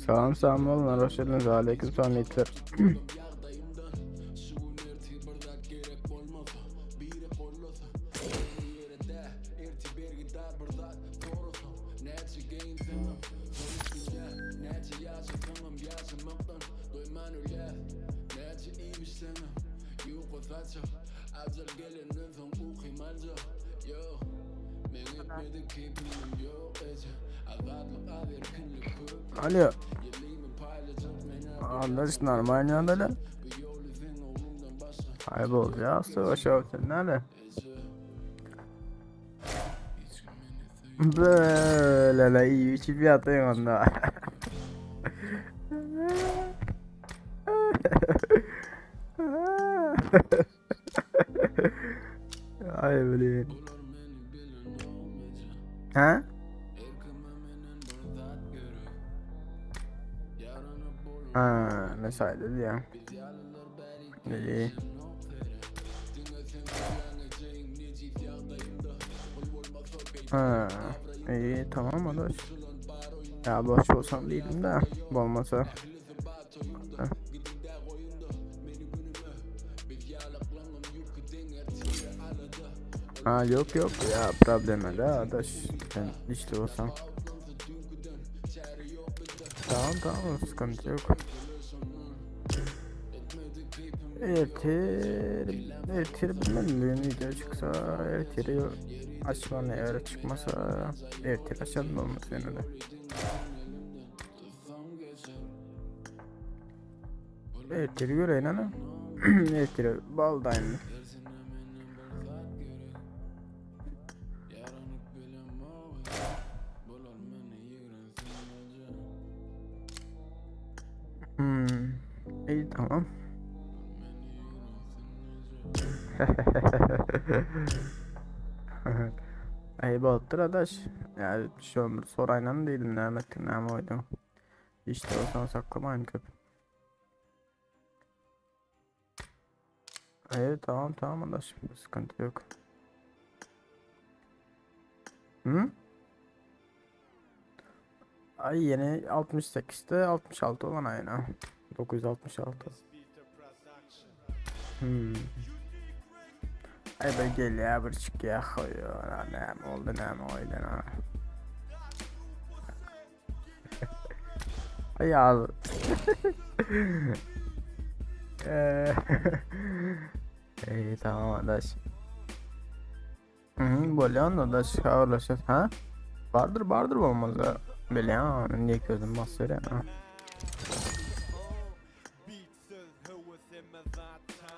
Salam salam oğlanlar hoş geldiniz. Aleyküm selam yiğitler. Alo. Anlaş normal yandalar. Kaybolacağız savaş nerede? Böyle la iyi içip yatayım onda. Ay блин. Ha? Ha, mesaide diye. İyi. Ha, iyi tamam adaş. Ya boş olsam değilim de olmasa. Ha yok yok ya probleme de adaş. Sen işte olsam. Tamam tamam sıkıntı yok. Ertir, ertir bilmem bugün video çıksa ertiri açmam eğer çıkmasa ertir açalım olmaz yine de. Ertiri göreyin ana. Ertiri baldayım. Hmm. İyi tamam. Ayıp olupdyr adaş. Ýa şony bir soraýynam diýdim näme etdiň näme goýduň. Işde bolsaň saklamaýyn köp. Aý tamam tamam adaş sıkıntı yok. Hı? Ay yeni 68'de 66 olan ayna. 966. Hmm. Ay be gel ya bir çık ya koyuyor. Ne oldu ne oldu ne. Ay al. Ey tamam adaş. Hı, bolýan adaş habarlaşas ha? Bardyr bardyr bolmasa. Bilýän niye gözüm basıyor ha.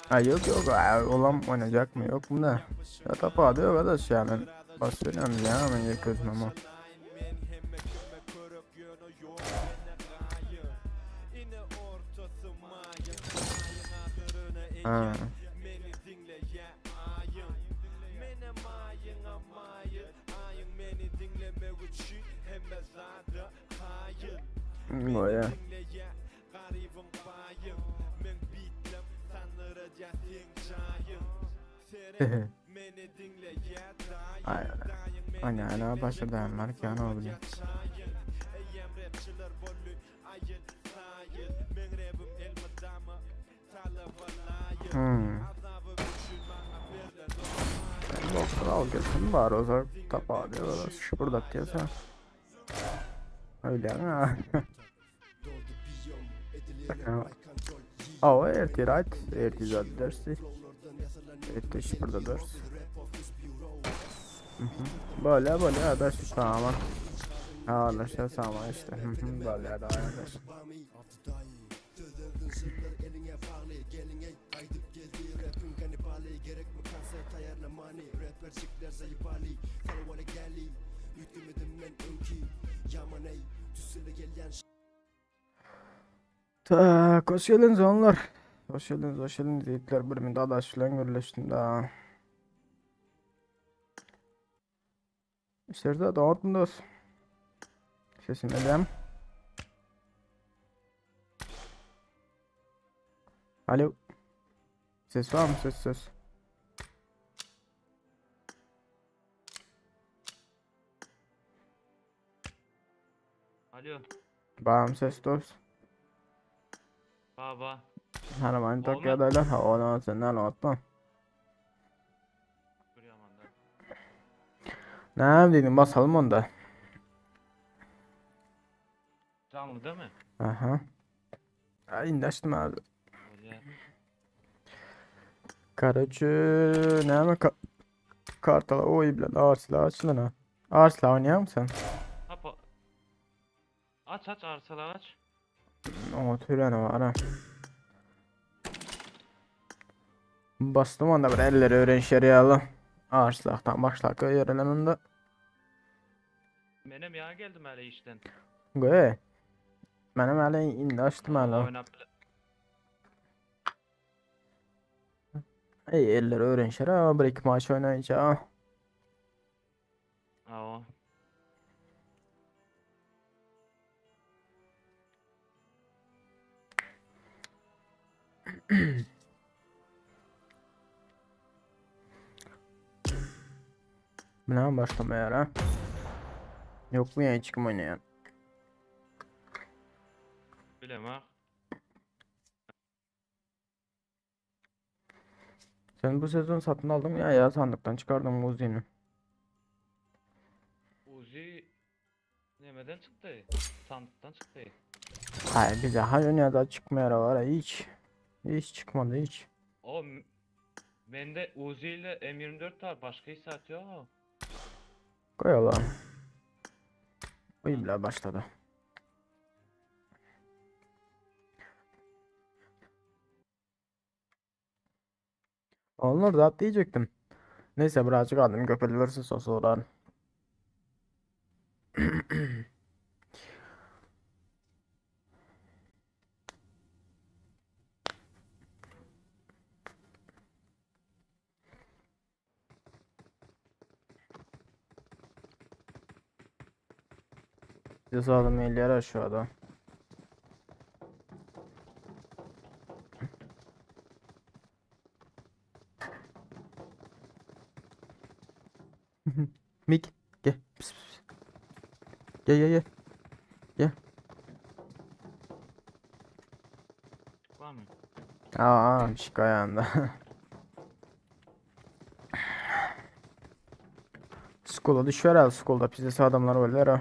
Ha yok yok olam oynayacak mı yok mu da. Ya tapadı yok adaş ya ben basıyorum ya ben niye gözüm ama. Ha. Bolýar. Ay, ana ana başa dayanlar ki ana bileyim. Hmm. Doktor al gelsin bari o zaman tapağı diyorlar. Şurada diyorsa. Öyle ha. Awa ertir aýt, ertir zat dersi. Ertir şurada ders. Böyle böyle adaş tamam. Anlaşıldı tamam işte. Böyle adaş. Tak, hoş geldiniz onlar. Hoş geldiniz, hoş geldiniz diýipler. Bir min dadaş bilen gürleşdim da. Işlerde dogtun dost. Sesim edem. Alo. Ses var mı? Ses ses. Alo. Bam ses dost. Baba. Haraman Olma. Tokyo'da ha ona senden atma. Ne dedim basalım onda. Canlı değil mi? Aha. Ay indi açtım abi. Öyle. Karaçı näme ka kartala oý bilen ağır silah açylan ha. Ağır silah oýnaýar sen? Hapa. Aç aç arsalar aç. Oňa türeni var ha. Bastım onda bir elleri öğrenişer ýaly. Ağır silahdan başlak ýerlen onda. Menem ya geldim hele işten. Goý. Menem hali indi açtım hali. Oynap bile. Ey eller öğrenişer ha bir iki maç oynayınca ha. Aa. Bilen başlamaýar ha. Yok mu ya hiç kim oynayan? Bilemem. Sen bu sezon satın aldın ya ya sandıktan çıkardım Uzi'ni. Uzi nemeden çıktı? Sandıktan çıktı. Hayır bize hayır ya da çıkmıyor var ya hiç. Hiç çıkmadı hiç. O m- bende Uzi ile M24 var. Başka hiç saat yok. Koy Allah'ım. Uy bile başladı. Onlar da diyecektim. Neyse birazcık adım köpelirse sosular. Bize sağlam eller aşağıda. Mik gel. Pis, pis, pis. Gel gel gel. Gel. Var mı? Aa, şık ayağında. Skola düşüyor herhalde Skolda pizza adamlar öyle ha.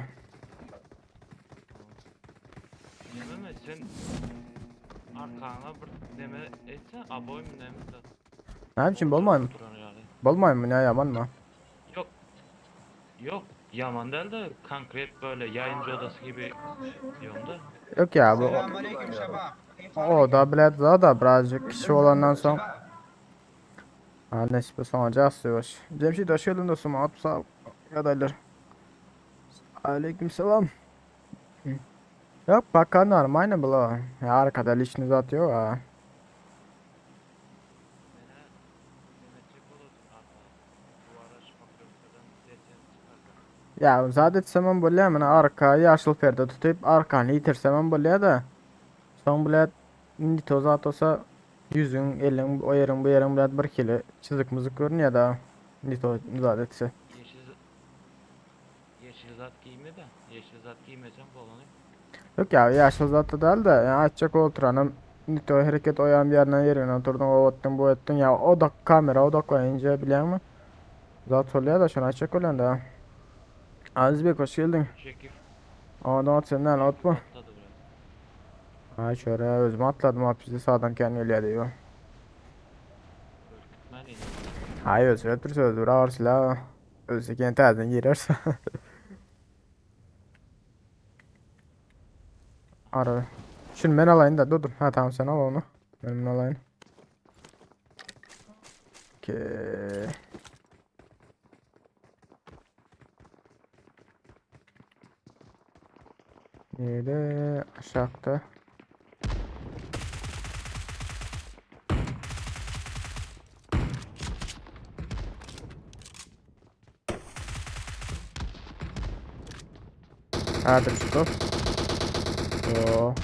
Neme mi? Sen arkana bir neme etse aboy mu neme de. Ne biçim bolmay mı? Duran yani. Bolmay mı ne yaman mı? Yok. Yok. Yaman değil de konkret böyle yayıncı odası gibi diyorum da. Yok ya bu Selamünaleyküm şebap. o da bilet da birazcık kişi olandan sonra Ha nesibe sonucu asıyor. Cemşit hoş geldin dostum. At sağ adaylar. Aleykümselam. Hı. Yok bakan normal bu. Ya arkada lişni zat yok ha. Mene neme çek olur arka duvara şıpak desen çıkardı. Ya zat etsemem bolýar men arka yaşıl perde tutup arkany ýitirsemem bolýar da. Soň bilet indi toz at olsa ýüzüň, eliň, o ýeriň bu ýeriň bilet bir hili çyzyk myzyk görünýär da. Indi toz zat etse. Yeşil yeşil zat giyme de. Yeşil zat giymesem bolany. Yok ya yaşıl zatda däl de yani açjak oturanım indi to hereket oýan bir ýerinden ýerinden oturdun o ettin bu ettin ya o da kamera odaklayınca bilýäňmi? Zat bolýar da şony açjak bolýan da. Aziz bey hoş geldin. Çekip Aa, senden atma. atladı biraz. Ha şöyle özüme atladım abi bizi sağdan kendi öyle diyor. Ürkütmen iyi. Hayır özü ötürse özü ağır silah. Özü kendi terden girerse. Ara. Şimdi ben alayım da dur dur. Ha tamam sen al onu. Ben bunu alayım. Okey. Nerede? Aşağıda. Häzir çykyp. Oo.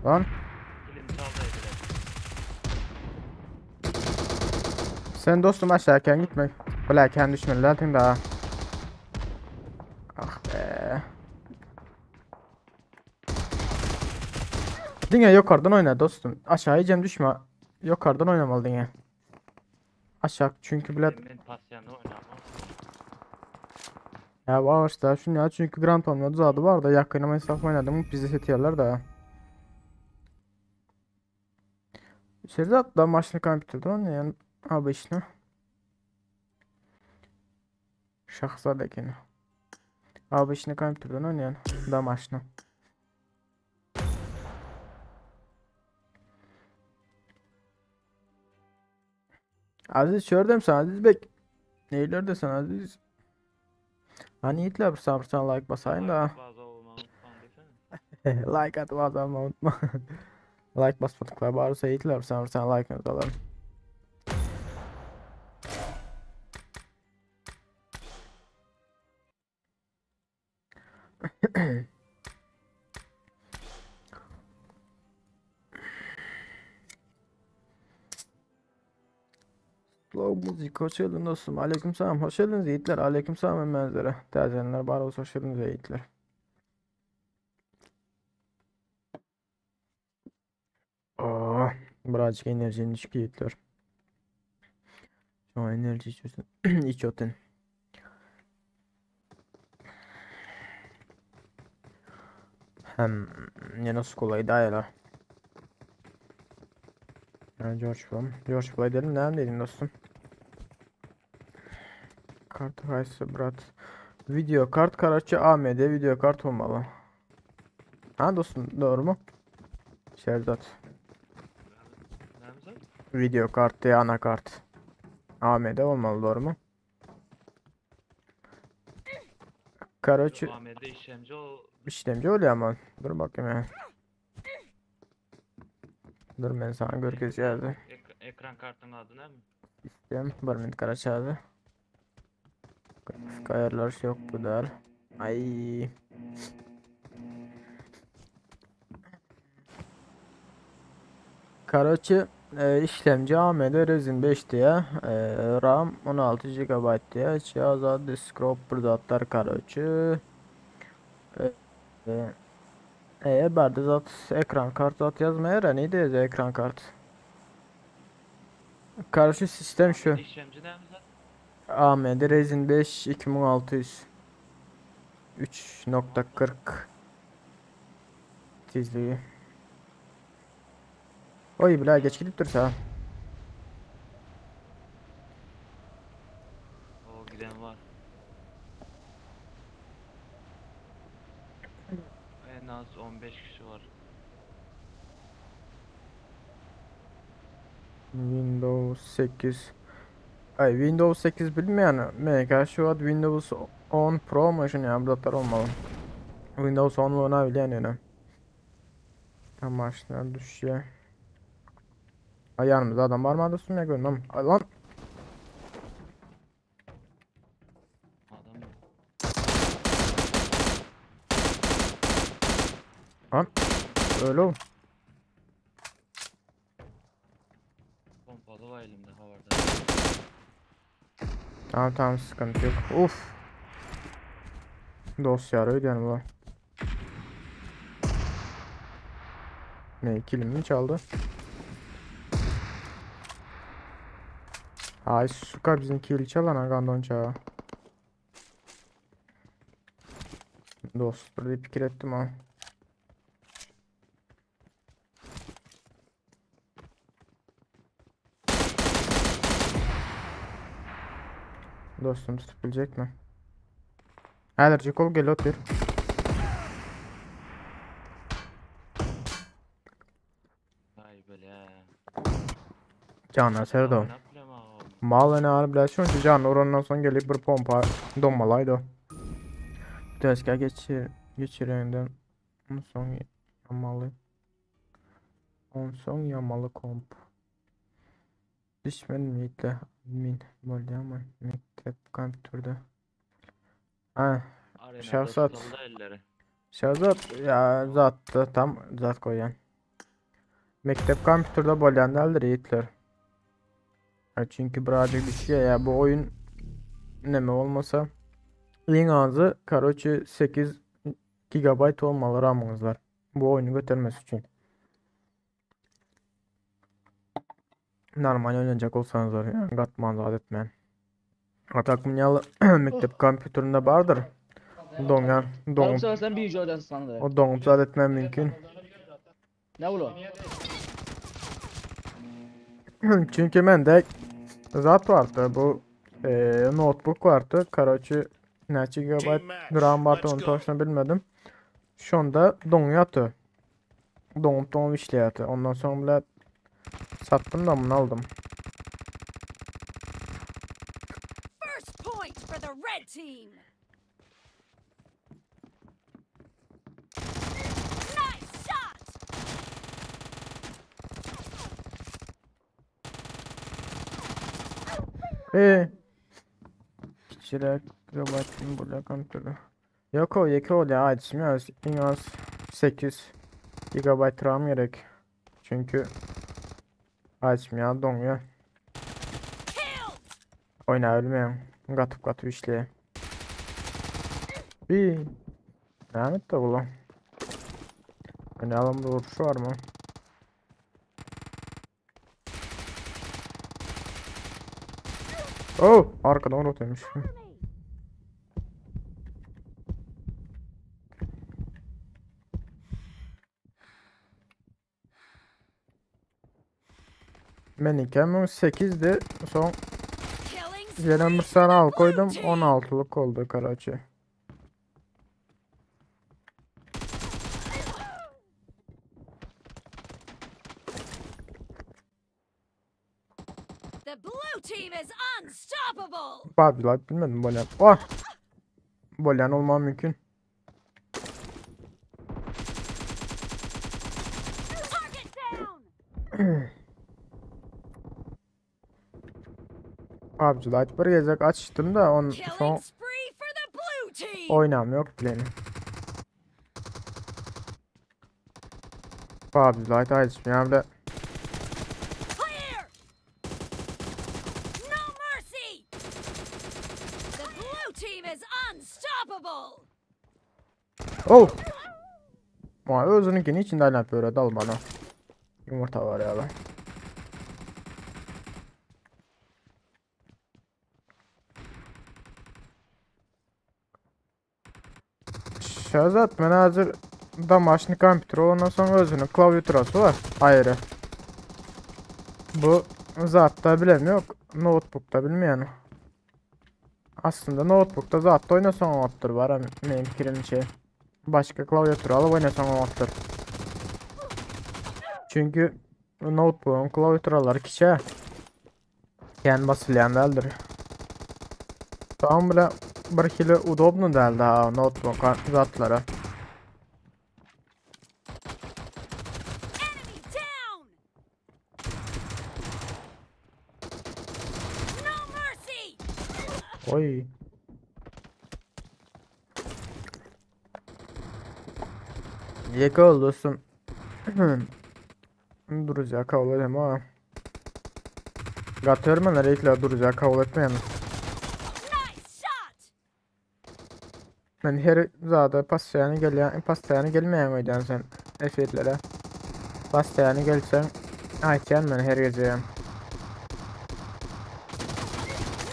Lan. Sen dostum aşağı gitme. Bula kendi düşmeliler daha. Ah be. Diňe yukarıdan oyna dostum. Aşağı iyicem düşme. Yukarıdan oynamalı diňe. Aşağı çünkü bilet Men pasýanda oynamam. Ya bu ağaçta şunu ya çünkü Grand Tom'da zadı var da yakın mesafe oynadım bizi setyerler da. Serzat da maşını kompüterden oynayan обычно. Şahzade ekeni. Обычный kompüterden oynayan da maşını. Aziz çördüm sen Aziz bek. Neyler sen Aziz? Hani yiğitler bir sen bir like basayım da. Baza olmalı falan desene. Like at almayı unutma. Like basmadıklar bari yiğitler bir sen bir like atalım. Slow müzik hoş geldin dostum. Aleykümselam. Hoş geldiniz yiğitler. Aleykümselam menzere. Täzenler bar olsa hoş geldiniz yiğitler. Oh, birazcık enerjinin düşük yiğitler. Şu an enerji içiyorsun. İçiyordun. Hem ne nasıl kolay daha ya. Yani George Plum. George Play dedim. Ne dedim dostum? Kart kaysı brat. Video kart Karaçı AMD video kart olmalı. Ha dostum doğru mu? Şerzat. Video kart diye anakart. AMD olmalı doğru mu? Karaçı AMD işlemci o işlemci oluyor ama. Dur bakayım ya. Dur ben sana görkezeceğiz. Ek ekran kartının adı ne mi? İsteyim. Bir minut Karaçı Grafik ayarlar yok bu der. Ay. Karaçı işlemci AMD Ryzen 5 diye RAM 16 GB diye cihaz adı Scroper zatlar Karaçı e, e, barda zat ekran kart zat yazmaya neydi ekran kart Karşı sistem şu AMD işlemci ne mi zaten? AMD Ryzen 5 2600 3.40 tizliği. Oy bile geç gidip dursa. O giden var. En az 15 kişi var. Windows 8. Ay Windows 8 bilmeyen MK şu an Windows 10 Pro mu şunu ya bu olmalı. Windows 10 ona bilen yani. Tam maşına düşüyor. Ay yanımızda adam var mı dostum ya görmem. Ay lan Adam yok. Lan öyle o. Pompalı var elimde havarda. Tamam tamam sıkıntı yok. Uf. Dosya arıyor yani bu. Ne kilimi çaldı? Ay suka bizim kill çalan ha. Dost bir fikir ettim ha. Dostum tutabilecek mi? Häzir Jekol gel otur. Ay böyle. Cana serdo. Mal ne alıp bilen şunca can orandan son gelip bir pompa donmalaydı. Tezgah geçir geçirenden son yamalı. On son yamalı komp. Düşmedim ýigitler. Admin bolýarmy mekdep kompýuterde? Ha, Arenada Şahzat. tutuldy elleri. Şahzat ya zatda tam zat koýan. Mekdep kompýuterde bolýan däldir ýigitler. Ya çünki birazcık düşýär ya bu oyun neme olmasa iň azy karoçe 8 gigabayt olmaly ramyňyzlar bu oyunu götermesi üçin. Normal oynayacak olsanız yani gatman zat etmän. Atak munyaly mekdep kompýuterinde bardyr. Doňan, Bu doňup, sefer sen bir Jordan sandı. o doňup zat etmän mümkin. Ne ulo? Çünki mende zat vardı bu notebook vardı. Karoçi näçe gigabayt Team match. RAM vardı Let's onu go. toşuna bilmedim. Şonda doňýardy. Doňup doňup işleýärdi. Ondan soň bile sattım da bunu aldım. First point for the red team. Nice shot. Ee, Kiçiräk gigabayt burada kompýuter. Yok o yeke ol ya açmıyoruz. En az 8 GB RAM gerek. Çünkü açmıyor donuyor. Killed. Oynayabilmeyen. Gatyp gatyp işleýär. Bir Lanet de ulan. Oynayalım bir vuruşu var mı? Oh! Arkadan rotaymış. Men 2018'di. Son Killing gelen spree bir for sene the al blue koydum. team. 16'lık oldu Karachi. The blue team is unstoppable. Babilat bilmedim Bolyan. Oh! Bolyan olmam mümkün. Target down. PUBG Lite bir gezek açtım da on son Killing spree for the blue team. oynam yok bileni. PUBG Lite açmıyor bile. Clear. No mercy. The blue team is unstoppable. Oh! Vay özününkini içinden yapıyor dal bana. Yumurta var ya lan. Şahzat men hazır damaşny kompýuter olandan soň özüniň klawiaturasy var aýry. Bu zatda bilem yok. Notebook'ta bilmeýän. Aslında notebook'ta zatda oynasaň oňatdyr bar meň pikirimçe. Başga klawiatura alyp oynasaň oňatdyr. Çünki notebook'un klawiaturalary kiçä. Kän basylýan däldir. Tamam bile bir hili udobno däldi ha notebook zatlara. Enemy down. No mercy. Oy. Yeke oldu dostum. Duracak kabul edem ha. Gatörmenler ilk duracak kabul etmeyen. Nice shot. Ben her zada pastayanı gelýän, pastayanı gelmeýän öýdän sen efirlere. Pastayanı gelsen aýtýan men her gece.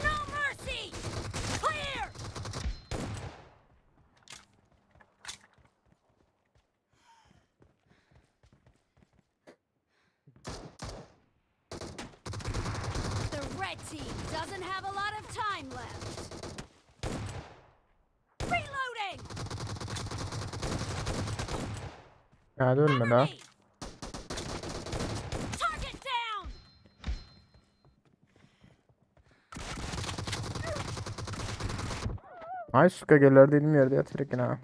No mercy. Clear. The red team doesn't have a lot of time left. Reloading. Hadi ölme Cover daha. me. Target down. Ay suka geler dedim yerde yatırık ha.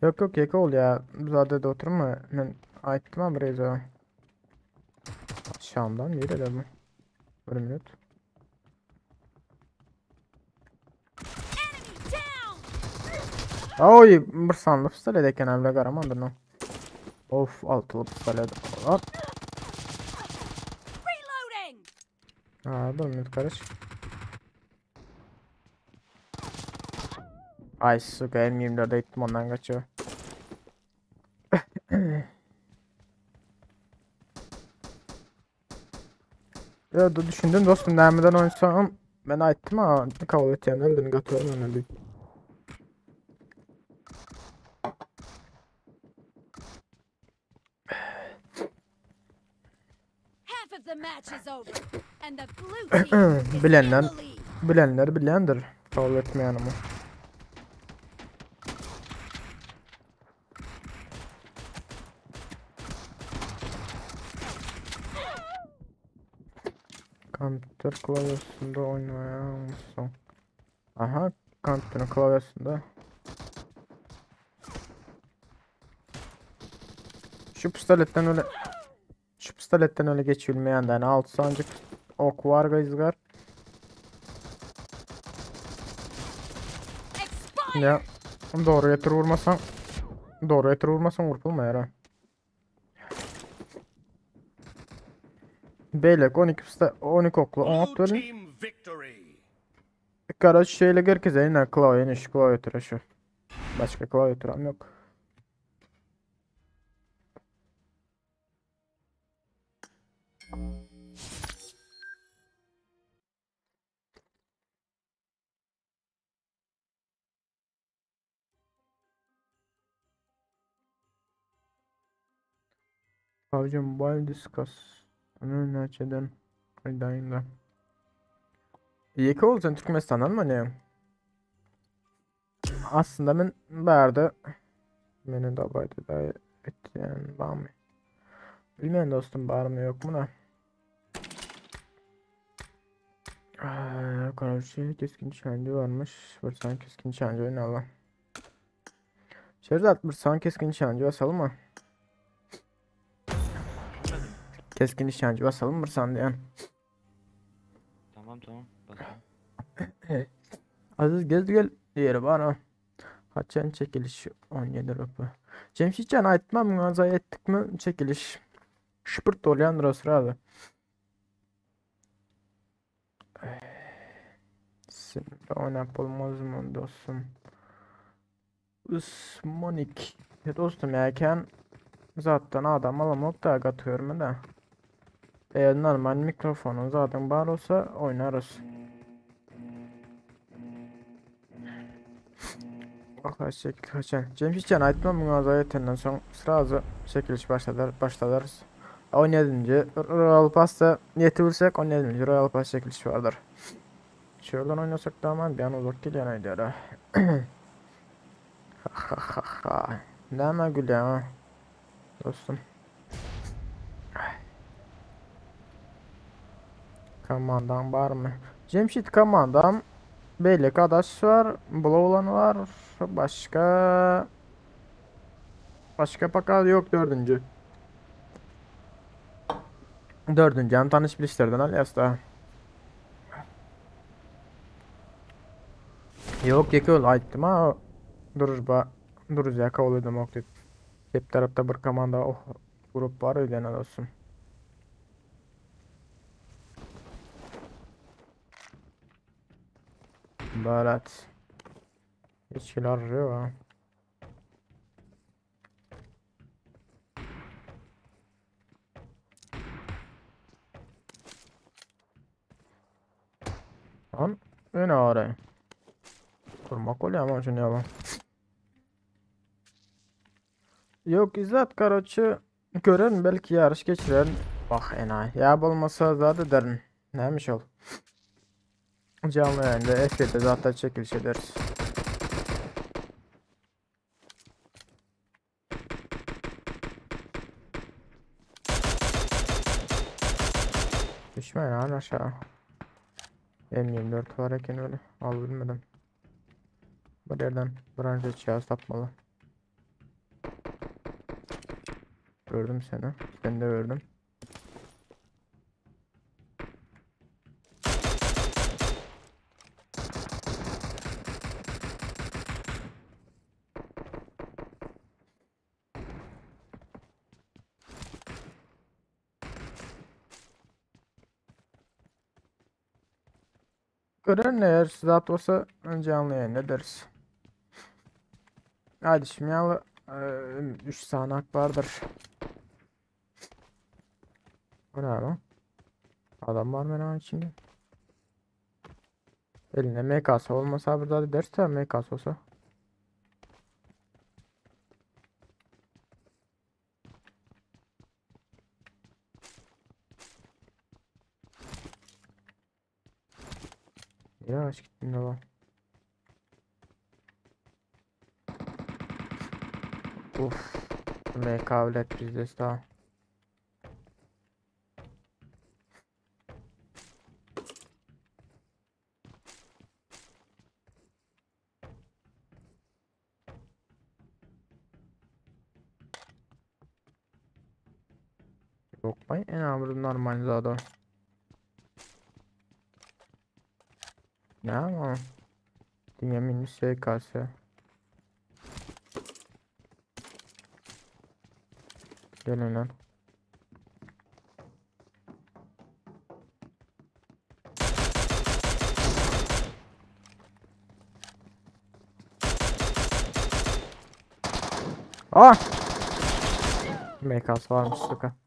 Yok yok yeke ol ya. Zaten de oturma. Men aýtdym ha bir eze. Şamdan nerede bu? Bir minut. Enemy down! Oy bir sanlı pistolet eken abla garamandır no. Of altılı pistolet. Hop. Reloading! Ha bir minut karış. Ay suka M24'e gittim ondan kaçıyor. Ya da düşündüm dostum nämeden oýnsam men aýtdym ha kabul etýän öldüni gatyr men öldüm. Half of the match is over, and the blue team is in Bilenler the lead. bilenler bilendir. Kabul etmeýänimi. Kompüter klavyesinde oýnaýan Aha, kompüterin klavyesinde. Şu pistoletden öyle şu pistoletden öyle geçilmeýän yani 6 sancık ok var gayzgar. Expired! Ya doğru getir vurmasan doğru getir vurmasan vurulmaýar ha. Beylek 12 pista 12 oklu Blue 10 verin. team victory. Karaç şeýle gerkeze ýene klavye şu klaviatura şu. Başka klaviaturam yok. PUBG Mobile Discuss. Onu näçeden aýdaýyn da. Ýeke bolsan Türkmenistandan mı ne? Aslında men bärde meni dabayda da etýän barmy? Bilmeýän dostum barmy yok mu da. Karşı keskin nişancı varmış. Bir san keskin nişancı oynayalım. Şerzat bir san keskin nişancı basalım mı? Düşünmedim. Keskin nişancı basalım bir san diyen. Tamam tamam. Basalım. Aziz gez gel diğeri var ha. Haçan çekiliş 17 röpü. Cemşitcan aýtmam muňa ettik mi çekiliş. Şıpırt bolýandyr o sırada. Şimdi oynap bolmaz mı dostum? Usmonik. Ya dostum erken zaten adam alamok da gatıyorum da. Eğer normal mikrofonun zaten var olsa oynarız. Bak şekil kaçan. Cemşitcan aýtmam muňa zaten soň sразу çekiliş başladar başladarız. 17. Royal Pass'ta niyeti bilsek 17. Royal Pass çekilişi vardır. Şuradan oynasak da aman bir an uzak gelýän aýdýar ha. Ha ha ha. Näme gülýän ha? Dostum. Komandan var mı? Cemşit komandam Beylik adaş var, Blowlan var, başka başka paka yok dördüncü. Dördüncü hem tanış bilişlerden alias da. Yok yeke aýtdym ha. Durur ba duruz ya kabul edem ok diýip. Hep tarapta bir komanda oh grup var öýden dostum. Barat. Hiç arıyor ha. Lan öne arayın. Kurmak oluyor ama şunu yalan. Yok İzzet karoçı gören belki yarış geçiren. Bak enayi. Ya bolmasa zat ederin. Neymiş ol? Canlı yayında F7'de zaten çekiliş ederiz. Düşme lan aşağı. M24 var eken öyle. Al bilmedim. Bu yerden branş cihaz tapmalı. Gördüm seni. Ben de gördüm. Gören ne eğer zat olsa önce anlayan ne deriz. Hadi şimdi yalı 3 sağanak vardır. Bu ne lan? Adam var mı lan içinde? Eline MKS olmasa burada derse MKS olsa. Yavaş gittin lan. Uf. MK bilet bizde sağ. Yok bay en amrı normal zaten. Ne ama? Dünya mini SKS. Gelin lan. Ah! MKS varmış suka.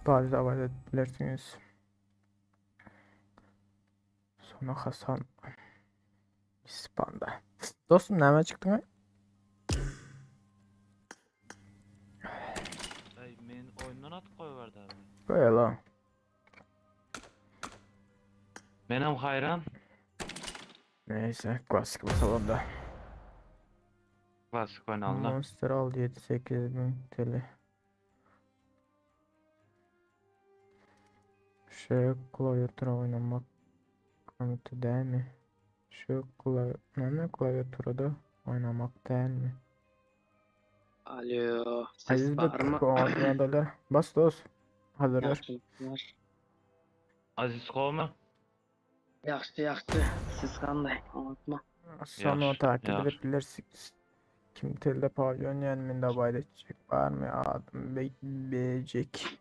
Bari davet edebilirsiniz. Sonra Hasan İspanda. Dostum nereden çıktın lan? Ay men oyundan atıp koyuverdi abi. Böyle lan. Menem hayran. Neyse klasik basalım da. Klasik oynandı. Monster al 7-8 bin TL. Şu klaviatura oynamak kanıtı değil mi? Şu klavye ne klaviaturada oynamak değil mi? Alo, ses Aziz var mı? bek Bas dost. Hazırlar. Yaxşı, Aziz kovma. yaxşı, yaxşı. Siz qanday? Unutma. Sonra Yaxşı, takip yaxşı. edebilirsiniz. Kim telde pavyon yani min dabayda çek var mı? Adım be becek.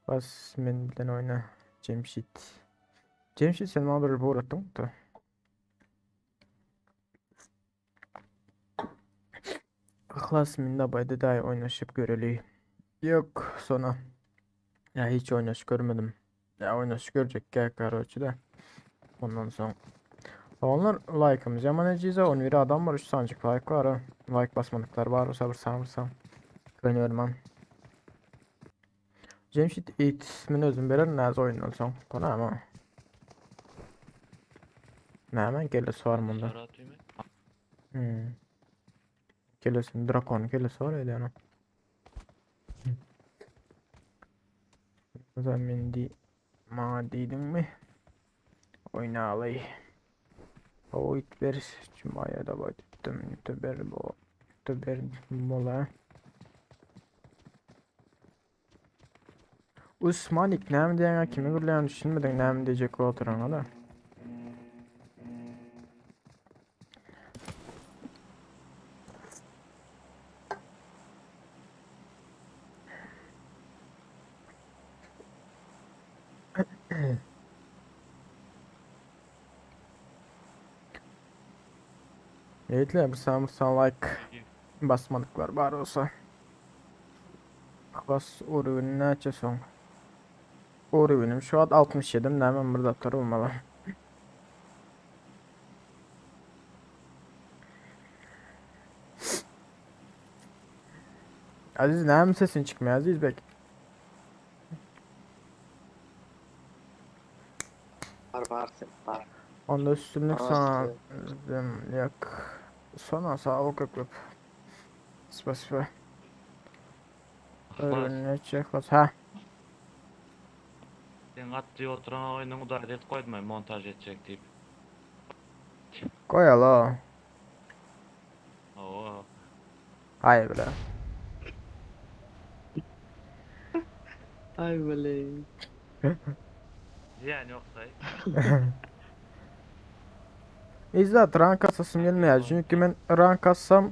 Bas men bilen oyna. Cemşit. Cemşit sen bana bir uğrattın da. Ihlas min dabayda day oynaşıp göreli. Yok sonra. Ya hiç oynaş görmedim. Ya oynaş görecek gel karoçi de. Ondan sonra. Onlar like'ımız yaman ecize 11 adam var 3 sancık like var ha. Like basmadıklar var olsa vursan vursan. Oynuyorum Cemşit ismini özüm verir naz oyundan son. Konu ama. Ne hemen gelesi var bunda. Sarı atayım mı? Hmm. Gelesi drakon gelesi var ya yani. O zaman di ma dedim mi? Oyna alay. O it ver cumaya da baktım youtuber bu youtuber mola. Usmanik näme diýen kimi gürleýän düşünmediň näme diýjek oturan da. Evet, bir san bir san like basmadıklar bar olsa. Bas uğrunu näçe soň? Uğrunum şu an 67 näme bir daptar olmalı. Aziz näme sesin çıkmıyor Aziz bek. Var, var, ses var. Onda üstünlük sana Rast. yok. Sona sağlık öpüp. Spasiba. Ihlas. Öğrenecek Ha. Sen at diye oturan oyunun udalet koydum montaj edecek deyip. Koy ala. Aý bile. Ay bile. Ziyan yoksa. İzzet rank asasım gelmeýär. Çünki men rank assam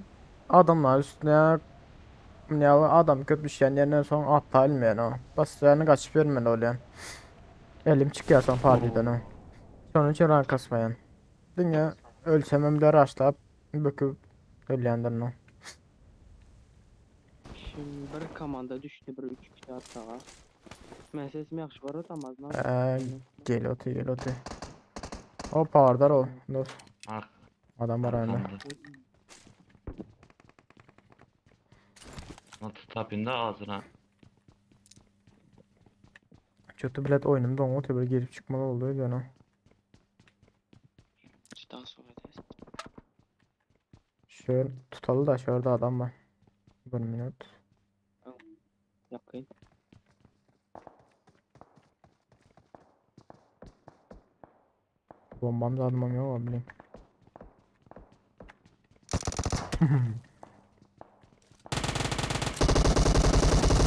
adamlar üstüne ne adam köp düşýän ýerinden soň atla bilmeýän o. Basýany gaçyp bermeli bolýan. Elim çykýar soň partydan o. Şonuň üçin rank asmaýan. Diňe ölsemem de raşlap böküp ölýändirin o. Şimdi bir komanda düştü bir üç kişi atağa. Ben sesim yaxşı var otamaz lan. Ee, gel oty gel oty. O pardar ol. Dur. Ark Adam var önde. arkamda. Nasıl tapayım da ağzına. Kötü bilet oýnum doňy oty bir girip çykmaly boldy öýdýän o. Daha sonra ederiz. Şöyle tutaly da şurada adam var. Bir minut. Yakın. Bombam da adamım yok ama bileyim.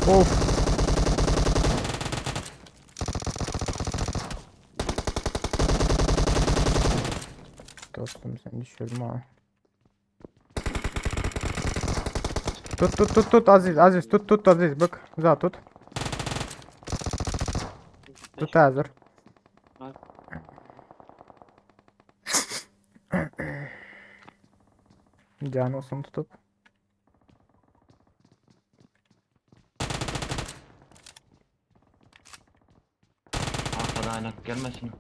Of. Dostum seni düşürdüm ha. Tut tut tut tut Aziz Aziz tut tut Aziz bak za tut. Tut hazır. Bak. Can olsun tutup. Arkadan aynak gelmesin.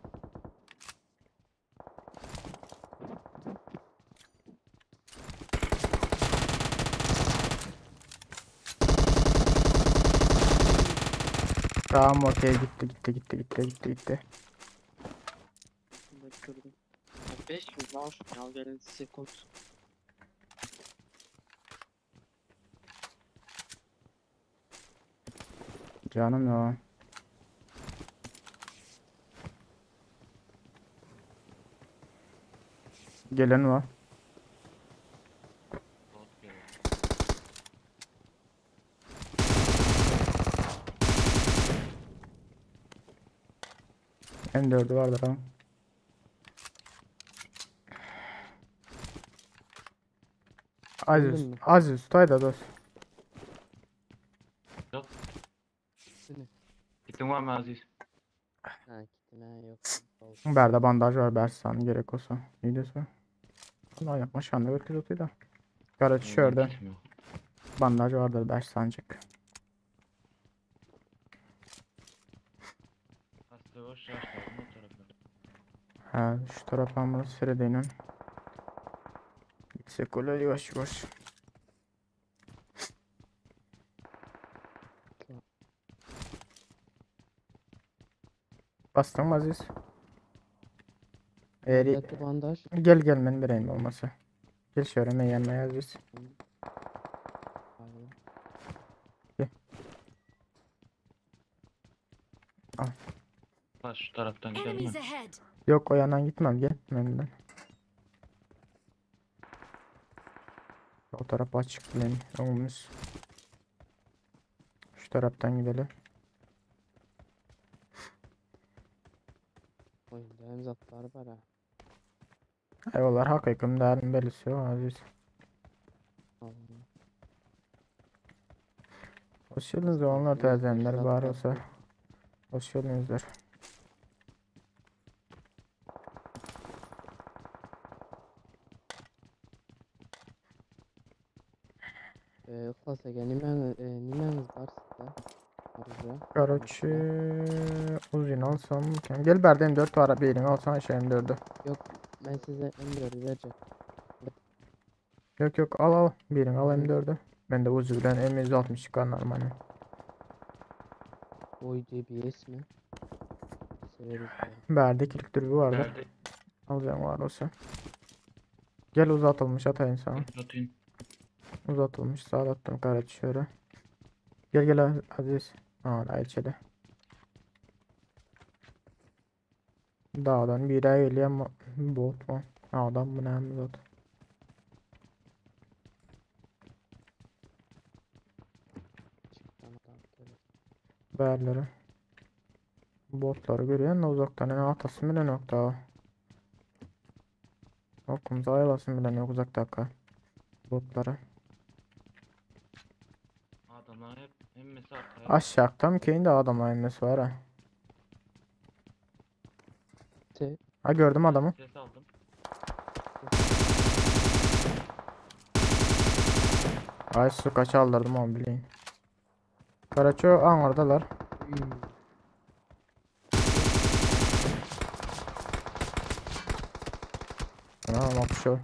Tamam okey gitti gitti gitti gitti gitti gitti. Bunda gördüm. 500 var. Ya gelin sekund. Canım ya. Gelen var. Bot geliyor. M4'ü vardır ha. Aziz, Öldün mü? Aziz tutay da dost. Gittin var mı Aziz? Ha gittim ha yok. Berde bandaj var bersan gerek olsa. İyi dese. Allah yapma şanlı bir kız da. Kara şurada Gittim yok. bandaj vardır 5 sancık. Hasta boş yaşlar bu tarafa. Ha şu tarafa mı seyredeyim. Gitsek öyle yavaş yavaş. Bastın mı Aziz? Eğer Dikkatli bandaj. gel gel ben vereyim olmasa. Gel şöyle ben yanına Aziz. Bas şu taraftan gidelim mi? Enemies ahead! Yok o yandan gitmem gel benden. O taraf açık benim önümüz. Şu taraftan gidelim. Oyunda hem zatlar var ha. Eyvallah hakikim derin belisi yok Aziz. Allah. Hoş geldiniz onlar teyzemler bari olsa. Zatlar. Hoş geldinizler. Ee, Ikhlas aka nimani e, nimaniz var sizda? Orja. Короче, uzun alsam. Gel berde M4 var birini alsan şey M4'ü. Yok ben size M4 vereceğim. Yok yok al al birini al M4'ü. Ben de uzi bilen M160 çıkar normalde. Oy DBS mi? Severiz ya. Berde ikilik dürbü vardı. Nerede? Alacağım var olsa. Gel uzatılmış atayım sana. Atayım. Uzatılmış sağlattım karaç şöyle. Gel gel Aziz. Aa da içeri. Dağdan bir ay geliyor ama bot mu? Adam bu ne zat. Bärlere. Botlary görýän uzakdan ene atasym bilen yok daha. Okumuz aýalasym bilen yok uzakdaka. Botlara. Adamlar hep hemmesi arkaya. Aşağıdan keyin de adamlar inmesi var ha. Te- Ha gördüm adamı. Ses aldım. Ay su kaç aldırdım onu bileyim. Karaço aňyrdalar. Tamam bak şu.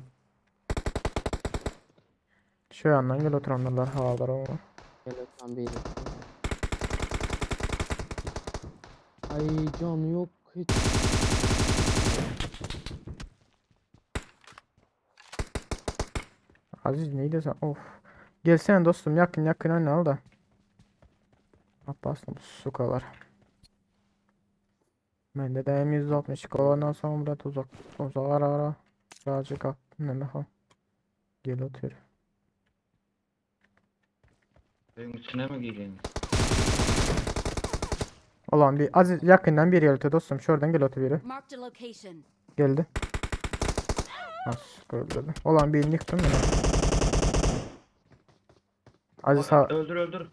Şu yandan gel oturanlar havalar o. Gel tam biri. Ay can yok hiç. Aziz neydi sen? Of. Gelsene dostum yakın yakın önüne al da. Abbas sukalar. Bende de M162 olandan sonra burada uzak uzak ara ara birazcık attım ne ha. Gel otur. Benim içine mi gireyim? Olan bir Aziz yakından bir geldi dostum. Şuradan gel otur biri. Marked a location. Geldi. Nasıl öldürdü? Olan birini yıktım ben. Aziz ha Öldür öldür.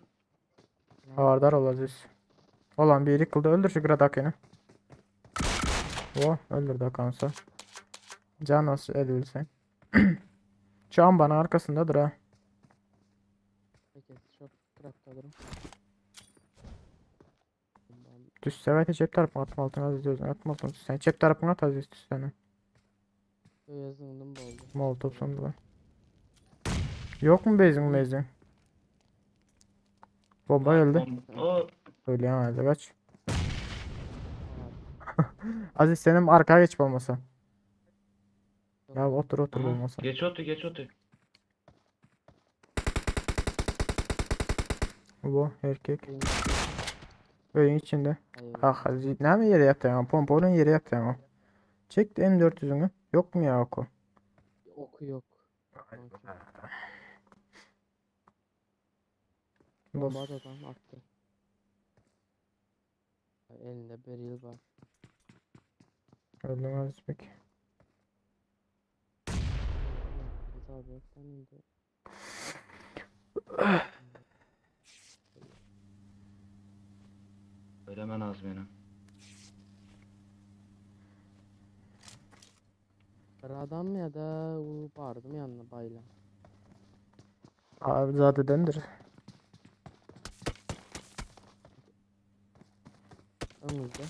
havardar ol Aziz. Olan biri yıkıldı. Öldür şu Gradak'ını. O öldürdü Hakan'sa. Can nasıl edebilsen. Şu an bana arkasındadır ha. Peki şu tarafta durun. Düşse evet cep tarafına atma altına Aziz diyorsun. Atma altına sen. Cep tarafına at Aziz düşsene. Yazıldım boldu. Molotov sonunda. Yok mu bezin bezin? Bomba geldi. Bom- O Öyle kaç. Aziz senin arkaya geç olmasa. Ya otur otur Aha, olmasa. Geç otur geç otur. Bu erkek. Benim- Öyün içinde. Hayır. Ah Aziz ne mi yere yatıyorsun? Pomponun yere yatıyorsun. Çek de M400'ünü. Yok mu ya oku? Oku yok. Dost. Bomba da adam attı. Ay, Elinde bir yıl var. Öldüm Aziz peki. Biz abi yok lan indi. Ölemen az benim. Bir adam ya da o bardım yanına bayla. Abi zadedendir. Önümüzde.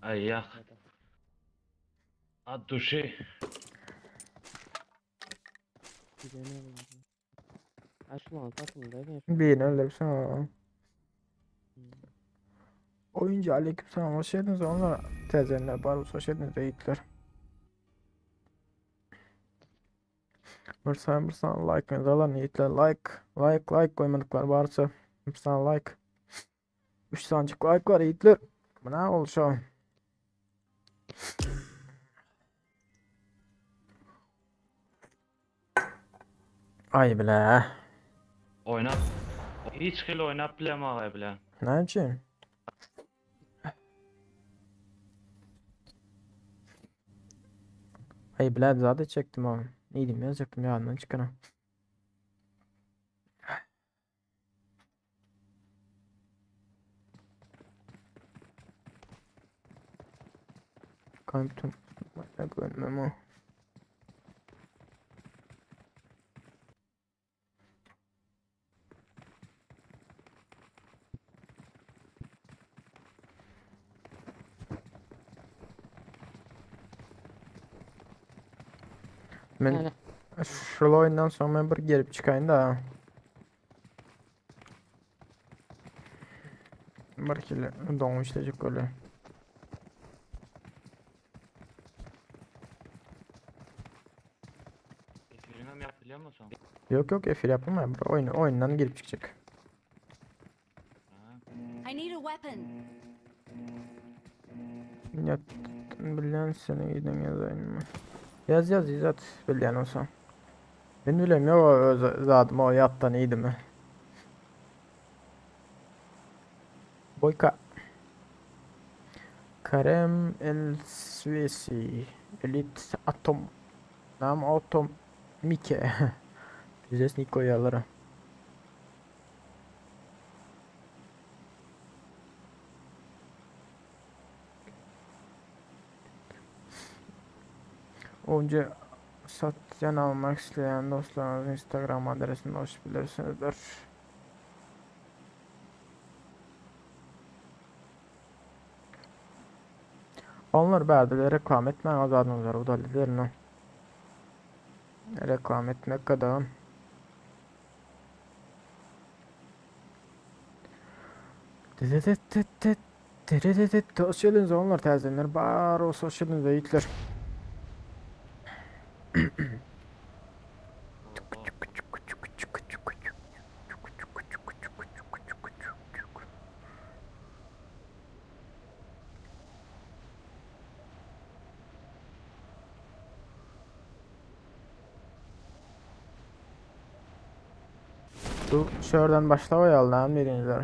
Ay yak. At duşu. Bir de ne var? Ay şu lan takım da ben. Birini öldürsün o. Oyuncu aleykümselam hoş geldiniz. Onlar tezenler barus hoş geldiniz yiğitler. Bursa bursa like yazalar yiğitler like like like koymadıklar varsa bursa like 3 sancık like var yiğitler. Bu ne oldu şu an? Ay bile. Oynat. Hiç hil oynat bile mi bile. Ne için? Ay bile zaten çektim abi. Neydim yazacaktım ya andan çıkana. Kamptım. Görmem o. Men Yani şul oyundan sonra ben bir gelip çıkayım da. Bir kilo donmuş işleyecek öyle. Efirine mi yap biliyor musun? Yok yok efir yapma ya. Oyun, oyundan girip çıkacak. Ha. I need a weapon. Ya bilen seni gidin yazayım mı? Yaz yaz izat bilen olsa. Men bilem ýok öz zadymy o ýatdan iýdimi. Boýka. Karem El Swesi. Elit Atom. Nam Atom Mike. Bizes nik goýýarlar. Onca satyan almak isteyen dostlarınız Instagram adresini hoş bilirsinizdir. Onlar bärde reklam etmäň azadyňyzlar udalederini. Reklam etmek gadagan. Hoş geldiniz onlar täzelenler bar olsa hoş geldiniz ýigitler. Bu şuradan başla oýaly näme diýdiňizler?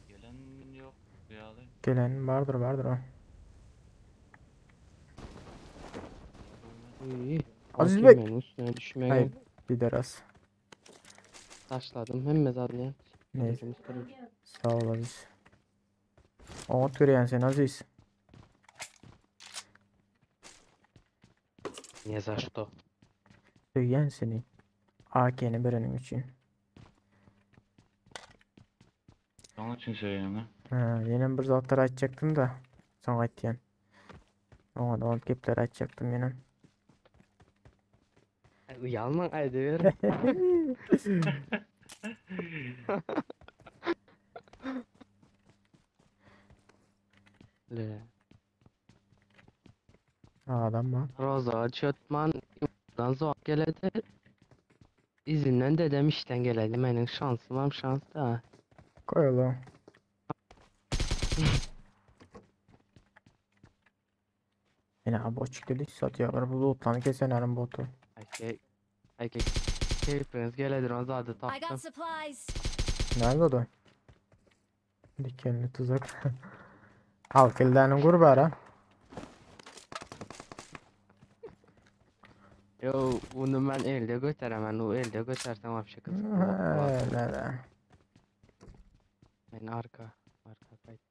Gelen yok ýaly. Gelen bardyr bardyr o. İyi. Aziz Bey. Benim üstüne düşmeye Hayır bir biraz. taşladım. Hemme zaten. Neyse sağ ol Aziz. Oňat görýän sen Aziz. Ne za что? Söýýän seni. AK'ni berenim üçin. Onun için söylüyorum lan. Ha, ýene bir zatlar aýtjakdym da. Soň aýtýan. Oňa da oňat gepler aýtjakdym ýene. Uyalman ayda ver. Le. Adam var. Roza çötman dan zor geledi. İzinden dedem işten geledi. Benim şansım am şans da. Koy oğlum. Yine abi o çıktı satıyorlar. Bu lootlanı kesenlerin botu. Ayke ayke keyfiniz geledi Roza adı I taptım. got supplies. Nerede o da? Dikenli tuzak. Halk ellerinin gurbara. Yo bunu ben elde götüremem. O elde götürsem vapşe kızık. Öyle. Ben arka. Arka kayıt.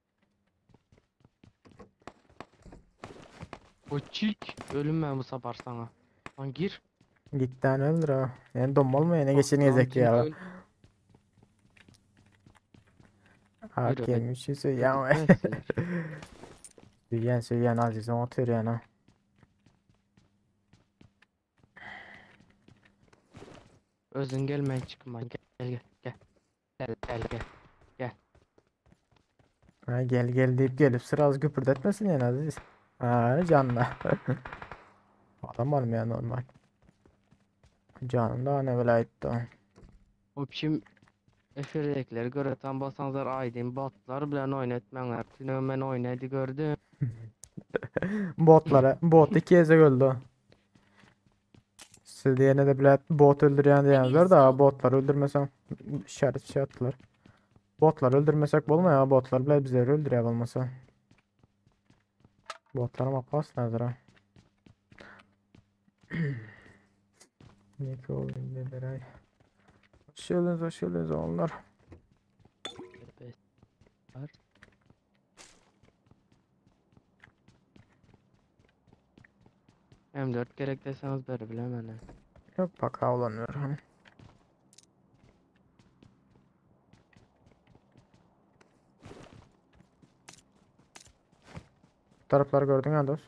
O çik. Ölüm ben bu sabah sana. Lan gir. Gitten öldür o. Yani dom olma yine geçen gezek ya. Hakem bir şey söyleyemem. Söyleyen söyleyen Aziz onu otur ha. Özün gelmeyin çıkın ben. Gel gel gel. Gel gel gel. Ha, gel gel deyip gelip sıra az güpürdetmesin yani Aziz. Ha canla. Adam var mı ya normal? Canım daha ne velayette. Общем, Efirdekleri göreten basanlar aydın batlar bilen oynatmanlar. Tünü ben oynadı gördüm. Botlara. Bot iki ezek öldü. Siz diyene de bile bot öldürýän diýenler da botlar öldürmesem işaret şey attılar. Botlar öldürmesek bolma ya botlar bile bizleri öldürüyor olmasa. Botlara mapas nedir ha? Ne ki oldu nedir ay? Hoş geldiniz, hoş geldiniz onlar. Var. M4 gerek deseniz beri bilemem. Yok bak avlanıyor. Bu tarafları gördün ha dost.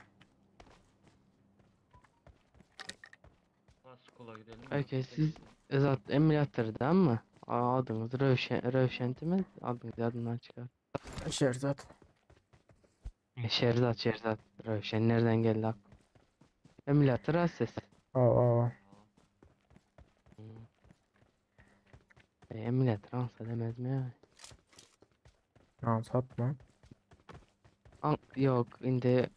Skula gidelim. mi? Okey siz zaten emülatör değil mi? Aa, adınız Rövşen, Rövşenti mi? Adınız adından çıkar. Şerzat. Şerzat Şerzat. Rövşen nereden geldi aklıma? Emülatör ses. Oo. E, emülatör alsa demez mi ya? Lan satma. An yok indi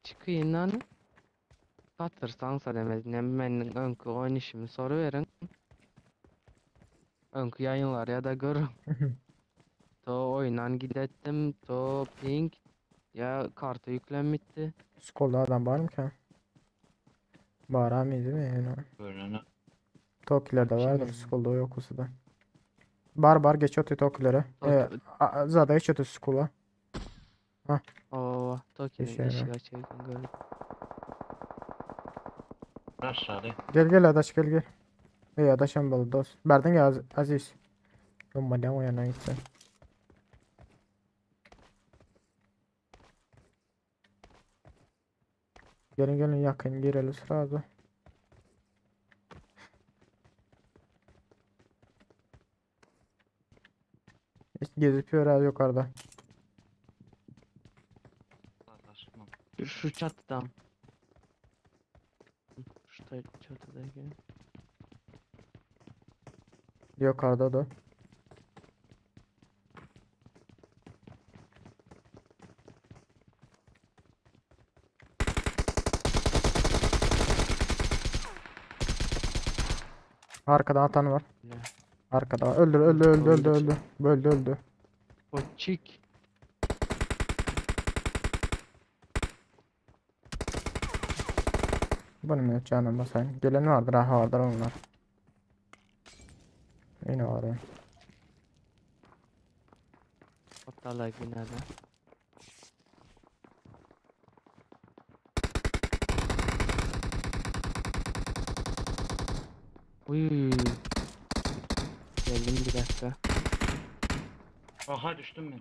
çıkayım lan. Batyrsaň soramaz. Meniň öňki oýnaşymy soruberiň. Öňki ýaýynlary ýa-da görüň. To oýnan gidetdim, to ping ýa karta ýüklenmitdi. Skolda adam barmyka? Bar mıydı mi? Yani. Görünene. Tokilerde vardır. Şimdi- Skolda yok olsa da. Bar bar geç otu Tokilere. Tok- Zada geç otu skola. Oo, Toki'nin Geçer işi açayım gördüm. Aşağıda. Gel gel adaş gel gel. Ey adaşım bol dost. Berdin gel Aziz. Olmadan o yana gitsin. Gelin gelin yakın girelim sırada. Hiç gezip biraz yukarıda. Uzaklaşma. Şu çatıdan. Şu çatıdaki. Yukarıda da. Arkadan atan var. Ne? Arkada. Öldür öldü öldü öldü Öldü. öldü. Öldü öldü. O çik. Benim yok canım basayım. Gelen vardır ha vardır onlar. Yine var ya. Hatta binada. Uy. Geldim bir dakika. Aha düştüm ben.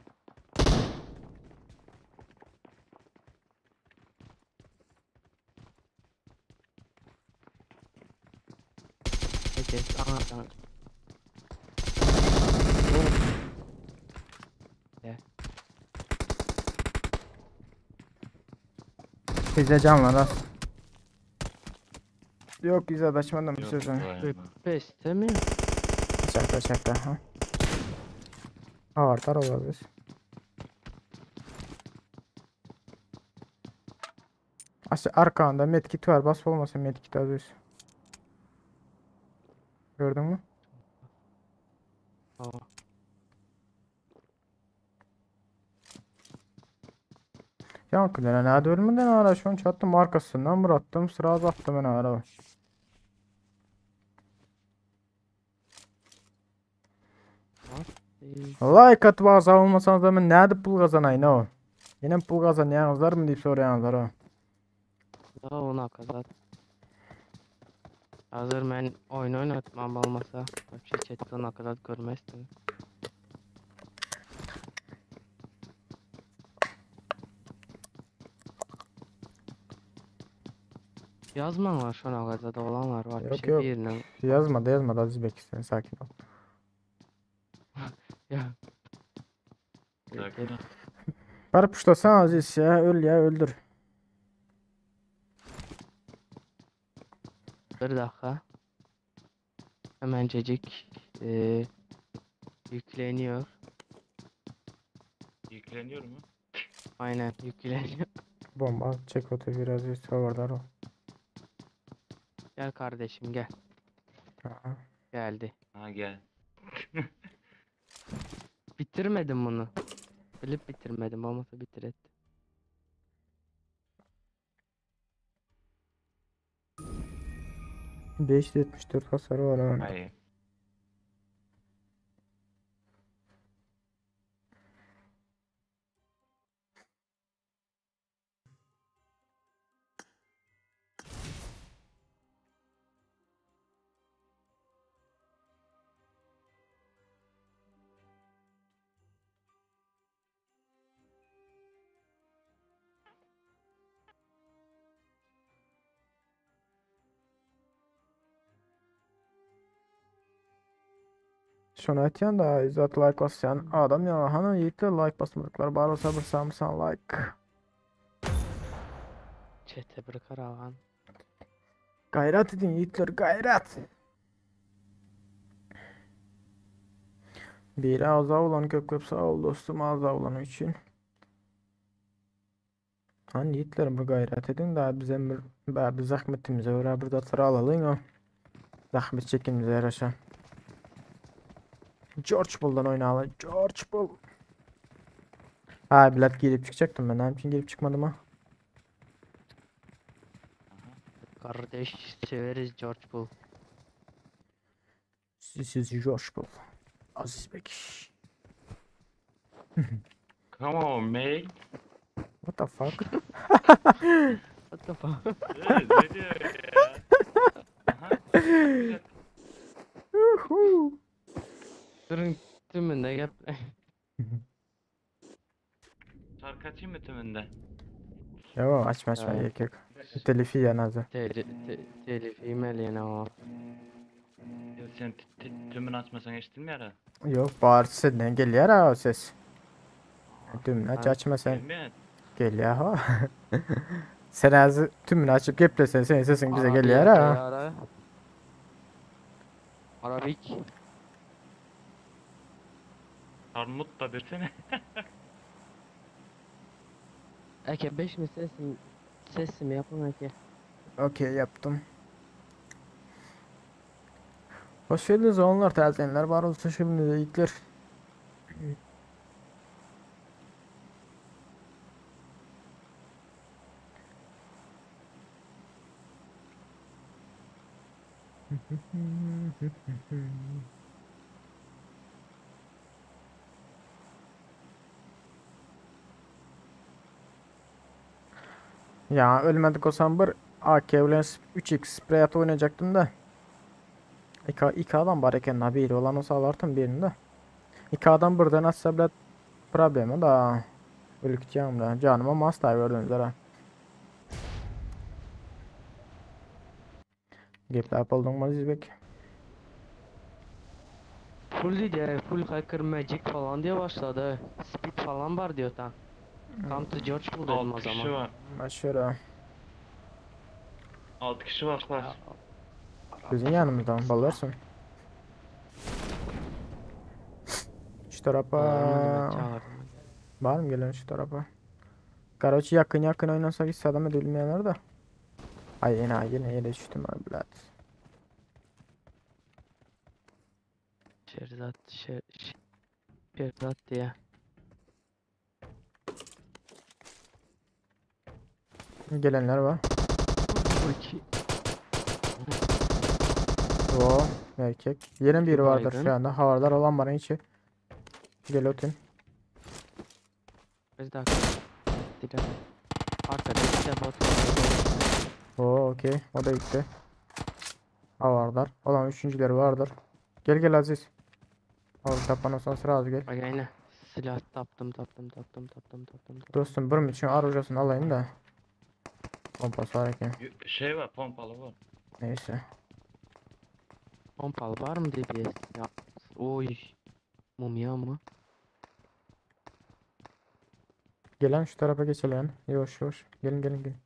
Herkes aha tamam. Bize can var az. Yok bize adaşmadım bir Yok, sözüm. dayanma. Beste mi? Şaka şaka ha. Artar olabilir. Aslında arkanda medkit var. Bas olmasa medkit alıyorsun. Gördün mü? Aa. Ya kılına ne ölmeden ara şunu çattım arkasından bıraktım sıra attım ben ara. Ee, Like atıp abone olmasanız da ben nerede pul kazanayım o? Yine pul kazanayanlar mı deyip soruyanlar o. Daha ona kadar. Hazır ben oyun oynatmam olmasa bir şey chatte ona kadar görmezdim. Yazma var şu ana kadar da olanlar var. Bir Yok, şey yok. birinin. Yazmadı yazmadı Aziz Bek sen sakin ol. Ya. Sakin ol. Bar puşlasana Aziz ya öl ya öldür. Bir dakika. Hemencecik eee yükleniyor. Yükleniyor mu? Aynen yükleniyor. Bomba çek otu biraz üstü varlar o. Gel kardeşim gel. Aha. Geldi. Ha gel. Bitirmedim bunu. Bilip bitirmedim olmasa bitir et. Hı. 574 hasarı var onun. Hayır. Şunu atyan da izat like basyan adam ya hani yiğitler like basmadıklar bari sabır samsan like. Çete bir karavan. Gayret edin yiğitler gayret. Biri ağza olan köp köp sağ ol dostum ağza olan için. Hani yiğitler bu gayret edin daha bize bir Bärde zähmetimize görä bir zatlar alalyň o. Zähmet çekenimize yaraşa. George Bull'dan oýnaly. George Bull. Ha, bilet girip çykjaktym ben. Näme üçin girip çykmadym ha? Kardeş severiz George Bull. Siz George Bull. Aziz Bek. Come on mate. What the fuck? What the fuck? Ne, ne diyor ya? Aha. Güzel. Uhu. Durun tümünde gel. Şarkı açayım mı tümünde? Yo açma açma Ha. gerek yok. Telifi ya Nazı. Teli, te, telif e-mail yine o. Ya sen tümünü açmasan eşitilmiyor ha. Yok bağırtı senden geliyor ha o ses. Tümünü aç Ha. açma sen Gelmiyor. geliyor ha. Sen ağzı tümünü açıp geplesen senin sesin bize geliyor ha. Arabik. Armut da desene. Eke 5 mi sesim sesim yapın eke. Okey yaptım. Hoş geldiniz onlar terzenler var olsun şimdi de ilkler. Ya ölmedik olsam bir AK bilen 3x sprey atı oynayacaktım da. İki, iki adam var eken ha biri olan olsa alardım birini de. İki adam buradan atsa bile problemi da. Ölükeceğim da. Canıma masla gördüğünüz üzere. Geplap oldun mu Aziz Bek? Full dedi, full hacker magic falan diye başladı. Speed falan var diyor tam. Come to George Bull dedim o 6 kişi zaman. var. Başarı. 6 kişi var var. Bizim yanımızdan balarsın. Şu tarafa. Çağırdım. Var mı gelen şu tarafa? Karoçi yakın yakın oynasak hiç adam edilmeyenler de. Ay yine yine yere düştüm abi blat. Şerzat, şer, Şerzat diye. Gelenler var. Bu iki. O erkek. Yerin biri vardır Baygın. şu anda. Havardar olan bana içi. Gel ötün. Bir dakika. Bir dakika. Arkada bir de bot var. Oo okey. O da gitti. Havardar. Olan üçüncüleri vardır. Gel gel Aziz. Al tapan olsan sıra az gel. Bak yine silah taptım taptım taptım taptım taptım. taptım. Dostum bunun için arujasını alayım da. Pompas var eken. Şey var pompalı var. Neyse. Pompalı var mı DPS? Ya. Oy. Mumya mı? Gelen şu tarafa geçelim. Yavaş yavaş. Gelin gelin gelin.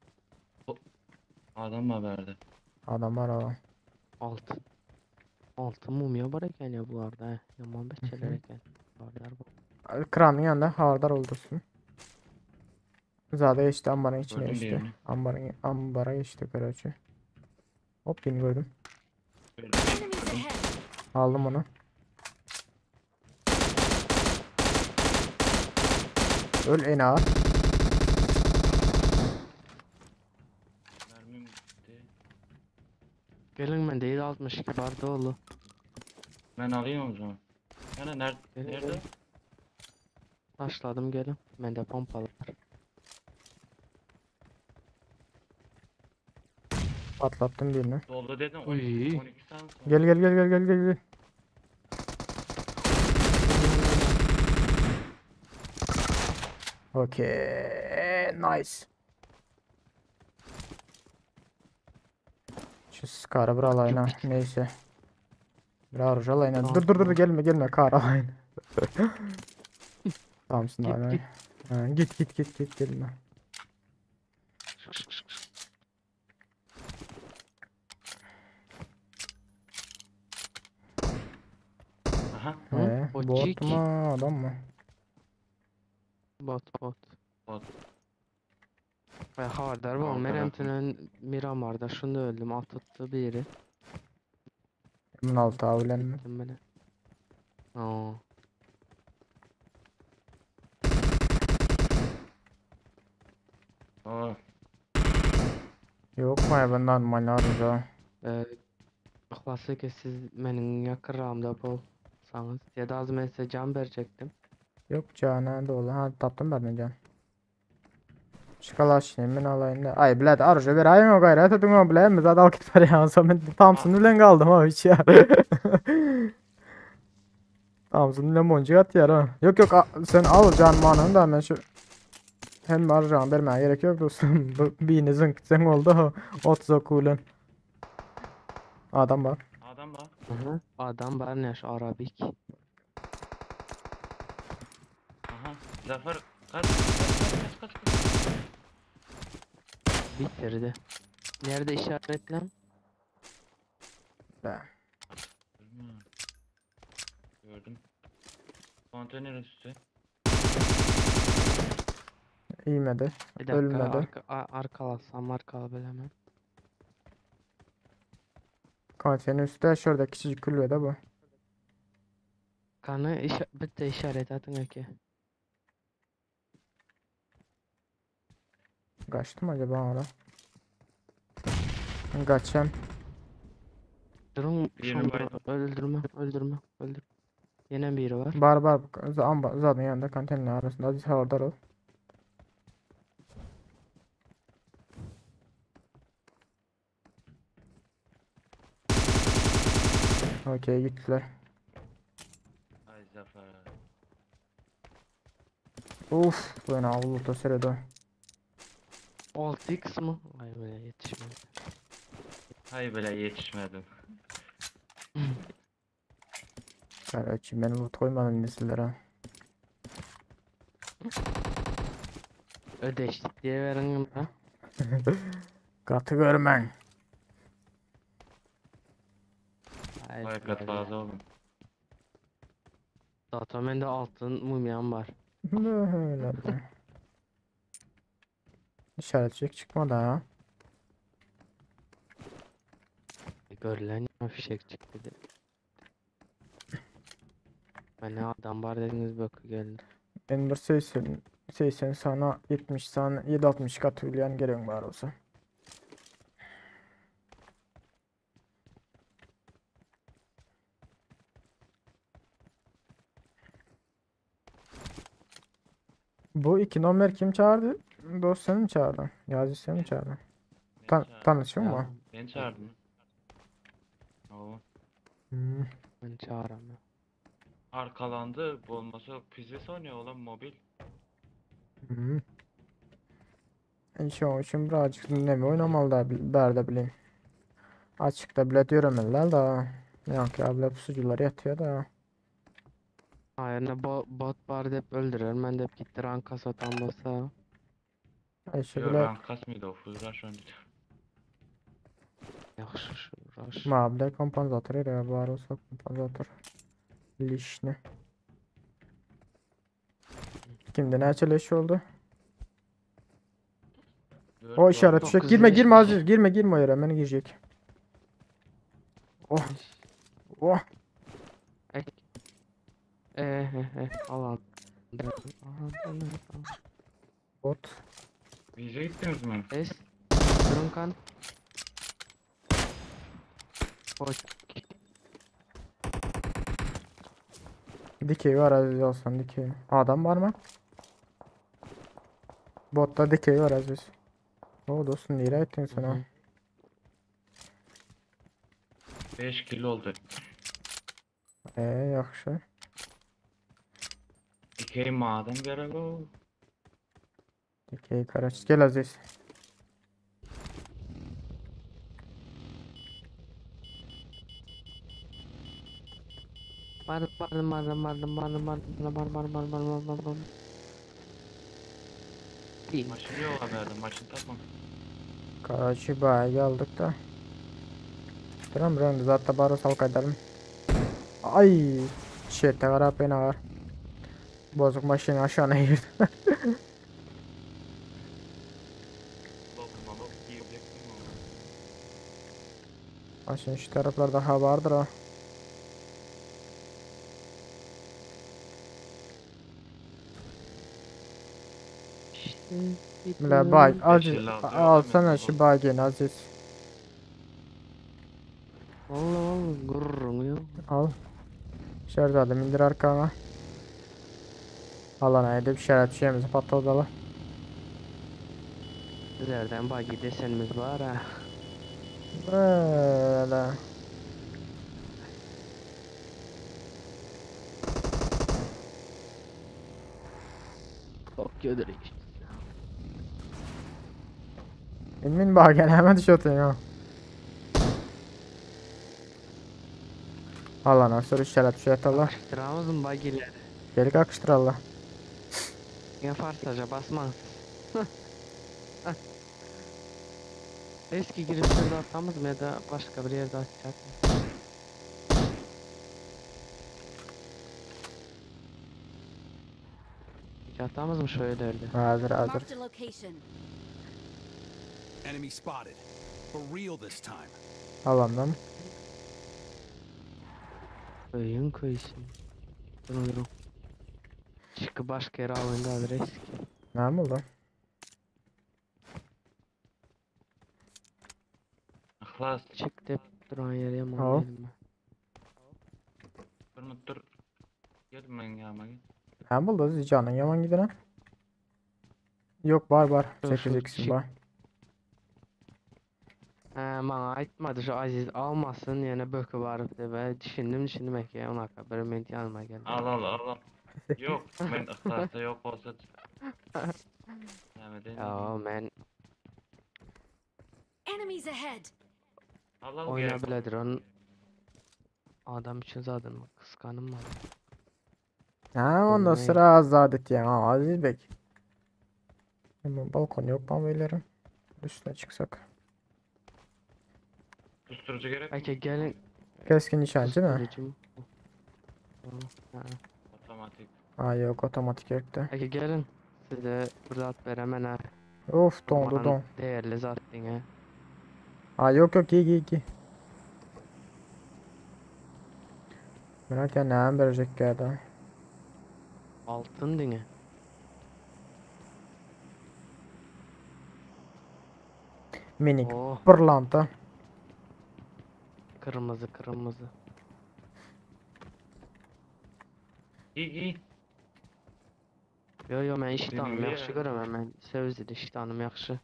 Adam mı verdi? Adam var adam. Altı. Altı mumya var eken ya bu arada. he. Yaman beçeler eken. Varlar bu. Kranın yanında havardar oldursun. Zade geçti ambarın içine Gördüm geçti. birini. Ambarın ambara geçti karaçı. Hop birini gördüm. Böyle Enemies ahead! Aldım onu. Öl en ağır. Mermim gitti. Gelin ben değil 62 var dolu. Ben alayım o zaman. Yani nerede? Gelin, Nerede? gelin. Taşladım gelin. Bende pompalı var. Patlattım birini. Dolu dedin. Uy. 12, 12 tane sonra. Gel gel gel gel gel gel gel. Okey, nice. Şu Scar'ı bir alayım ha. Neyse. Bir arıcı alayım. Tamam, Dur dur dur tamam. gelme gelme kar alayım. Tamamsın Git, hala. git. Ha, git git git git gelme. Aha. Hı? Ee, O bot cik. mu adam mı? Bot bot. Bot. Ve habardar bol. Men hem tünen Miramar'da şunda öldüm. At tuttu biri. M6 A bilen mi? Gittim bile. Aa. Aa, Yok mu ya ben normal arıza. Ee, Klasik siz benim yakınramda bolsanız ya da az ben size can verecektim. Yok cana dolu. Ha taptım ben can. Şikalaşını men alayım da. Ay bilet arıza ver ayım o gayret edin o bilen mi zaten al git var ya. Ben Thompson bilen kaldım ha hiç ya. Thompson bilen boncuk at yer ha. Yok yok a- sen al can manını da ben şu hem arıza vermeye gerek yok dostum. Bu Birini zınk sen oldu ha. 30 okulen. Adam var. adam var. Hı Adam var ne Arabik. Aha. Zafer kaç kaç kaç kaç kaç. Bitirdi. Nerede işaretlem? Be. Bilmiyorum. Gördüm. Konteyner üstü. İyimedi. Bir dakika Ölmedi. arka, a- arkalasam arkala böyle hemen. Konteynerin üstü şurada küçücük kulübede bu. Kanı işa bitti işaret atın ki. Kaçtı mı acaba orada? Kaçayım. Durun Birini şunu baydım. öldürme öldürme öldür. Yine biri var. Bar bar amba zaten yanında konteynerin arasında Aziz orada ol. Okey gittiler. Ay Zafer. Uf, ben avlu da sırada. 6x mı? Ay böyle yetişmedi. Hay böyle yetişmedim. Karaçı ben loot koymadım nesillere. Ödeştik diye verin ha. Katı görmen. Ay Vay böyle. kat fazla oğlum. Zaten bende altın mumyam var. Böyle de. İşaretçilik çıkmadı ha. Görülen ya fişek çıktı dedi. Ben ne adam var dediniz bakı geldi. Ender 80 80 sana 70 sana 760 katı üleyen gerek var olsa. Bu iki numara kim çağırdı? Dost seni mi çağırdı? Yazi seni mi çağırdı? Ben Tan çağırdım. tanışıyor mu? Ya, Ben çağırdım. Oo. Hmm. ben çağıramıyorum. Arkalandı. Bu olmasa pizza oynuyor oğlum mobil. Hmm. E, Şoň üçin birazcık neme oynamaly da bärde bileyim. Açıkta bile ýöremeliler da. Ýa bile pusucular ýatýar da. Hayır ne bo bot var deyip öldürür. Ben deyip gitti ranka satan olsa. Ayşe Yo bile rank kasmıyordu o full rush oynuyor. Yaxşı şu rush. ma bile kompensator ýa bar bolsa kompensator. Lişni. Kimde näçe leş oldu? Dört O var. işaret Dokuz düşecek. Girme leş. girme Aziz girme girme o yere beni girecek. Oh oh. Ek. Eh eh eh alan. Alan. Bot. Vize gittiniz mi? Es. Durun kan. Boş. Dikey var Aziz olsun dikey. Adam var mı? Botta dikey var Aziz. O dostum nereye ettin sen ha? Hı hı. 5 kilo oldu. Ee yaxşı. Dikey maden gerek o. Dikey karaç. Gel Aziz. Var var var var var var var var var var var var var. Değil. Maşın yok haberdim. Maşın tapma. Karaçı bayağı geldik da. Duram duram zaten baro sal kaydarım. Ay shit qarab beni var. Bozuk maşını aşağına girdi. Maşyn şu taraplarda ha bardyr ha. Bile bay Aziz 556 alsana şu bageni Aziz. Allah Allah gururun yok. Al. Şerzade indir arkana. Alana edip şeref şeyimizi patlatalım. Bizlerden bagi desenimiz var ha. Böyle. Tokyo'dur işte. Emin bageni hemen düşüyorsun ya. Alana sonra şeref şey atalım. Akıştıramaz mı bagileri? Gel kakıştır Allah. Ya farsaca basmaz. Eski girip şurada atamız mı ya da başka bir yerde atacak mı? Hiç atamız mı şöyle derdi? Hazır hazır. Marked a location. Enemy spotted. For real this time. Alandan. Köyün köyüsün. Durun durun. Çıkı başka yere alın da eski. Ne oldu? Ihlas Çık dep duran yere Al. yaman değilim ben. bir minut dur. Gel meň ýanyma gel. Ne buldu Aziz canın yaman giden ha? Yok var var. Dur, 8 şu x'im çık- var. He bana aytmadı şu Aziz almasın yine bökü varıp de ben düşündüm düşündüm ki ona kadar bir ment yanıma geldi. Al al al. al. Yok men ihlasda yok bolsa. Näme deýin? Ya men Enemies ahead. Al al oyna gerek. biledir onun adam için zaten kıskanım var. Ha ondan Bilmeyin. sonra azad et ya Aziz Bey. Ama balkon yok mu beylerim? Üstüne çıksak. Susturucu gerek mi? Belki gelin Keskin nişancı mı? susturucum. Ha, Otomatik. Ha yok otomatik yoktu. Belki gelin size bir zat veremen ha. Of dondu Aman don. Değerli zat dine. Ha yok yok iyi iyi iyi. Merak ya ne verecek geldi. Altın dine. Minik Oh pırlanta. kırmızı kırmızı. İyi iyi. Yo yo ben iştahım Benim yaxşı ya. göremem ben sözlü iştahım yaxşı.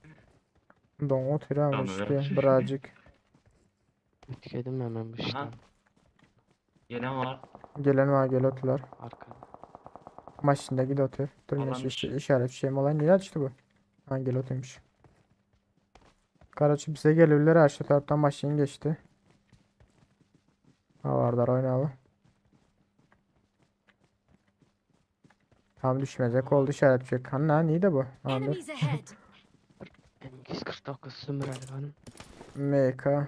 Don oturuyor Tamam, işte evet. birazcık. Ütkedim hemen bu Aha. iştahım. Gelen var. Gelen var gel otular. Arkada. Maşında gid otur. Dur Alan şu dışı. işaret şeyim olan niye açtı bu? Ha gel oturmuş. Karaçı bize gelirler ha şu taraftan maşin geçti. Ha varlar oynayalım. Tam düşmeyecek oldu işaret şey. Ha ne neydi bu? Ha, dur. Enemies ahead. M249 sümrəli hanım. MK.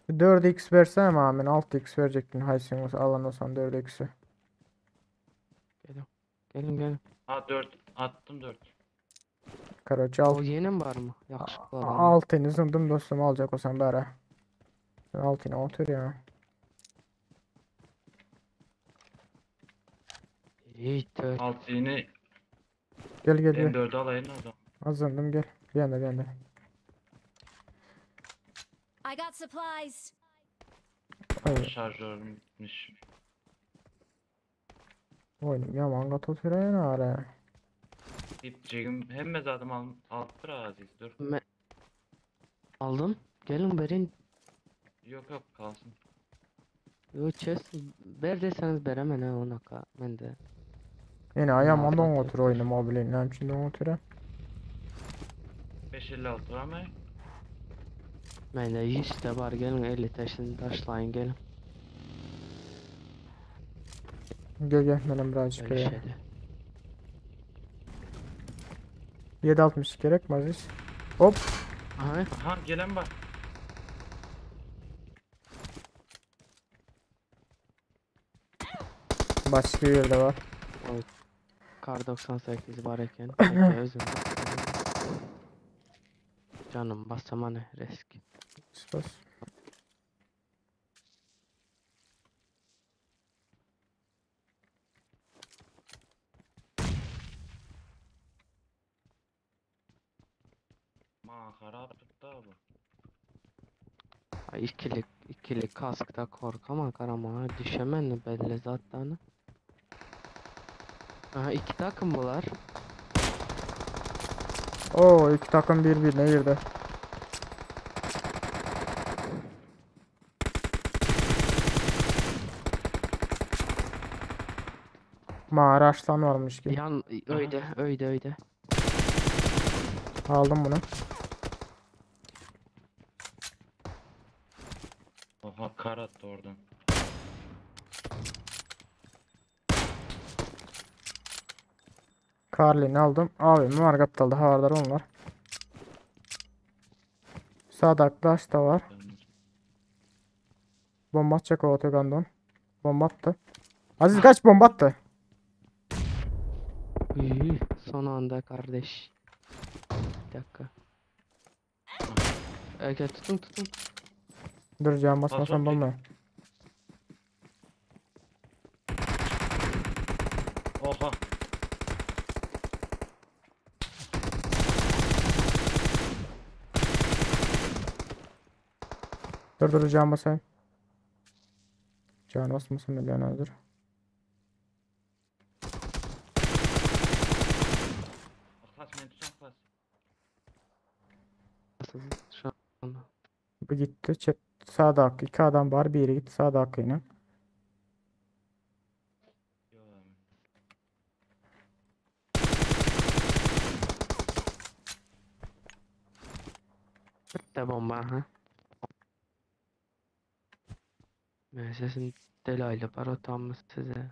4x versene amin 6x verecektin haysin olsa alan olsan 4x'i. Gelin gelin. Ha 4 attım 4. Karaçı O alt yeni mi var mı? Yakışıklı adam. altını zındım dostum alacak olsan bari. Sen altını otur ya. İyi dört. 6 yine Gel gel gel. M4'ü alayım o zaman. Azındım gel. Bir yanda bir yanda. I got supplies. Ay Şarjörüm bitmiş. oyunum yaman gat otur ya ara. Gideceğim hemme zaten al alttır Aziz dur. Me Aldım. Gelin verin. Yok yok kalsın. Yo chest ver deseniz veremem ha ona ka. Ben de. Yine ayağım Ne don yapıyor? otur oyunu mobilin. Ne için don otur ya? 556 var mı? Ben de 100 de var gelin 50 taşını taşlayın gelin. Gel gel benim birazcık Öyle ya. şeyde. 7.60 gerek mi Aziz? Hop. Aha. Aha gelen var. Başka bir yerde var. Kar 98 var eken. Peki özüm. Canım basamane risk. Bas. Yaman harap tuttu bu. Ay ikili ikili kaskta korkama karama düşemen belli zaten. Aha iki takım bular. Oo iki takım birbirine girdi. Mağara aslan varmış ki. Yan öyle öyle öyle. Aldım bunu. Oha kar attı oradan. Carlin'i aldım. Abi var kaptalda havardar onlar. Sağda Clash da var. Bomba atacak o otogandon. Bomba attı. Aziz kaç bomba attı. Üy, son anda kardeş. Bir dakika. Ege tutun tutun. Dur can basmasam Basma, olmuyor. Oha. Dur dur can basayım. Can basmasam milyon hazır. Aklas men tutun aklas. Nasıl şu an? Bu gitti. Çep sağda iki adam var. Biri gitti sağda yine. Yo, abi. De bomba ha. Ben sesim delaylı para mı size?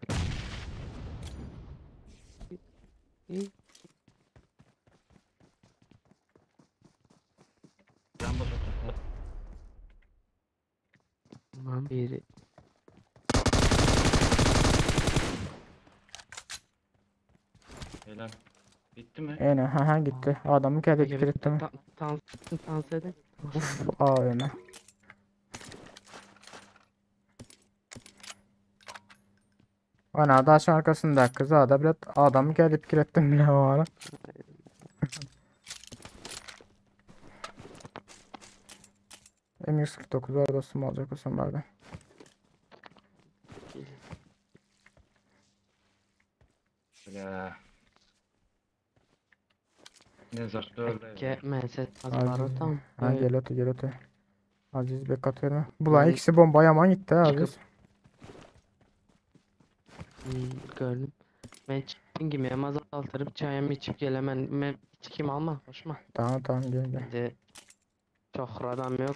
Can bas otur. Tamam biri. Helal. Bitti mi? Ene ha ha gitti. Adamı kendi Ege bir bitirtti mi? ta- Dans, dans edin. Uf AVM. Ana daşın arkasında kız ada bile adamı gelip kirettim bile o ara. M149 var dostum alacak olsam bari. Helal. Ne zor öldü. Ege ben ses Aziz. para tam. Ha gel öte gel öte. Aziz bek atıyorum. Bulan Ben- ikisi bomba yaman gitti ha Çıkıp- Aziz. Hmm, gördüm. Ben çıktım gibi hem azaltırıp çayımı içip gelemem. Ben içkim alma, koşma. Tamam tamam gel gel. Şimdi çok adam yok.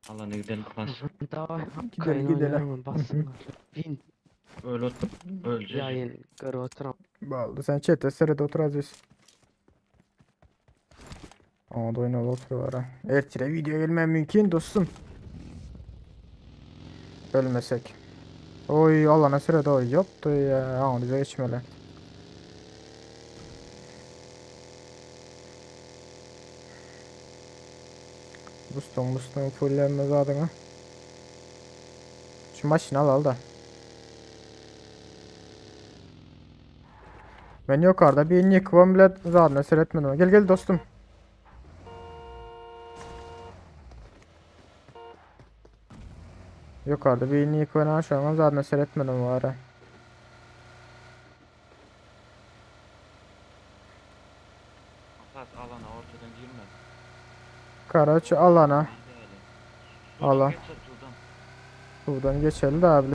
Allah ne gidelim aklas. Davay, Gidelim, kayın gidelim. oynayalım, bassınlar. Bin Öyle otur. Öleceğiz. yayın gör oturam. Baldı sen çete sırada otur Aziz. Aa da oyun otur var ha. Ertire video gelmem mümkün dostum. Ölmesek. Oy Allah'ına sırada oy yoktu ya. Aa bize geçmeli. Buston buston fullenmez adına. Şu maşını al al da. Ben yukarıda bir nick var bile zaten seyretmedim. Gel gel dostum. Yukarıda bir nick var aşağıdan zaten seyretmedim var. ha. Aklas alana ortadan girme. Karaç alana. İyi de hele. Alan. Sudan geç at, sudan. Buradan geçelim de abi.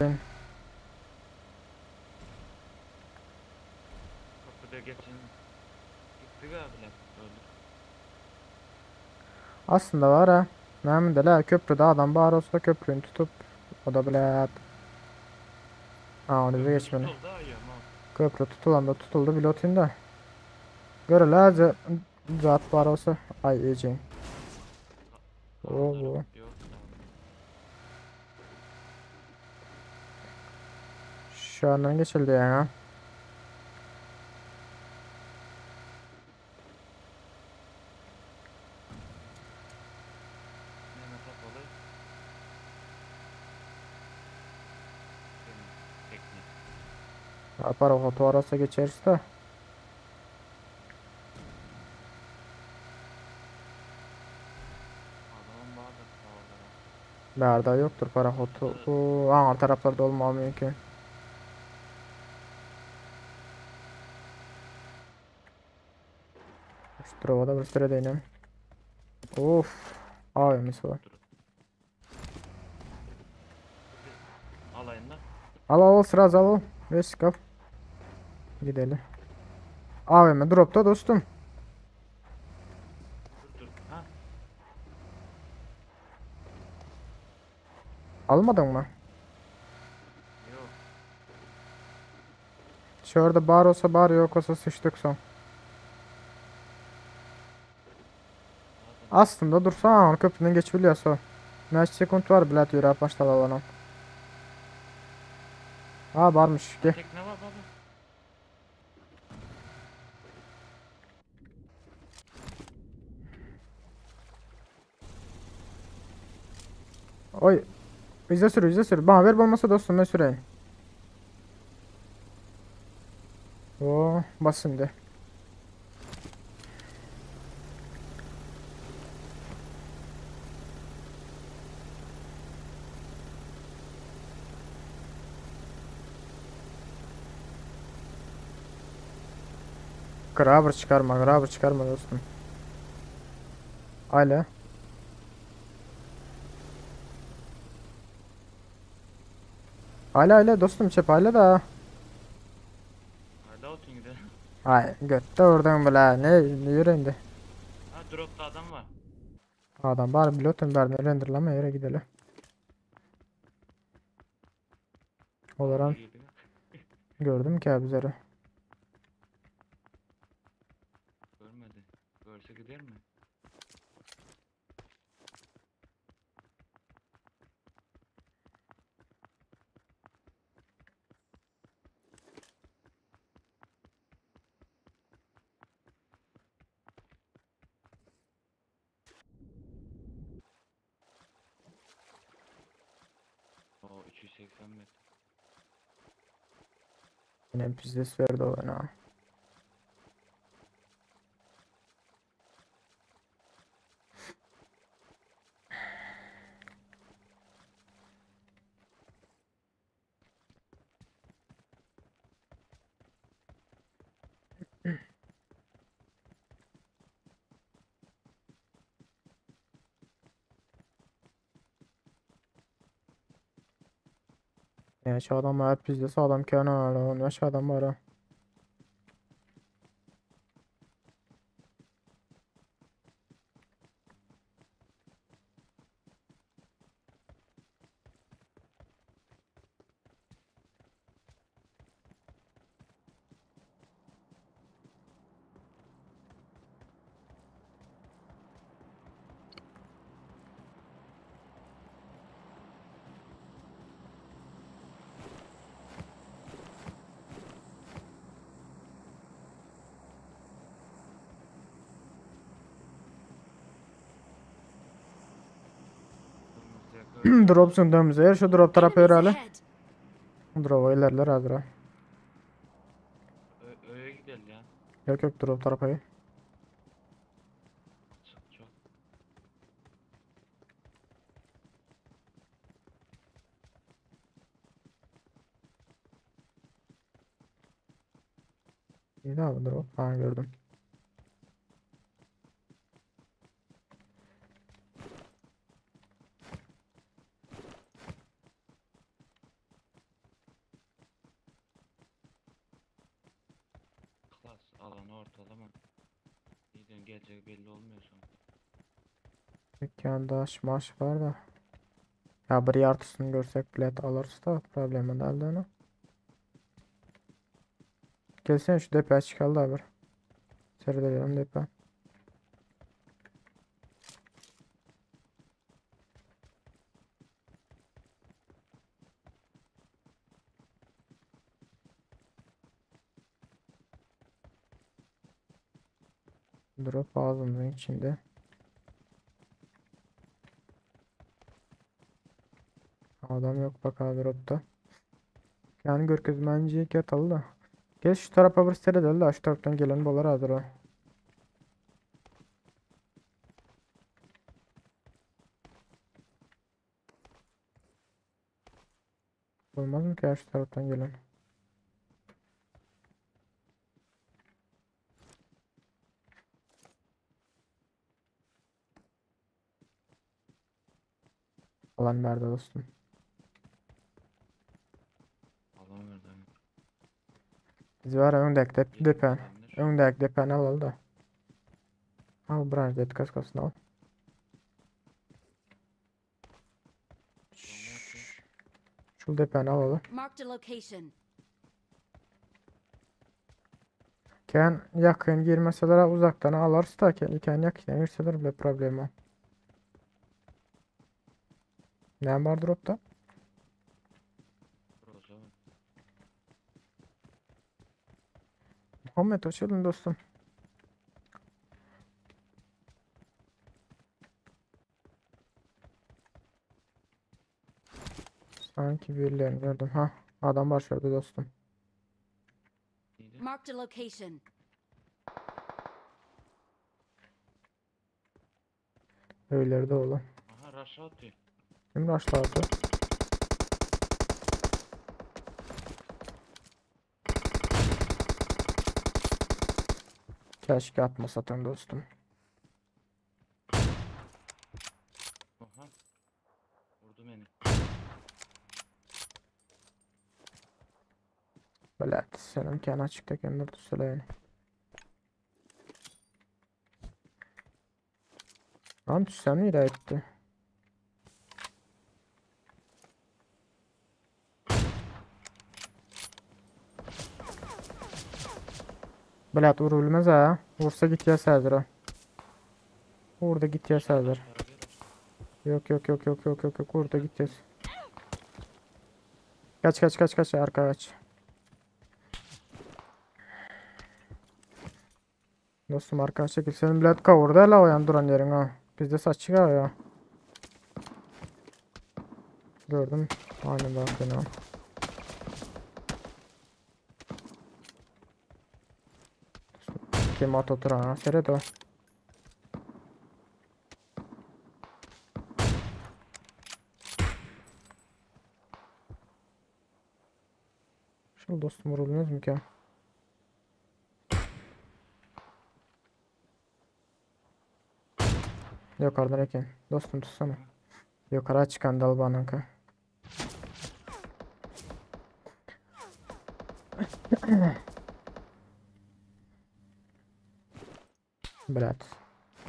Kapıda geçin. Gitti galiba. Öldük. Aslında var ha. Memnun de la köprüde adam bağır olsa köprünü tutup o da bile Ha onu bize geçmeli. Tutuldu ayı ama. Köprü tutulan da tutuldu bilotun da. Göre la zat var olsa ay yiyeceğim. Oo, bu. Yok. Şu andan geçildi ya. Mehmet Apalı. Benim tekne. Yapar o arası geçeriz de. Bärde ýokdur parahod. Bu aňar taraplarda bolmagy mümkin. Şu drop'a da bir süre değinelim. Of. AVM'si var. Alayım da. Al al al sıraz al al. Ve sıkap. Gidelim. AVM dropta dostum. Dur dur. Ha Almadın mı? yok. Şurada bar olsa bar yok olsa sıçtık son. Aslında dursan köprüden geçebiliyorsa. Näçe sekund var bilet yürüyüp başladı alana. Ha varmış. Gel. Tekne var baba. Oy. Bize sür, bize sür. Bana ver olmasa dostum ben süreyim. Oo, bas şimdi. Grabber çıkarma, grabber çıkarma dostum. Hala. Hala hala dostum çep hala da. Hala otun gidelim. Ay götte oradan bile ne ne yürüyün Ha dropta adam var. Adam bari pilotun bari renderlama yere gidelim. Olaran Geliyor. gördüm ki abizleri. Görmedi. Görse gider mi? O 380 metre. Yine pizdes verdi o bana. Ya şu adam var pizdesi adam kenar var. Şu adam var ha. Kırmızı yakar. Drop sunduğumuz yer şu drop tarafı Enemies herhalde. ahead. Drop'a ilerler hazır ha. Ö- Öyle gidelim ya. Yok yok drop tarafı. Çok çok. İyi de abi drop. Ha gördüm. Klas alanı ortalama. Neden gelecek belli olmuyor sonra. Dükkanda maş var da. Ya bir yartısını görsek bilet alırız da problemi değil de onu. Gelsene şu depoya çıkalım da bir. Seyredelim depo. Drop ağzımızın içinde. Adam yok bak abi dropta. Yani görkezmenci yatalı da. Gel şu tarafa bir seyredelim de şu taraftan gelen bolar hazır o. Bolmazmy ki şu tarapdan gelen? Alan verdi dostum. Alan verdi. aynen. Biz var öňdäki dep Gelin depen. olabilir. Öňdäki depeni alaly da. Al branş kaskasını al. Şu depeni alaly. Marked a location. Ken yakın girmeseler uzaktan alarız da ken, iken yakın girseler bile problem o. Ne var dropta? Roza var. Muhammed hoş geldin dostum. Sanki birilerini gördüm. Ha, adam var şurada dostum. Neydi? Marked a location. Öylerde oğlum. Aha rush atıyor. Kim rushladı? Keşke atmasatın dostum. Aha. Vurdu beni. Böyle senin kendi açıkta kendini söyleyin. Lan sen mi etti? Blat vurulmaz ha. Vursa git ya Serdar. Orada git ya Serdar. Yok yok yok yok yok yok yok orada gideceğiz. Kaç kaç kaç kaç arka kaç. Dostum arka çekil. Senin bilet kavurdu la o yan duran yerin ha. Bizde saç çıkar ya. Gördüm. Aynen bak fena. Kim at oturan ha. Seyret o. Şu dostum vurulmaz mı ki? Yukarıdan eken. Dostum tutsana. Yukarı çıkan dal bananka. Brat.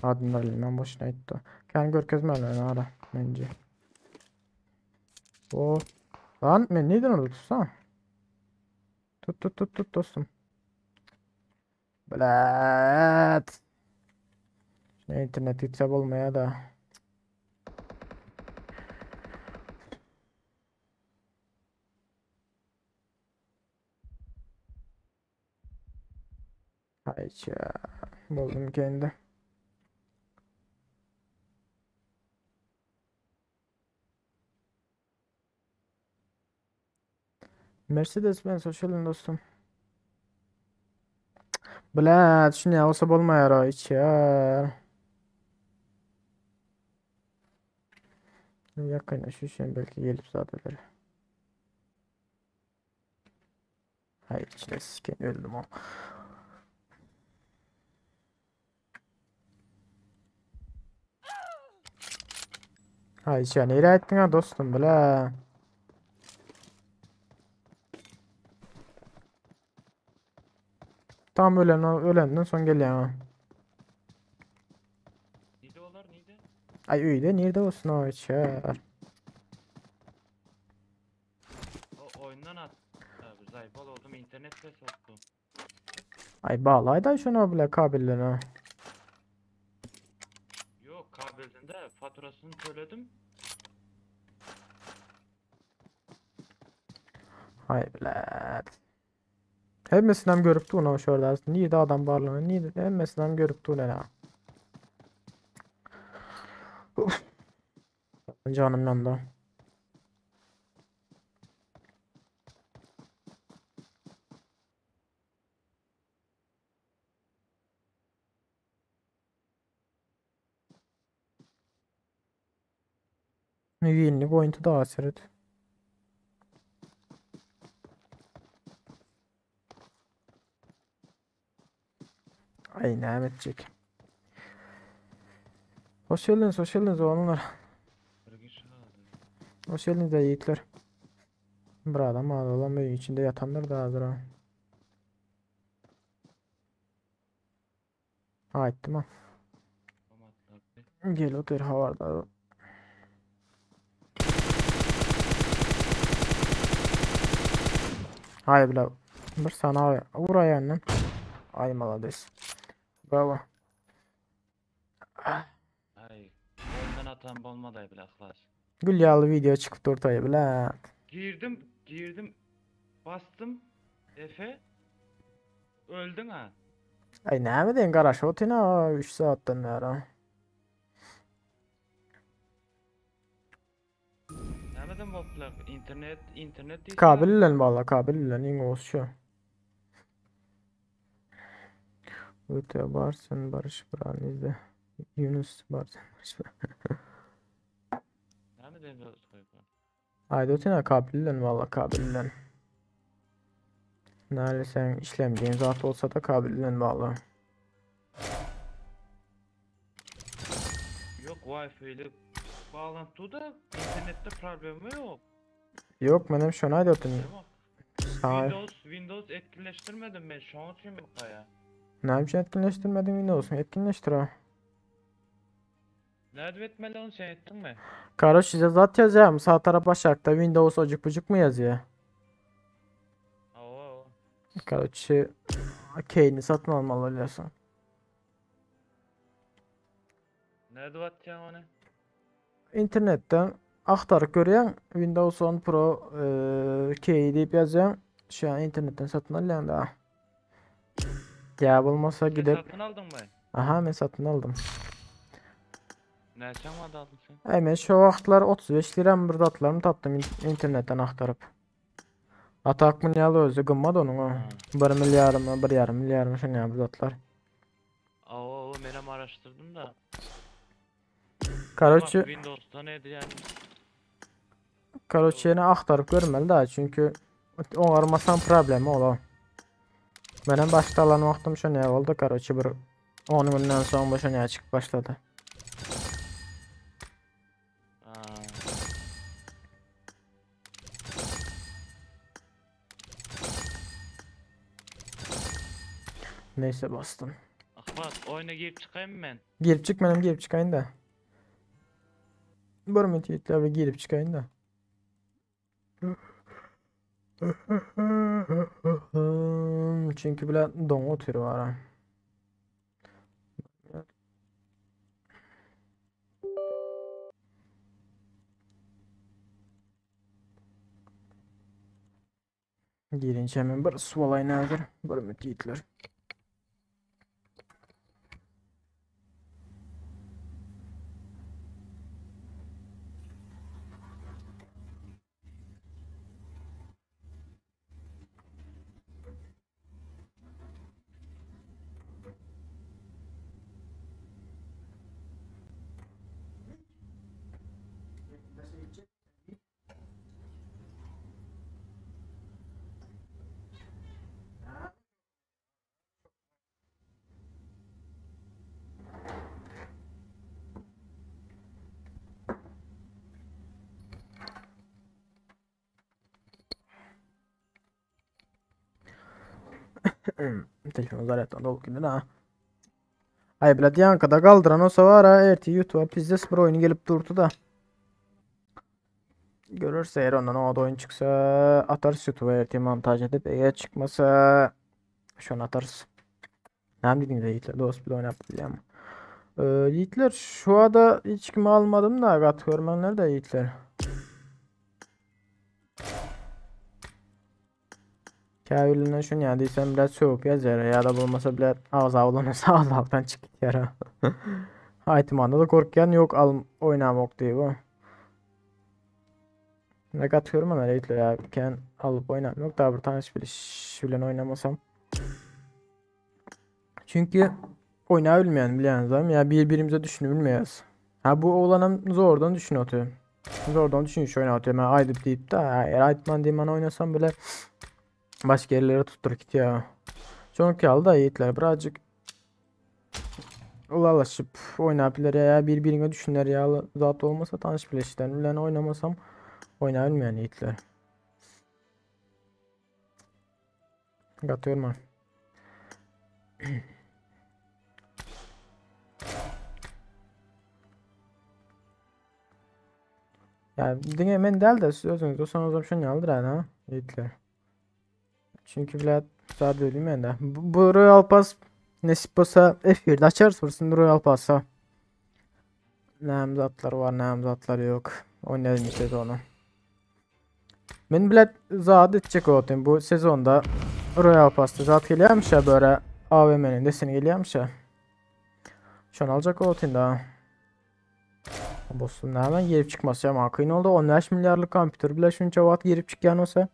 Adını bilmem boşuna gitti. Kendi görkezme lan ara bence. O lan men neden orada tutsana. Tut tut tut tut dostum. Blat. Şimdi internet gitse olmaya da. Hayça. Buldum kendi. Mercedes Benz hoş geldin dostum. Blat şunu ya olsa bolmaýar o içer. Yakın şu şey belki gelip zaten. Hayır içine siken öldüm o. Hay içe nereye ettin ha dostum bla. Tam ölen ölenden son geliyor ha. Neydi olar neydi? Ay öyle nerede olsun o içer. O oyundan at. Abi zayıf oldum internet de soktu. Ay bağlay da şunu bile kabellerini. Yok kabelden de faturasını söyledim. Hay bilet. Hemmesinden görüp durun şurada. Niye adam barlığını? Niye hemmesinden görüp durun ha. Uf. Canım yandı. Yeni oyuntu da seret. Ay näme etjek. Hoş geldiniz, hoş geldiniz oğlanlar. Bir kişi kaldı. Hoş geldiniz de yiğitler. Bir adam ağır olan içinde yatanlar da hazır ha. Ha ettim ha. Tomatlar. Gel otur havarda. Hay bile. Bir sana vur ayağından. Ay malades. Bravo. Ay. Ondan atan bolmaday bile ahlas. Gül yağlı video çıkıp ortaya bile. Girdim, girdim. Bastım. Efe. Öldün ha. Ay näme diýen garaş otyna 3 saatden bäri. Nämeden boluplar? İnternet, internet diýse- Kabel bilen valla kabel bilen iň gowusy şu. Öte barsın Barış Buran izle. Yunus barsın Barış Buran. Nämeden bolup Haydi ötene kabel bilen valla kabel bilen. Näle sen işlemciğin zat olsa da kabel bilen valla. Yok Wi-Fi ile bağlantı da internette problemi yok. Yok benim şuna haydi ötene. Tamam. Hayır. Windows Windows etkileştirmedim ben şu an için mi kaya? Ne için etkinleştirmedin Windows'u? Etkinleştir ha. Nerede etmeli onu sen ettin mi? Karoç size zat yazıyor. Sağ taraf aşağıda Windows acık bucuk mu yazıyor? Oo. Karoçi Key'ini satın almalı oluyorsun. Nerede atacaksın onu? İnternetten aktarıp görýän Windows 10 Pro e, key diýip ýazýan. Şu an internetten satın alýan da. Ya bolmasa Sen gidip satın aldın mı? aha men satın aldım. Ne sen vardı aldın sen? Ay men şu wagtlar 35 liram bir zatlarymy tapdym in- internetten aktaryp. Atak mı ýaly özü gymmat onuň o. Ha. 1 milyarmy, 1,5 milyarmy şoň bir zatlar. Oo ben hem araştırdım da. Karoçi Bak Windows'ta ne yani? Karoçi ýene aktaryp görmeli da çünkü oňarmasam problemi ola. Menem başda alan wagtym şo näme boldy karoçi bir 10 günden soň bu şo näme çykyp başlady. Aa. Neyse bastım. Ahvat oyuna girip çıkayım mı ben? Girip çık benim girip çıkayın da. Bir müddet bir girip çıkayın da. Çünkü bile don oturuyor var ha. Girince hemen bir su alayın hazır. Bir müddetler. Telefon zaryaddan dolup giden ha. Ay bile Diyanka'da kaldıran olsa var ha erti YouTube'a pizdes bir oyunu gelip durdu da. Görürse eğer ondan o da oyun çıksa atarız YouTube'a erti montaj edip eğer çıkmasa şu an atarız. Ne dedin de Yiğitler dost bile oynayıp biliyorum. Ee, Yiğitler şu anda hiç kimi almadım da gat görmenler de Yiğitler. Kâbil'den şunu ya desem biraz soğuk yazar ya da bulmasa bile ağız avlanırsa ağız alttan çık gider ha. Aytmanda da korkan yok al oynamak diye bu. Ne katıyorum ona renkli ya. Ken alıp oynam yok daha bir tanış bir bilen oynamasam. Çünkü oynayabilmeyen biliyorsunuz değil mi? Ya birbirimize düşünülmüyoruz. Ha bu oğlanım zordan düşünüyor. Zordan düşünüş oynatıyor. Ben aydıp deyip de eğer aytman diyeyim ben oynasam bile başka yerlere tuttur git ya. Çünkü aldı da yiğitler birazcık ylalaşyp oýnap biler ýa bir-biriňe düşüner ýaly zat bolmasa tanyş bilişden bilen oýnamasam oýnabilmeýän ýigitler. Gaty görme. Ya diňe men däl-de siz özüňiz bolsaňyzam şony ýalydyr ha, ýigitler. Çünki bilet zat bilmeýän de. Bu, bu Royal Pass nesip bolsa F1'de açarys bursun Royal Pass'a. Näme zatlar var, näme zatlar yok. Oynayalım sezonu. Men bilet zat etjek otyn bu sezonda Royal Pass'ta zat gelýärmiş ya böyle AVM'nin deseni gelýärmiş ya. Şonu alacak otyn da. Dostum näme girip çykmasy ýaman kyn oldy. 15 milyarlyk kompýuter bile şunça wagt girip çykýan bolsa.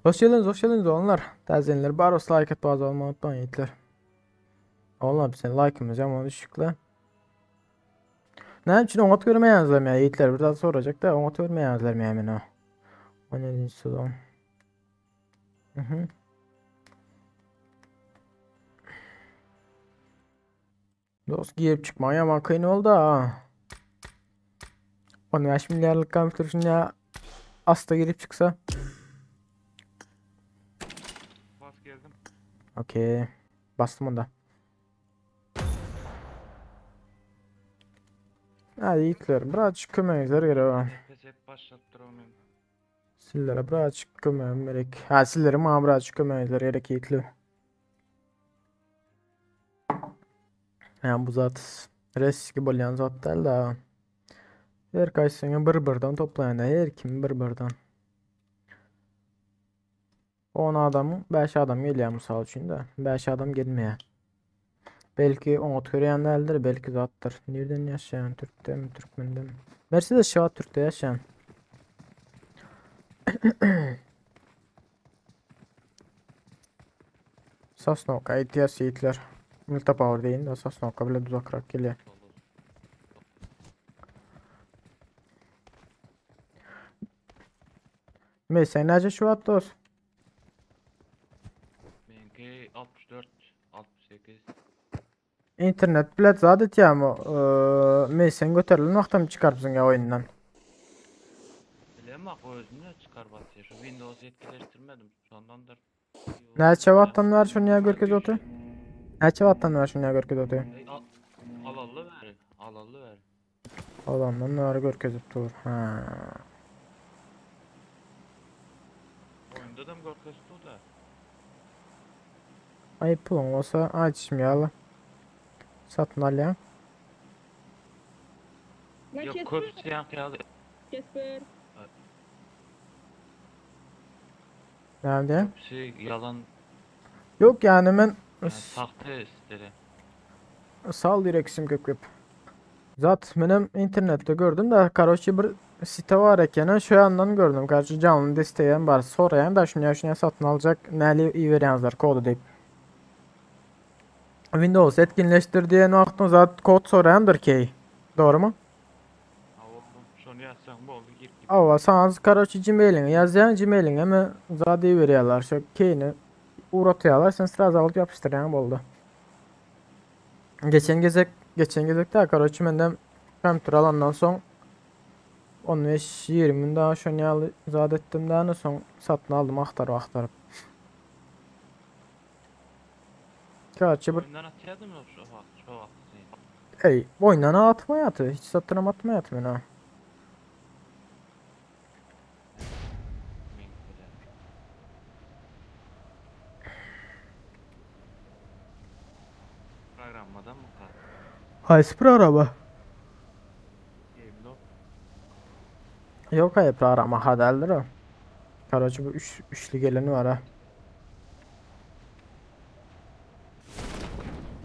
Hoş geldiniz, hoş geldiniz oğlanlar. Täzelenler bar olsa like atmagy olmagy unutmaň ýigitler. Oğlanlar sen like'ımız ýaman düşükle. Näme üçin oňat görmeýäňizler meni ýigitler? Bir zat sorajak da oňat görmeýäňizler meni meni. 17. sezon. Mhm. Dost girip çykmagy ýaman kyn boldy ha. 15 milyarlyk kompýuter üçin ýa asta girip çyksa. Bas geldim. Okey. Bastım onda. Ha yiğitler birazcık kömeğinize gerek var. Pes et başlattıramıyorum. Sizlere birazcık kömeğim gerek. Ha sizlere maňa birazcık kömeğiniz gerek yiğitler. Yani bu zat riski bolýan zat däl da. Her kaýsyňy bir birden toplaýan her kim bir birden. 10 adamyň 5 adam gelýär mysal üçin de. 5 adam gelmeýär. Belki oňat görýän däldir, belki zatdyr. Nirden ýaşaýan? Türkde mi, Türkmende mi? Mercedes şu Türkde ýaşaýan. Sosnovka ihtiyaç yiğitler. Multi power deyin de Sosnovka bile uzakrak geliyor. Mesela näçe şu at dost? Benimki 64, 68. İnternet bilet zat etýär mi? Mesen göterilen wagtam çykarypsyň ya oyundan. Bilem bak özünü çıkar batıyor. Şu Windows etkileştirmedim. Şondandır. Näçe wattdan var şunu ya görkez otu? Näçe wattdan var şunu ya görkez otu? Ey, al, alallı ver. Alallı ver. Adamdan var görkezip dur. Ha. Oyunda da mı görkezdi o da? Ay pulun olsa açmayalım. Satın al ya. Lan Yok Kesper, köpüsü yankıyalı. Kesper. Nerede? Köpüsü yalan. Yok yani ben Yani sahte istedi. Sal direksim köp köp. Zat menem internette gördüm de karoçi bir site var ekeni şu yandan gördüm. Karşı canlı desteğen var. Sorayan da şunu şunu satın alacak neli iyi veriyorlar kodu deyip. Windows etkinleştir diye wagtyň zat kod sorayandyr ki. Doğru mu? Ha oğlum şunu yazsan bu oldu gir gibi. Ava sana karoçi Gmail'ini yazyan Gmail'ini hemen zat iyi veriyorlar. Şu keyini uğratıyorlar. Sen sırası alıp yapıştırayan oldu. Geçen gezek geçen gezek de karoçi menden kompüter alandan soň 15-20 gün daha şony ýaly zat etdim däne soň satyn aldym aktaryp aktaryp. Karoçi bir Oyundan atıyordun mu şu vakt şu vakt seni? ey oýundan atmaýardy. Hiç satynam atmaýardy men ha. Men bile. Programmadan mı kaldı? Haýsy programa? Game Log. Yok hayır programa ha däldir o. Karoçi bu üç, üçlü geleni var ha.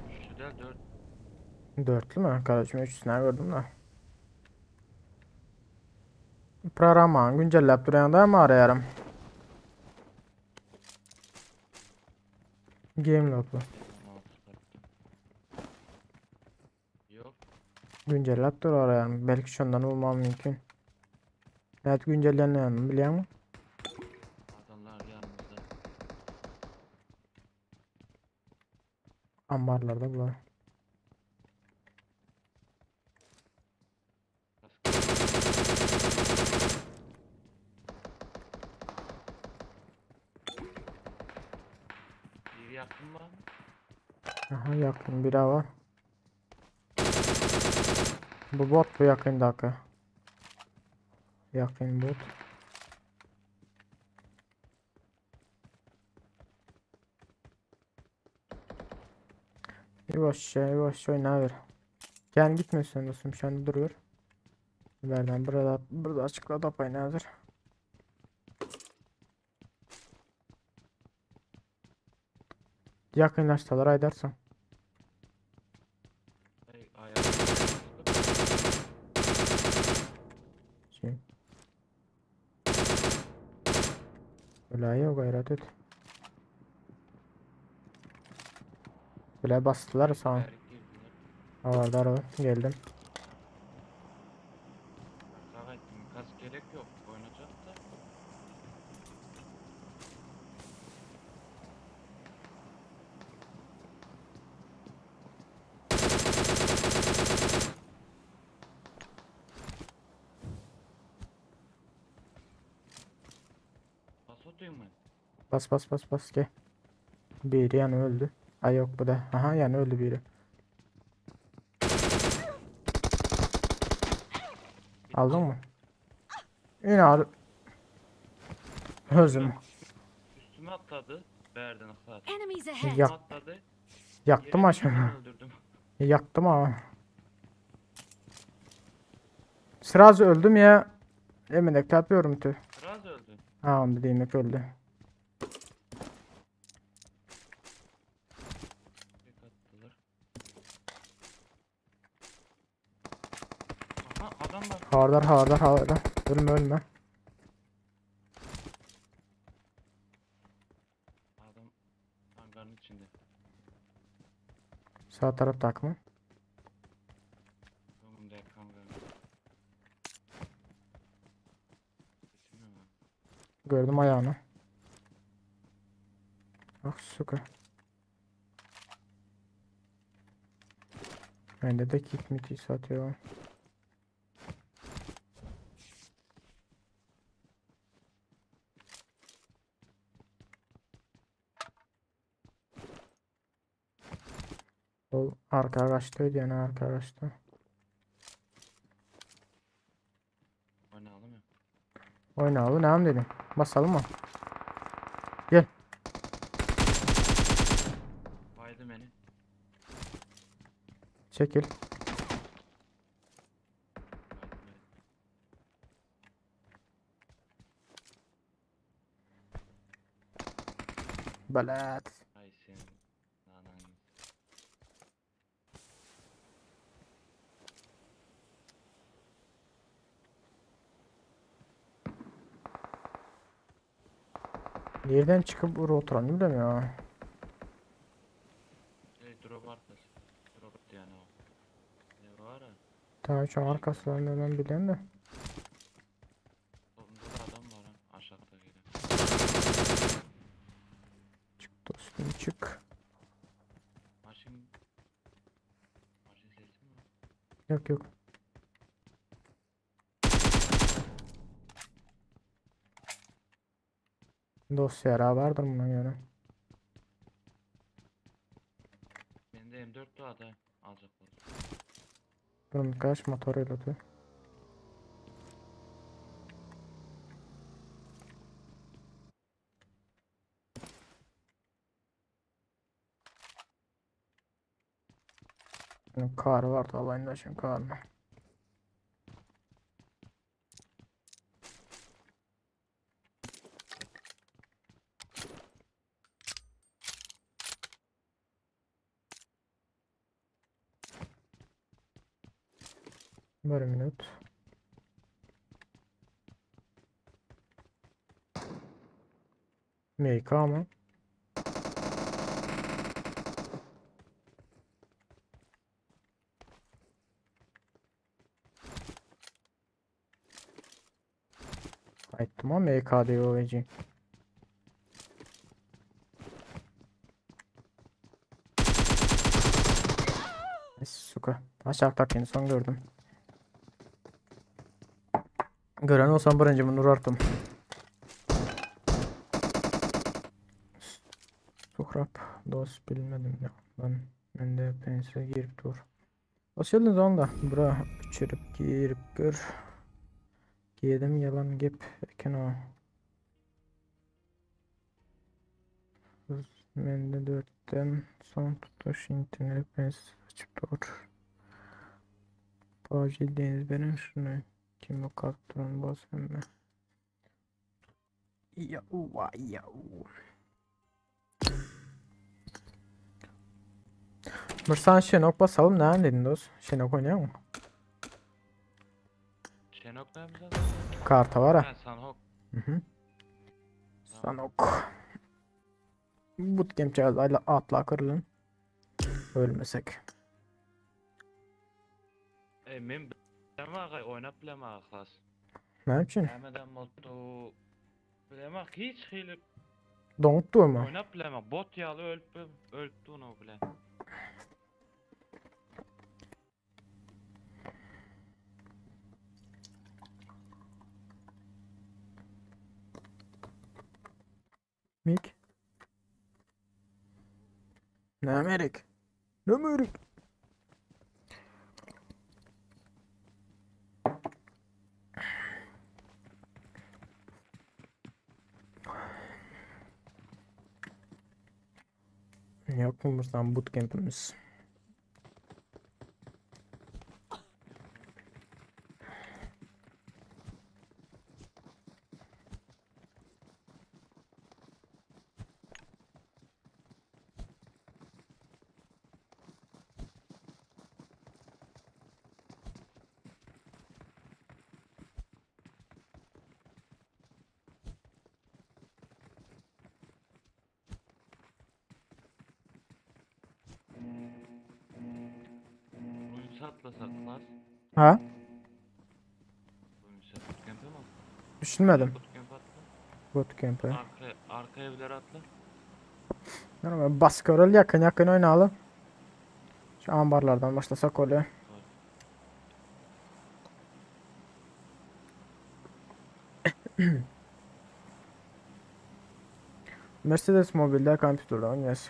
Üçlü değil dört. Dörtlü mü? Karoçi ben üçüsünü gördüm de. Programany güncelläp durýan mı arayarım? Game Log'u. Yok. Güncelläp dur arayarım. Belki şundan bulmam mümkün. Evet güncellenenini biliyor musun? Ambarlarda bular. Bir yakın var mı? Aha yakın bir daha var. Bu bot bu yakındaki. Yakın bot. Yavaşça yavaşça oyna ver. Yani gitmiyorsun dostum şu anda duruyor. Nereden burada burada açıkla da payını hazır. Yakınlaşsalar aydarsın. Ay, ayağı. Şey. Öyle yok gayret et. Bile bastılar sana. Beri girdiler. Havada araba geldim. Kavga ettim. Kask gerek yok. Oynayacak da. Bas atayım mı? Bas bas bas bas gel. Biri yani öldü. Ay yok bu da. Aha yani öldü biri. Aldın mı? Yine al. Özüm. Üstüme atladı. Berden atladı. Enemies ahead. Yak, Atladı. yaktım Yere ha düştüm, şunu. Öldürdüm. Yaktım ha. Sırası öldüm ya. Eminek yapıyorum tü. Biraz öldü. Ha onu dediğim hep öldü. Tek attılar. Aha adam var. Havadar havadar havadar. Ölme ölme. Adam hangarın içinde. Sağ taraf takımı. Önümde hangarın. Bilmiyorum ben. Gördüm ayağını. Ah suka. Bende de kit miti satıyor. O arka kaçtı yani arka kaçtı. Oynayalım ya. Oyna abi ne dedim. Basalım mı? Gel. Baydı beni. Çekil. Baydı beni. Belat. Ay senin. Anan. Yerden çıkıp buraya oturan bilmiyorum ya. Şey drop atlas. Drop attı yani o. Ne var ya? Daha şu arkasından ben biliyorum da. Solunda da adam var ha. Aşağıda geliyor. Çık dostum çık. Maşın. Maşın sesi mi? var? Yok yok. Dosya yarağı vardır bunun yani. Bende M4 var da alacaklar. Bunun kaç motoruyla atıyor. Bunun karı vardı Allah'ın da şimdi karını. Bir minut. MK mı? Aýtdym ha MK diýip oýunjy. Aşakdakini soň gördüm. Gören olsam birinji bunu urardım. Suhrap dost bilmedim ya. Ben mende pense girip dur. Hoş geldiniz onda. Bura uçurup girip gör. Girdim yalan gep eken o. Mende dörtden son tutuş internet pense açıp dur. Acil deniz benim şunu. Kim o kaptırın basın mı? Ya uva ya u. Mırsan Şenok basalım ne dedin dost? Şenok oynuyor mu? Şenok ne bize? Karta var ha. Ha Sanhok. Hı hı. Sanok. Bootcamp çağırdı. Atla kırılın. Ölmesek. E men bilemem oynap bilemem klas. Ne için? Nämeden motto bilemem hiç hili Donup durma. oynap bilemem. Bot ýaly ölüp ölüp onu bilen. Mik. Ne Amerik? Ne Amerik? Yok mu buradan bootcamp'imiz? Oyun satlasak klas. Ha? Oyun sat bootcamp'e mi atla? Düşünmedim. Bootcamp atla. Bootcamp'e. Arka, arka evlere atla. Normal baskı yakın yakın oynayalım. Şu ambarlardan başlasak oluyor. Mercedes mobilde kompüterde oynuyoruz.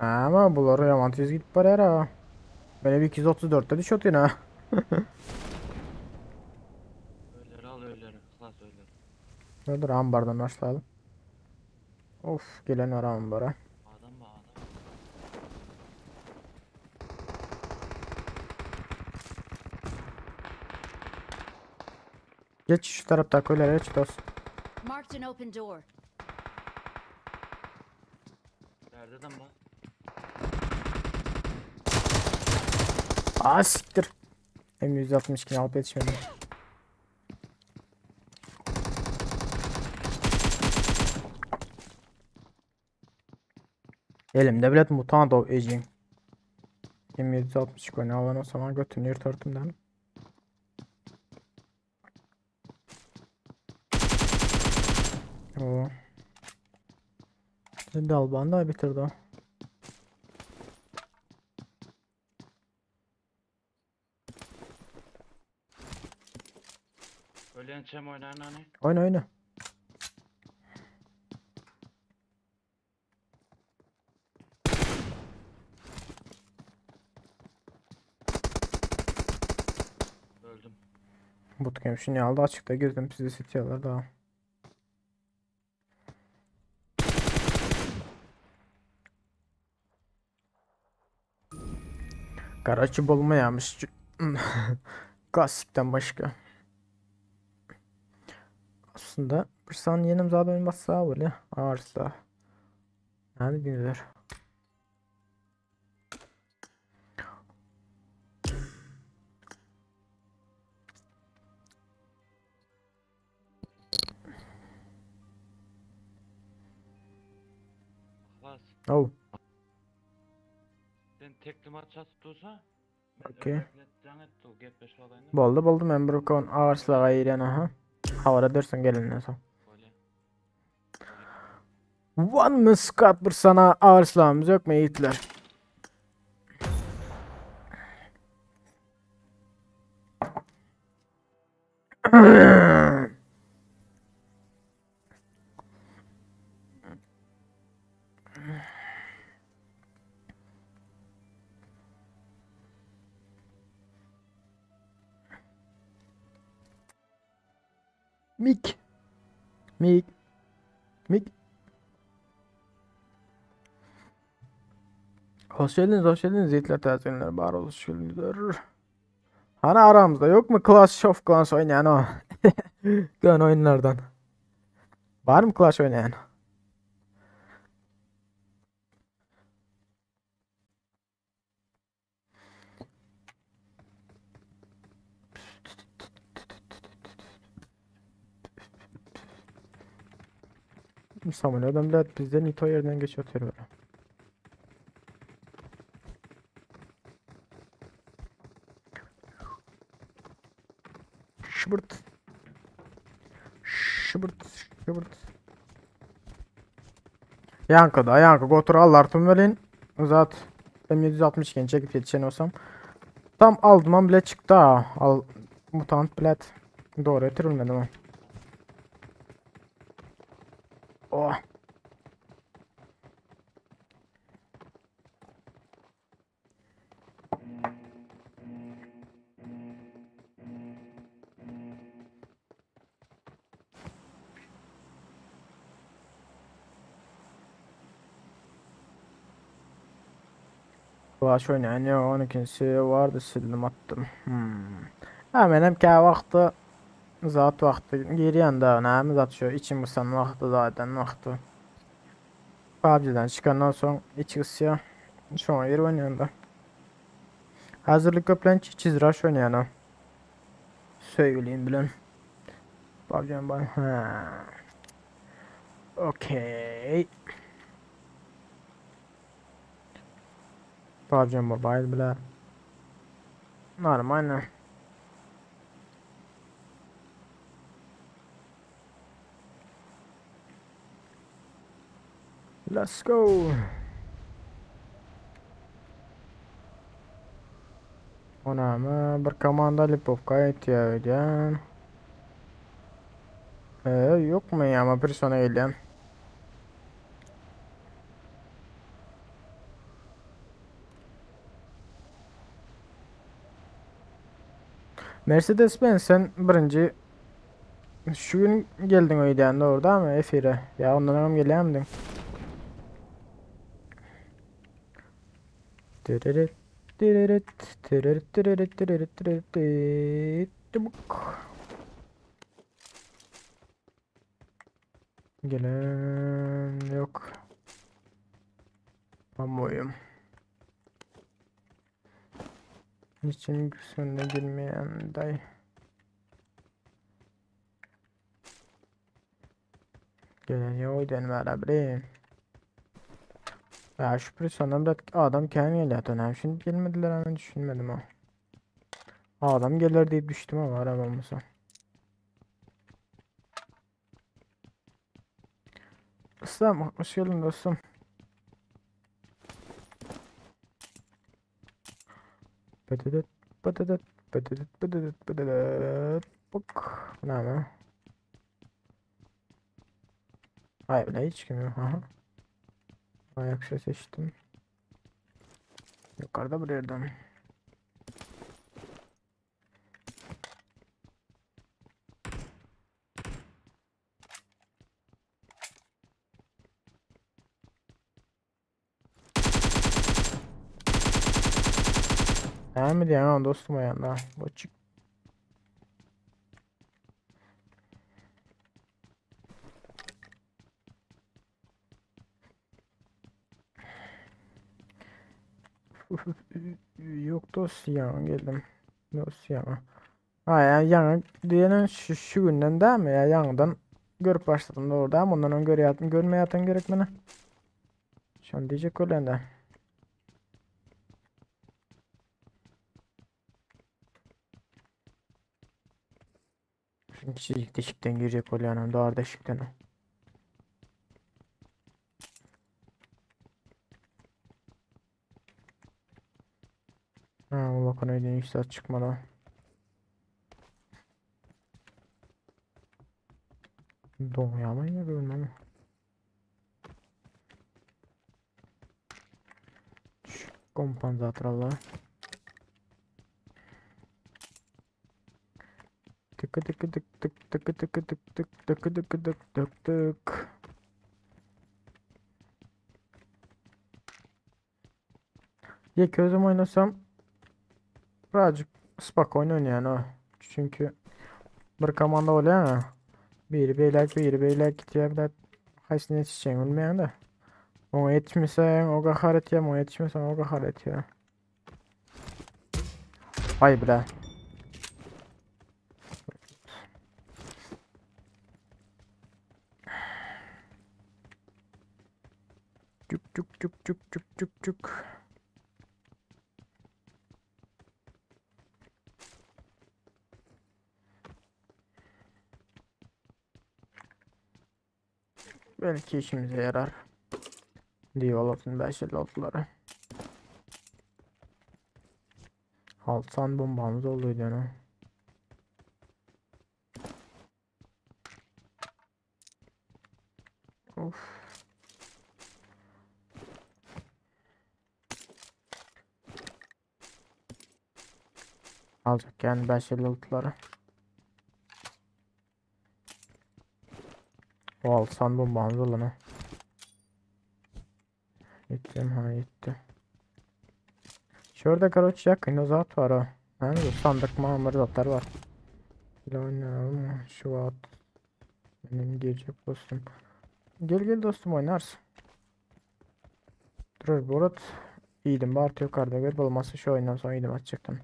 Ama buları yaman tez gidip barar ha. Beni bir 234'te düşüyordu yine. Öyleri al öyleri. Klas öyleri. Dur ambardan başlayalım. Of gelen var ambara. Adam mı adam? Geç şu tarafta köylere geç dost. Marked an open door. Nerede adam var? Aa siktir. M162 alıp yetişmedim. Elimde bilet mutant o ejin. M762 ne alan o zaman götünü yırtardım ben. Oo. Şimdi Alban da bitirdi o. Ölen çem oynar hani. Oyna oyna. Öldüm. Bootcamp şimdi aldı açıkta girdim sizi sitiyorlar daha. Karaçı bulmayamış. Klasikten başka. Aslında bir saniyenim zaten bassa böyle ağırsa. Yani güzel. Klas. Oh. Sen Tekli maç atyp dursa. Men Okey. özellikle jaň etdi o gepleşip alaýyn. Boldy boldy men bir kon agaçlyga girýän aha. Habar edersiň gelenden soň. Bolýa. One muskat bir sana agaçlygymyz yok mu yiğitler? Mik. Mik. Mik. Hoş geldiniz, hoş geldiniz. Yiğitler tazelenler, bar oluş geldiniz. Hani aramızda yok mu Clash of Clans oynayan o? Gön oyunlardan. Var mı Clash oynayan? Samuel adam bilet bizde Nito yerden geç atıyor böyle. Şıbırt. Şıbırt. Şıbırt. Yankı da yankı gotur allar tüm velin. Uzat. M762 gen çekip yetişen olsam. Tam aldım am bile çıktı ha. Al mutant bilet. Doğru ötürülmedi mi? Oh. Clash oynayan yok 12'si vardı sildim attım. Hmm. Hemen hem ki vakti zat vakti girýän da näme zat şu içim ısan vakti zaten vakti. PUBG'den çıkandan soň içi ysýar. Şoňa ýer oýnaýan da. Hazırlık köplenç çizraş oýnaýan o. Söýgülim bilen. PUBG'den bay. Ha. Okey. PUBG Mobile bile. Нормально. Let's go. Onamy bir komanda Lipovka aýtýar öýdýän. Ee, yok mu ya ama persona gelýän. Mercedes Benz sen birinji şu gün geldin öýdýän dogry dälmi efire? Ya ondan öňem gelýärmidiň? Tiririt tiririt tiririt tiririt tiririt tiririt Tubuk. Gelen yok. Amoyum. Niçin sonuna girmeyen day. Gelen yok denme bre. Ya şu personam da adam kendi geliyor dönem. Şimdi gelmediler hemen düşünmedim ha. Adam gelir deyip düştüm ama arabamıza. İslam hoş geldin dostum. Patatet patatet patatet patatet patatet. Bak. Bu ne ama? Hayır bile hiç kim yok. Aha. Ayak sesi seçtim. Yukarıda bir yerden. Devam ediyorum dostum ayağında. Bu çık. Yok dost ya geldim. Dost ya. Ha ya yani diyenin şu, şu günden değil mi ya yanından görüp başladım doğru değil mi? Ondan ön göre yattım görmeye yatan gerek bana. Şu an diyecek öyle de. Kiçijik deşikden girjek bolýanam dar deşikden. Ha, ulakan öýden hiç zat çykmady. Doňýarmy ýa bilmem. Kompensator Allah. Tıkı tıkı tık tık tıkı tıkı tık tık tıkı tıkı tık tık tık. Ýeke özüm oýnasam birazcık spokojno oýnaýan o. Çünki bir komanda bolýar ha. Biri beýläk, biri beýläk gitýär bir haýsyny ýetişjegini bilmeýän de. Oňa ýetişmeseň o gahar etýär, muňa ýetişmeseň o gahar etýär. Ay bile. Cük cük cük cük cük cük cük. Belki işimize yarar. Diýip 556'ları. Altı bombamız olduydu yani. Of. Alacak yani 556'ları. O alsan bombamız olanı. Gittim ha gitti. Şurada karoç yakın zat var o. Yani bu sandık mamur zatlar var. Bir oynayalım şu at. Benim gelecek dostum. Gel gel dostum oynarsın. Dur Borat. İyiydim Bart yukarıda gör. Olmazsa şu oyundan sonra iyiydim atacaktım.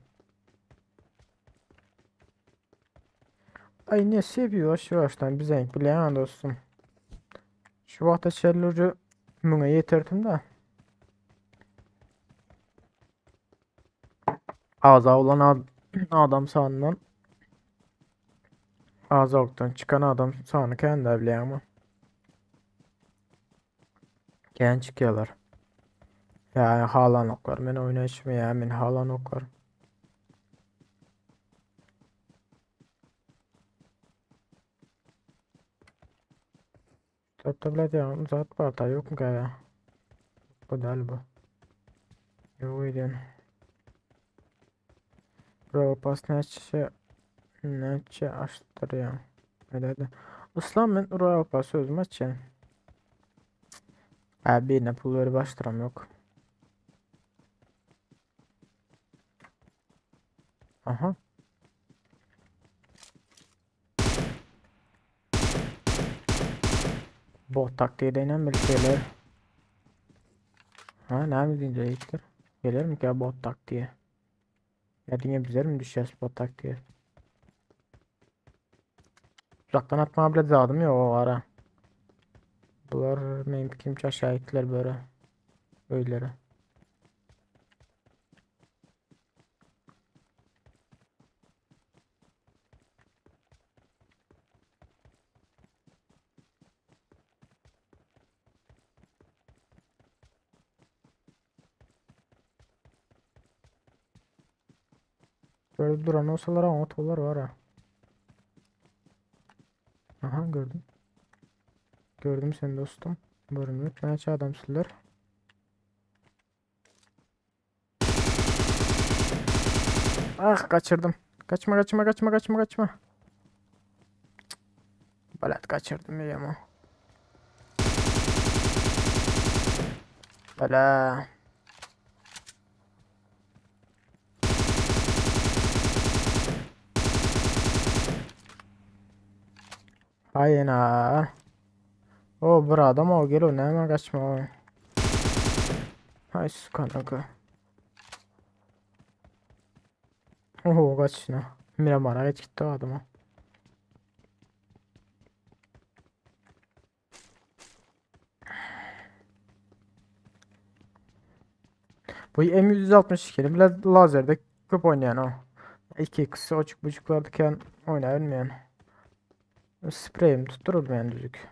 Ay ne seviyor şu baştan bize bilen dostum. Şu wagta çenli müňe ýeterdim da. Aza olan ad adam sanından Azalykdan çykan adam sany kän da bilýärmi? Kän çykýarlar. Ýa halanoklar men oýnaşmaýar, men halanoklar. Tarafta bilet ya zat var da yok mu ya? Bu değil bu. Yok edin. Royal neçe neçe açtırıyor. Öyle Islam ben Royal Pass özüm açayım. Ha birine pul verip açtıram yok. Aha. Bot taktiği denen bir şeyler. Ha ne deyince ilktir. Gelir mi ki bot taktiği? Ya diňe bizler mi düşeceğiz bot taktiği? Uzaktan atma bile zadım yok o ara. Bular benim fikrimce aşağı gittiler böyle. Öylere. Böyle duran olsalar ama otolar var ha. Aha gördüm. Gördüm seni dostum. Bölümlük ben adamsınlar. Ah kaçırdım. Kaçma kaçma kaçma kaçma kaçma. Balat kaçırdım ya ama. Bala. Hayna. O bir adam o gel o näme kaçma o. Hay kanaka. Oho kaçına. Miramara geç gitti o adama. Bu M162 bile lazerde köp oynayan o. 2x açık buçuklardayken oynayabilmeyen. Spreyim tutturulmayan düzük.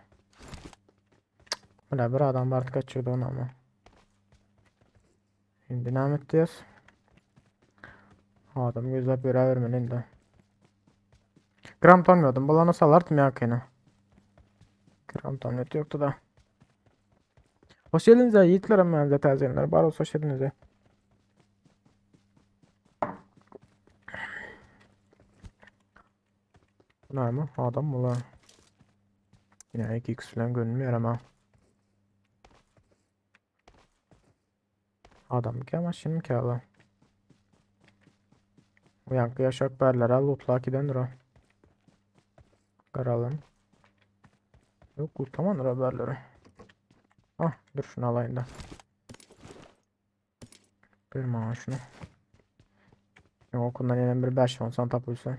Bula bir adam bardy kaçırdy onu ama. Indi näme etýäs? Adam gözläp ýöräbermeli indi. Gram tanmıyordum. Bolana salartym ýakyna. Gram tanmıyordum yoktu da. Hoş geldiniz ya yiğitler ama da tazeler. Bar olsa hoş geldiniz ya. Bu näme? Adam mı lan? Yine 2x bilen görünmüyor ama. Adam ki ama şimdi ki ala. Bu yankı yaşak berlere lootla gidendir o. Karalım. Yok lootlamandır haberleri. Ah dur şunu alayım da. Bir bana şunu. Yok okundan yine bir 5 olsan tapılsa.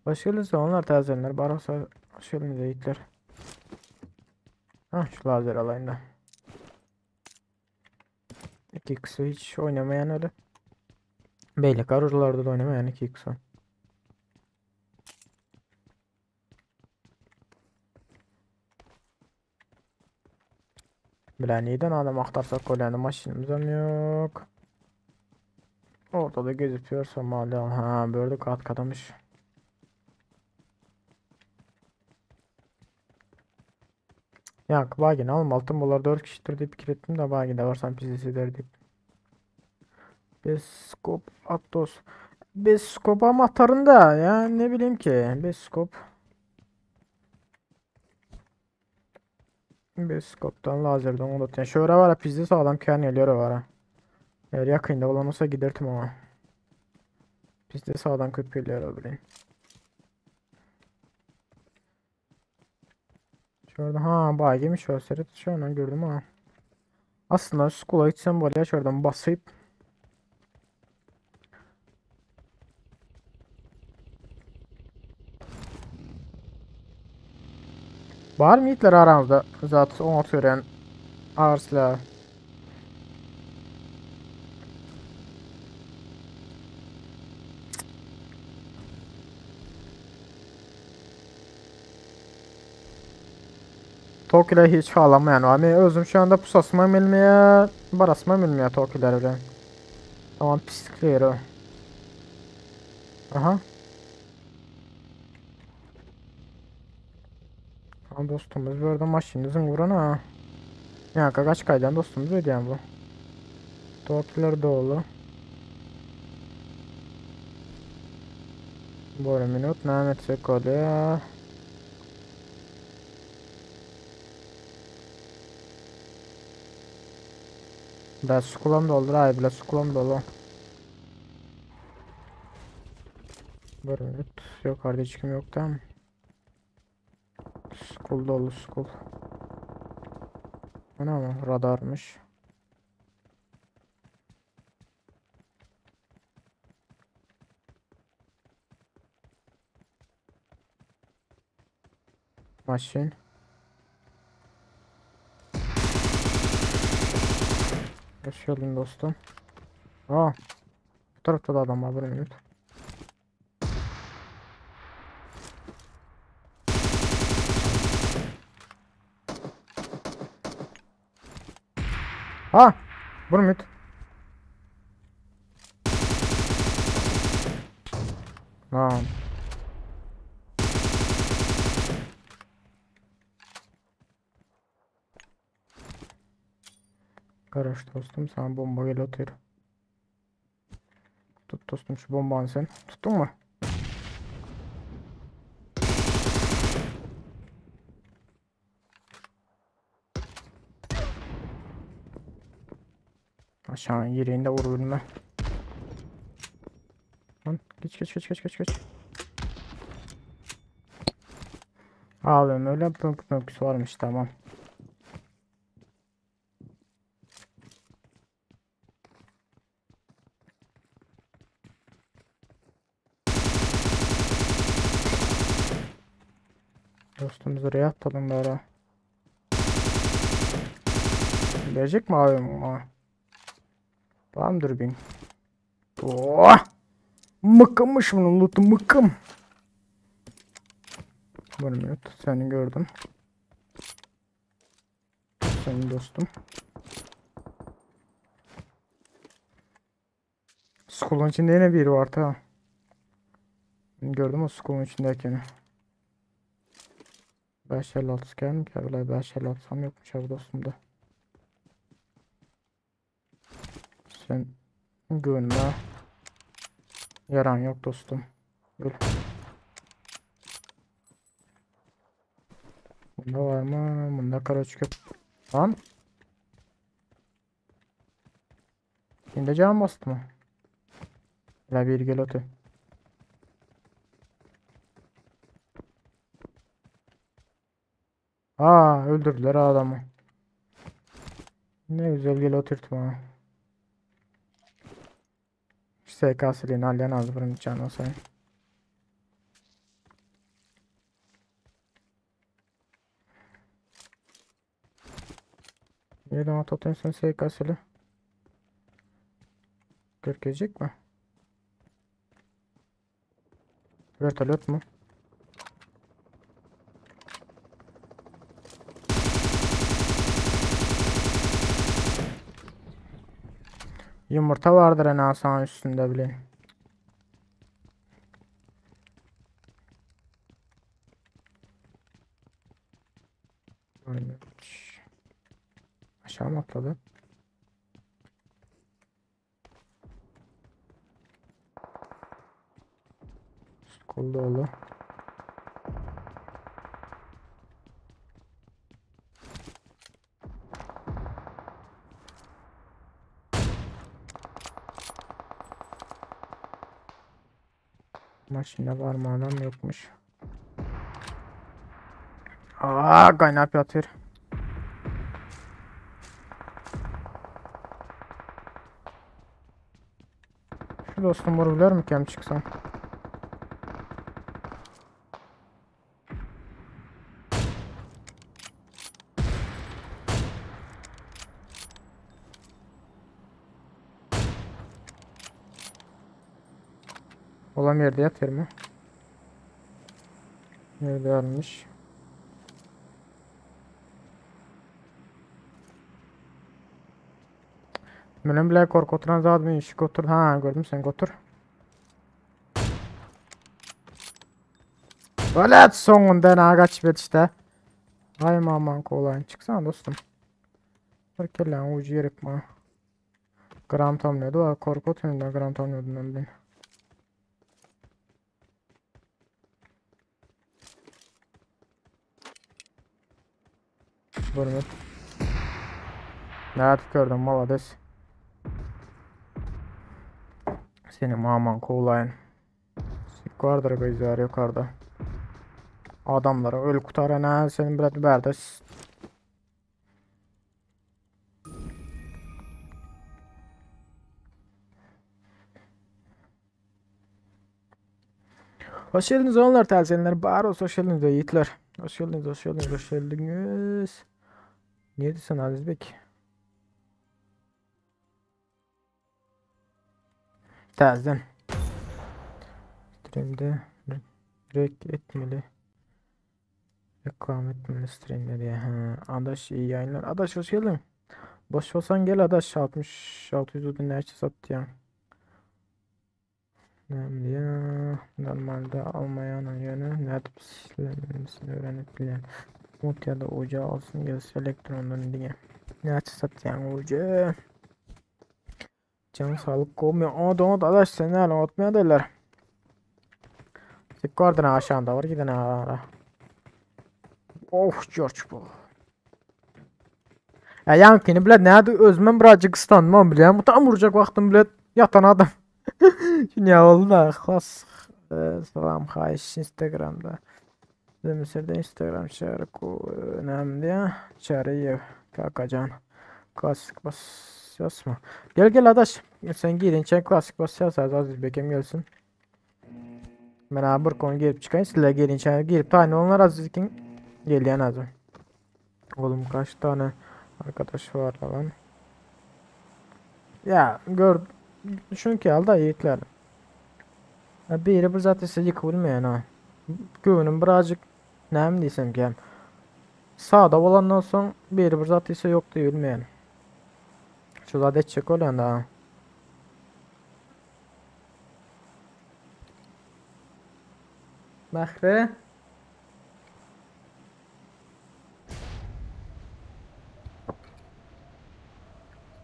Hoş geldiniz onlar tazeler. Baroksa hoş geldiniz yiğitler. Ah şu lazer alayım da. 2x'i hiç oynamayan öyle. Beylik arıcılarda da oynamayan 2x o. Bilen neden adam aktarsak kolyanı maşinimiz hem yok. Ortada gözüküyorsa hala ha böyle kat katamış. Ya bagin alma altın bunlar 4 kişidir deyip fikir ettim de bagin de varsan pizisi der deyip. Beskop Atos. Beskop ama atarım da ya ne bileyim ki. Beskop. Beskop'tan lazerden onu da. Şöyle var ya pizde sağlam kern geliyor var ha. Eğer yakında olan olsa giderdim ama. Pizde sağdan köp geliyor bileyim. Şurada ha baygiymiş o seret şu an gördüm ha. Aslında skula gitsem böyle şuradan basıp Var mı yiğitler aranızda zat ona gören ağır silah. Tok ile hiç halamayan var. Men özüm şu anda pusasma bilmeýär, barasma bilmeýär Tokiler bilen. Tamam pislikler o. Aha. Ha dostumuz bu arada maşinimizin vuran ha. Ya kaç kaydan dostumuz ödeyän bu. Tokiler dolu. Bir minut näme etsek bolýar. Biraz skulam doldur ay biraz skulam dolu. Bir minut. Yok kardeş kim yok tamam. Skul dolu skul. Bu ne ama radarmış. Maşin. Hoş geldin dostum. Aa. Bu tarafta da adam var bir minut. Ha, bir minut. Tamam. Garaş dostum sana bomba gel atıyor. Tut dostum şu bombanı sen. Tuttun mu? Aşağı yüreğinde vur bilme. Lan geç geç geç geç geç geç. Abi öyle pönk pönk varmış tamam. Dostumuz oraya atalım bari. Verecek mi abim ama? Tamam dürbün. Oh! Mıkınmış bunun lootu mıkım. Bir minut seni gördüm. Senin dostum. School'un içinde yine biri var ta. Gördüm o school'un içindekini. 556 gelmiş ki öyle 556 sam yokmuş abi dostumda. Sen güvenme. Yaran yok dostum. Öl. Bunda var mı? Bunda kara çıkıp. Lan. Şimdi can bastı mı? La bir gel otur. Aa öldürdüler adamı. Ne güzel gel oturtma. SKS'liğini alyan az burun can olsaydı. Niye donat atıyorsun SKS'li? Görkecek mi? Vertolyot mu? Yumurta vardır en asan üstünde bile. Aynen. Aşağı mı atladı? Kol dolu. Maşine var mı adam yokmuş. Aa kaynap yatır. Şu dostum vurabilir mi kem çıksam? Olan yerde yatır mı? Nerede almış? Benim bile korku oturan zat bir işik otur. Ha gördüm sen otur. Öyle sonunda ne kaç bet işte. Ay aman kolay çıksana dostum. Bir kere ucu yerik bana. Gram tamlıyordu. Korku oturuyorum da gram tamlıyordum ben ben. Bölümü. Nerede gördüm malades. Seni aman kolayın. Sik vardır gözler yukarıda. Adamlara öl kurtarana senin bilet berdes. Hoş geldiniz onlar terzenler. Bar olsun hoş geldiniz de yiğitler. Hoş geldiniz, hoş geldiniz, hoş geldiniz. Niye diyorsun Aziz Bek? Terzen. Stream'de rek etmeli. Reklam etmeli stream'de diye. Ha, Adaş iyi yayınlar. Adaş hoş geldin. Boş olsan gel Adaş 60 600 dinlerce sat ya. Önemli ya. Normalde almayan yönü net pişirmesini öğrenip bilen. Mut ya da ocağı alsın gelse elektrondan diye. Ne açı satyan ocağı. Can sağlık olmuyor. Aa donat adaş sen ne atmaya derler. Sık vardır aşağıda var gidin ara. Oh George bu. Ya yankini bile nerede özmem birazcık ıslanmam bile. Bu tam vuracak vaktim bile yatan adam. Şimdi oldu da xas salam xahiş Instagram'da. Mısır'da Instagram çağrı önemli ya. Çağrı kakacan. Klasik bas yazma. Gel gel adaş. Sen girin çek klasik bas yaz Aziz Bekem gelsin. Ben abi bir konu gelip çıkayım. Sizler gelin içeri girip tane onlar Aziz'in geliyen azim. Oğlum kaç tane arkadaş var lan. Ya gör çünkü alda yiğitler. Ya biri bir zaten sizi yıkılmayan ha. Güvenin birazcık Näme diýsem kem. Sada bolandan soň biri bir zat diýse ýok diýip bilmeýän. Şu zat etjek bolýan da. Mähri.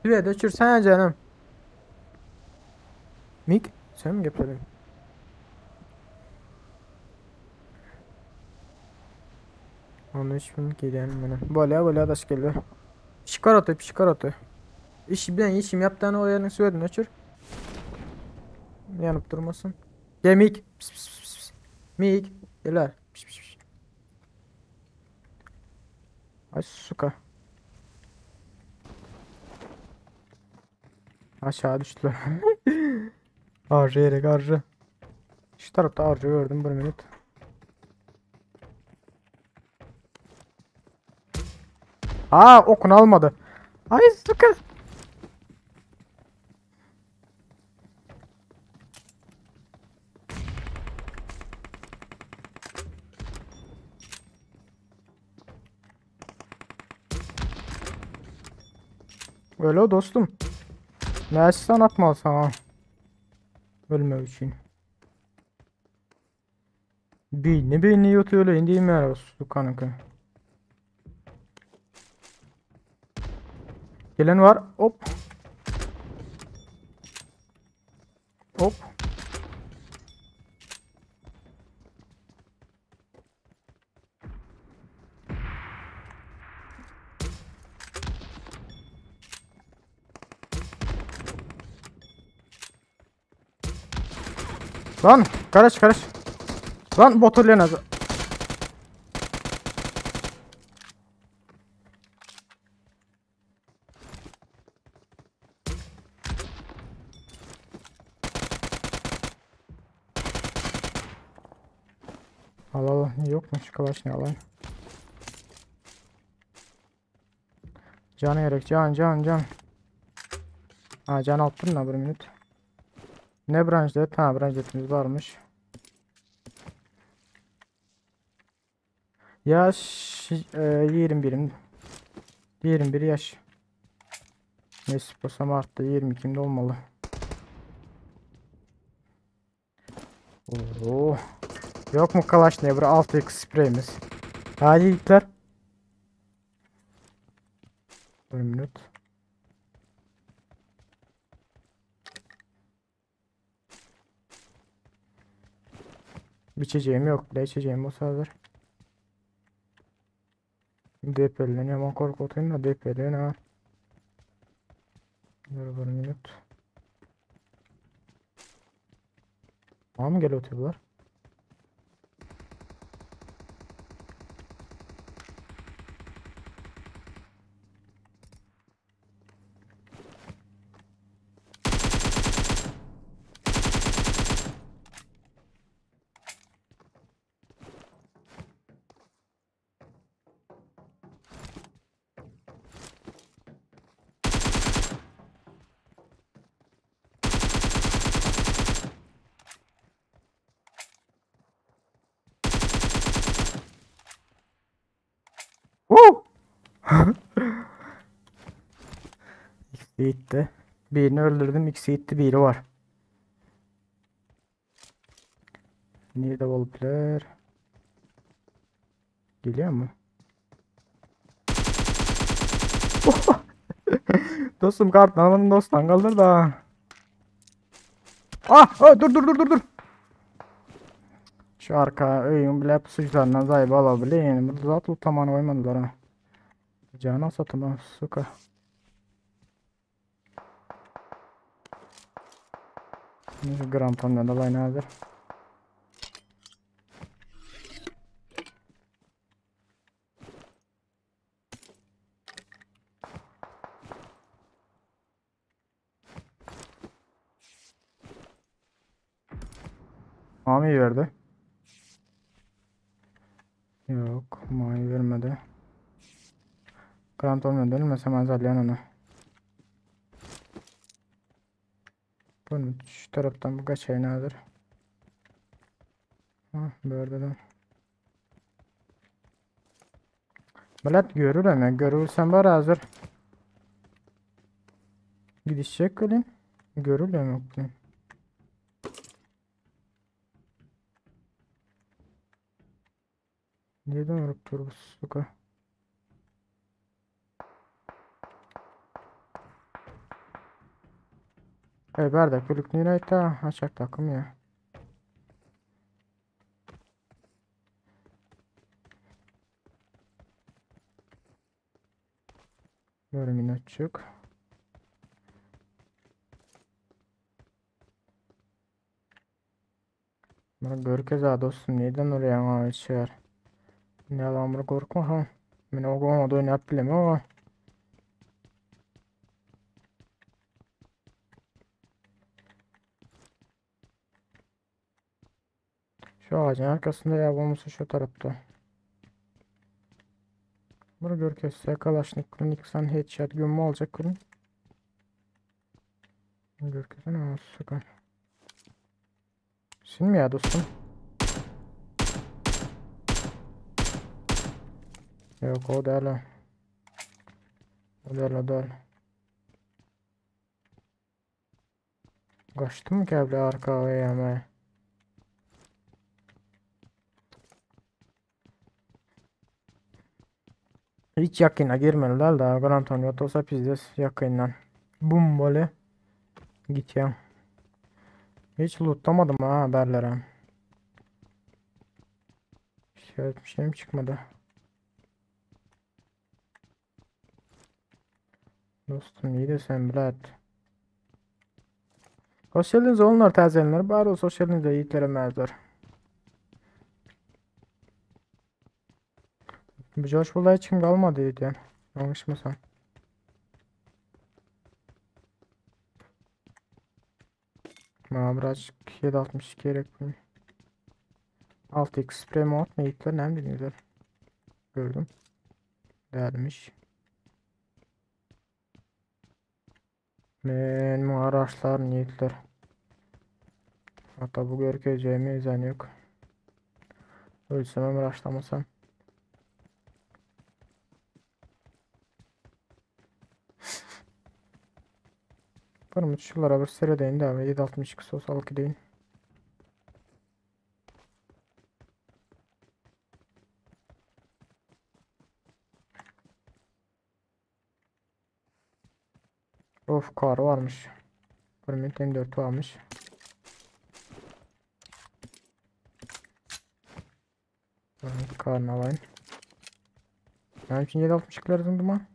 Tüwe öçürsene canım. Mik, sen mi gepledin? 13 bin gelýän mene. Bolýa bolýa daş geldi. Pişik oty, pişik oty. İş bilen işim yaptan o yerin süvedini öçür. Yanıp durmasın. Gel Mik. Pis pis pis pis. Mik. Gel Pis pis pis. Ay suka. Aşağı düştüler. Arjı yere arjı. Şu tarafta arjı gördüm bir minut. Aa okunu almadı. Ay suka. Öyle dostum. Ne sen atma sana. Ölme için. Beyni beyni yutuyor öyle değil mi sukanınki. Gelen var. Hop. Hop. Lan karış karış. Lan boturlayan Al al yok mu şu kalaş ne alayım. Can gerek can can can. Ha can attım da bir minut. Ne branşlet? Ha branşletimiz varmış. Yaş e, 21'im. 21 yaş. Nesip olsam arttı 22'imde olmalı. Oo. Yok mu Kalash ne bir 6x spreyimiz. Hadi yiğitler. Bir minut. İçeceğim yok bile içeceğim olsa hazır. Depeleniyor ama korkutayım da depeleniyor ha. Dur bir minut. Tamam mı gel oturuyorlar? Woo! İkisi gitti. Birini öldürdüm, ikisi gitti, biri var. Nerede olabilir? Geliyor mu? Dostum kart almadım dosttan kaldır da. Ah, ah dur dur dur dur dur. Şu arka öyün bile pusucularından zayıf alabilir yani. Burada zaten tamamını koymadılar ha. Cana satım ha suka. Neyse gram tam da line hazır. Mami verdi. Yok, mavi vermedi. Grant olmuyor değil mi? Sen azalyan onu. Bunu şu taraftan bu kaç ay nadir. Ha, böyle de. Bilet görürem ya. Görülsem var hazır. Gidişecek welin. Görülem yok. Nirden urup dur bu suka? Ey bärde gülük nire aýtda açak takym ya. Bir minutçuk. Bir görkez ha dostum neden oraya içer? Ne lan bir korkma ha. Men o goňada oýnap bilemok ha. Şu ağacın arkasında ya olmasa şu tarafta. Bunu görkezse Kalaşnikov Nixon headshot gömme alacak kurun. Görkezsen ama sıkar. Sen mi ya dostum? Yok o değil o. O değil o değil. Kaçtı mı ki arka ama? Hiç yakına girmeliler da Gran Antonio olsa pizdes yakından. Bum böyle. Git ya. Hiç lootlamadım ha haberlere. Şey, bir şeyim çıkmadı. Dostum iyi de sen bilet. Hoş geldiniz oğullar tazelenler. Bari olsa hoş geldiniz de yiğitlere mezar. Bu Josh burada hiç kim kalmadı diye. Yanlış mı sen? Bana birazcık 7.62 gerek mi? 6x spray mod ne yiğitler ne bilmiyorlar. Gördüm. Dermiş. Men bu araçlar yiğitler. Hatta bu görkeceğimi izan yok. Ölsem araçlamasam. Var şulara bir seyredeyim de abi 7.62 sos alıp gideyim. Of kar varmış. Bir M4 varmış. Evet, karnı alayım. Benim için 7.62 lazımdı mı?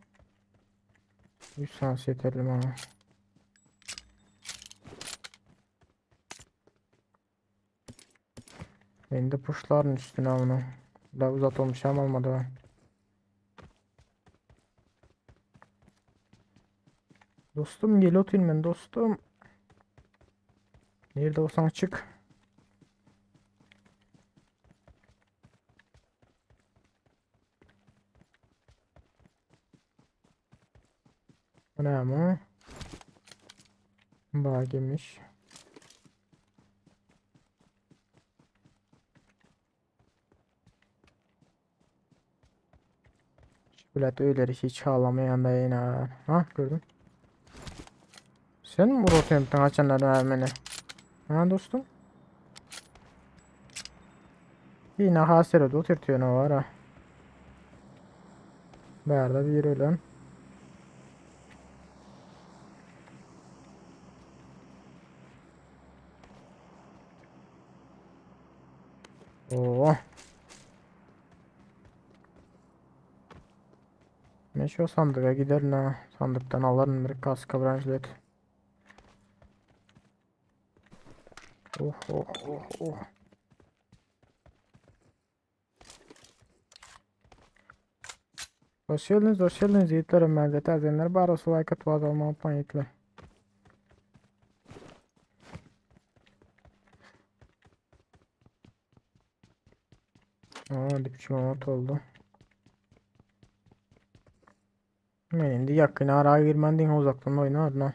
100 sans yeterli bana. Beni de puşların üstüne onu. Daha uzat olmuş ama olmadı ben. Dostum gel oturayım ben dostum. Nerede olsan çık. Bu ne ama? Bagemiş. Bilet öyle hiç ağlamayan da yine. Ha gördüm. Sen mi Rotterdam'dan açanlar beni? Ha dostum? Yine hasret oturtuyor ne var ha. Bärde bir ölen. Oo. Men şu sandığa giderim ha. Sandıktan alırım bir kaska branşlet. Oh oh oh oh. Hoş geldiniz, hoş geldiniz yiğitlerim ben de Bar olsa like atıp abone olmayı unutmayın yiğitler. Aa, dipçi ot oldu. Men indi yakın araya girmen diňe uzaktan oynaryn ha.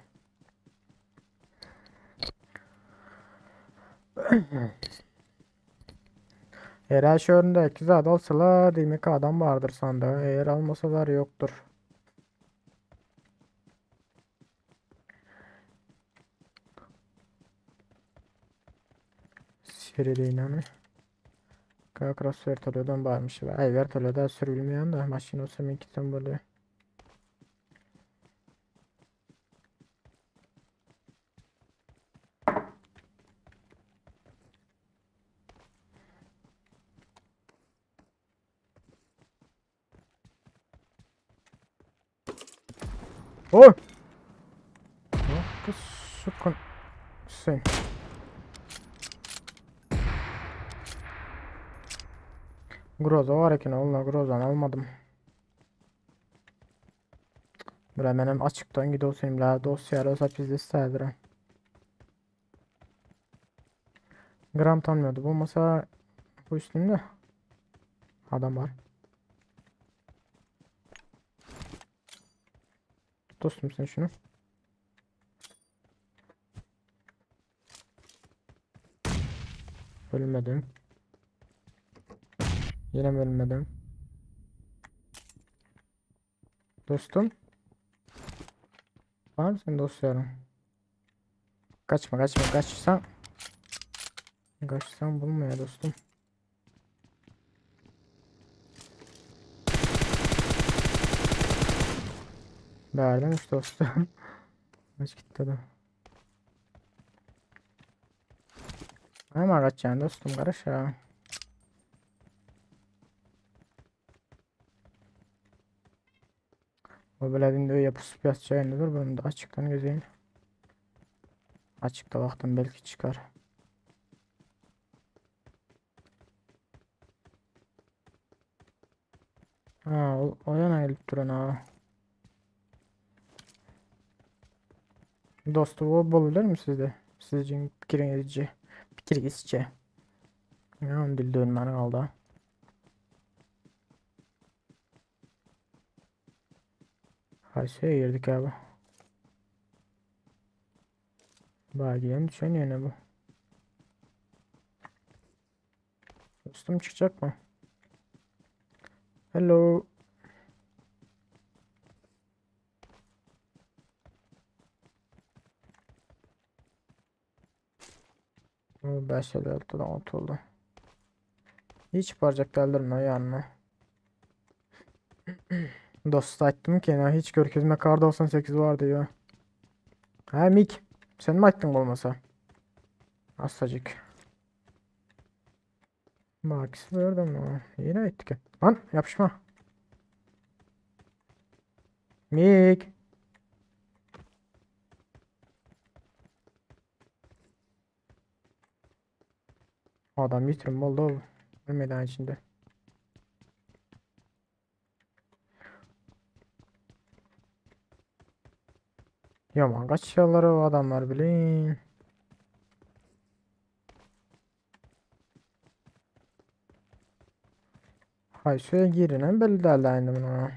Eger şu önündeki zat alsalar demek adam vardır sandığa. Eğer almasalar yoktur. Serileyin Cross vertolyodan barmış. Ay vertolyoda sürülmeyen de maşin olsa men gitsem bolýar. Oy! Sukun. Sen. Groza var eken onunla Groza'nı almadım. Bura menem açıktan gidiyorsun la dosya olsa bizde isterdir. Gram tanmıyordu. Bu masa bu üstünde adam var. Dostum sen şunu. Ölmedim. Yine mi ölmedim? Dostum. Var mısın dostlarım? Kaçma kaçma kaçsan. Kaçsan bulma ya dostum. Verdemiş dostum. Kaç gitti adam. Ama kaçacaksın dostum karış ya. O beledin öyle pusup yatacağını dur bunu da açıktan gözeyim. Açıkta baktım belki çıkar. Ha o, o yana gelip duran ha. Dostu o bulabilir mi sizde? Sizin fikrinizce. Fikrinizce. Ya dil dönmeni kaldı. Haysıya girdik abi. Bagiyen düşen yine bu. Dostum çıkacak mı? Hello. O 5 56'dan 6 oldu. Hiç baracak däldirme yanına. Dost aytdym ki hiç görkezme kar 98 vardı ya. Ha Mik. Sen mi aytdyň bolmasa? Asacık. Max verdim o. Yine aytdyk. Lan yapışma. Mik. Adam yitirim oldu. Bir meydan içinde. Yaman kaçıyorlar o adamlar bilin. Haysuya girinen belli değil aynı buna.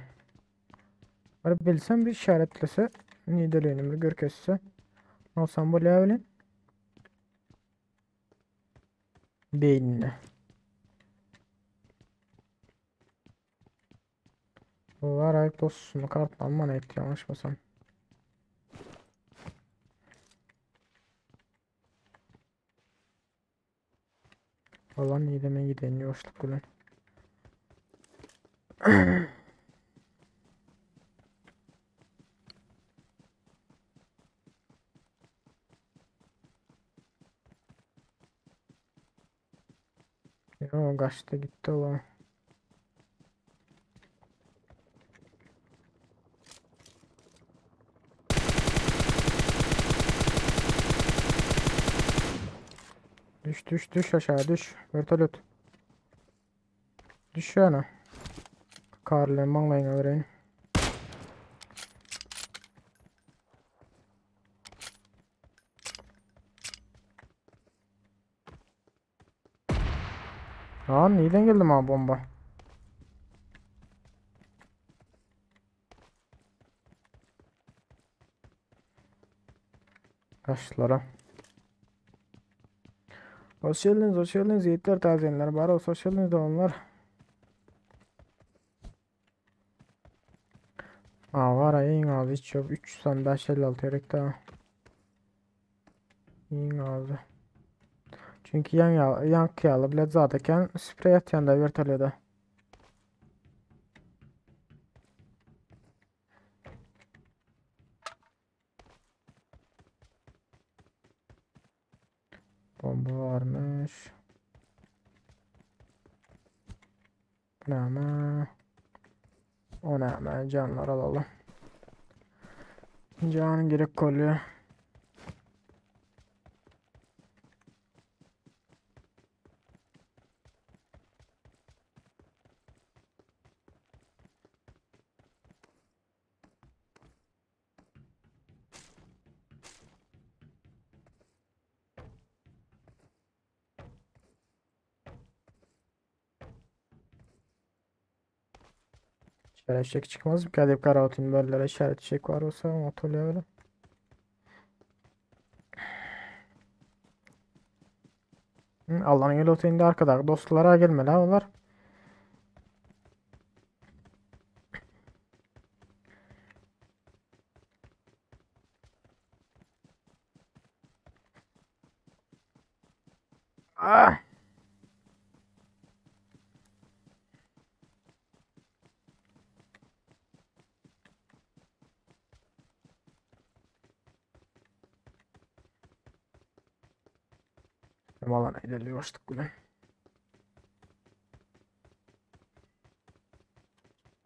Var bilsem bir işaretlese nidelerini bir görkesse. Olsam bu levelin beynine. Bu var ayıp dostum kartlanma ne etti yanlışmasam. Falan nideme giden yoşluk bilen. Yo kaçtı gitti o. Düş düş düş aşağı düş. Vertolyot. Düş yana. Karlı maňlaýyňa bereýin. Aa neden geldi ma bomba? Kaçlara. Hoş geldiniz, hoş geldiniz yiğitler, tazenler. Bar olsa hoş geldiniz doganlar. Aa, var iň az hiç yok. 305 56 gerek daha. Iň azy. Çünki yan ýaňky ýaly bile zat eken sprey atýan da vertolyoda. Bomba varmış. Bu näme? O näme? Canlar alalım. Can gerek oluyor. İşaret çek çıkmaz mı? Kadip Karaotin böyle işaret çek var olsa motorluyor öyle. Allah'ın yolu indi arkada. Dostlara gelme la onlar. Ah! Alana ilerliyoruz bugün.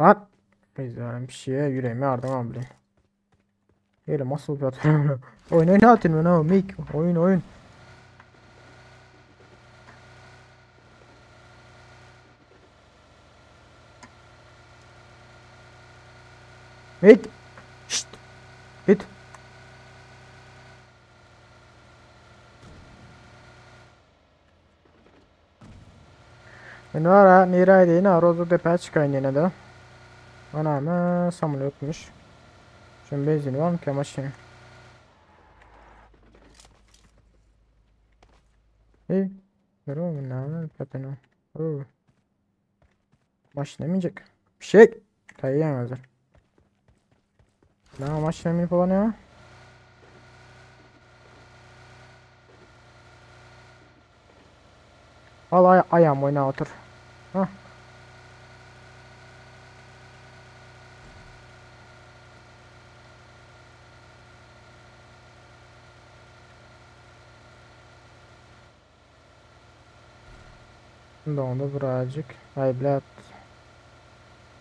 Lan! Biz bir şeye yüreğime yardım abi. Öyle nasıl bir atıyorum. Oyun oyun atın ben ha mik. Oyun oyun. Mik. Şşt. Git. Men var nere aýdaýyn, Rozu depä çykaýyn ýene de. Anam, samolýotmuş. Şun benzini var mı ki maşın? Ey, görüyor musun? Ne pateno? Oo. Maşına minecek. Fişek. Tayyar hazır. Ne maşına minip olan ya? Al ay ayağım oyna otur. Hah. Dondu birazcık. Ay bilet.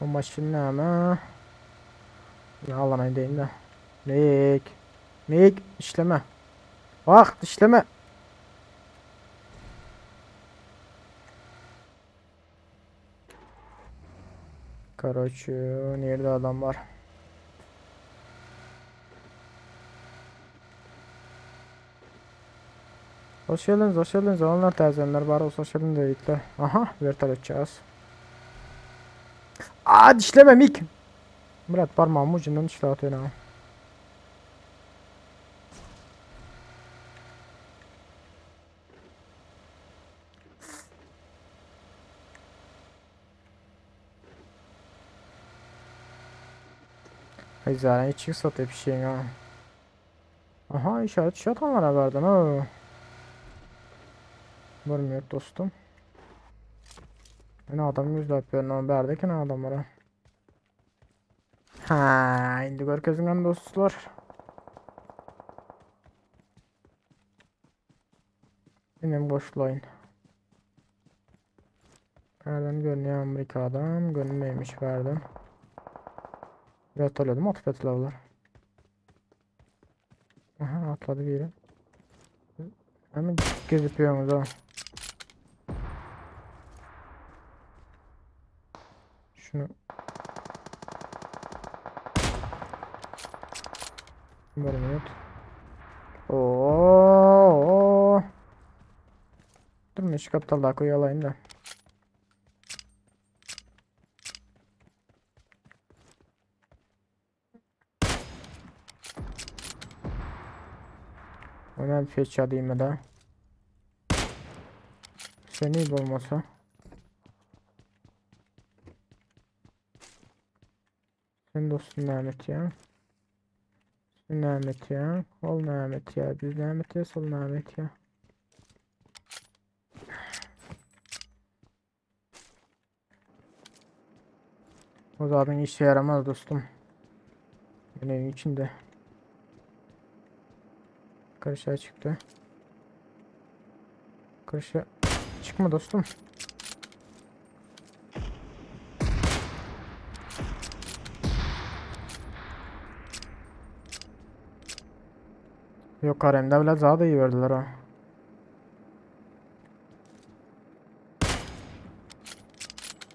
Bu maşın näme? Ya Allah'ın edeyim de. Mik. Mik işleme. Bak işleme. Karoçi, nerede adam var? Hoş geldiniz, hoş geldiniz. Onlar tazenler var, hoş geldiniz dedikler. Aha, vertolyotçağız. Aa, dişleme Mik. Murat parmağımın ucundan dişle atıyor ha. Ay zaten hiç satıyor bir şeyin ha. Aha işaret işaret onlara verdin ha. Görmüyor dostum. Ne adam yüzle yapıyor ne verdi ki ne adamlara. Ha, indi görkezingen dostlar. Benim boşlayın. Nereden görünüyor Amerika'dan? Görünmeymiş verdim. Vertolyodum atıp ettiler. Aha atladı biri. Hemen gözüküyorsunuz ha. Şunu Bir minut. Oo. Dur şu kaptal daha koyayım da. Ona bir şey diýme da. Seni bolmasa. Sen dostum näme etýäň? Sen näme etýäň? Ol näme etýär? Biz näme etýäs? Ol näme etýär? O zaten işe yaramaz dostum. Ben evin içinde. Karışa çıktı. Karışa çıkma dostum. Yok haremde bile daha da iyi verdiler ha.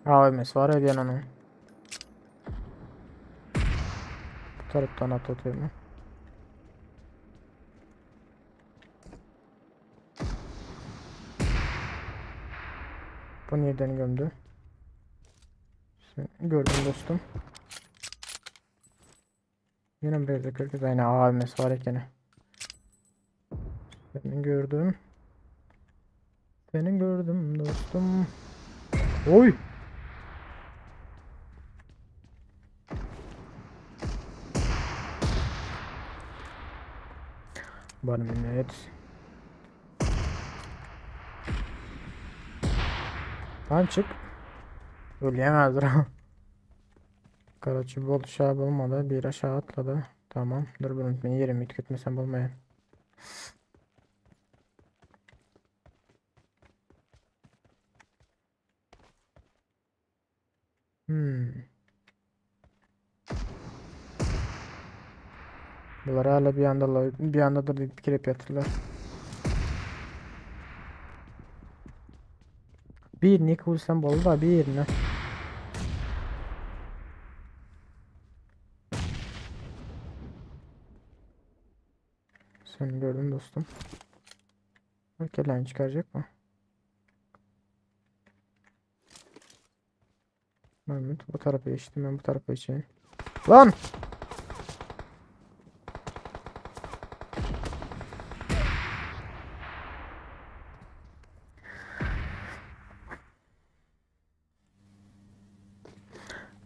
AVM'si var edýän onuň. Bu tarapdan at otyrmy? Bu nirden gömdü? Sen gördüm dostum. Yine bir yerde görürüz. Aynen AVM'si var ekeni. Seni gördüm. Seni gördüm dostum. Oy! One minute. Lan çık. Öleyemezdir ha. Karaçı bol aşağı bulmadı. Bir aşağı atladı. Tamam. Dur bunu ben yerimi tüketmesem olmayan. Hmm. Bular hala bir anda bir anda deyip pikir yatırlar. Bir nick vursam bol da bir ne? Seni gördüm dostum. Kellen çıkaracak mı? Mehmet bu tarafa geçtim ben bu tarafa geçeyim. Lan!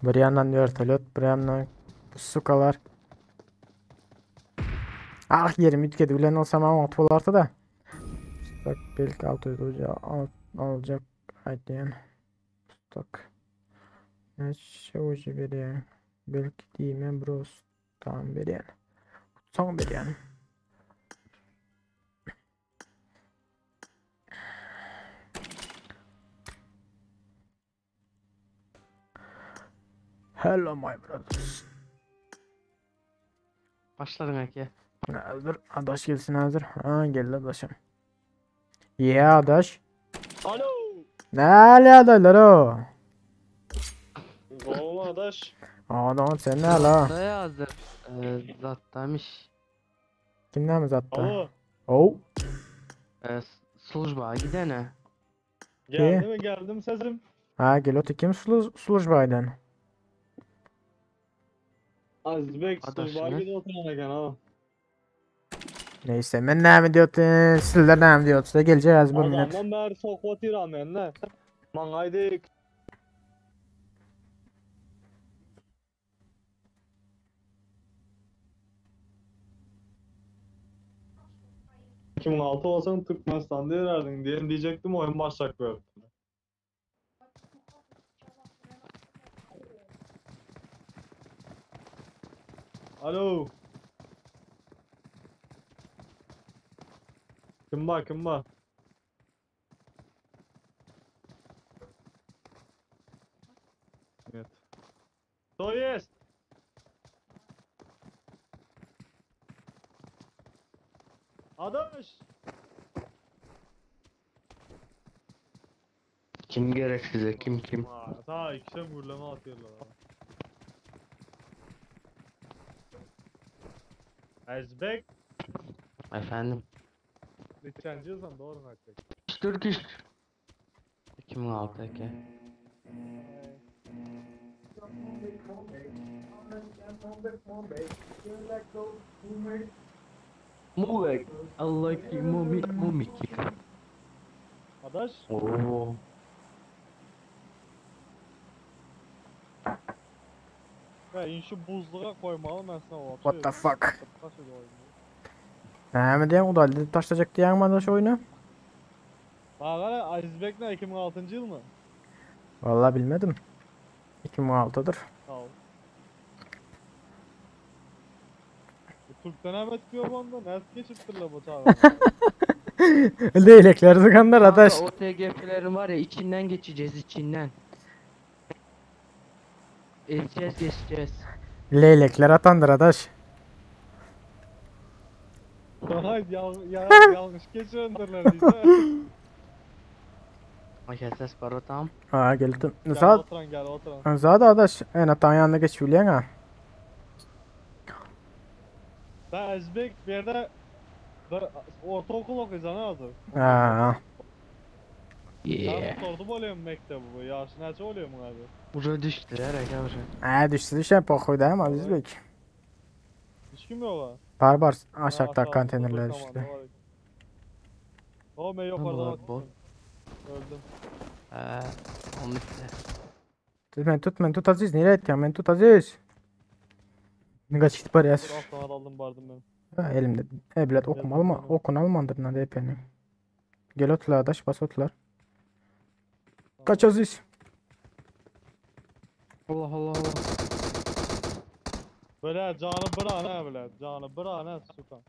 Bir yandan vertolyot, bir yandan sukalar. Ah yerim ütkedi bilen olsam ama at olardı da. Bak belki 600 hoca al, alacak aytdiyen. Tak. Neçe hoca berýän? Belki diýmen bros tam berýän. Soň berýän. Hello my brothers. Başladın ake. Hazır. Adaş gelsin hazır. Ha geldi adaşım. Yeah adaş. Alo. Ne adaylar o? Oğlum adaş. Adam sen ne la? Da yazdır. Ee, zattamış. Kimden mi zattı? Alo. Oh. Ee, slujba gidene. Geldi mi geldim sesim. Ha gel otu kim slujbaydan? Azbek Adaş slujba ne? gidip oturan eken ha. Neyse men näme diýotun, sizler näme diýotsa geleceğiz bir minut. Adamdan beri sokvat iram ne? Mangaydı. ...2006 olsan Türkmenistan'da yererdin diye diyecektim oyun başlayacak böyle. Alo. Kim var kim var? Evet. To jest. Adaş. Kim gerek size kim kim? Ta ikişer gürleme atıyorlar. ha. Ezbek. Efendim. Liçenciysen doğru haklı. Türk iş. 2006 ake. Muvek. Allah ki mumik mumik. Adaş. Oo. Ya in şu buzluğa koymalı ben sana o. What the fuck? Näme diýen udaly edip taşlajak diýýäňmi adaş oýny? Bagara Azizbek ne 2006 yıl mı? Vallahi bilmedim. 2006'dyr. Sağ ol. Bu Türk'ten evet diyor bu anda. Nasıl geçiptirler bu çağı? Leylekler sıkanlar adaş. Kanka o TGF'lerin var ya içinden geçeceğiz içinden. Ezeceğiz geçeceğiz. Leylekler atandır adaş. Daha ya, ya, yanlış geçirendirler bize. Maşa ses var o tam. Ha geldim. Gel Zat, oturan gel oturan. zat adaş. En atan yanına geç bilýän ha. Sen Azizbek bir yerde bir ortaokul okuyacaksın hazır. Ha. Yeah. Sen sordu oluyor mu mektebi bu? Yaşı neçe oluyor mu abi? Uca düştüler aga uca. Ha düştü düşen poxuy da Aziz bek. Hiç kim yok ha? Bar bar Ha, aşakta aşağıda konteynerler dur, düştü. tamam, var. O ben yukarıda Bunlar bak. bot. Öldüm. Ee, onun üstüne. Tut men tut men tut Aziz nereye etken men tut Aziz. Ne kaç git barýas. Dur altına aldım bardım ben. Ha, elimde evlat okum alma okun almandır na DP'ni. Gel otla adaş bas otlar. Kaç Aziz. Allah Allah Allah. Böyle canı bir ana böyle. Canı bir ana sukan.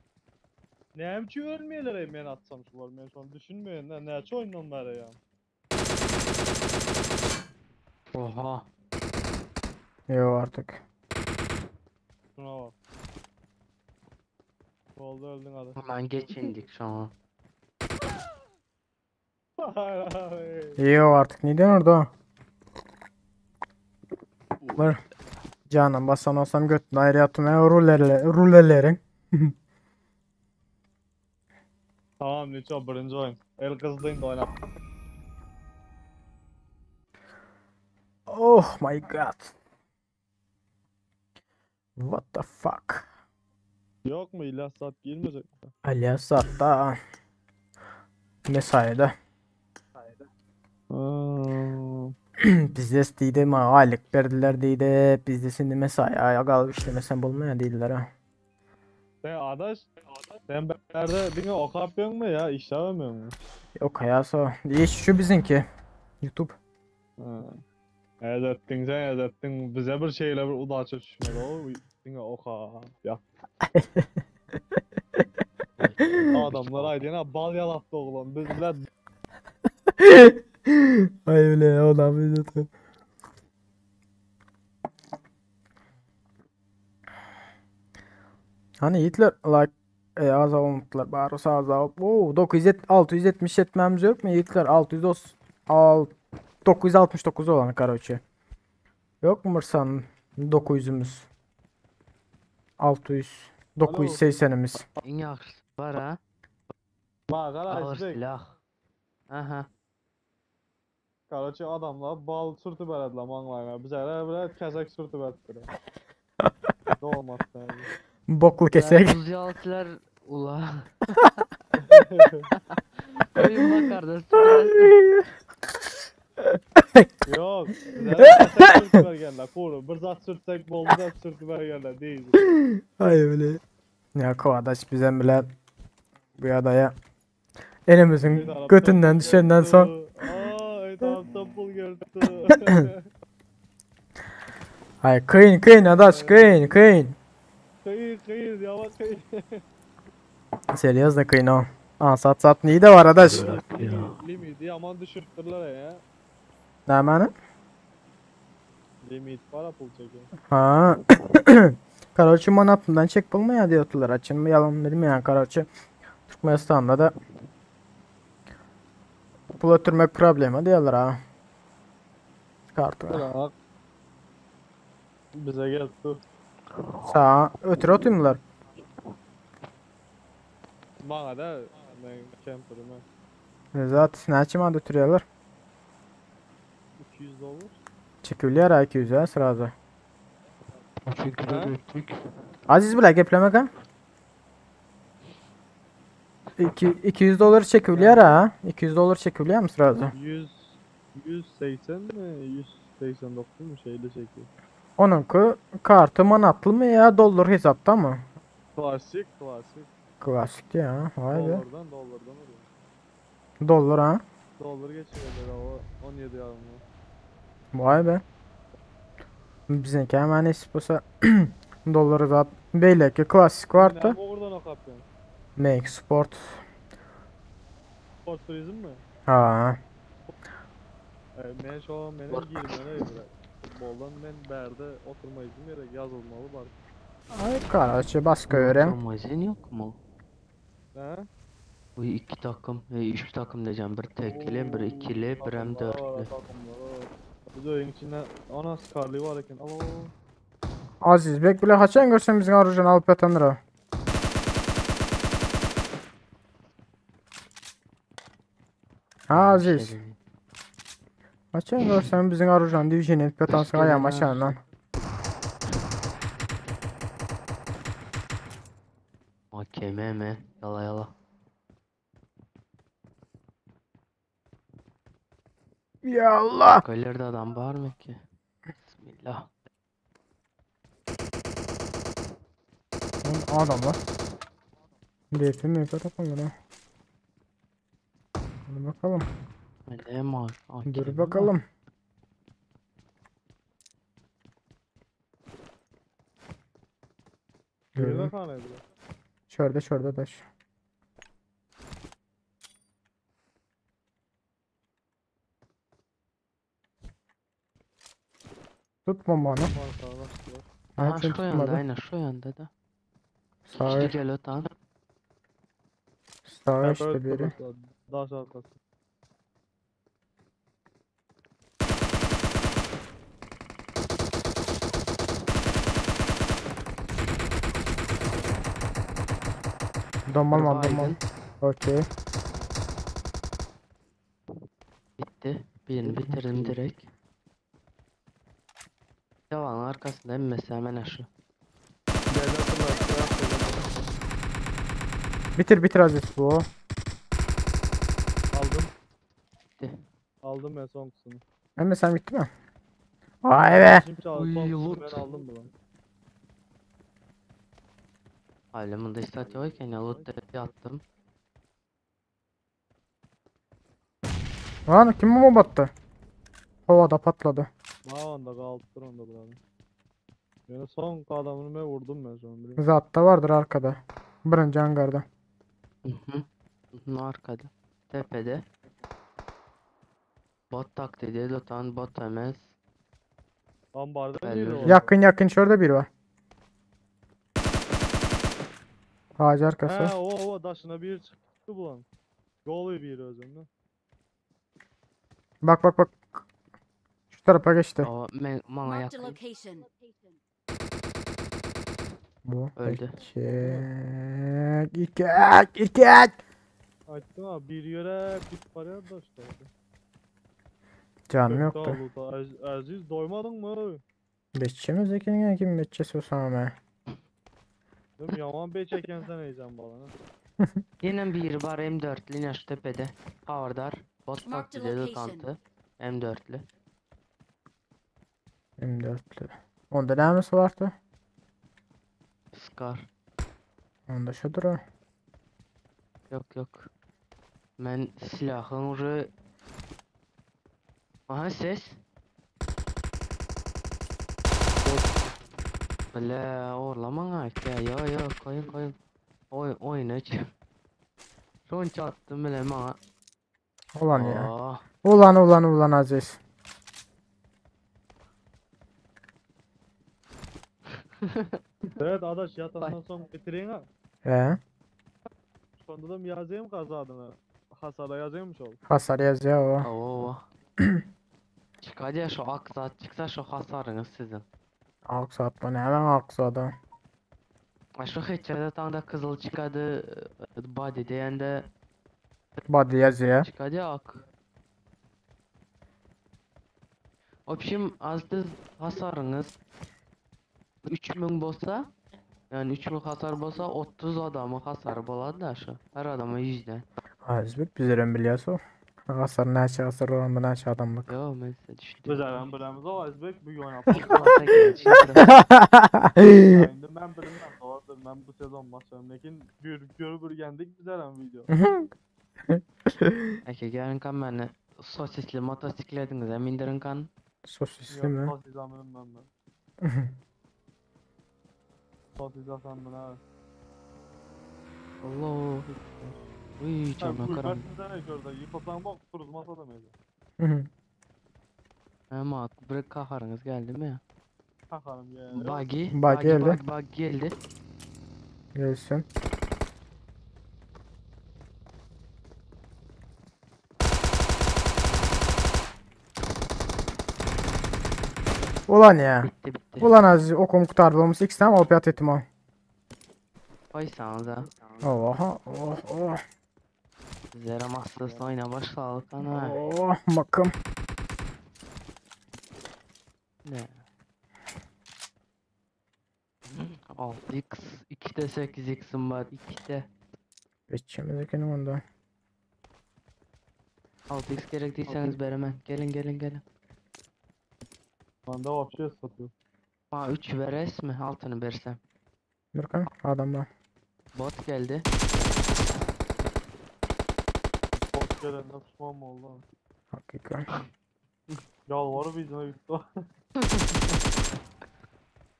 Neyim ki ölmeyeler men atsam şu var. Men şu an düşünmüyorum. Ne, ne oyundan beri ya. Oha. Yo artık. Şuna bak. Oldu öldün hadi. Hemen geç indik şu an. Hayır hayır. Yo artık neden orada? Var. Canan basan olsam götünü ayrı atmaya rulerle rulelerin. Tamam Niço birinci oyun. El kızlıyım da oynat. Oh my god. What the fuck? Yok mu ilaç saat girmeyecek mi? Alias hatta mesaide. Hmm. Bizdes diýdi, maňa aýlyk berdiler diýdi. Bizde şimdi mesai aýa galyp işlemesen bolmaýar diýdiler ha. Sen adaş, sen nerede bir ok yapıyor mu ya? İşlemiyor mu? Yok ya so. İş şu bizimki. YouTube. Ha. Evet ettin sen evet ettin. Bize bir şeyle bir udaça düşmedi o. Diňe oka. Ya. Adamlar aydın bal yalattı oğlum. Biz bile Ay öyle olam zaten. Hani yiğitler like e, az olmuşlar bari az Oo 970 670 etmemiz yok mu yiğitler 630 al 969 olan karaoke. Yok mu Mırsan 900'ümüz? 600 980'imiz. En yaxşısı var ha. Bak Ağır Azbek. silah. Aha. Karaçı adamlar bal sürtüp verdiler manlayına. Bize de böyle kesek sürtüp verdiler. Dolmaz yani. Boklu kesek. Buz yaltılar ula. Oyun bakar da sürer. Yok. Bize de kesek sürtüp vergenler. Kuru. Bir zat sürtsek bol bir zat sürtüp vergenler. Değil. Ay öyle. Ya kovadaş bize bile bu adaya elimizin götünden düşenden son Aa, etrafta pul gördü. Ay kıyın kıyın adaş kıyın kıyın. Kıyır kıyır yavaş kıyır. Seriöz de kıyın o. Aa sat sat neyi de var adaş. Limiti aman düşürttürler ya. Ne mani? Limit para pul çekiyor. Ha. Karaçı manatından çek bulmaya diyordular. Açın mı yalan bilmeyen Karaçı. Türkmenistan'da da pul ötürmek problemi diyorlar ha. Kartı. Bırak. Bize gel dur. Sağ ötür oturmuyorlar. Bana da ben camper'ım ha. Zaten ne açım ötürüyorlar. 200 dolar. Çekiliyor ha 200 ha sırada. Çünkü Ha? böyle öttük. Aziz bile geplemek ha. 200 dolar çekilýär ha. 200 dolar çekilýär mi srazu? 100 180 mi 189 mu şeyle çekiyor. Onunki kartı manatly mı ya dollar hesapta mı? Klasik klasik. Klasik ya. Vay be. Dolardan dolardan oluyor. Dollar ha. Dolar geçiyorlar o 17 yarım. Vay be. Bizinki hemen nesip olsa dolları zat beyleki klasik vardı. Ne oradan o kapıyor. Make sport. Sport turizm mi? Ha. Men şu an benim girmene göre. Futboldan ben berde oturma izin gerek yazılmalı var. Ay karaçı başka öğren. Oturma yok mu? He? Bu iki takım, üç takım diyeceğim. Bir tekli, bir ikili, bir hem Takımlar var, dörtlü. takımlar var. Biz oyun içinde ana Scarlet var eken. Alo. Aziz bek bile haçan görsen bizim arujunu alıp yatanır o. Ha Aziz. Haçan görsen bizim arujunu division edip yatansın ayağım aşağından. AKM mi? Yala yala. Ya Allah. Galeride adam var mı ki? Bismillah. Oğlum adam var. DP MP takalım ha. Hadi bakalım. Ne var? AKM Dur var. bakalım. Bir de Gördüm. kanaydı. Şurada şurada taş. Tut bombanı. Var sağ var. Ha, Aha sen şu yanda tutmadın. aynen şu yanda da. Sağ, İşte gel otan. sağ işte biri. Daş arkası. Domal Bir man domal. baygın. Okey. Bitti. Birini bitirdim direkt. Yalanın arkasında emmesi hemen aşı. Gel hatırlar. Bitir bitir Aziz bu. Aldım. Bitti. Aldım ben son kısmını. Emre sen bitti mi? Vay be. Şimdi çaldı Uy, son kısmını loot. ben aldım bunu. Hala bunda istat yokken ya loot da attım. Lan kim bomba battı? Havada patladı. Bana onda kaldır onda buranı. Yani son adamını ben vurdum ben son biliyorum. Zatta vardır arkada. Birinci hangarda. Hı hı. Hı hı, arkada. Tepede. Bot taklidi lotan bot emez. Ambarda Ben biri öyle- var. Yakın yakın şurada biri var. Ağaç arkası. He o o daşına bir çıktı bulan. Golü bir özümde. Bak bak bak. Şu tarafa geçti. O men bana Marked a yakın. location. Bu. Öldü. Erkek. Erkek. Erkek. Açtım abi bir yere bir paraya da işte. Canım yoktu. Aziz doymadın mı? Beşçemiz ekin kim beşçesi olsam be. Değil mi? Yaman beç eken sen heyecan balana. Yine bir var M4'lü yine şu tepede. Havardar. Bot Marked a taklidi location. lotantı. M4'lü. M4'lü. Onda ne vardı? Scar. Onda şudur o. Yok yok. Ben silahın ucu... Aha ses. Bile orlaman ha ki. Yo yo koyun koyun. Oy oyun aç. Son çattım bile bana. Ulan ya. Oh. Ulan ulan ulan Aziz. Evet adaş yatandan son bitireyim ha. Ee, Sonunda da mı yazayım kaza adını? Hasara yazayım ol. hasar yazıyor o. Oo. Çık hadi ya şu aksa çıksa şu hasarınız sizin. Aksatma ne hemen aksadı. Ha şu headshot'a tam da kızıl çıkadı body diyende Body yazıyor. çıkadı ak. Obşim azdı hasarınız 3000 bolsa. Yani 3000 hasar bolsa 30 adamı hasarı bolady da şu. Her adama 100'den. Azizbek bizlerem bilýäs o. Hasar näçe hasar oran bu näçe adamlyk. Yo men size düşündüm. Bizərəm biləmiz o Azizbek bu gün oynatdı. Ihlasa gel. İndi mən bilmirəm doğrudur. Mən bu sezon başlayıram. Lakin gör görüb öyrəndik bizərəm video. Eke gelin kan beni sosisli motosikletinize mindirin kan. Sosisli mi? Yox, sos izləmirəm mən mən. Sos izləsəm mən hə. Allah. Uy Hə, canım karam. qürbət bizə gördü. Yıxılsan bax turuzmaz adam idi. Ama bırak kaharınız geldi mi? Taxarım yəni. Buggy. Buggy geldi. Buggy, buggy geldi. Gelsin. Ulan ya. Bitti bitti. Ulan Aziz okum kurtardı olmuş. İki tane opyat ettim o. Koysanız ha. Oha oh oh Zera mahsus oyna başladık ana. oh bakım. Ne? 6x 2'de 8x'im var 2'de Geçeceğimiz ekenim onda. 6x gerek değilseniz veremem. Gelin gelin gelin. Məndə vəbşə satıyor. Ha 3 veres mi? Altını versem. Durkan adam var. Bot geldi. Bot gələndə pişman mı oldu? Hakika. Yalvarıb izimə yutdu.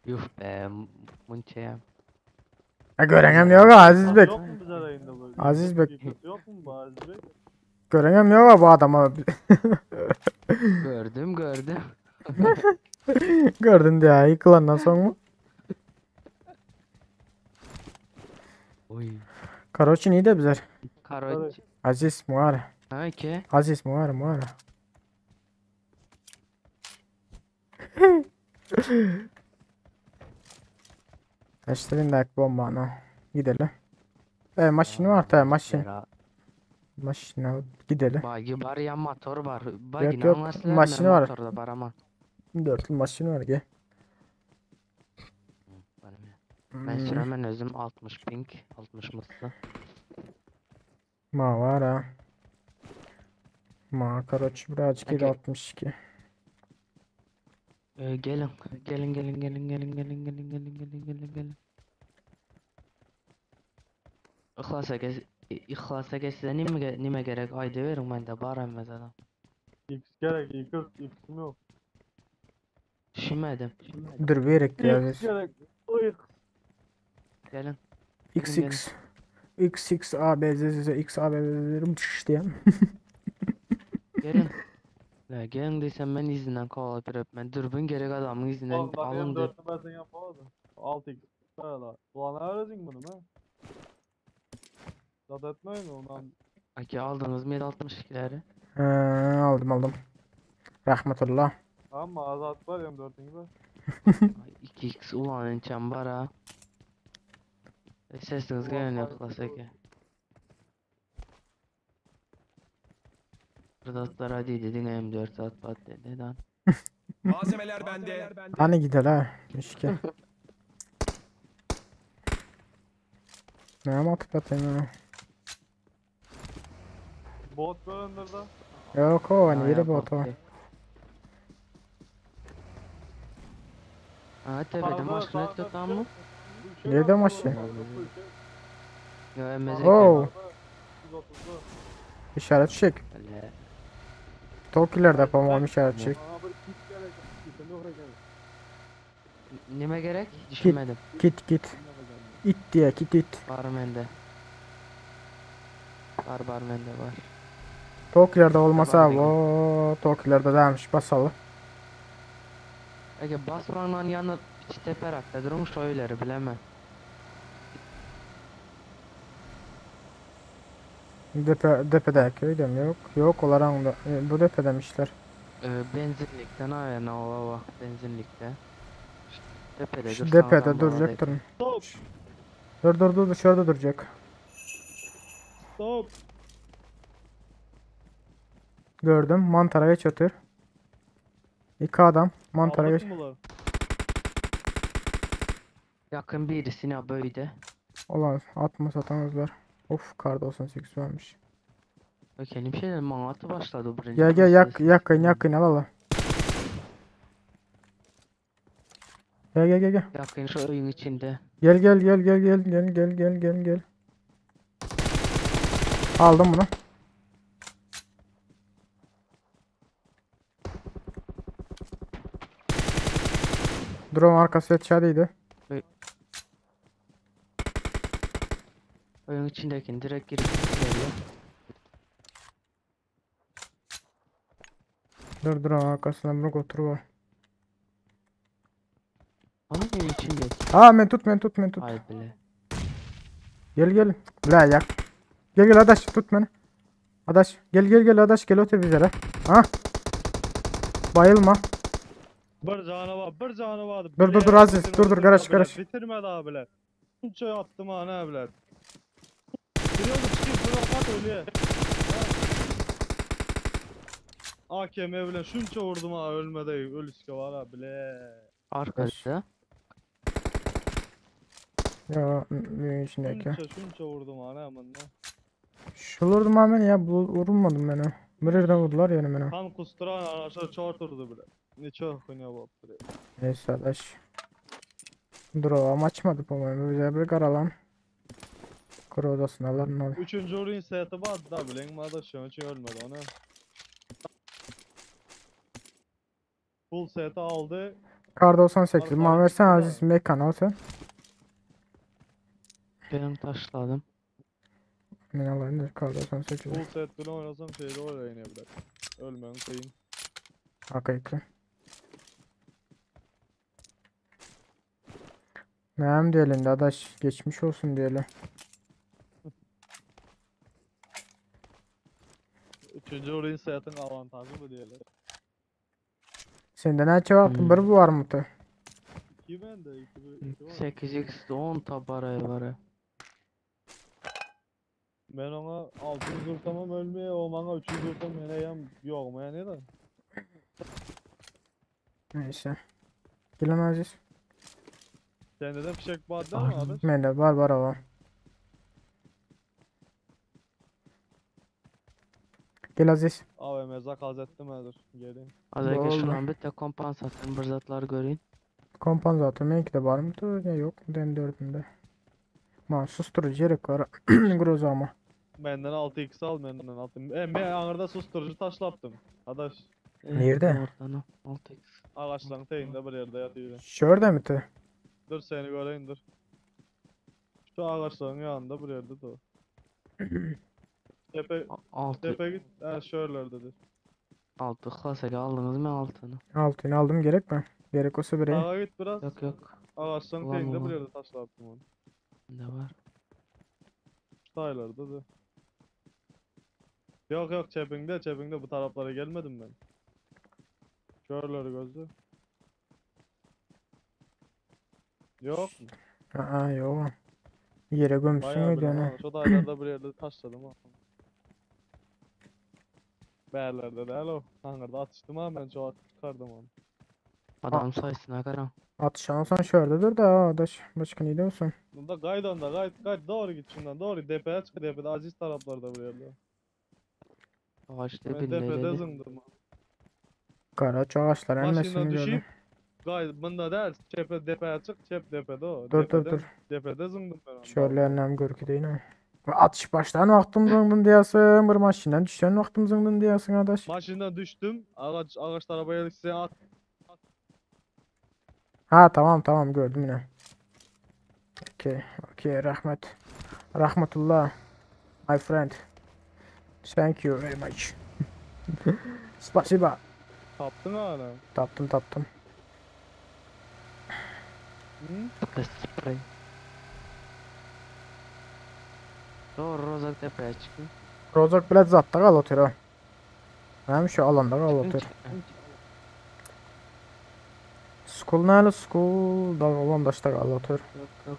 Yuh be munçaya. Ha görenem yok Aziz Bek. Yox mu bizə də indi bu? Aziz Bek. Yox mu bu Aziz Bek? Görenem yok bu adama. Gördüm gördüm. Gördün diye yıkılandan sonra mı? Oy. Karoçin iyi de bizler. Karoç. Aziz muara. Ha ki. Aziz muara muara. Taşların da bomba ana. Gidelim. E maşini var tabi maşin. Zera. Maşina gidelim. Buggy var ya motor var. Buggy Yok, yok, anlasınlar maşini var. Motor da var ama. Dörtlü maşini var gel. Var mı? Ben Hmm, sürəmən özüm 60 ping, 60 mıslı. Ma var ha. Ma karoç birazcık Okey. 62. Ee, gelin, gelin, gelin, gelin, gelin, gelin, gelin, gelin, gelin, gelin, gelin. İxlasa gəl, İxlasa gəl sizə nimə, nimə gerek? Ayda verin məndə var əmməz adam. X gərək, X, X-im yox. Düşünmədim. Dur bir X diyor Aziz. gərək. O X. Gelin. X X X X A B Z Z Z X A B Z Z Z diye. Gelin. La gelin desem ben izinden kovalayıp durup ben dürbün gerek adamın izinden Oğlum bak alın deyip. M4-ü ben sen yapamadım. 6x. Böyle. Ulan ne öğreceksin bunu be? Zat etmeyin ondan. Aki aldınız mı 762'leri? Ha, aldım aldım. Rahmetullah. Tamam mı? Azat var M4'ün gibi. 2x ulan ençem var ha. E, Sesiniz Ulan gelin farklı İxlas aka. Fırdatlara dedin M4 at pat dedi lan. Malzemeler bende. Hani gidelim ha. Müşke. Ne atıp atayım ha. Bot bölündürdü. Yok o hani Ha, biri ya, bot o. bot. Ha tepede maşına tutan mı? Nerede maşın? Ya emezek. Oo. 130'lu. İşaret çek. Öyle. Tokilerde yapamam işaret çek. Bana bir kit gerek. Kitim yok gerek. Nime gerek? Düşünmedim. Git git. İt diye git it. Var mende. Var var mende var. Tokilerde olmasa Var o Tokilerde değilmiş basalım. Ege basmanın yanı içi teperakta durmuş öyleri bilemem. Depe, depedeki öyle mi? Yok. Yok olarak da e, bu depe demişler. Ee, benzinlikten ayağına ova bak benzinlikte. Şu Tepede Şu dursan depede adam bana duracak de- durun. Stop. Dur dur dur dışarıda duracak. Stop. Gördüm. Mantara geç otur. İki adam. Mantara Aldık geç. mı bunları? Yakın birisine böyle. Olan atma satanızlar. Of kar 98 varmış. Kendim şeyler bana atı başladı birinci Gel gel yak klastes. yakın yakın al al. Gel gel gel gel. Yakın şu oyun içinde. Gel gel gel gel gel gel gel gel gel gel. Aldım bunu. Drone arkası içerideydi. Oyun içindekini direkt girip geliyor. Dur drone arkasında bunu otur var. Onun oyun içinde. Aa men tut men tut men tut. Ay bile. Gel gel. La yak. Gel gel adaş tut beni. Adaş gel gel gel adaş gel öte bizlere. Ha. Bayılma. Bir canı var, bir canı vardı. Dur, dur, dur Aziz, dur, dur, garaj, garaj. Bitirmedi abiler. Şunca attım ha ne abiler. Biliyordu çıkayım bırakat ölüyor. AKM bile şunca vurdum ha ölmedi. Ölüske var ha bile. Arkada. Ya m- içindeki. Şunca şunca vurdum ha ne aman ne. Şulurdum ha beni ya bu vurulmadım beni. Bir yerden vurdular yani beni. Kan kusturan aşağı çarptırdı bile. Ne çok oynuyor bu aptırı. Neyse adaş. Dur o ama açmadı bu oyunu. Bize bir karalan. Kuru odasına lan abi. Üçüncü oyun seti vardı da bile. Ama şu an için ölmedi ona. Full seti aldı. Kar 98. Arka Muammer sen arkasında. Aziz mekan al sen. Ben taşladım. Ben alayım da kar 98. Full set bile oynasam şeyde oraya inebilir. Ölmem kıyın. Hakiki. Nem diyelim de adaş geçmiş olsun diyelim. Üçüncü oyun setin avantajı bu diyelim. Sende ne cevap Hmm. bir bu var mı? te? İki ben de iki, bir- iki var. 8x 10 tabaraya var. Ben ona 600 vursam ölmeye, o bana 300 vursam yine yam yok mu yani de. Neyse. Gelin Aziz. Sende de fişek var değil mi abi? Mende var var ama. Gel Aziz. AVM zakaz ettim hadi. Gelin. Az önce Oldu. şuran bir de kompansatör bir zatlar göreyim. Kompansatör benimki de var mı? Ne yok. M4'ümde. Man susturucu gerek var. Groza ama. Benden 6x al benden 6. E, ben ağırda susturucu taşlattım. Adaş Nerede? Oradan o. 6x. ağaçların teyinde bir yerde yatıyor. Şurada mı te? Dur seni göreyim dur. Şu ağaçların yanında bir yerde de o. Tepe, 6 tepe git. Ha şöylerde 6 klasik aldınız mı altını? Altını aldım gerek mi? Gerek olsa bireyim. Ağa git biraz. Yok yok. Ağaçların Ulan teyinde bir ulan. yerde taşlattım onu. Ne var? Taylarda da. Yok yok çepinde çepinde bu taraflara gelmedim ben. Şöyleri gözle. Yok mu? Aa yok. Yere gömsün Bayağı müydü bile ne? ha. Şu daylarda bir yerde taşladım ha. Berlerde de alo. Hangarda atıştım ha ben çok çıkardım onu. Adam sayısına karan. Atışan olsan şuradadır da adaş. Başka neydi olsun? Bunda kaydan da kayıt kayıt doğru git şundan doğru depeye çık depede aziz taraflarda bir yerde. Ağaç Ben dibinde depede dedi. zındım. ha. Kara ağaçlar Maşından emmesini gördüm. düşeyim. Gay bunda değil. Çepe depeye çık çep depede o. Dur dur Depede- dur. Depede zındım ben onu. Şöyle enlem görkü değil mi? Atış baştan vaxtım zıngdın diyorsun. Bir maşından düşen vaxtım zıngdın diyorsun adaş. Maşından düştüm. Ağaç ağaç tarafa geldik size at. Ha tamam tamam gördüm yine. Okey okey rahmet. Rahmetullah. My friend. Thank you very much. Spasiba. Taptın hala. Taptım taptım. Hı? Sprey. Doğru Rozak tepeye çıkın. Rozok bilet zatta kal otur ha. Hem şu alanda kal otur. School nerede? School da olan daşta kal otur. Yok yok.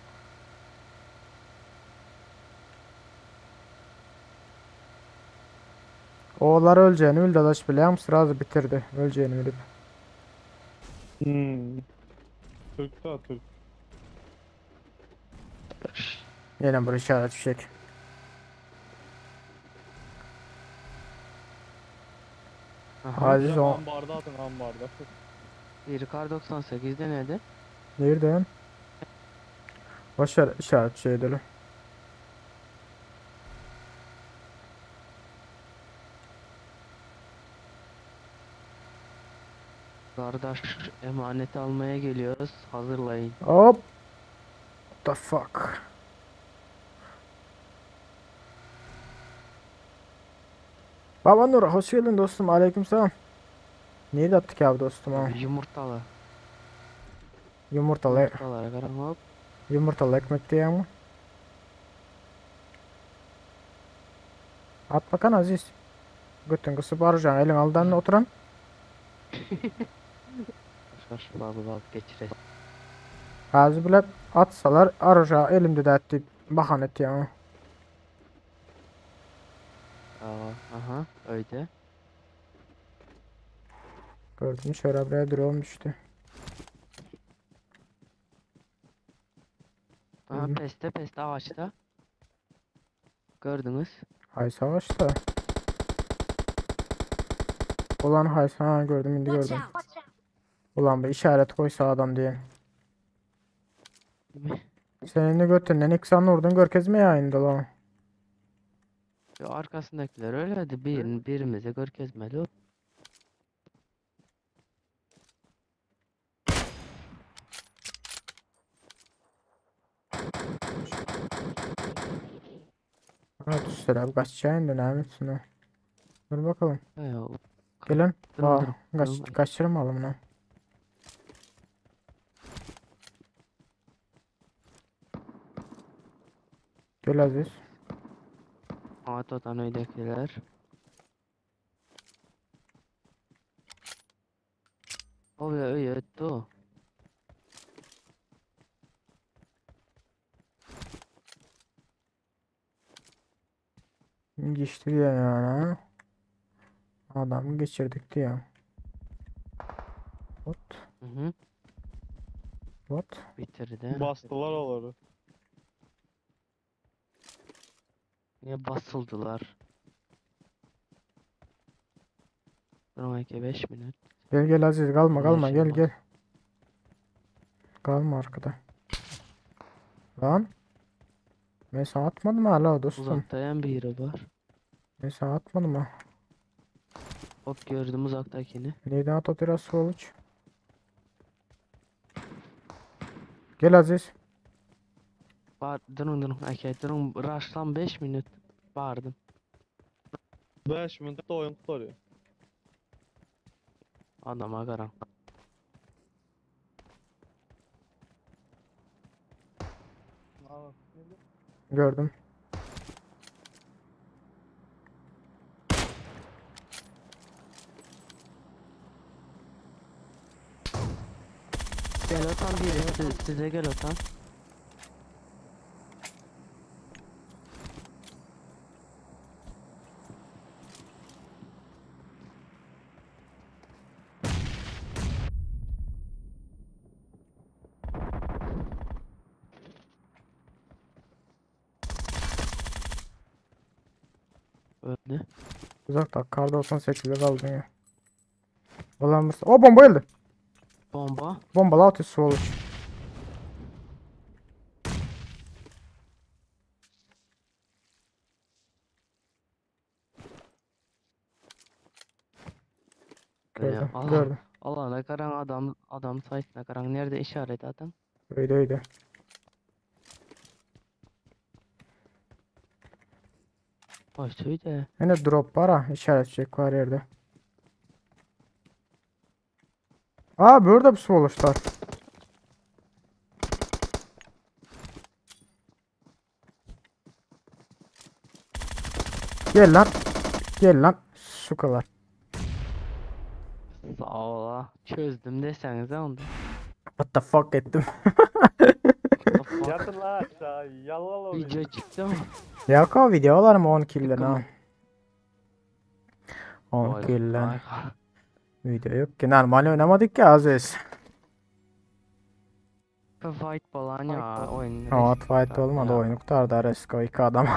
Oğullar öleceğini bildi adaş biliyor musun? Sırası bitirdi. Öleceğini bilip. Hmm. Türk da Türk. Yine bir işaret fişek. Aha. Aziz o. Ambarda atın ambarda. Biri kar 98'de nerede? Nereden? Boş ver işaret şey edelim. Kardeş emanet almaya geliyoruz. Hazırlayın. Hop. What the fuck? Baba Nur hoş geldin dostum. Aleykümselam. Nerede attık abi dostum ha? Yumurtalı. Yumurtalı, Yumurtalara karan hop. yumurtalı ekmek diye mi? At bakan Aziz. Götün kısıp arayacaksın. Elin aldan oturan. Baş balı bal geçire. Aziz bile atsalar arayacağı elimde de etti. Bahan etti ya. Aa, aha öyle. Gördüm şöyle buraya drone düştü. Aha Hı. peste peste ağaçta. Gördünüz. Hay savaşta. Ulan hay ha gördüm şimdi Watch gördüm. out! Ulan bir işaret koysa adam diye. Değil mi? Senin de götünden ilk oradan görkezme yayında lan. Ya arkasındakiler öyleydi. Bir, birimize görkezmeli. Evet üstelik kaçacaksın da ne yapıyorsun Dur bakalım. Ya, Gelin. Durun, Aa, durun, kaç, durun. kaçırmayalım lan. Gel Aziz. Atodan öydekiler. O bile öyle öttü o. Geçti diye yani ha. Adamı geçirdik diye. What? Hı hı. What? Bitirdi. Bastılar onları. Niye basıldılar? Durun 2 5 minut. Gel gel Aziz kalma kalma gel Yaşam gel. Kalma arkada. Lan. Ben sana atmadım hala dostum. Uzaktayan biri var. Ben sana atmadım ha. Hop gördüm uzaktakini. Neyden at biraz oluç. Gel Aziz. Var, durun durun. Okey durun. Rush'tan 5 minut. Bağırdım. 5 minutda oyun qurtarıyor. Adama karan. Gördüm. Gel otan biri size gel otan. Öldü. Uzakta karda 98'de kaldın ya. Ulan bu... O bomba geldi. Bomba. Bomba la atıyor su olur. Öyle Gördüm, Allah- gördüm. Alana karan adam adam sayısına karan nerede işaret atın? Öyle öyle. Ay söyle. Yine drop var ha. İşaret var yerde. Aa burada bir su oluşlar. Gel lan. Gel lan. Sukalar. Sağ ol ha. Çözdüm desenize onda. What the fuck ettim. What the fuck? Yatın lan aşağı. Yallah lan. Video çıktı mı? Yok o videolar mı 10 kill Çıktı lan? mı? 10 Vay kill lan. vay. Video yok ki. Normal oynamadık ki Aziz. Fight bolan ya oyun. Hot fight bolmady oýny gutardy Resko iki adam.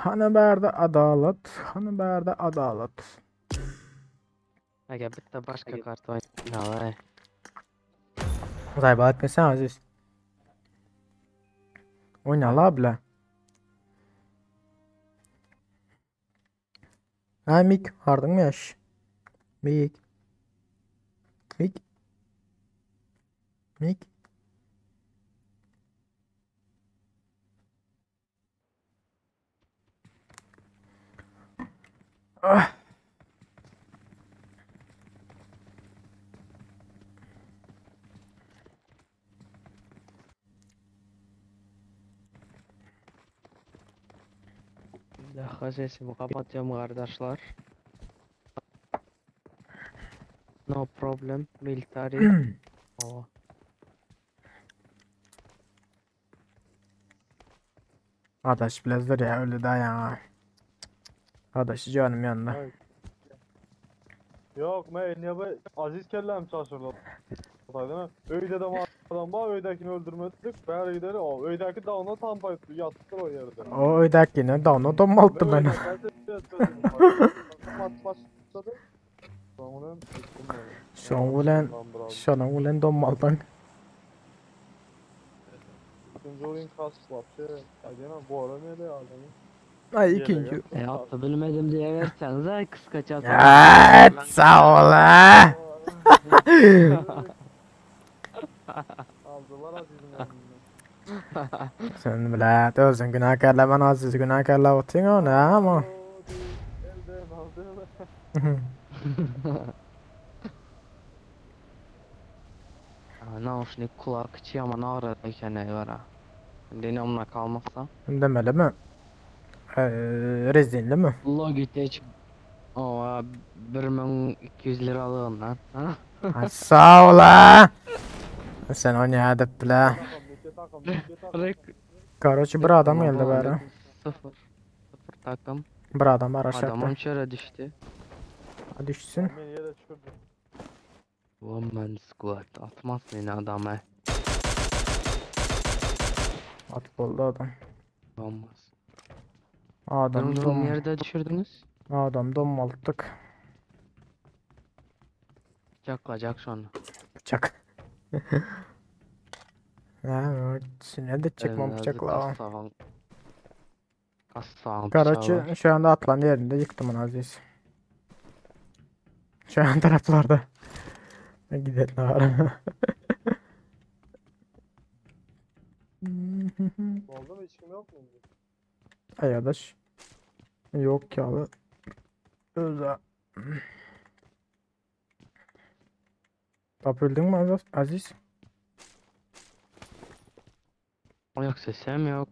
Hany bärde adalat, hany bärde adalat. Aga bitta başga kart oýnaly. Zaýba etmesen Aziz. Oýnala bile. Ha Mik, hardyň ýaş. Mik. Mik. Mik. Ah. Bir dakika sesimi kapatıyorum kardeşler. No problem. Military. Oo. Adaş bilezdir ya öyle daha ya. Adaş canım yanında. Yok men niye bu Aziz kellem çaşırdı. Değil mi? Öyde de adam var, öydekini öldürmedik. Beri gideri o. Öydeki dağına tam yattı o yerde. O öydekini dağına domalttı beni. Başladı. Sonra Şoň bilen şonuň bilen domaldyň. İkinci oyun kas vapşe. Aynen bu ara ne de adamı. Ay ikinci. E atı bilmedim diye verseniz ay kıskaç atı. Evet sağ ol ha. Aldılar Aziz'in elinden. Sen bile özün günahkarla ben Aziz günahkarla oturuyorsun onu ama. Elden aldı. Nauşnik kulak içi yaman ağrıdı eken var ha. Dinamla kalmazsa. Demeli mi? Ee, rezilli mi? Logitech o 1200 liralığından. Ha? Ay, sağ ol ha. Sen o ne edip bile. Takım, iki takım, iki takım. Karoçi bir adam geldi bari. Sıfır. Sıfır takım. Bir adam var aşağıda. Adamım şöyle düştü. Düşsün. Beni yere düşürdü. One man squad. Atmaz beni adama. At buldu adam. Olmaz. Adam Durun durun dom nerede düşürdünüz? adam domalttık. Bıçaklayacak sonra. Bıçak. Ha, ne de çıkmam Elinde bıçakla. Kassavan. Kassavan bıçağı var. Karaçı şu anda atlan yerinde yıktım onu Aziz. Şu an taraflarda. Gidelim abi. Oldu mu? Hiç kim yok mu? Ay arkadaş. Yok ya abi. Öza. Tapıldın mı Aziz? Aziz? Yok sesim yok.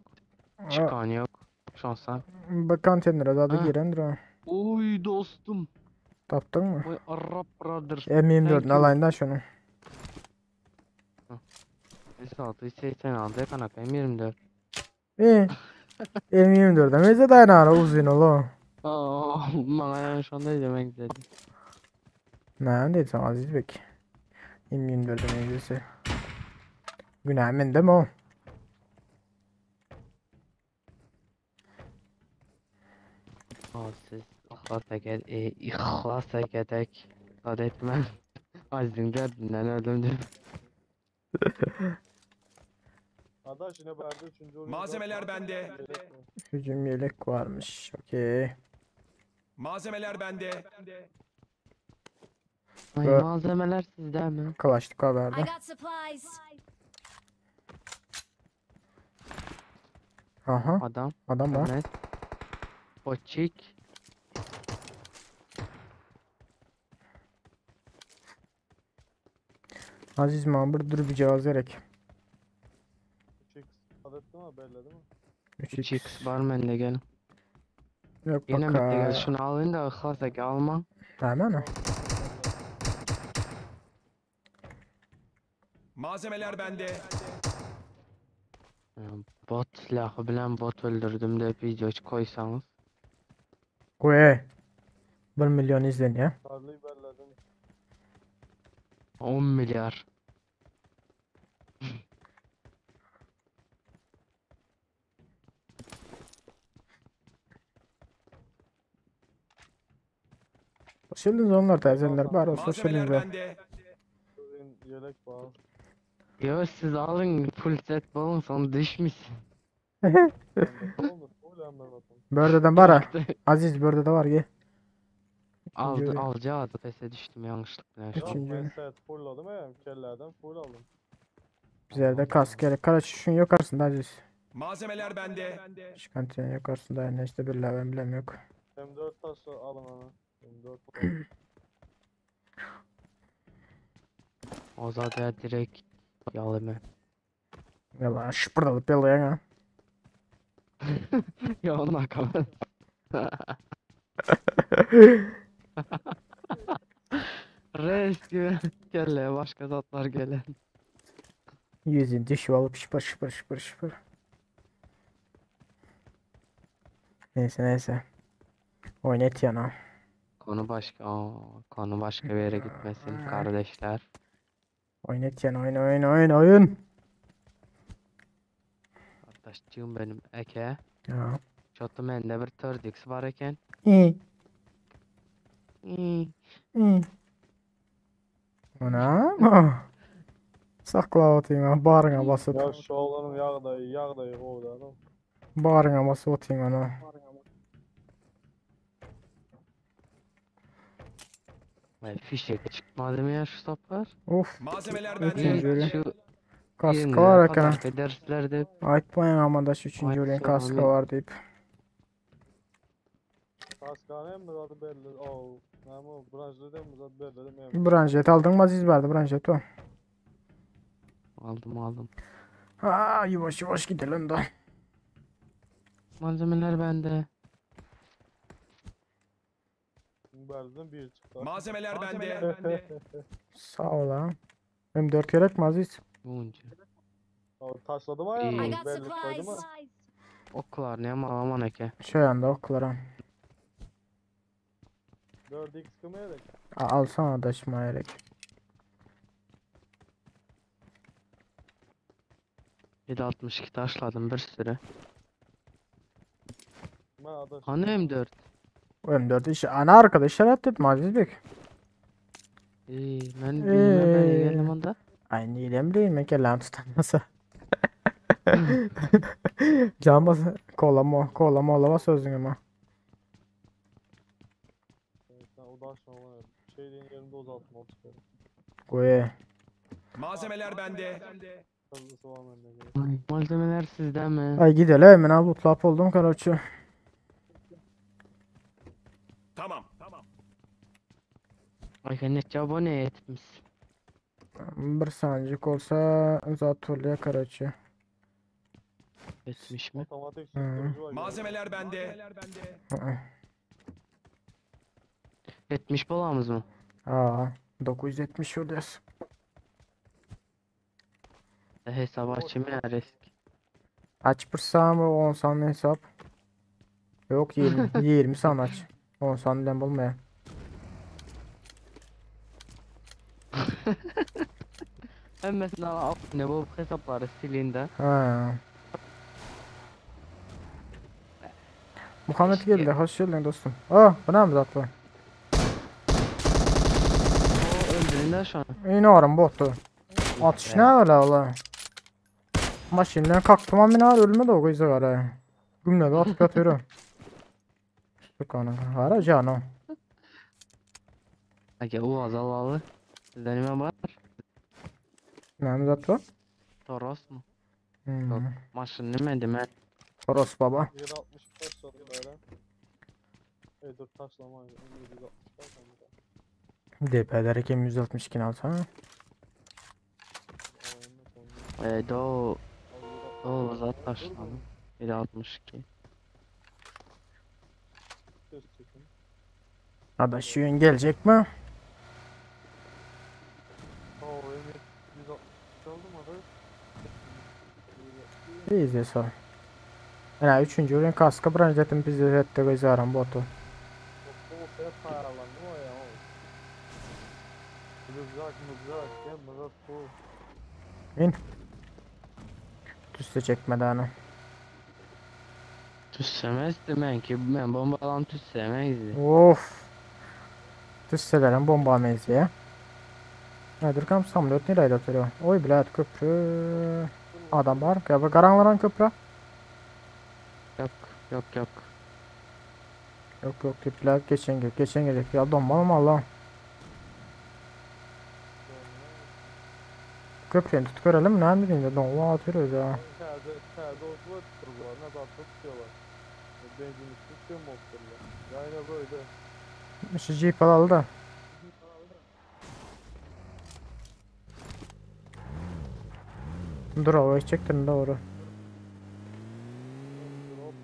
Aa, Çıkan yok. Şansa. Bak konteynere zaten Ha. girendir o. Oy dostum. Tapdın mı? Oy Arap brother. M24'ün Thank you. alayında şunu. 686 kanak M24. İyi. M24'e meze dayanar uzun oğlum. Aa, bana yani şu anda demek istedim. Ne dedin Aziz Bek? M24'e mezesi. Günah mende mi o? Aa, siz ihlas eket, e, ihlas ekedek. Sad etmem. Azizin derdinden öldüm diyor. Adaş yine berde üçüncü oyun. Malzemeler bende. Hücum yelek varmış. Okey. Malzemeler bende. Ay, Ve- malzemeler sizde mi? Kalaşlık I haberde. got supplies. Aha. Adam. Adam var. Evet. Boçik. Aziz Mambur dur bir cevaz gerek. 3x adet değil mi? Belli değil mi? 3x. 3x var bende gel. Yok Yine bak. bitti gel ha. şunu alayım da ihlas eke alma. Hemen mi? Malzemeler bende. Ya, Bot silahı bilen bot öldürdüm de video koysanız. Goý. 1 milyon izlenýär. Karly belledim. 10 milyar. Hoş geldiniz onlar teyzeler. Bar olsun hoş Malzemeler geldiniz. bende. Bugün yelek var. Yo siz alın full set bulun sonra düşmüşsün. Bende Olur. Öyle hemen zaten. Bördeden bara. Aziz bördede var gel. Aldı Üçüncü. alacağı pese düştüm yanlışlıkla. Yok Üçüncü. ben set fulladım ya. Kellerden full aldım. Bizlerde kask gerek. Karaç şunun yukarısında Aziz. Malzemeler bende. Şikantiyenin yukarısında ne işte bir ben bilem yok. M4 taşı alın ana. M4 alın. O zaten direkt yalı Yala şıpırdalıp yalayan ha. Ya ona kapat. Res gibi kelle başka zatlar gelen. Yüzün dişi alıp şıpır şıpır şıpır şıpır. Neyse neyse. Oynat yana. Konu başka, aa, konu başka bir yere gitmesin kardeşler. Oynat yana oyun oyun oyun oyun. Kardeşciğim benim eke. Ya. Çotu mende bir 4x var eken. İyi. İyi. İyi. Ona mı? Sakla atayım ha. Bağrına basıp. Ya şu oğlanın yağ dayı yağ dayı o da adam. Bağrına basıp atayım ona. Ay, fişek çıkmadı mı ya şu saplar? Of. Malzemeler bende. Üçüncü ölüm. Şu Kaskı birinci var eken. kadar derslerde Aytmayın aman da şu üçüncü Ay, ölüm kaskı sorun. var deyip. Kaskane mi zaten belli. Oo. Ne o branşlı değil mi zaten belli değil mi? Branjet aldın mı Aziz vardı branjet o. aldım aldım. Aa yavaş yavaş gidelim da. Malzemeler bende. Berlin bir çıktı. Malzemeler bende. Sağ ol ha. M4 gerek mi Aziz? Bunca. O taşladım ayağını. İyi. I got Belli koydum supplies. ha. Oklar ne ama aman eke. Şu yanda oklara. 4x kımıyerek. Alsana da gerek. 7.62 taşladım bir sürü. Ben adaş. Hani M4? M4 işi ana arkadaş işaret etme Aziz Bey. İyi, ben bilmem ben Ee. geldim onda. Ay neyden bileyim ben kellam tutanmasa. Can bas kola mo kola mola bas sözün ama. Sen udaşma bana. Şeyliğin yerinde uzatma o çıkarım. Koy. Malzemeler bende. Hızlısı var bende. gerek. Malzemeler sizde mi? Ay gidelim hemen abi utlap oldum karaçı. Tamam. Tamam. Ay ne abone etmiş. Bir sancık olsa zat oluyor karaçı. Etmiş mi? Otomatik susturucu var. Malzemeler bende. Etmiş balamız mı? Aa 970 oluyor. Hesap açayım ya risk. Aç bir mı 10 saniye hesap. Yok 20 20 san aç. 10 saniyeden bulmaya. Ben mesela abone bu hesapları silin de. Ha. Muhammed geldi. Hoş geldin dostum. Aa, bu ne mi zatlı? O öldürün de şu an. Yine varım bottu. Atış ne öyle ola? Maşından kalktım ama ne ölme de o kızı var ha. Gümle de atıp yatıyorum. Sıkanı. Hara canım. Ege o azalalı. Sizde ne var? Ne mi zatlı? Toros mu? Hmm. Maşın ne demek? Toros baba. 760 taşladım böyle. E dur taşlama. 765 aldım. DP derken 162 alsana. E, doğu doğu zat taşladım. 762. Ses çekin. Adaş yün gelecek mi? Oo M760 aldım abi. İyiyiz ya. Yani üçüncü ürün kaskı branjetin bizi etti gözü botu. Mızrak mızrak gel mızrak bu. Min. Tüsse çekmedi ana. Tüssemezdi men ki men bombalam tüssemezdi. Of. Tüsselerin bomba mevziye. Ha, Dürkan samlöt nereye oturuyor? Oy bilet köprü. Adam var. Ya bu karanlaran köprü. Yok yok yok. Yok yok tipler geçen gece geçen gece ya donma mı Allah. Köprüyü tut görelim ne bileyim de donma atıyoruz ya. Içeride, içeride olsalar tuturlar. Ne kadar çok tutuyorlar. Benzin tutuyor motorlar. Yani böyle. Şu jeep alalım da. Dur o çektin doğru. Drop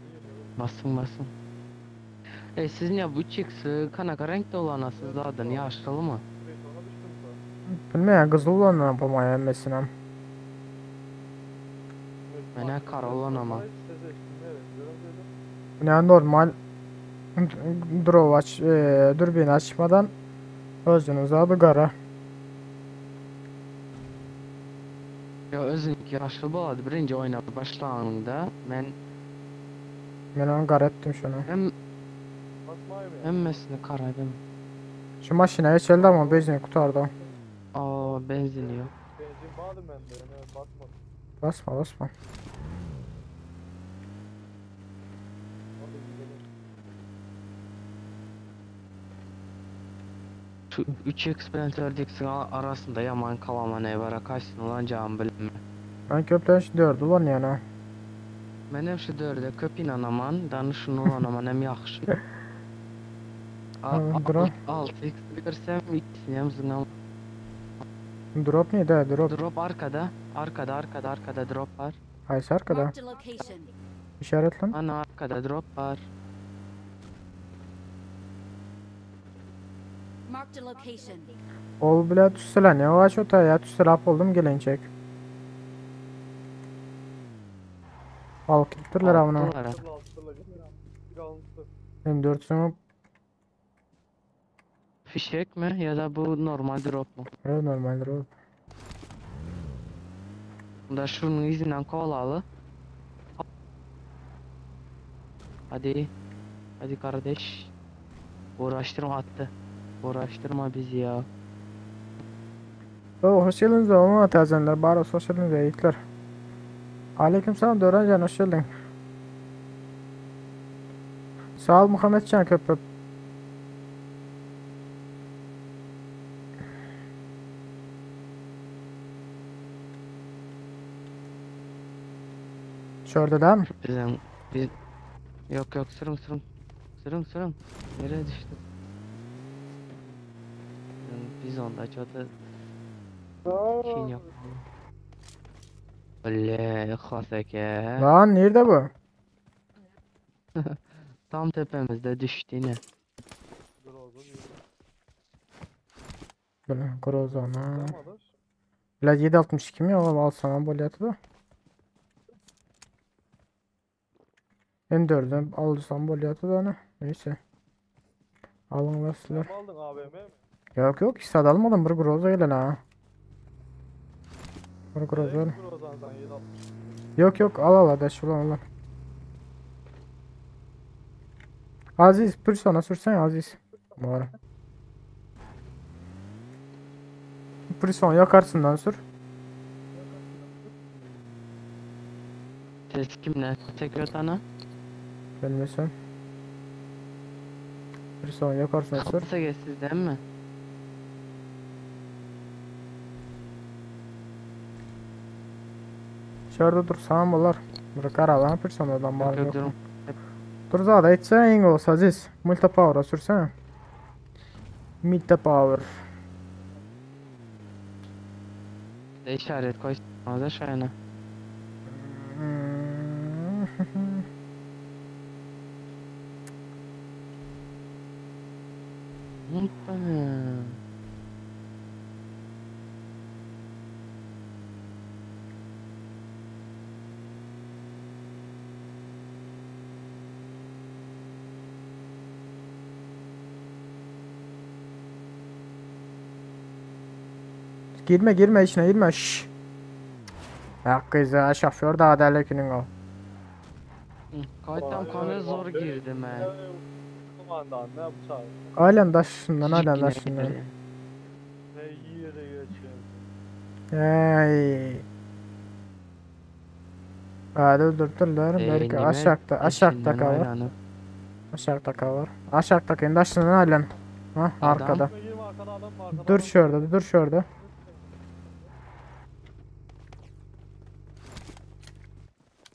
değil. Basın basın. E siz niye bu çıksı kanaka renkte olanasız zaten yaşlı mı? Betona düştüm ben. Bilmiyorum kızıl olan yapamaya mesela. Mene kar olan ama. Hiç ses ettim, evet. Görünce de Yani normal drop aç, e, dürbün açmadan özünüz adı qara. Ya özünki yaşlı boladı birinci oyuna başlananda men Ben onu qara ettim şunu. hem basmayayım ya. hemmesini karadım. Şu maşinaya çeldi ama benzin kurtardı. Aa benzin yok. Benzin vardı bende. Yani basmadım. Basma basma. Hadi gidelim. Şu 3x bilen 4x'in arasında yaman kalama ne var kaçsın olan can bilme. Ben köprüden şu dördü ulan yani. Men hem şu dörde köp inanaman, danışın olan aman hem yaxşı. Ha, drop. 6x görsem ikisini hem zınam. Drop neydi? Drop. Drop arkada, arkada, arkada, arkada drop var. Haysi arkada. Marked a location. İşaret lan. Ana arkada drop var. Marked a location. Ol bile tüsseler ne var şu ya tüsseler hap oldum gelinecek. Al gittiler avına. Attılar ha. Altırla altırla. Bir alıntı. M 4'sünü Fişek mi ya da bu normal drop mu? evet normaldir o. Bunda şunun izinden kovalalı. Hadi. Hadi kardeş. Uğraştırma attı. Uğraştırma bizi ya. Oh, hoş geldiniz ama tazenler. Bari hoş geldiniz yiğitler. Aleykümselam Dörencan hoş geldin. Sağ ol Muhammedcan köprü. Şurada değil mi? Bizden biz Yok yok sürüm sürüm. Sürüm sürüm. Nereye düştü? Biz onda çok da şeyin yok. Öyle ihlas eke. Lan nerede bu? Tam tepemizde düştü yine. Groza değil. Böyle Grozana. Tamam adaş. Biraz 7.62 mi? Oğlum al sana bolyatı da. M4'ü alırsam bolyatı da ne? Neyse. Alın versinler. Sen mi aldın AVM mi? Yok yok hiç almadım. Bir Groza gelen ha. Bir Groza. Direkt Groza'dan sen 7.60. Yok yok al al adaş ulan ulan. Aziz Pırson'a sürsene Aziz. Bu ara. Pırson yakarsından sür. Ses kimle? Çekiyor tane. Bilmiyorsun. Pırson yakarsın sür. Nasıl sizden mi? Şurada dur sağım olar. Bir karalan Pırson'dan Yok var yok yok. durum. Dur zada etse en olsa Aziz. Multi power'a sürsene. Multi power. De işaret koysanız da şöyle. Hmm. Hoppa. Girme girme içine girme. Şşş. Ya kız şoför daha dälekiniň o. Kaytam kanı zor girdim he. Kumandan ne bıçağı? Aylan daşından aylan Yine daşından. girdi. Ne yere geçiyor. Ey. Hadi öldürdüler. Ee, Belki nime aşağıda aşağıda peşinden kalır. aylanıp Aşağıda kalır. Aşağıdakinin daşından aylan. Ha Adam. arkada. Girme girme arkada adam var arkada Dur adam. şurada dur şurada.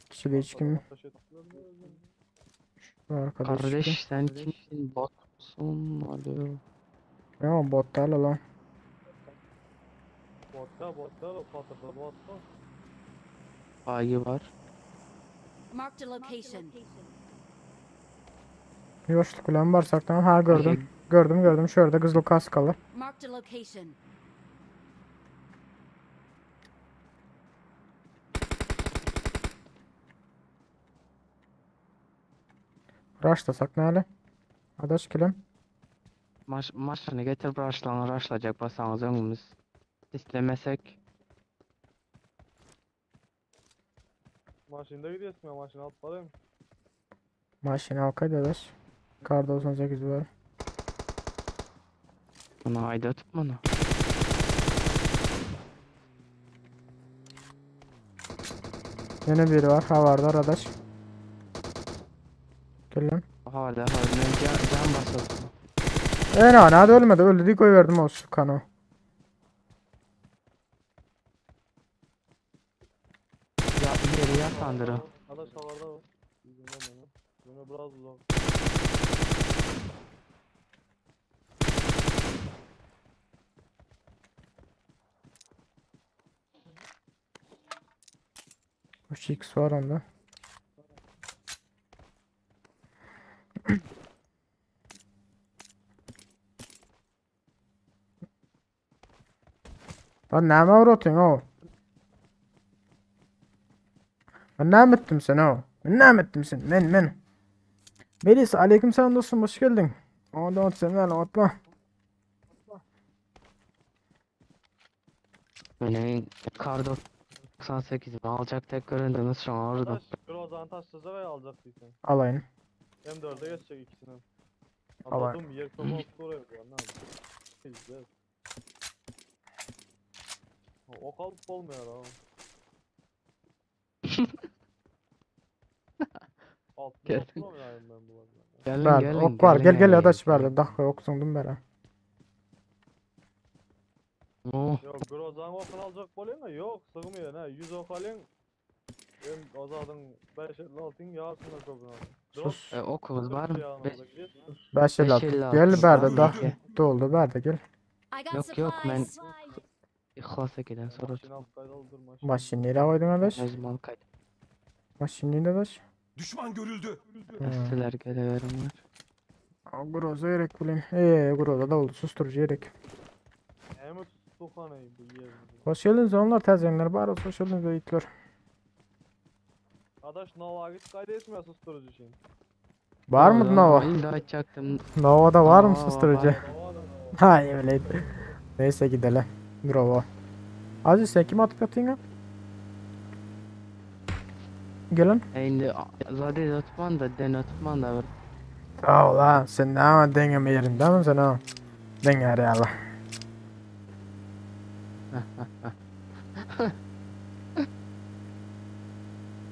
Kişi de hiç kim? Ateş ettiler mi? Arkadaş kim? Kardeş sen kimsin? Bot musun? Alo. Ne o bot değil lan. Botta botta patırdı botta. Ayı var. Marked a location. Yoşluk ulan varsak tamam. Ha gördüm. Gördüm gördüm. Şurada kızıl kaskalı. Marked a location. Raşlasak ne hali? Adaş kilim. Maş maşını getir raşlan raşlayacak basanız önümüz. İstemesek. Maşında gidiyorsun ya maşına atlarım. Maşini al kaydı adaş. Kar 98 var. Bunu ayda tutma bunu. Yine biri var. Ha vardı adaş. Gel lan. Hala hala ben can, can basıldı. E ne hadi ölmedi. Öldü diye koyuverdim o kanı. Ya yeri yatandır o. Adaş havarda var. Yüzünden beni. Beni biraz uzak. Üç x var onda. Lan näme uğratıyorsun o? Ben näme ettim sen o? Ben näme ettim sen? Men men. Melis aleyküm selam dostum hoş geldin. Ondan sen lan atma. Benim kar 98 mi alacak tek göründüğümüz şu an orada. Adaş Grozan'ı taşlayacak ya alacak değilsin. Alayın. M4'e geçecek ikisini. Alay. Anladım yer çok oldu oraya bu ne yapayım? Güzel. Ha, Ok alıp olmuyor ha. Altına Gel. oturamıyorum ben bu arada. Gelin Ver, gelin ok var. Gel gelin gel hele. adaş ver. Dakika ok sundum bera. Oh, Yok Grozan okunu alacak bolýan da yok sığmıyor ne 100 ok alyň Hem azadın 5 56 yarısından köpüne alın. Sus. e, okumuz var mı? 5 5 56. 56 Gel var berde mı dah. ki? Doldu berde gel. I got Yok, yok, ben- supplies. İhlas eden sonra Maşin alt kaydı maşin. Maşini nereye koydun adaş? Özüm al kaydı. Maşini nerede adaş? Düşman görüldü. Hmm. Gazeteler geleverim var. Groza gerek bulayım. Eee Groza da oldu. Susturucu gerek. Hem tuttuk bu yer. Hoş geldiniz onlar təzənlər. Bar olsun hoş geldiniz beyitler. Adaş Nova git kaydı etmiyor susturucu için. Var mı Nova? İlla açacaktım. Nova'da var mı Nova susturucu? var. Nova da Nova. Hay öyleydi. Neyse gidelim. Bravo. Aziz sen kim atıp yatıyorsun ya? Gelin. Şimdi zaten Otman da den Otman da var. Sağ ol ha. Sen ne ama dengeme yerinde mi sen ha? Denge arayalım.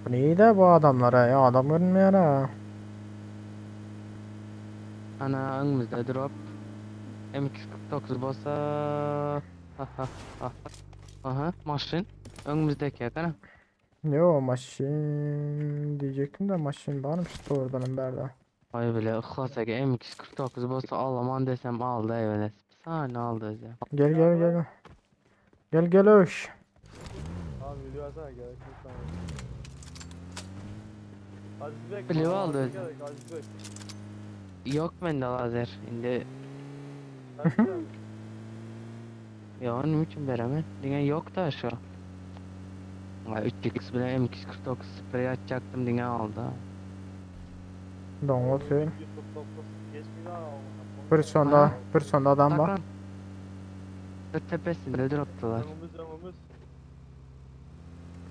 Bu neydi bu adamlara ya? Adam görünmüyor ha. Ana önümüzde drop. M249 bolsa. Ha ha ha. Aha maşın. Önümüzdeki yakana. Yo maşin diyecektim de maşin varmış doğrudan berde. Ay bile ihlas eke M249 bolsa alaman desem aldı evvel. Bir saniye aldı özü. Gel gel gel. Gel gel öş. Abi video versene gerek yok sana. Aziz Bek. Blue bana aldı lazer özü. gerek, Aziz Bek. Yok bende lazer. Şimdi Aziz Bek. ya onun için veremem. Dünya yok da şu. Ay 3x bile M249 sprey atacaktım dünya aldı. Dongot söyle. 149 geçmiyor ama. Bir sonda, bir sonda adam var. Taklan. Tepesinde durup-dular. Öňümüz öňümüz.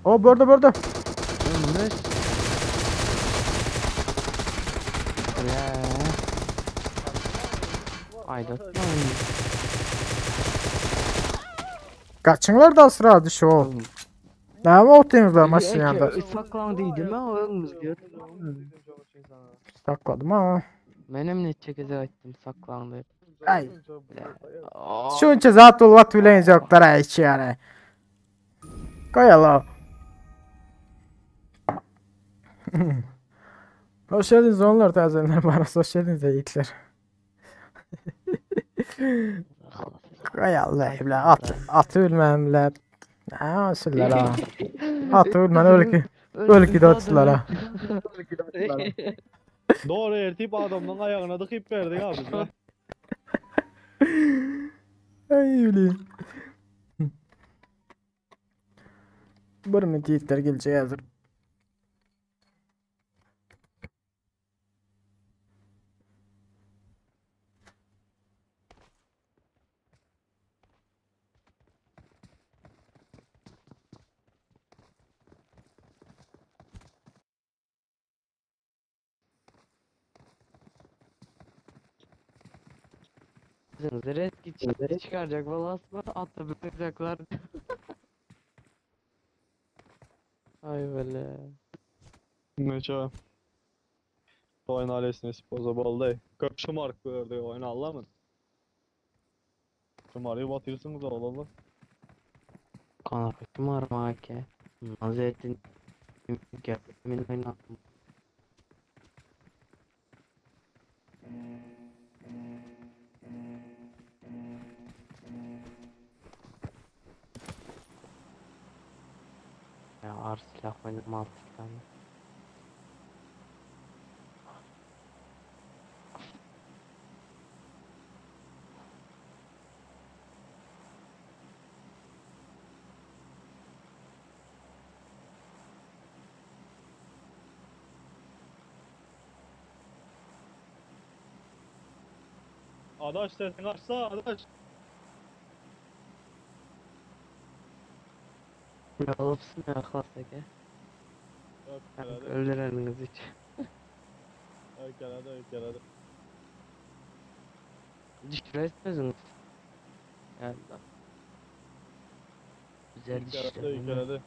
O börde börde. Öňümüz. Bile. Aýdatma. Kaçıňlar da sıra düşü o. Näme otdyňyzlar maşyn ýanda? Saklan diýdim ha öňümüz diýip. Sakladım ha. Menem neçe gezek aýtdym saklan diýip. Ay. Şunça zat bolup at bilen ýoklar ay içi yani. Koyalım. Hoş geldiniz onlar tazeler bana hoş geldiniz yiğitler. Koy Allah bile at atı bilmem bile. Ne sürler ha. Atı bilmem öyle ki öyle ki de attılar ha. Doğru ertip adamdan ayağına dıkıp verdik abi. biz. Ay bileyim. Bir mi yiğitler gelecek hazır. Reski çıkaracak vallahi atı bırakacaklar. Ay böyle. Neçe? Oyun ailesine spoza boldy. Köp şumark gördü oyun Allah'ın. Şumarı batırırsınız oğlum. Kanapı var ki. Hazretin geldimin oynatma. Ya ağır silah oynama altı tane. Adaş sesini açsa adaş. Ya olsun ya klasik. Öykəledi, Öldüreniniz hiç. öykəledi, öykəledi. Düşüresiniz. Yani. Güzel Öykəledi, düştü. öykəledi.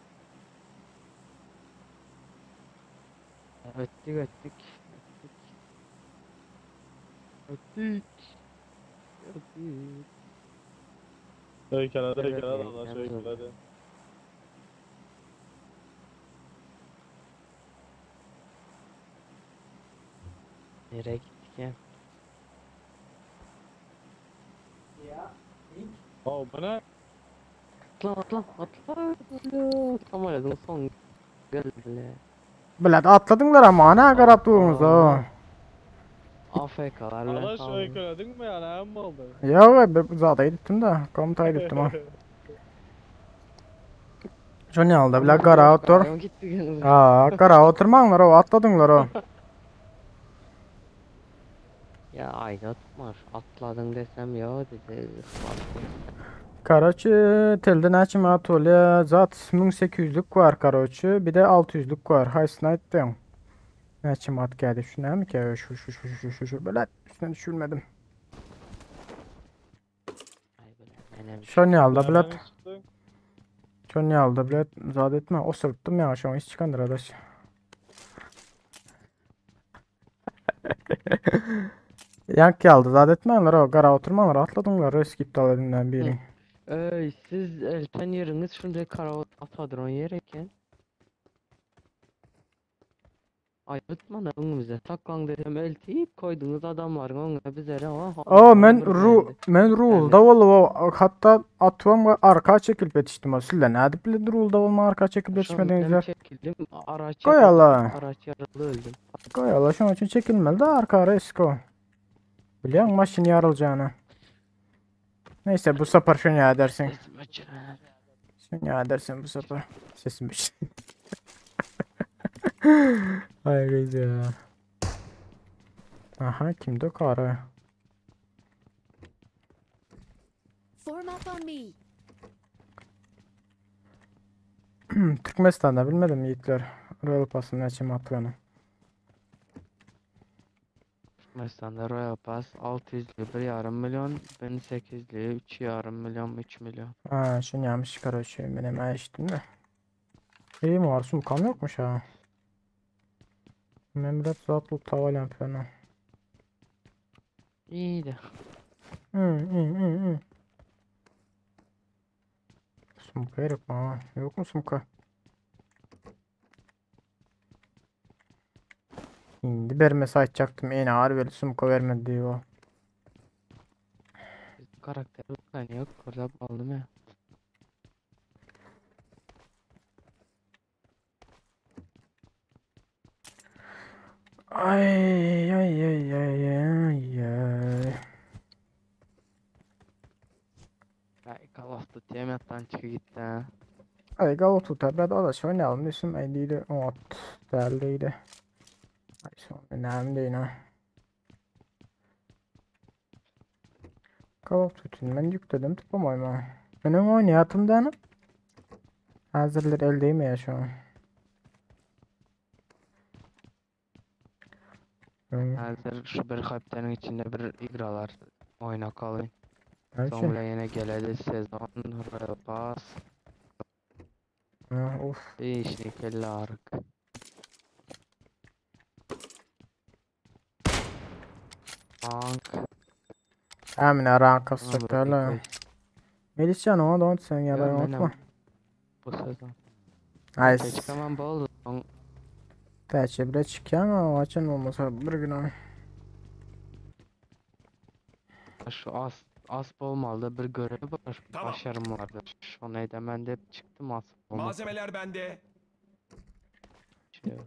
Öttük öttük. Öttük. Öttük. Öttük. Öykəledi, Evet, öykəledi adaş, yalnız oldu. öykəledi. Nereye gittik ya? Oh, bu ne? Atla atla atla. Tam aradım son gel bile. Bilet atladılar ama ana garap durunuz o. AFK'larla Adaş kaldım. öykələdin mi yani? Hem oldu? Ya bir zada gittim de komuta gittim ha. Şu ne aldı bile kara otur. Ayağım gitti gene. Aa kara oturmanlar o atladılar o. Ya ayda var. Atladın desem ya dedi. Karaçı telde näçe manat bolýar? Zat 1800'lük var karaçı, bir de 600'lük var. Haýsyny aýtdyň? Näçe manat geldi? Şu näme ki? Şu şu şu şu şu şu böyle üstüne düşürmedim. Ay böyle benim. Şu ne aldı Nereden bilet? çıktı? Şu ne aldı bilet? Zat etme. O sırttım ya şu an hiç çıkandır adaş. Yank geldi. Zat etmeyenler o. Kara oturmanlar atladılar. Risk iptal edinden biri. Ey siz elten yeriniz şimdi kara atadron yer eken. Ay bitmedi önümüze saklan dedim eltiyip koydunuz adamların önüne bizlere oh. O men ru men rulda bol o hatta atıvam ve arka çekilip yetiştim o. Sizler ne edip bile rulda olma arka çekilip yetişmediniz Çekildim araç Koy Allah. Araç yaralı öldüm. Koy Allah şunun için çekilmeli de arka risk o. Biliyor musun maşın yarılacağını. Neyse bu sefer şunu ya edersin. Sesim açık. Şunu ya edersin bu sefer. Sesim bir Ay kız ya. Aha kimdi o karı? Form up on me. Türkmenistanda bilmedim ýigitler. Royal Pass'yň näçe manatdygyny. Türkmenistanda Royal Pass 600'lü bir yarım milyon, 1800'lü üç yarım milyon, 3 milyon. Ha, şunu ýamiş karoçe, menem eşitdim de. Eý, var sumkam ýokmuş ha. Men biraz zat bulup tabalýan fena. İyiydi. Hı hı hı hı. Sumka gerek bana. Yok mu sumka? Indi bermese aýtjakdym. Ene ağır böyle sumka vermedi diýip o. Bizim karakter hani yok. Orada aldım ya. Ay ay ay ay ay ay. Ay Call of Duty'ye mi yattan çıkı gitti ha. Ay Call of Duty ben o da şey oynayalım diyorsun. Ay değil o değerliydi. Ay son önemli değil ha. Call of Duty'ni ben yükledim tıklamayayım ha. Benim oynayatım da Hazırlar el değil mi ya şu an? Hmm, Hazır şu bir haftanın içinde bir igralar oyna kalayım. her şey. Sonra yine geledi sezon Royal Pass. Ha, of. Bir kelle ağrık. Tank. Emine rank Ama kasacak bu öyle. Meliscan ona da onu sen ya da Ya unutma. Bu sezon. Ay Çıkamam bol. Tercih bile çıkıyor ama o açın olmasa bir gün o. Şu as as olmalı bir görevi var. Tamam. Başarım vardı. Şunu edemen de çıktım as olmadı. Malzemeler bende. Şey yok.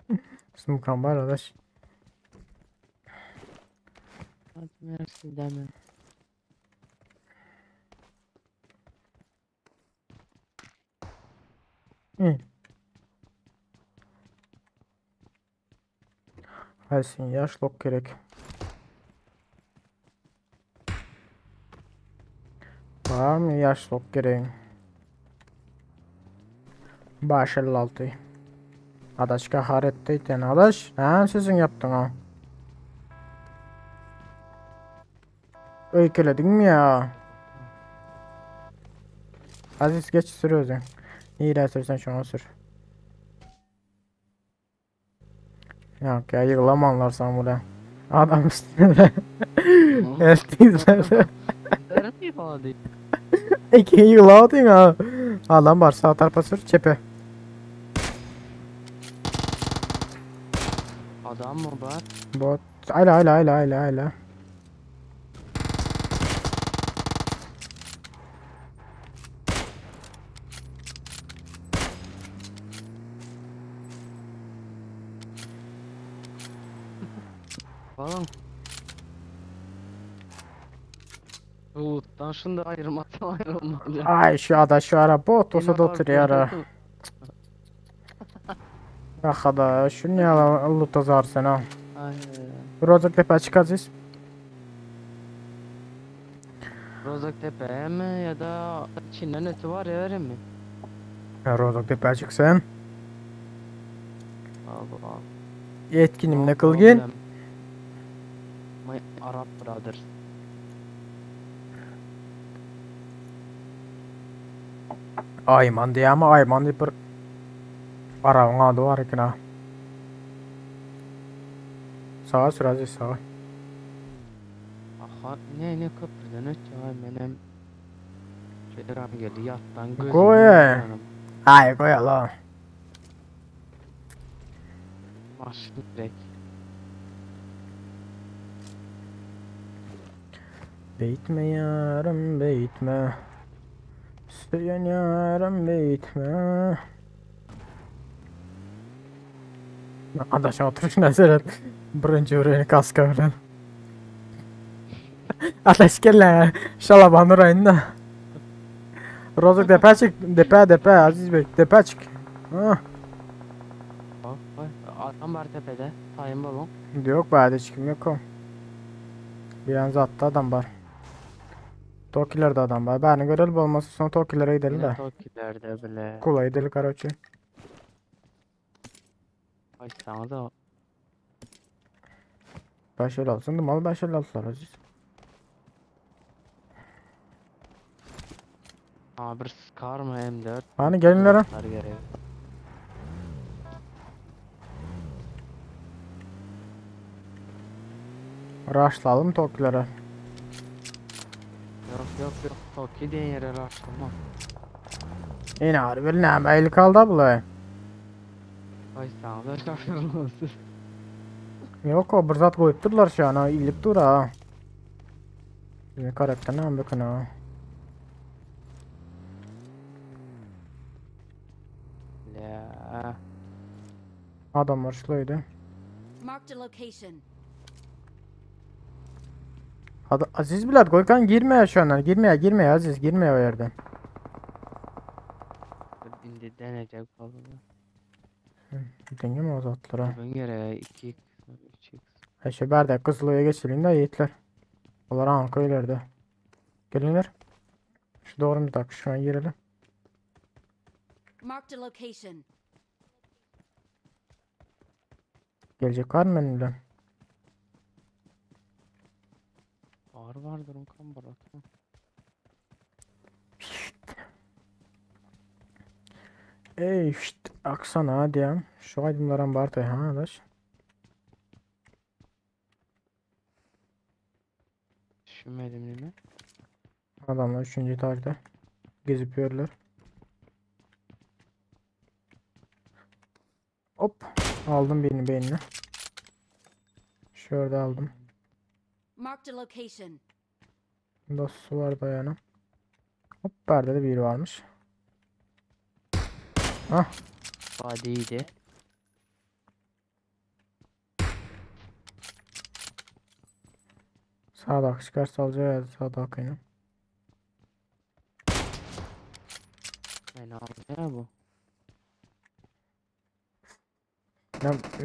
Smukan var arkadaş. Hadi mersi deme. Hı. Aysin yaş lok gerek. Var mı yaş lok gereğin? Baş 56. Adaşka haretteyken adaş. Ha sizin yaptın ha. Öyküledin mi ya? Aziz geç sür özün. İyi sürsen şunu sür. Yok ya yığılamanlar sen buraya. Adam üstüne de. Evet. Derim ifade. İki yığılamadın ha. Adam var sağ tarafa sür çepe. Adam mı var? Bot. Ayla ayla ayla ayla ayla. Falan. Loot'tan şunu da ayırmasam ayrılmaz ya. Ay şu ada şu ara bot olsa da oturuyor ara. Bak ada şu ne ala loot azar sen ha. Ay. Rozok tepe çık Aziz. Rozok Tepe'ye mi ya da Çin'den öte var ya öyle mi? Ya Rozok tepe çık sen. Allah. Yetkinim ne kılgın. My Arab brothers. Ayman diye ama Ayman diye bir Arabın adı var ki ha. Sağa sür Aziz sağa. Aha ne ne köprüden öte ay benim. Şeyler geldi yattan gözüm. Koy. Ay koy Allah. Maşın direkt. Beytme yarım beytme. Söylen yarım beytme. Adaşa oturuşuna seret. Birinci urayını kaska bilen. Adaş gel lan. Şalaban urayını da. Rozuk depe çık. Depe depe Aziz Bey. Depe çık. Ha. Bak bak adam var tepede. Tayin balon. Yok be hadi çıkım yok o. Bir an zattı adam var. Tokilerde adam bar. Bärini göreli bolmasa soň Tokilere gideli Yine de. Tokilerde bile. Kula gideli karoçi. Ay sana da 556 sındım al 556'lar Aziz. Aa, bir Scar mı M4? Hani gelinlere. Silahlar gerek. Rushlalım Tokilere. Yok yok yok. Toki diyen yere rastlama. Yine harbi näme el kaldı abla. Ay sana da şaşırmasın. Yok o bir zat koyup durlar şu an ha ilip dur ha. Bizim karakter ne bakın ha. Ya. Adamlar şulaydı. Marked a location. Hadi Aziz Bilal Goykan girmeye şu an. Girmeye girmeye Aziz girmeye o yerden. Indi denecek fazla. Denge mi o zatlara? Ben gerek 2x 3x. Eşe berde Kızılo'ya geçelim de yiğitler. Onlar anka ileride. Gelinler. Şu doğru bir dakika şu an girelim. Marked a location. Gelecek var mı benimle? Ağır vardır o kan bırakma. Ey şşt aksana hadi ya. Şu aydınlaran bartay ha adaş. Düşünmedim değil mi? Adamlar 3. etajda gezip yiyorlar. Hop aldım birini beynine. Şurada aldım. Marked a location. Bunda su var dayanım. Hop perde de biri varmış. Ah Vadiydi. sağda çıkarsa alacağız sağda akını. Ben aldım ya bu.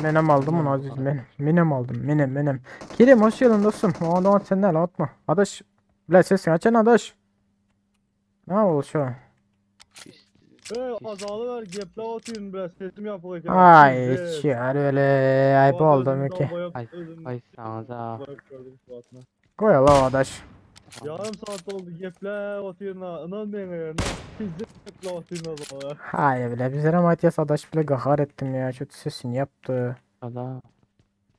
Menem aldım onu Aziz menem. Menem aldım menem menem. Kerim hoş geldin dostum. O da sen ne atma. Adaş. Bile sesini açan adaş. Ne oldu şu an? Ey azalı ver geple atayım biraz sesim yapık. Ay çiğer öyle ayıp oldu mu ki? Ay, Ay sana da. Koy la adaş. Yarım saat oldu geple atayım ha. İnan beni yerine. Pizde geple atayım ha. Hayır bile bize Matias adaş bile gahar ettim ya. Şu sesini yaptı. Ada.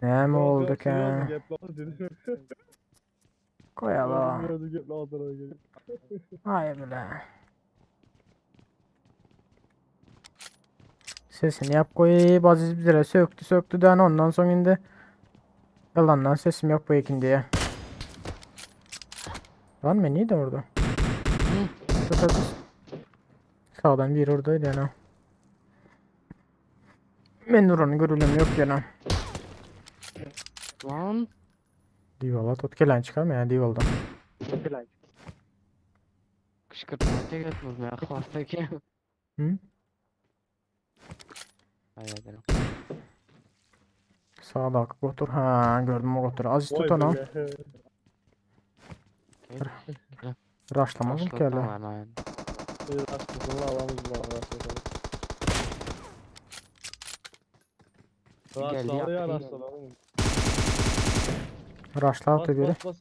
Ne mi oldu ki? Geple atayım. Koy la. Geple atayım. Hayır bile. Sesini yap koy. Aziz bizlere söktü söktü de ondan sonra indi. Yalandan sesim yok bu ekin diye. Lan ben neydi orada? Tut Aziz. Sağdan bir oradaydı yani. Ben oranı görülüm yok yani. Lan. Divala tut gelen çıkar mı ya Dival'dan? Kışkırtma çeketmez mi ya? Klastaki. Hı? Hayır ederim. Sağda otur. Ha gördüm o otur. Aziz tut onu. Raşlamaz mı ki hele? Başlatamam aynen. Geldi, Rastladı ya yaptı. rastladı. Raşla atı biri. Bas bas.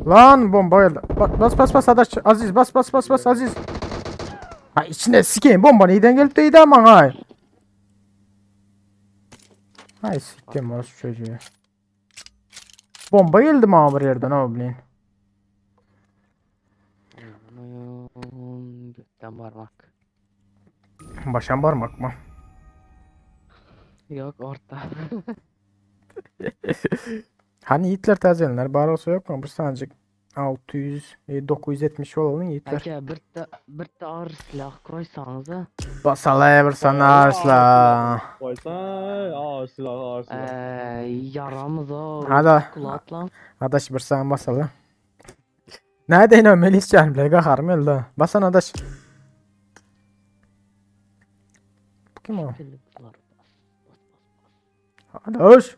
Lan bomba geldi. Ba- Bas bas bas adaş. Aziz bas bas bas bas Aziz. Ha içine sikeyim bomba neyden gelip değdi aman hay. Hay siktim orası çocuğu. Bomba geldi mi bir yerden ha bilin. Aman Gökten parmak. Başan parmak mı? Yok orta. Hani yiğitler tazelenler bari olsa yok mu? Bu sancık 600 970 olalım yiğitler. Aka bir de bir de ağır silah koysanız ha. Basalaya bir sana arsla. Koysan ağır silah ağır silah. Eee yaramız o. Hadi. Kulaklan. Adaş bir sana basalı. Nerede yine Melis can bile gaharım elde. Basan adaş. Kim o? Bas bas bas. Adaş.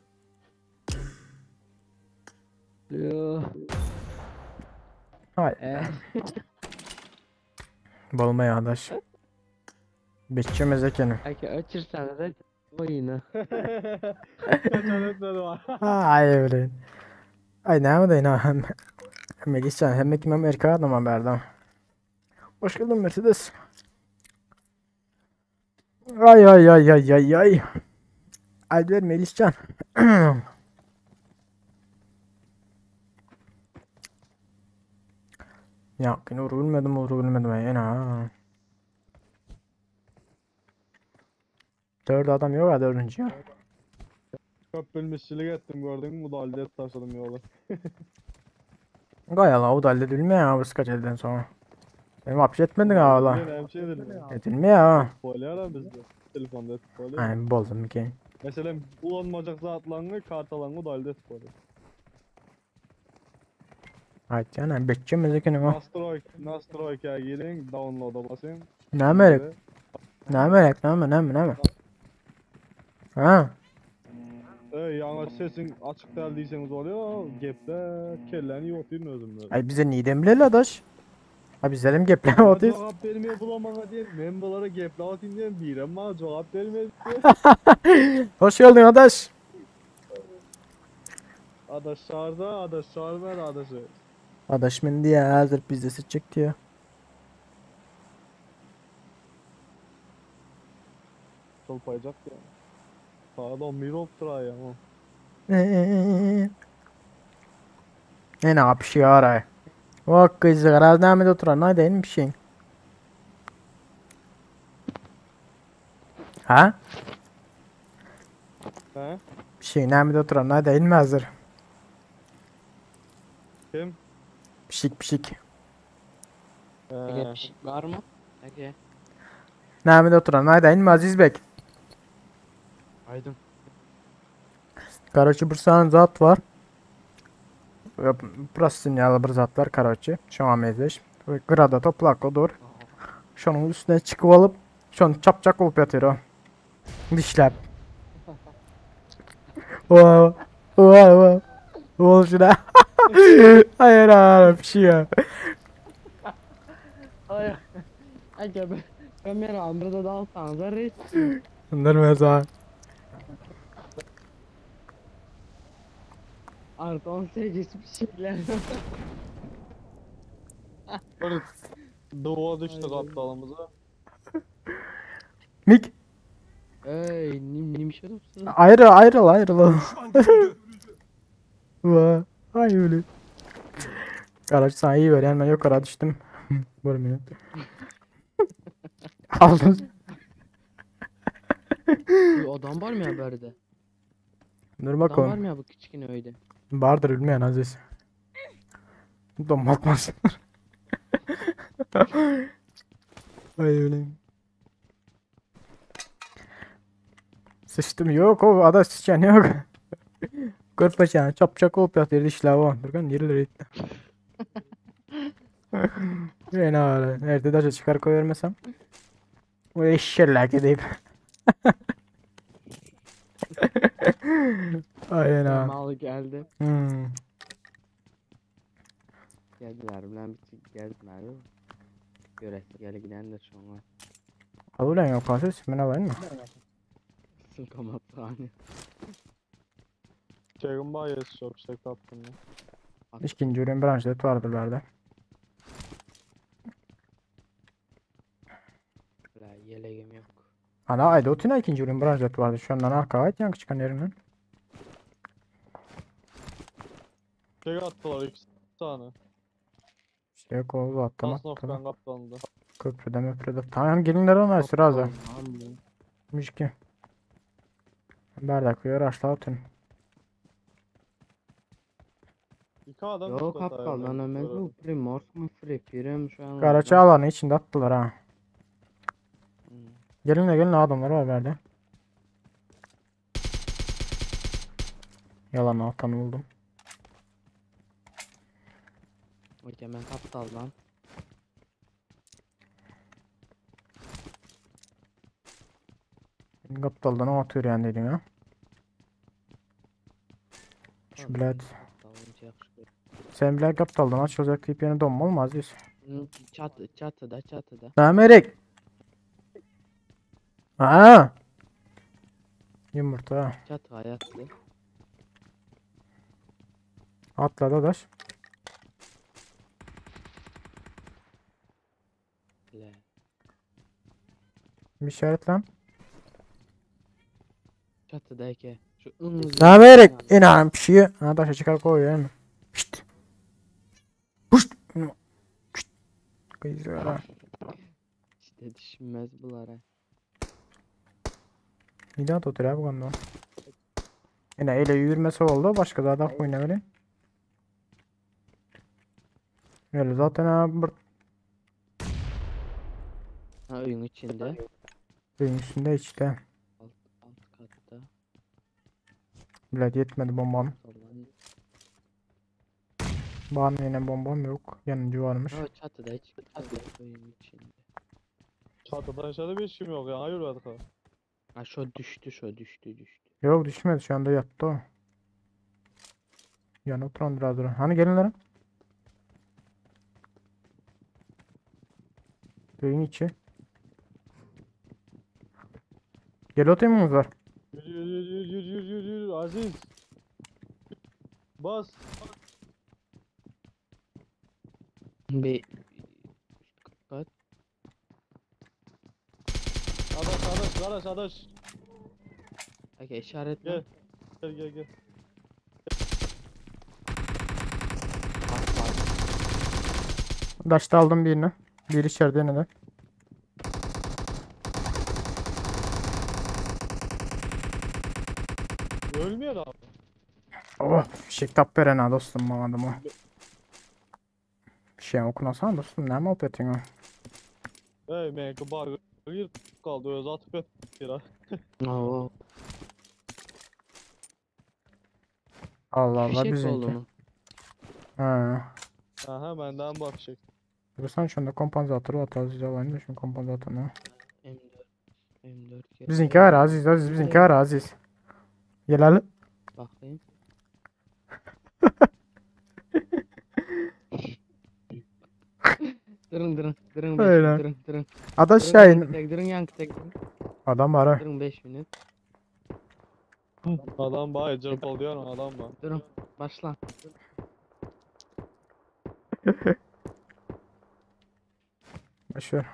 Yo. Hay. E. Bolmaýar adaş. Biçmez ekeni. Aka öçürsene de oyunu. Kaçan etmedi var. Ay öyle. Ay näme deýin ha hem Meliscan hem kimem erkek adam berdim. Hoş geldin Mercedes. Ay ay ay ay ay ay. Ay ver Meliscan. Ya yine bilmedim uğru bilmedim ay ha. Dört adam yok ha dördüncü ya. Köp bilmişçilik ettim gördün mü? Daldet taşladım yola. Gayala o da halledilme ya bu kaç elden sonra. Benim hapşi etmedin ha la. Ne bir şey edilmiyor. Edilme ya. Bolýar bizde. Telefonda etip bolýar. Ay bozdum ki. Mesela ulanmacak zatlaryňy, kartalaryňy daldet bolýar. Ay canım betçemiz ekeni o. Nastroy, nastroyka girin, download'a basın. Näme gerek? Näme gerek? Näme näme näme? Ha? Ey, ýaňy sesin açyk däl diýseňiz bolýar, geple, kelleni ýok diýin özüm. Ay bize niden bileli adaş? Ha bizlerim gepleme otuz. Cevap vermiyor bulamana diye, men bulara geple atayım diye birem bana cevap vermiyor diye. Hoş geldin adaş. Adaş çağırdı, adaş çağırmadı adaşı. Adaş men diye hazır bizde seçecek diyor. Çolpayacak ya. Saat 11 olupdur ay ama. Ne ne yapıyor ay? Bak kız garaz näme oturan ay değil bir şey. Ha? He? Bir şey näme oturan ay değil mi hazır? Kim? Pişik pişik. Ege He. pişik var mı? Ege. Näme oturan ay değil mi Aziz Bek? Aydın. Karaçı bir tane zat var. Burası bir zat var karaçı. Şu an mezleş. Grada toplak odur. Şunun üstüne çıkıp alıp şunu çapçak olup yatıyor o. Dişlep. Wow. Wow wow. Wow şuna. Hayır hayır bir şey ya. Ay. Ege ben ben bir amrada da alsanıza reis. Bunlar mesela. Artı 18 pişikler. Böyle Dova düştü kaptalımıza. Mik. Ey nim nim şey olsun. Ayrıl ayrıl ayrıl. Düşman görüldü. Vay. Ay öyle. Araç sana iyi ver yani ben yukarı düştüm. Bir minut. Aldım. Adam var mı ya berde? Dur Adam var bakalım. mı ya bu küçükün öyle? Vardır bilmeyen Aziz. Domaltmaz. Ay öyle. Sıçtım yok o ada sıçan yok. Körpeçen çapçak olup yatıyor dişler o. Durgan yerlere gitti. Yine öyle. Nerede daşa çıkar koyvermesem. Bu eşşerler gidip. Aynen ha. Mal geldi. Hmm. Geldiler bilen bir çık geldiler. Göresi gel giden de şuna. Al ulan yok Aziz. Ben alayım mı? Sıkamat hani. Çekin bayez çok şey kaptım ya. İkinci ürün branşlet vardır bende. La yeleğim yok. Ana ayda otuna ikinci ürün branşlet vardı. Şu andan arka ait yankı çıkan yerinden. Çek attılar iki tane. İşte yok oldu atlama. Tasnof'tan kaptandı. Köprüde möprüde. Tamam gelinler onlar sıra Miş ki. Bardak koyuyor aşağı atın. İki adam Yok çıktı aptal daireden. lan hemen bu Primorsk mu Free şu an. Karaça alanı içinde attılar ha. Gelin de gelin adamlar var verdi. Yalan atanı buldum. Okey ben aptal lan. Gapdaldan otyrýan diýdiň ha. Şu bilet. Sen bilet gapdaldan açyljak diýip ýene donma olmaz diýs. Çatı, çatıda, çatıda. Näme gerek? Ha. Yumurta. Çatıya ýatdy. Atla dadaş. Le. Bir işaret lan. Çatıda eke. Şu ıngız. Näme gerek? Ene pişiyi. Ha daşa çıkar koyuyor mi? Şşt. Puşt. Şşt. Gyzlara. İşte düşünmez bulara. Nida da oturuyor bu konuda. Ene ele yürümesi oldu. Başka da adam oynamalı. Öyle zaten ha bir Ha öyün içinde. Suyun üstünde işte. Alt, alt katta. Bilet yetmedi bombam. Soldan. Bana yine bombam yok. Yanıcı varmış. Ha çatıda hiç. Çatıda öyün içinde. Çatıdan aşağıda bir işim yok ya. Hayır verdik ha. Ha şu düştü şu düştü düştü. Yok düşmedi şu anda yattı o. Yana oturan biraz durun. Hani gelin lan. Köyün içi. Gel oturayım mı var? Yürü yürü yürü yürü yürü yürü yürü Aziz. Bas. Bir kat. Adaş adaş adaş adaş. Okey işaretle. Gel. Gel gel gel. Bak bak. Daşta aldım birini. Biri içeride yine de. Ölmüyor abi. Oh fişek tap veren ha dostum bana adamı. Bir şey okunasana dostum ne muhabbetin o? Hey men bar gir kaldı öz atıp et. Ya. Oo. Allah Allah Fişek bizimki. oldu mu? Ha. Aha benden bak şey. Dursana şunda kompansatörü var Aziz alayım da şunun kompansatörünü. M4. M4 gerek. Bizimki var Aziz Aziz bizimki var Aziz. Gel al. Bakayım. Durun durun durun 5 Öyle. durun durun. Adaş Durun Şahin. yankı tek durun yankı tek durun. Adam var ha. Durun 5 minut. Adam bayağı cırpalıyor adam var. Durun başla. Boş ver.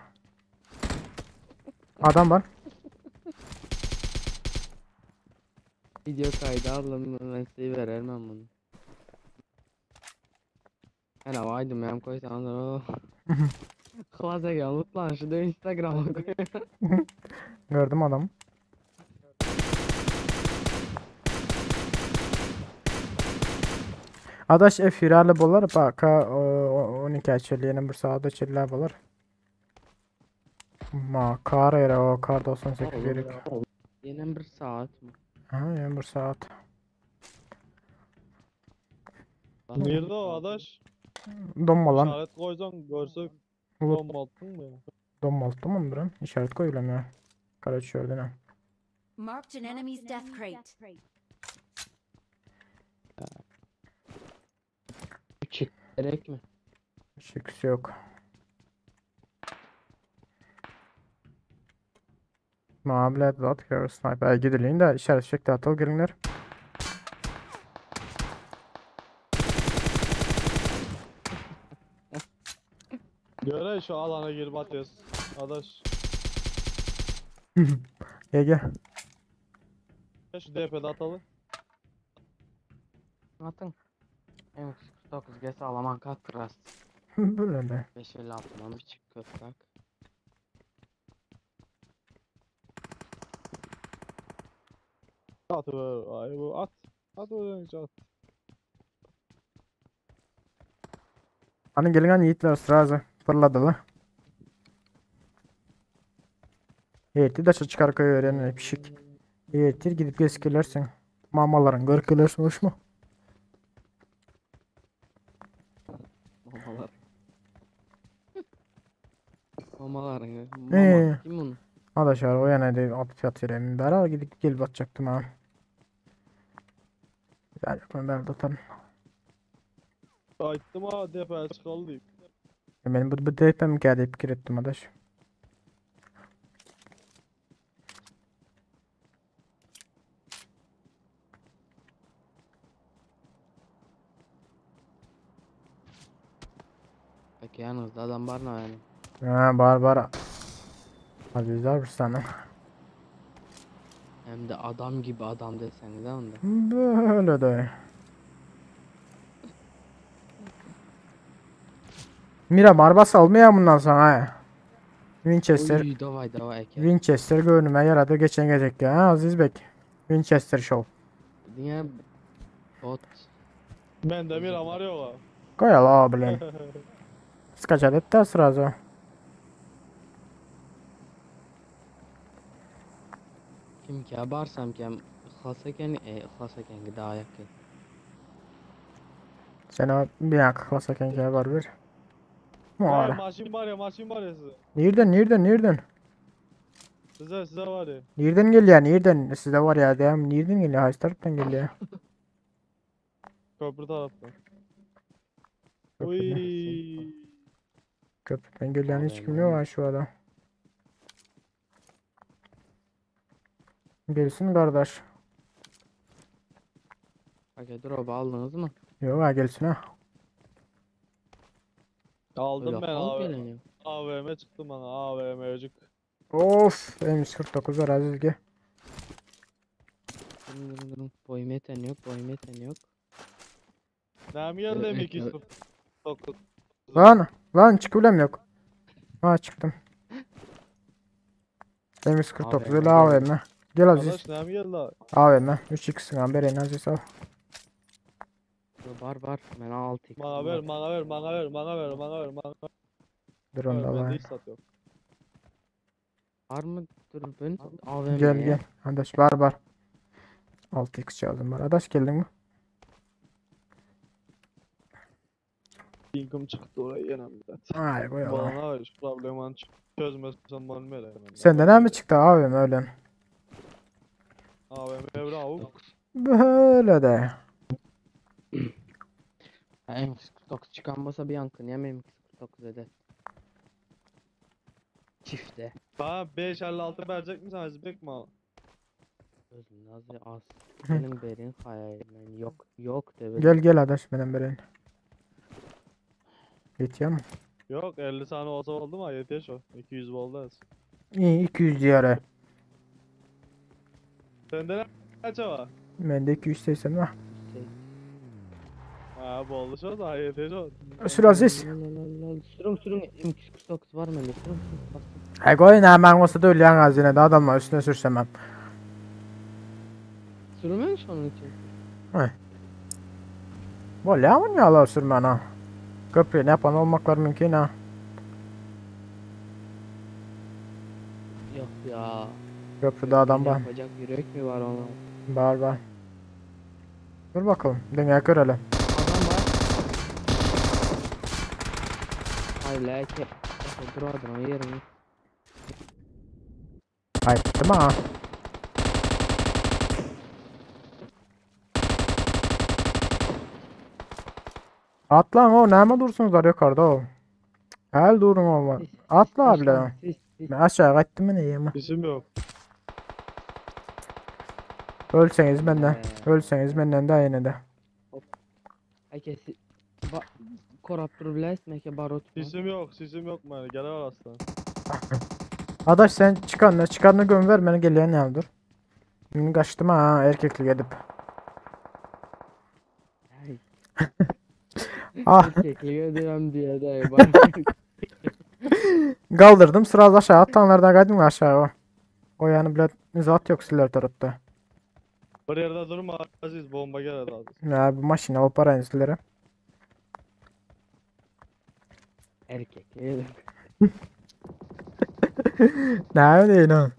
Adam var. Video kaydı alın ben size verelim ben bunu. Ana vaydım hem koysan da. Xlaza gel lütfen şu da Instagram'a koy. Gördüm adamı. Adaş F1 bolar baka 12 açıldı yine bir saat açıldı bolar. Ma kar era o kar 98 gerek. Yine bir saat mi? Ha yine bir saat. Nerede o adaş? Donma lan. İşaret koysan görsek Ulut donmalttın mı? donmalttı mı durum? İşaret koyulam ya. Kara çördün ha. Marked an enemy's death crate. Çık gerek mi? Şıkısı yok. Mablet zat kör sniper gidileyin de işaret şekli atıl gelinler. Göre şu alana girip atıyoruz. Adaş. Gel gel. Gel Şu DP'de atalım. Atın. M49 gel sağlaman kat rast. Böyle de. 556'dan bir çık köpek. At ver. Ay bu at. At öyle at. Hani gelin hani yiğitler sırası. Fırladı la. Yeğitti de çıkar koyuyor yani pişik. Yeğittir gidip geskilersin. Mamaların görkülersin hoş mu? Mamalar. Mamaların. Mama Ee. kim bunu? Adaşar o yana diýip atyp ýatyr. Bäri gidip gelip atjakdym ha. Ya yok ben bärde atarım. Aýtdym ha depä çykaly diýip. Benim bu, bu DP mi geldi pikir ettim adaş. Bak yalnız adam var mı yani? Ha bar bar. Azizler bir tane. Hem de adam gibi adam deseniz ha onda. Böyle de. Mira barbas almaya bundan sonra ha. Winchester Oy davay davay eke. Winchester göwnüme yaradı geçen gezek ya ha Aziz Bek. Winchester Show. Diňe bot. Bende Miramar yok ha. Koy la bilen. Скачать это сразу. Kim ki barsam ki ihlas eken, e, ihlas eken ki daha yakın. Sen o bir dakika eken var bir. Hey, Muara. maşin var ya maşin var ya size. Nereden nereden nereden? Size size var ya. Nereden geliyor nereden? Sizde var ya diyem nereden geliyor? Hangi taraftan geliyor? Köprü tarafta. Köprüden, Uy. köprüden gelen hiç kim yok ha şu adam. Gelsin kardeş. Eke drop aldınız mı? Yok ha gelsin ha. Aldım Öyle ben al AVM. geleni. AVM çıktı bana AVM'cik. Of M149 var Aziz gel. Durun durun durun. Boyum yeten yok, boyum yeten yok. Ne mi geldi Evet, M249? Lan lan çıkıbilem yok. Ha çıktım. M149 öyle AVM. AVM. Gel Aziz. Arkadaş ne mi geldi ha? AVM. 3x bereyim Aziz al. Var var. Ben 6 Bana ver bana ver bana ver bana ver bana ver bana ver. Dur onu da Bende alayım. hiç sat yok. Var mı dürbün? AVM Gel gel. Adaş var var. 6x çaldım var. Adaş geldin mi? Linkum çıktı oraya yine millet. Ay koy Allah. Bana ver şu problemi çözmezsen bana ver. hemen. Senden ne mi çıktı AVM öyle? AVM bravo. Böyle de. M49 çıkan bolsa bir yankın ya M249 eder. Çifte. Bana 556 verecek misin Aziz Bek mi? Özüm nazı az. Benim berin hayalim yok yok de Gel gel adaş benim bereyim. Yetiyor mu? Yok 50 tane olsa oldu mu? Yetiyor o. 200 oldu az. İyi 200 diyare. Sende ne kaç var? Bende 280 var. Ha bu oldu şu da yetiyor o. Sür Aziz. Sürüm sürüm M249 var mı? Sürüm sürüm bastım. Hey koyun hemen olsa da ölüyen hazine de adamlar üstüne sürsem ben. Sürümün şunun için. Vallahi mı ya sürmen ha? Köprü ne yapan olmaklar mümkün ha. Yok ya. Köprüde adam var. Yapacak yürek mi var ona? Var var. Dur bakalım. Dünya görelim. Adam var. Hayır la ki. Dur adamı yerim. Haydi ha. Atlan o näme dursunuzlar yukarıda o. Hel durun o. Atla abiler. Siz, siz. Ben aşağı kaçtım mı neyim? İsim yok. Ölseniz benden. Ee. Ölseniz benden daha yine de. Herkes ba korap dur meke barut. Sisim yok, sisim yok bana. Gel var aslan. Adaş sen çıkanla çıkanla göm ver beni gelen ya dur. Ben kaçtım ha erkeklik edip. Ay. Ah Erkekliği ödemem diye de bak. kaldırdım sıra aşağı atlanlardan kaydım aşağı o. O yani bile zat yok sizler tarafta. Bir yerde durma Aziz bomba gel hadi Aziz. Ya bu maşina o parayı sizlere. Erkekliği ödemem. Ne öyle lan?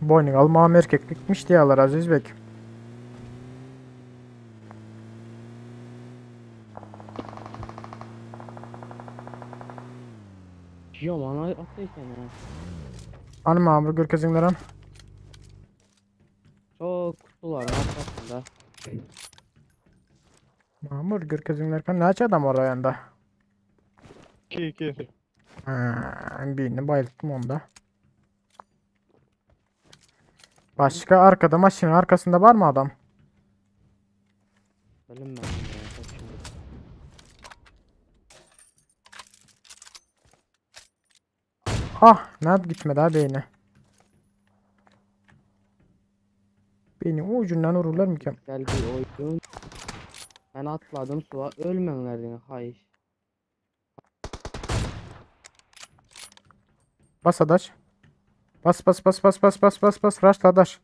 Boynu almam erkeklikmiş diyorlar Aziz Bey. Yaman ay at eken ha. Hany maňa bir görkeziňlerem. Çok kutuların arkasında. Maňa bir görkeziňlerken näçe adam bar o ýanda? 2 2. Ha, birini bayılttım onda. Başka arkada maşının arkasında var mı adam? Bilinmez ya, çok şimdi. Ah, nerede gitmedi ha beyni. Beyni ucundan vururlar mı ki? Güzel bir oyun. Ben atladım suya ölmemelerine hayır. Bas adaş. Bas bas bas bas bas bas bas bas. Rush adaş.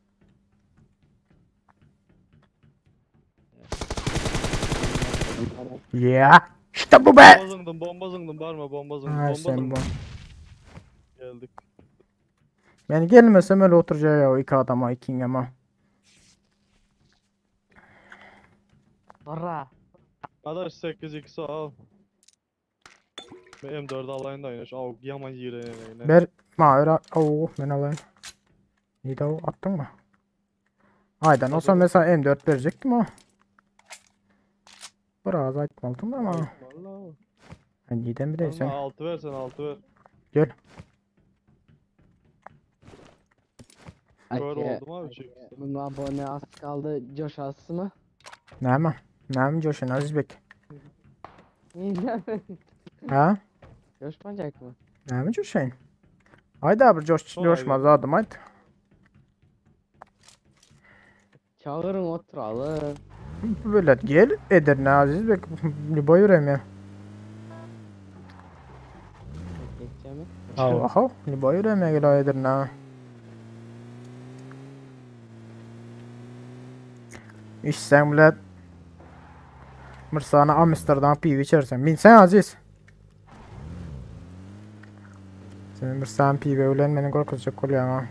Yeah. İşte bu be. Bomba zındım, bomba zındım, barma bomba zındım, Ha bomba sen zındım. bu. Geldik. Yani gelmesem öyle oturacağı ya o iki adama iki ama. Para. Adaş 8 2 al. Ben M4 alayım da yine. Şu av yaman yiyene yine. Ber ma öyle oh ben alayım. Neydi o attın mı? Aydan olsa mesela M4 verecektim o. Biraz aytmaldım ama. Vallahi. Neden bileysen. 6 ver sen 6 ver. Gel. Kör Ake, oldum abi çünkü. Bunun abone az kaldı. Coşası mı? Ne mi? Ne mi coşun Aziz Bek? Niye? Ha? Coşmayacak mı? Ne mi coşayım? Haydi abi coş, Son coşmaz adım haydi. Çağırın oturalım. Böyle gel Edirne Aziz Bek. Liboy yüreğim ya. Geçeceğim mi? Allah Liboy yüreğim ya gel Edirne. İşsen bile Mırsana Amsterdam pivi içersen. Binsen Aziz. Senin Mırsana pivi ölen beni korkutacak oluyor ama.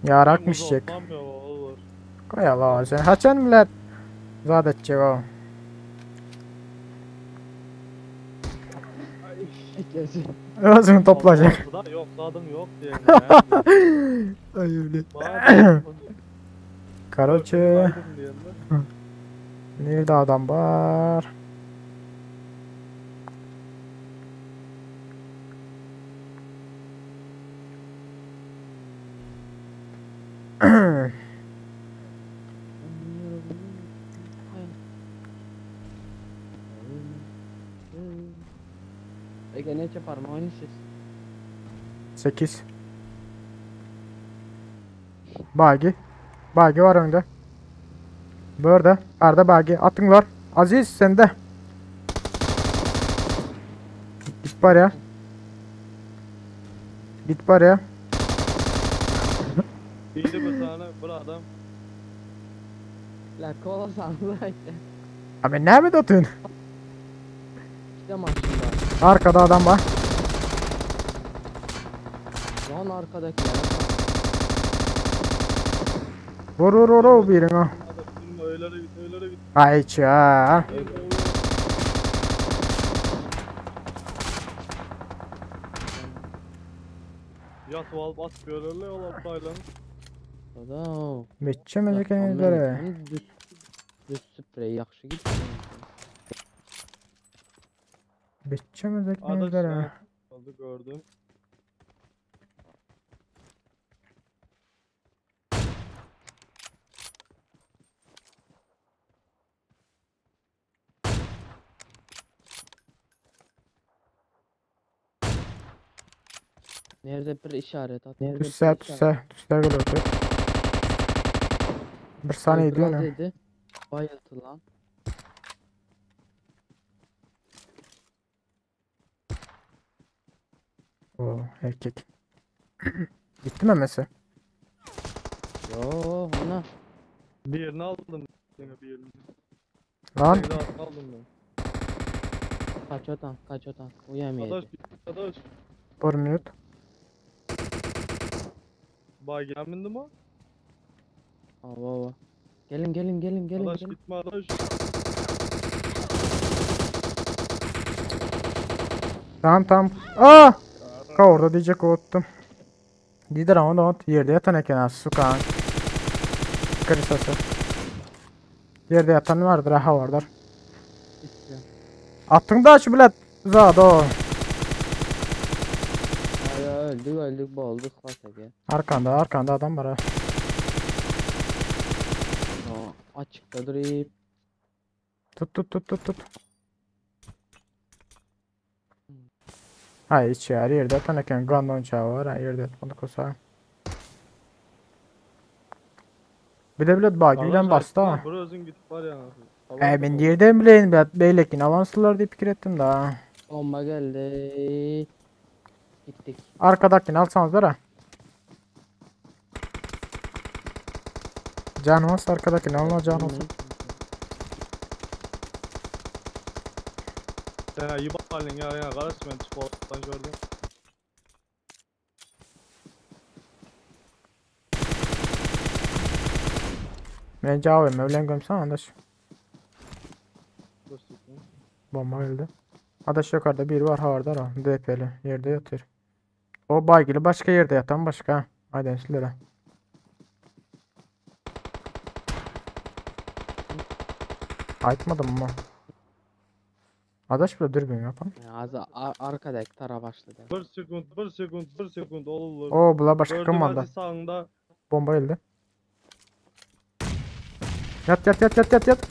Yarak mişecek. Koy Allah sen. Haçan millet zat edecek o. Özünü toplayacak. Yok zadım yok diye. Ay öyle. Karoçe. Nerede adam var? Ege ne parmağı oynayacağız? 8. Bagi. Bagi var önde. Burada. Arda Bagi. Atın var. Aziz sende. Git var ya. Git var ya. İyiydi bir tane bir adam. La kola sandı Abi nerede atıyorsun? İşte maçında. Arkada adam var. Lan arkadakilere bak. Vur vur vur vur birini. Adam durma öylere git öylere git. Ay ça. Yat alıp at görürler yola paylan. Adam. Meçe kendilere. Düz, düz sprey yaxşı gitti. Meçe Adaş kendilere. Oldu gördüm. Nerede bir işaret at. Nerede bir Düşse işaret? düşse düşse geliyor. Bir saniye diyor Biraz ne? dedi. Bayıldı lan. Oo erkek. Gitti mi memesi? Yo ana. Birini aldım. Yine birini. Lan Bir daha aldım ben. Kaç otan kaç otan. Uyamaydı. Adaş adaş. bir minut. Bay gelmedi mi? Ava ava. Gelin gelin gelin gelin. Adaş gelin. gitme adaş. Tamam tamam. Aa! Kavurda diyecek unuttum. Lider ama da yerde yatan eken ha sukan. Kırısası. Yerde yatan vardır ha vardır. Attın da şu bilet. Zada o. Ya öldük öldük boğulduk bak ya. Arkanda arkanda adam var ha. Aa, açıkta durayım. Tut tut tut tut tut. Ha içer yerde yatan eken gandon çağı var ha yerde yatmadık olsa. Bile bile bak gülen bastı ha. Bir özün gidip var ya. E ben yerden bileyim ben beylekin avanslılar diye fikir ettim daha. Bomba geldi. Gittik. Arkadakini alsanız da. Can olsa arkadakini alma can olsa. Sen iyi balin ya ya kardeş ben sporttan gördüm. Ben cevap vermem gömsen adaş. Dur sikeyim. Bomba öldü. Adaş yukarıda biri var havada ha. DP'li yerde yatıyor. O baygili başka yerde yatan başka. Haydi sizlere. Aytmadım mı? Adaş bile dürbün yapan. Yani az arkadaki tara başladı. Bir sekund, bir sekund, bir sekund olur. O bula başka Gördüm komanda. Aziz sağında. Bomba öldü. Yat yat yat yat yat yat.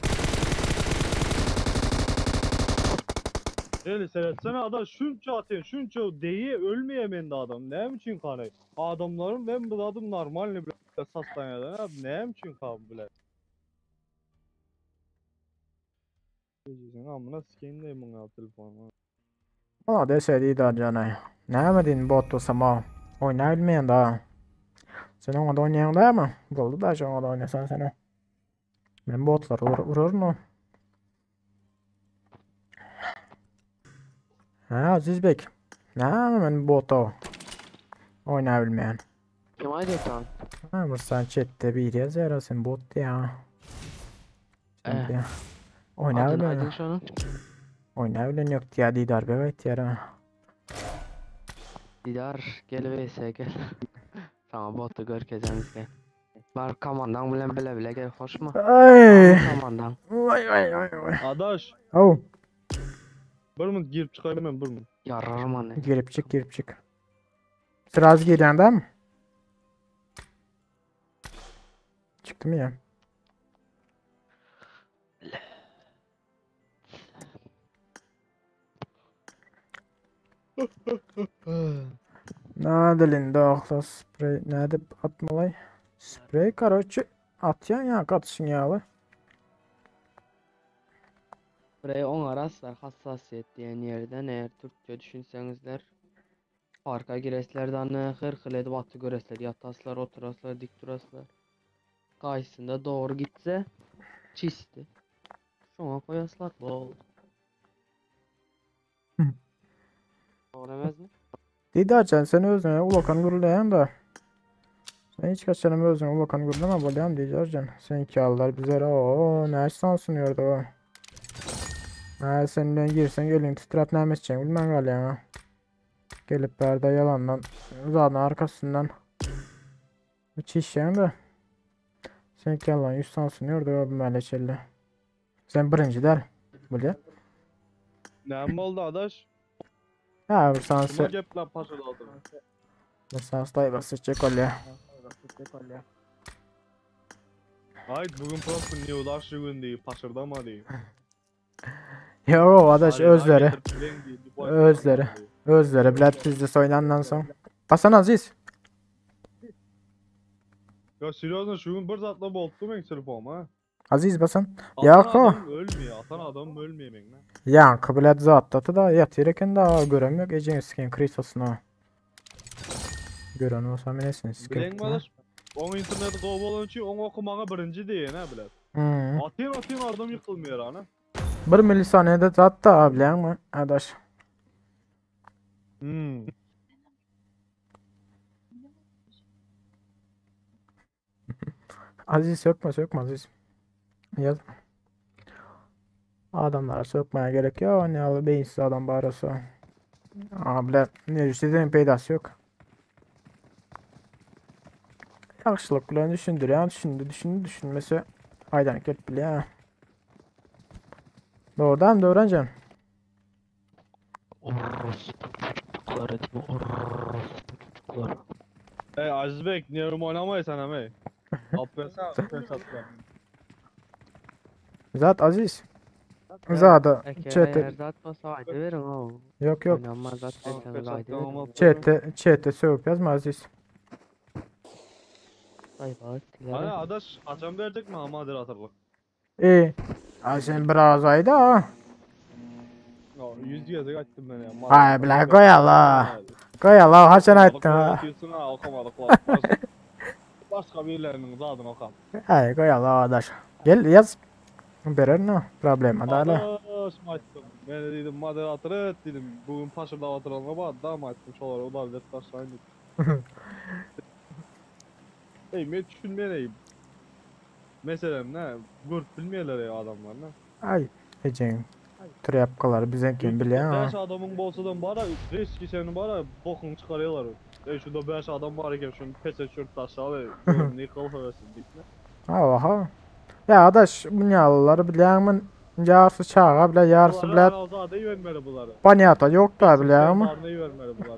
Öyle seyretsene adam şunca atıyor, şunca deyi ölmeye de adam. Ne için kanı? Adamların ben bu adım normal ne bile sastanyadan abi ne için kan bile. Sen amına sikeyim de bunu telefonu. Valla deseydi daha canay. Ne edin bot olsam ha. Oynayabilmeyen daha. Sen ona da oynayan da mı? Boldu da ona da oynasan sen o. Ben botlar vur vurur mu? Ha Aziz Bek. Ne ben bot o. Oynayabilmeyen. Kim aydı tam? Ha bu sen chatte bir yazar sen bot ya. Sen Eh. ya. Adını Oynayabilen. aydın şunu. Oynayabilen yok ya Didar bebek ya. Didar gel vs gel. Tamam botu görkezemiz gel. Bar kamandan bilen bile bile gel hoşma. Ay. Kamandan. Vay vay vay vay. Adaş, Oh. bir minut girip çıkayım ben bir minut. Yararım anne. Girip çık girip çık. Sıraz giren değil mi? Çıktı mı ya? Nerede Linda akla sprey nerede atmalay? Sprey karoçi atyan ya katışın yağlı. Buraya on araslar hassasiyet diyen yerden eğer Türkçe düşünsenizler Parka gireslerden hır hır edip atı göresler yataslar oturaslar dik duraslar Karşısında doğru gitse çisti Şuna koyaslar bol Hı. Doğru mi? Didarcan sen özüne ulakan gurulayan da. Sen hiç kaçanım özüne ulakan gurulama bolyan Didarcan. Sen ki allar bizlere o ne sunuyordu o. Ha sen girsen gelin titret ne edeceksin bilmem gal ya. Gelip perde yalandan zaten arkasından çişen de. Sen ki Allah'ın 100 sunuyordu o meleçelli. Sen birinci der. Bile. Ne oldu adaş? Ha bir sansı Kime gep lan paşa aldım. bir sansı dayı basacak oluyor. Ay bugün prosto ne ulaşı gün değil, paşırdama değil. Yo adaş özleri. Özleri. Özleri bilet bizde soylandan sonra. Basan Aziz. Ya seriously şu gün bir zatla bolttu men telefon ha. Aziz basan. Atan Ya ko. adam ölmüyor, atan adam ölmüyor men. lan. Ya kabul et zatlatı da yatır eken daha görem yok. Ecen siken krisosunu. Gören olsa minesini siken. Bilen mi adaş? Onun interneti kov olan için onu okumana birinci değil ha bilet. Hmm. Atayım atayım adam yıkılmıyor ana. Bir milisaniyede zatta bilen mi? Adaş. Hmm. Aziz sökme sökme Aziz. Yaz. Adamlara sökmeye gerek yok. Ne alı beyinsiz adam bağırırsa. Aa, bile ne düşünseň peýdasy ýok. Ýagşylyk bilen düşündirýän, düşündi, düşündi, düşünmese aýlanyp gelip bilýär. Dogrudan Döwranjan. Orospu çocuklar etme orospu çocuklar. Ey Aziz Bey, niye rum oynamayı sen ey? Aferin sen Zat Aziz. Zada Eke çete eğer zat bolsa aýdy beriň o. yok yok. Oynanmaz zat berseňiz aýdy beriň. Çete çete sögüp yazma Aziz. Saýba Hani etdiler. adaş açan verecek mi ama hatırlık. İyi. Ay sen biraz ayda ha. Ya yüz gezek açtım ben ya. Ay bile koy Allah. Koy Allah haçan aytdın ha. Diyorsun ha okumadık lan. Başka, başka birilerinin zadını okam. Ay koy Allah adaş. Gel yaz. Berer no problem adala. Adaş mı açtım? Ben de dedim moderatör et dedim. Bugün paşa oturanına bak daha mı açtım? Şolara o da bilet taşlayın dedim. Ey men düşünmeyen Mesela ne? Grup bilmeyeler ya adamlar ne? Ay ecen. Trapkalar bize kim bilýär ha. 5 adamın bolsadan bara riski senin bara bokunu çıkarıyorlar. Ey şurada 5 adam var iken şunu pese çürüt aşağı ne kıl hövesi dikme. Ha. Ya adaş bunyalılar bilýärmi? Ýarysy çaga bile, ýarysy bile Azade vermeli bunları. Panyata yok da bilýärmi? Serdar'ı vermeli bunları.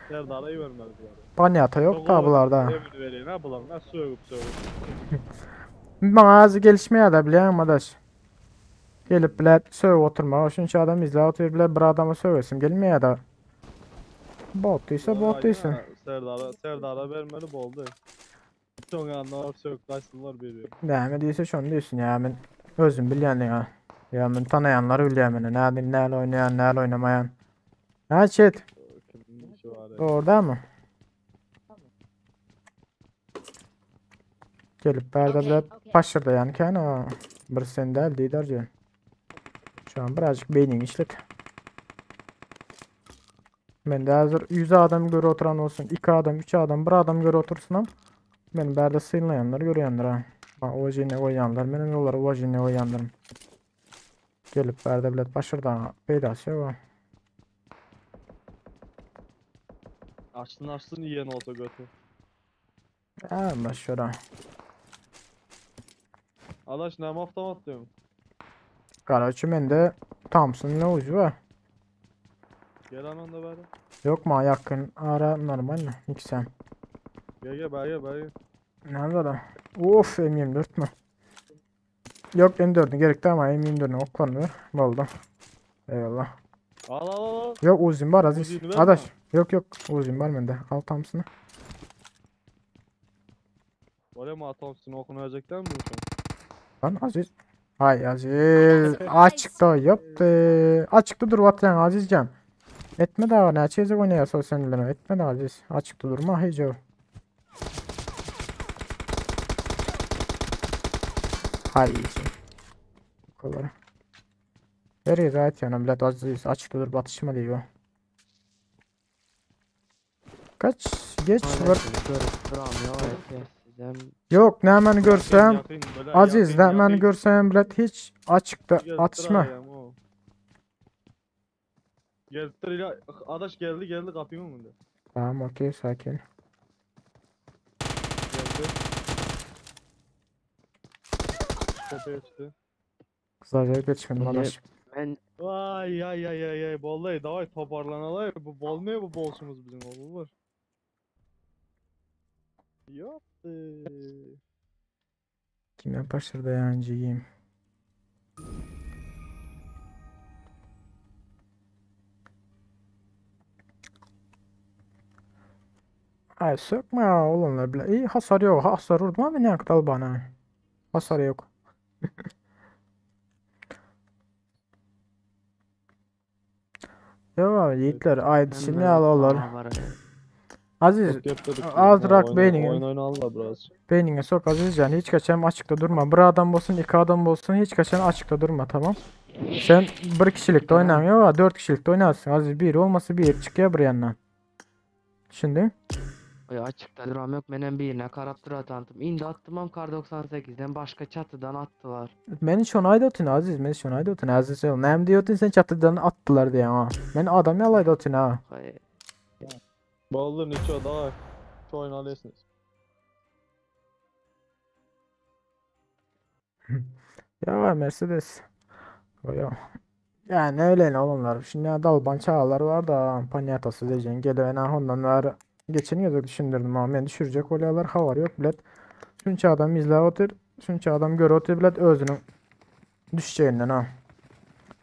Serdar'ı vermeli bunları. Panyata yok da bularda. Emir vereyim ha bular. Ne sögüp sögüp. Bana az gelişmeye de bilýärmi adaş? Gelip bile sög oturma. Şunça adam izle oturup bile bir adama sögesim gelmeýär da. Bot diýse bot diýsin. Serdar'a Serdar'a vermeli boldu. Son anlar sök kaçsınlar biri. Näme diýse şonu diýsin ya men özüm bilýän ya. Ya men tanaýanlar bilýän meni. Näde näle oýnaýan, näle oýnamaýan. Ha chat, Kimin işi var ya. doğru mı? Gelip bärde bile başırda yani kän bir sen däl diýder Şu an birazcık beynin işlet. Men de hazır 100 adam göre oturan olsun, 2 adam, 3 adam, 1 adam göre otursun am. Men bärde synlayanlar görýänler ha. Ha o jene oýanlar, men olar o jene oýanlarım. Gelip bärde bile başırda peýdasy ýok. Açsın açsın yiyen olsa götü. Ha başıra. Adaş ne avtomat diyorum. Karaçı mende Thompson ne ucu var. Gel hemen de beri. Yok mu yakın ara normal mi? İkisem. Gel gel beri gel beri. Nerede da? Of M24 mü? Yok M4'ü gerekti ama M24'ünü oklanıyor. Oldu. Eyvallah. Al al al al. Yok Uzim var Aziz. Uzi'ni verme. Adaş. Yok yok Uzim var bende. Al Thompson'ı. Oraya mı Thompson okunu verecekler mi bu şu an? Lan Aziz. Hay Aziz. Açıkta yaptı. Açıkta dur vatan Azizcan. Etme daha ne çizgi oynayasa sen bilen. Etme daha Aziz. Açıkta durma hiç yok. Hay. Bu kadar. Nereye zaten yani bilet Aziz açıkta dur batışma diyor. Kaç geç var. Yok ne hemen görsem. Yakın, böyle Aziz yakın, ne hemen yakın. görsem bilet hiç açıkta Geldi atışma. ayağım, o. Geldi ila adaş geldi geldi kapıyı önünde. Tamam okey sakin. Geldi. Tepeye çıktı. Kısaca geçmedim Şimdi- adaş. Men Vay ay ay ay ay vallahi davay toparlanalay bu bolmuyor bu bolşumuz bizim oğlu var. Yok. Kim yapıştırdı yancıyım. Ay sökme ya oğlum bile. İyi hasar yok. Hasar vurdum ama ne kadar bana. Hasar yok. Ya yiğitler ay dişini al olur. Aziz azrak beynini. Oyun oynarlar biraz. Beynine sok Aziz yani hiç kaçan açıkta durma. Bir adam olsun iki adam olsun hiç kaçan açıkta durma tamam. Sen bir kişilikte oynamıyor ama dört kişilikte oynarsın. Aziz bir olması bir çıkıyor bir yandan. Şimdi. Oý açykda duram yok. Menem birine karap duratantym. Indi atdymam kar 98'den başga çatydan atdylar. Men şonu aýda otyn Aziz, men şonu aýda otyn Aziz. Näme diýotyn sen çatydan atdylar diýen ha. Men adam ýaly aýda otyn ha. Haý. Boldy niço daway. Şu oyunu alıyorsunuz. Ya Mercedes. Ya. Yani öyle ne oğlumlar. Şimdi dalban çağlar var da panyatası diyeceksin. Geliyor en ondan var. Geçen yıl düşündürdüm ama beni düşürecek oluyorlar. Havar yok bilet. Şunça adam izle otur. Şunça adam gör otur bilet özünün düşeceğinden ha.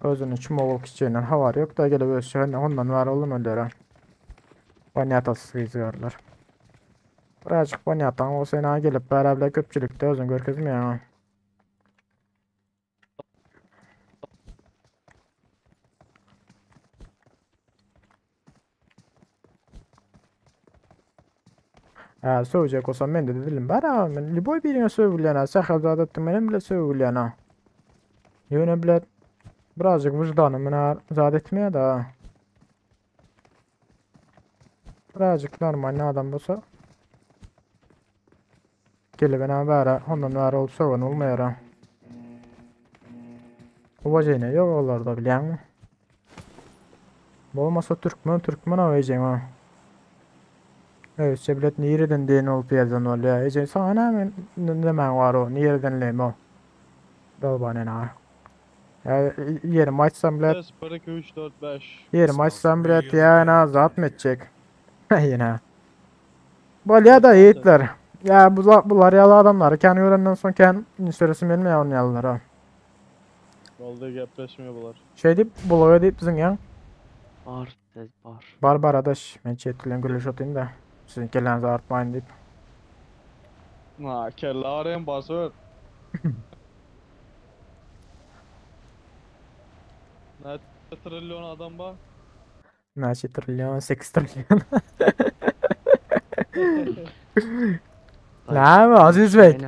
Özünün çumovul gideceğinden havar yok da gelip öz şöyle ondan var oğlum öyle ha. Panyatası izliyorlar. Birazcık panyatan olsa ena gelip beraber köpçülükte özün görkezmiyor ha. Ha, söyleyecek olsam ben de dedim bara men liboy birine söyleyene ha sahal ettim benim bile söyleyene ha. Yöne bile birazcık vicdanım bana zat etmeye da. Birazcık normal ne adam olsa. Gelip bana bara ondan var olsa olmuyor ha. Ubacayna yok onlarda bilen mi? Bolmasa Türkmen Türkmen avayacağım ha. Evet, seblet nireden diyen olup yerden oluyor. Ece sana men ne var o nireden lemo. Dalban ena. Ya yerim açsam bile 1, 2, 3, 4, 5. yerim açsam bile ya na zat mı edecek? Yine. Bolya da yiğitler. Ya bu bunlar yalı adamlar. Kendi öğrenden son kendi süresi benim ya onun ha. Boldy gepleşmiyor bular. Şey deyip bulaga deyip bizim ya. Bar tez bar. Bar bar adaş. Men çetilen gülüş atayım da. Sizin kellerinizi artmayın deyip. Ha kelle arayan basıyor. Ne trilyon adam var? Naçe trilyon, 8 trilyon. Ne Aziz Bey?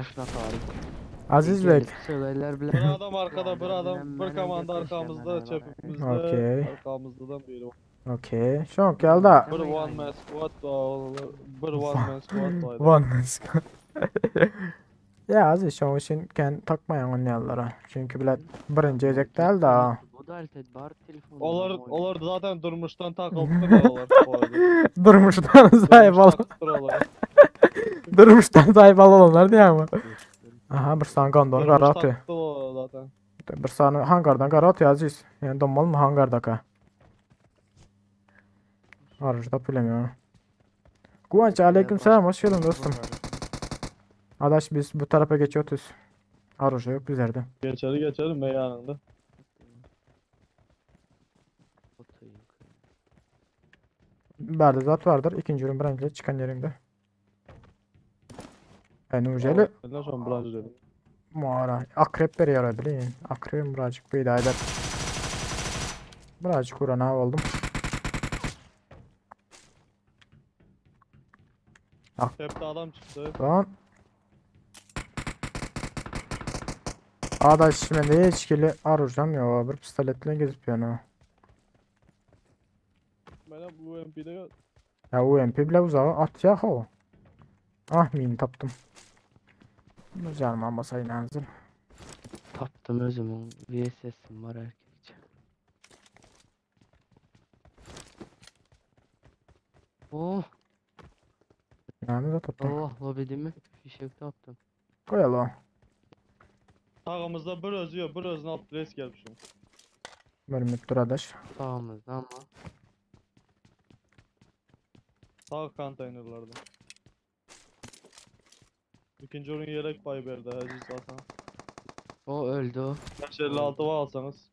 Aziz Bey. Bir adam arkada, bir adam, bir komanda arkamızda, çepimizde, Okey. arkamızda da biri var. Okey. Şu geldi. Bir one man squad var, bir one man squad var. One man squad. Ya Aziz şu için kend takmayan oynayanlara. Çünkü bile birinci edecek değil de. Onlar, onlar zaten durmuştan takıldı onlar. Durmuştan sahip ol. Durmuştan sahip olanlar diye mi? Aha bir saniye kandon kara atıyor. zaten. Bir saniye hangardan kara atıyor Aziz. Yani donmalı mı hangardaka? Arıcı bilemiyorum. Kıvanç aleyküm selam hoş geldin dostum. Adaş biz bu tarafa geçiyoruz. Arıcı yok bizlerde. Geçelim geçelim ben yanında. Berde zat vardır. İkinci ürün birinci çıkan yerinde. Yani uceli Ben şu an bırakıcı dedim. Muara. Akrep beri yarabilin. Akrebim birazcık bir eder. Birazcık uğrana oldum. Hep de adam çıktı. Lan. Adaş mende hiç kili arayacağım ya. Bir pistoletle gezip yani. Ben bu UMP'de Ya UMP bile uzağa at ya o. Ah min taptım. Güzel ama sayın anzil. Taptım özümün VSS'im var erkekçe. Oh, Yani de taptım. oh lobi değil mi? Fişek taptım. Koyalım. Sağımızda bir özü yok, bir özüne alt res gelmişim. Bölüm adaş. Sağımızda ama. Sağ konteynerlarda. İkinci oyun yelek payı verdi Aziz zaten. O öldü o. 556 var alsanız.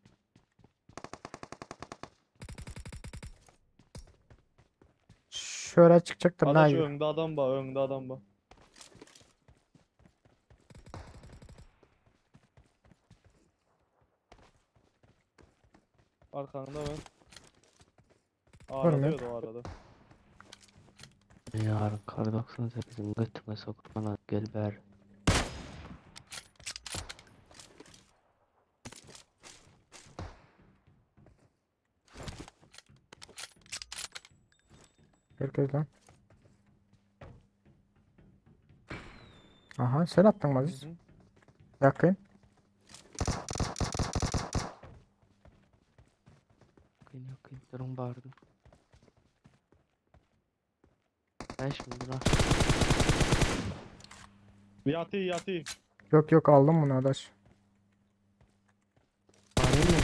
Şöyle çıkacaktır. Adaş Ne? önde adam var, önde adam var. Arkanda ben. Arada yok o arada. Yarın kar 98'in götüme sokmana gel ber. Herkes lan. Aha sen atdyň Aziz. Mhm. Ýakyn. Yakın yakın durun bardım. 5 mi bura? Ýaty ýaty. Yok yok aldım bunu adaş. Barayım mı?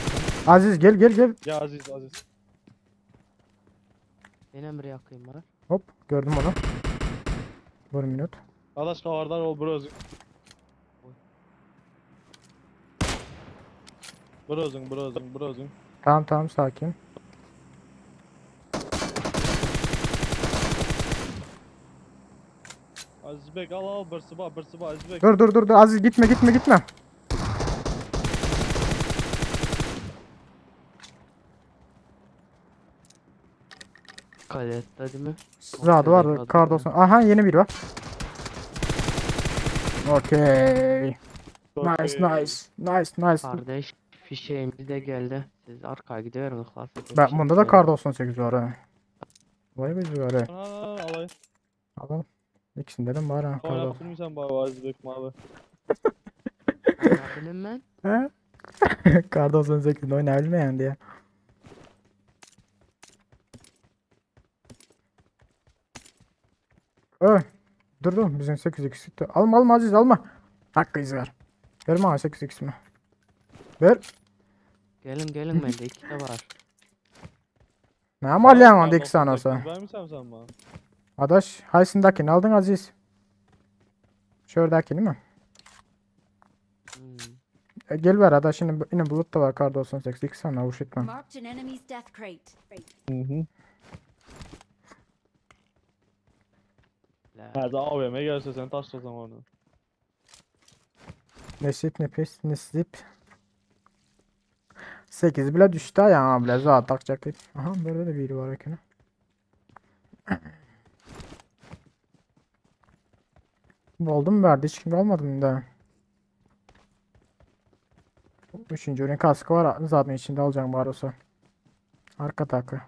Aziz gel gel gel. Ya Aziz Aziz. Benim bir yakayım var. Hop gördüm onu. Bir minut. Adaş habardar ol bir özüň. Bir özüň, bir özüň, bir özüň. Tamam tamam sakin. Aziz bek al al birsi bar, birsi bar Aziz bek. Dur dur dur dur Aziz gitme gitme gitme. Kalette değil mi? Zadı vardı kar olsun. Aha yeni biri var. Okey. Nice nice. Nice nice. Kardeş fişeğimiz de geldi. Siz arkaya gidiyorum hlas. Bak bunda da kar 98 var ha. Vay be var ha. Ha alay. Alalım. İkisinde de var ha. Kar Oynap 98. durmuyorsan bari Aziz bek mavi. Bilim ben. He? Kar 98'de oynayabilmeyen diye. Öh. Dur dur bizim 8x gitti. Alma alma Aziz alma. Hakkı izler. Ver bana 8x mi? Ver. Gelin gelin bende iki de var. Ne amalyan onda iki tane olsa. Vermişsem sen bana. Adaş haysındakini aldın Aziz. Şuradakini mi? Hmm. E, gel ver adaş yine, yine bulut da var kar 98 iki tane avuç etmem. Marked an enemy's death crate. Hı hı. La. Hadi AVM gelse sen taşlasam onu. Nesip nefes nesip. 8 bile düştü ya bile zaten takacak. Aha böyle de biri var ekene. Buldum verdi hiç kim almadım da. Üçüncü ürün kaskı var zaten içinde alacağım bari olsa. Arka takı.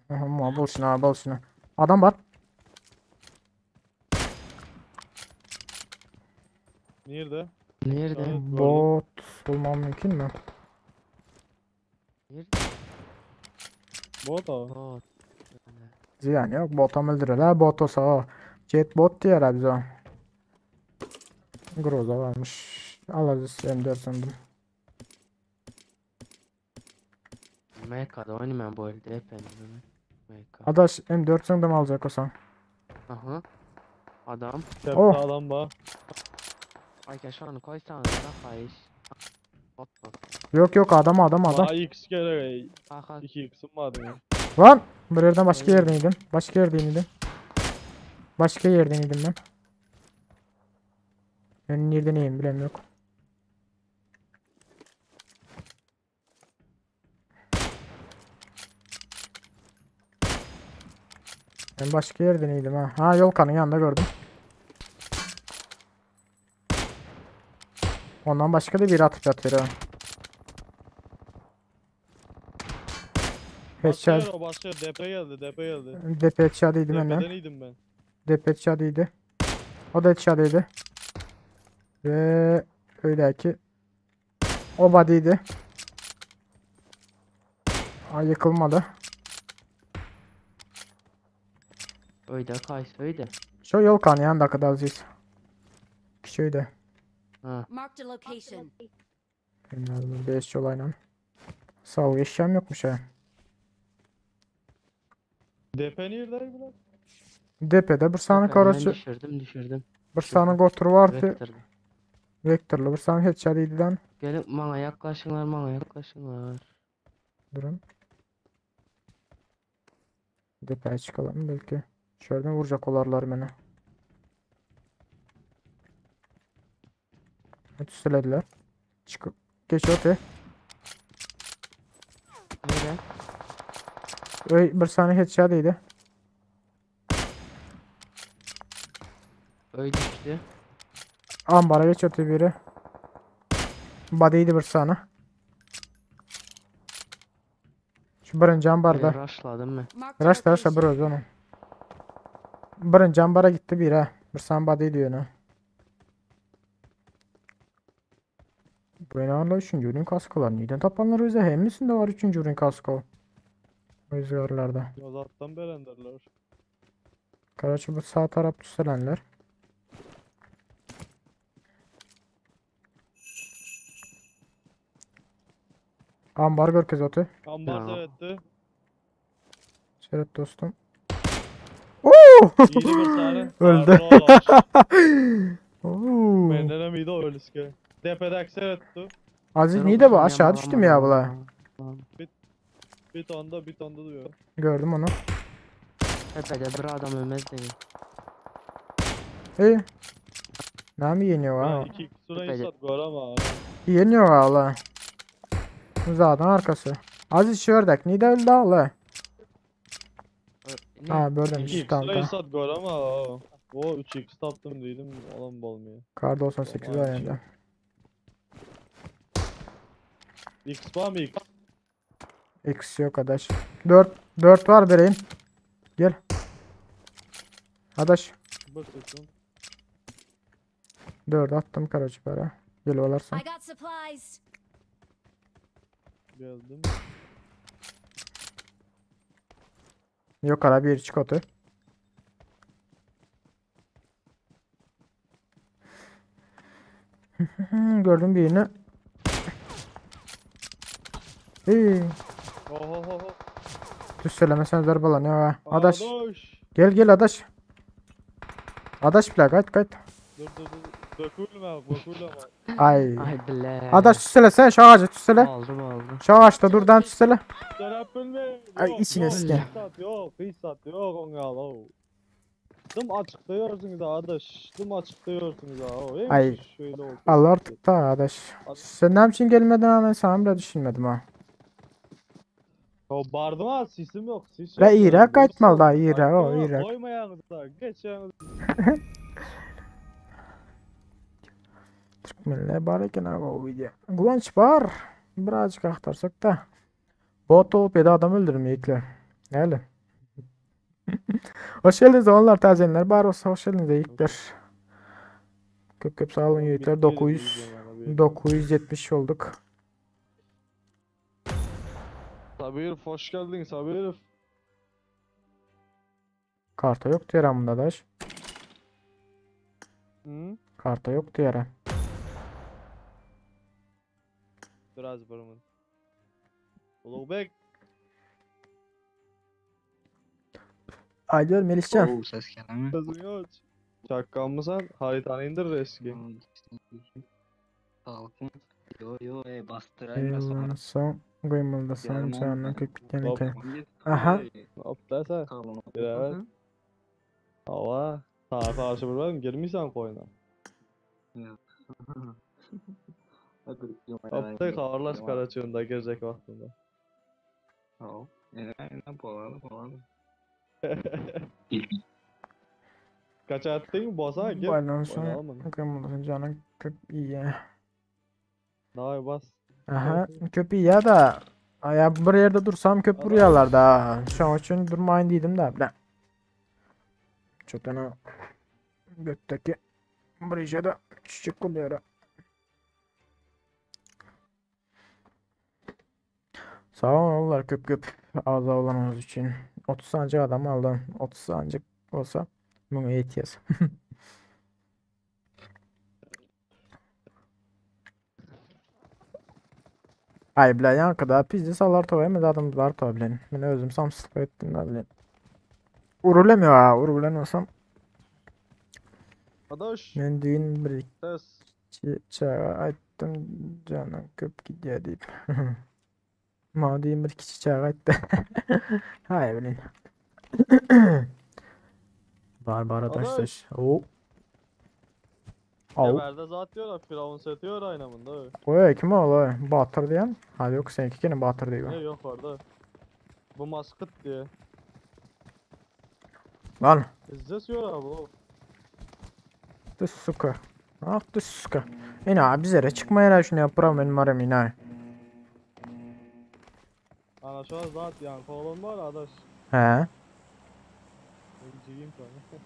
Aha bul şunu abi bul şunu. Adam var. Nerede? Nerede? Evet, gördüm. Bot bulmam mümkün mü? Nerede? Bot abi. Bot. Ziyan yok. Bota öldürürler. Bot olsa o. Jet bot diyor bize o. Groza varmış. Al Aziz M4 sandım. MK'da oynayayım bu elde efendim. MK. Adaş M4 sandım alacak olsan. Aha. Adam. Tepte Oh. adam var. Ay keşke onu koysan ya hayır. Bot bot. Yok yok adam adam adam. Bana x gerek. Aha. 2 x'im vardı ya. Lan! Bir yerden başka Öyle. yerden idim. Başka yerden idim. Başka yerden idim ben. Ben nereden iyiyim bilem yok. Ben başka yerden iyiydim ha. Ha yolkanın yanında gördüm. Ondan başka da biri atıp yatıyor ha. Başka Headshot. yer o başka yer. DP geldi DP geldi. DP headshot'ıydı benden. DP'den iyiydim ben. DP headshot'ıydı. O da headshot'ıydı. Ve öyle ki o body'ydi. Ay yıkılmadı. Öyle kaysa öyle. Şu yol kanı yanında kadar aziz. Kişiydi. Ha. Marked a location. Benim 5 yol Sağ ol eşyam yokmuş ha. DP nerede lan? DP'de bir tane Ben karaçı, düşürdüm düşürdüm. bir tane gotur vardı. Vector'da. Vektörlü bir tane headshot'ıydı lan. Gelin bana yaklaşınlar bana yaklaşınlar. Durun. DP'ye çıkalım belki. Şuradan vuracak olarlar beni. Tüstelediler. Çıkıp geç öte. Nere? Öy bir tane headshot'ıydı. Öyle düştü. Ambara geç öte biri. Body'ydi bir tane. Şu birinci ambarda. Buraya rushladım ben. Marked a Rush rush location. bir özü onun. Birinci ambara gitti bir ha. Bir tane body diyor ne. Bu ýanla üçünji ürün kaskalar. Neden tapanlar öze? Hemmesinde var üçünji ürün kasko. Rüzgarlarda. Azattan berendirler. Karaçı bu sağ taraf düzelenler. Ambar görkez otu. Ambar Ya. seyretti. Seyret dostum. Oo! İyiydi bir saniye. Öldü. Sarı Oo. Benden hem iyiydi o öylüsü. Depedeki seyretti. Aziz Ben neydi bu? okudum Aşağı ya, düştüm ya bula. Bir tane da bir tane da diyor. Gördüm onu. Tepede bir adam ölmez dedi. İyi. Ne mi yeniyor ha? Ben iki süre Tepede. isat gör ama. Yeniyor ha Zaten arkası. Aziz şördek. Neydi öldü hala? Ne? Ha böylemiş. İki Tamam süre tamam. isat gör ama. O 3x taptım dedim. Adam bolmuyor. Kar 98 var yanında. X var mı X? X yok adaş. 4 4 var vereyim. Gel. Adaş Bir sekund. 4 attım karacıpara. Gel olarsan. I got supplies. Geldim. Yok ara bir çık otu. Gördüm birini. İyi. Oho ho ho. Düz söylemesen zor ne ha. Adaş. Adaş. Gel gel adaş. Adaş bile kayıt kayıt. Dur dur dur. Dökülme dökülme. Ay. Ay bile. Adaş tüsele şu ağacı tüsele. Aldım aldım. Şu ağaçta durdan tüsele. Serapilme. Ay, içine Yok, hiç yok, hiç sat yok ona lo. Dım açıkta görsünüz adaş. Dım açıkta görsünüz ha. O, Ay. Şöyle oldu. Allah artık da adaş. Sen ne için gelmedin ha ben sana bile düşünmedim ha. O bardım ha sisim yok. Sis La yok. İrak Yani, kaçmalı da sis yok. İrak o Koyma, İrak. Koymayanız da geç yalnız. Türkmenler bar eken abi o video. Guvanç var. Birazcık aktarsak da. Bot olup ya da adam öldürmeyekler. Öyle. Hoş geldiniz oğlanlar tazenler. Bar olsa hoş geldiniz yiğitler. Köp köp sağ olun yiğitler. 900 970 olduk. Sabir hoş geldin Sabir. Karta yok diyor bunda daş. Hı? Karta yok diyor. Biraz burmun. Ulugbek. Haydi Melihcan. Oo ses gelemi. Sözün yok. Çakkan mı sen? Haritanı indir eski. Sağlıklı. Yo yo e bastırayım da sonra. Son koymalıda Yarım son oldu. kök bitken Hop. eken. Aha. Hop dese. Evet. Hava. Sağa karşı vurmadım. Girmişsen koyuna. Hop da kavarlaş Karaçığında girecek vaktinde. Tamam. Ne boğalı boğalı. Kaç attın basa gir. Baydan son Oynayalım mı? koymalıda canın köp iyi. Daha bas. Aha köp iyi ya da ya bir yerde dursam köp vuruyorlar da. Şu an için durmayın dedim de. Bile. Çötene götteki buraya da çiçek oluyor. Sağ olun oğullar köp köp ağza olanınız için. 30 sancık adam aldım. 30 sancık olsa bunu yetiyor. Ay bile yankıda pizdi salar toya mı zaten var toya bilen. Ben özüm samsızlık ettim da bilen. Urulemiyor ha urulen olsam. Adaş. Ben düğün bir Ses. iki çağa aytdım canım köp gidiyor deyip. Ma düğün bir iki çağa aytdı. Hay bilin. Barbara taş taş. Oo. Au. Geberde zat diyorlar. Firavun seti yok aynamında. Oy kim o oy? Batır diyen. Ha yok seninki gene Batır Ne diyor. yok orada. Bu maskıt diye. Lan. İzzet yok abi o. Ты сука. Ах ты сука. Ina bizlere çıkmaya şunu yapıram benim aram ina. Ana şu an zat yani oğlum var adaş. He. İnciyim sana.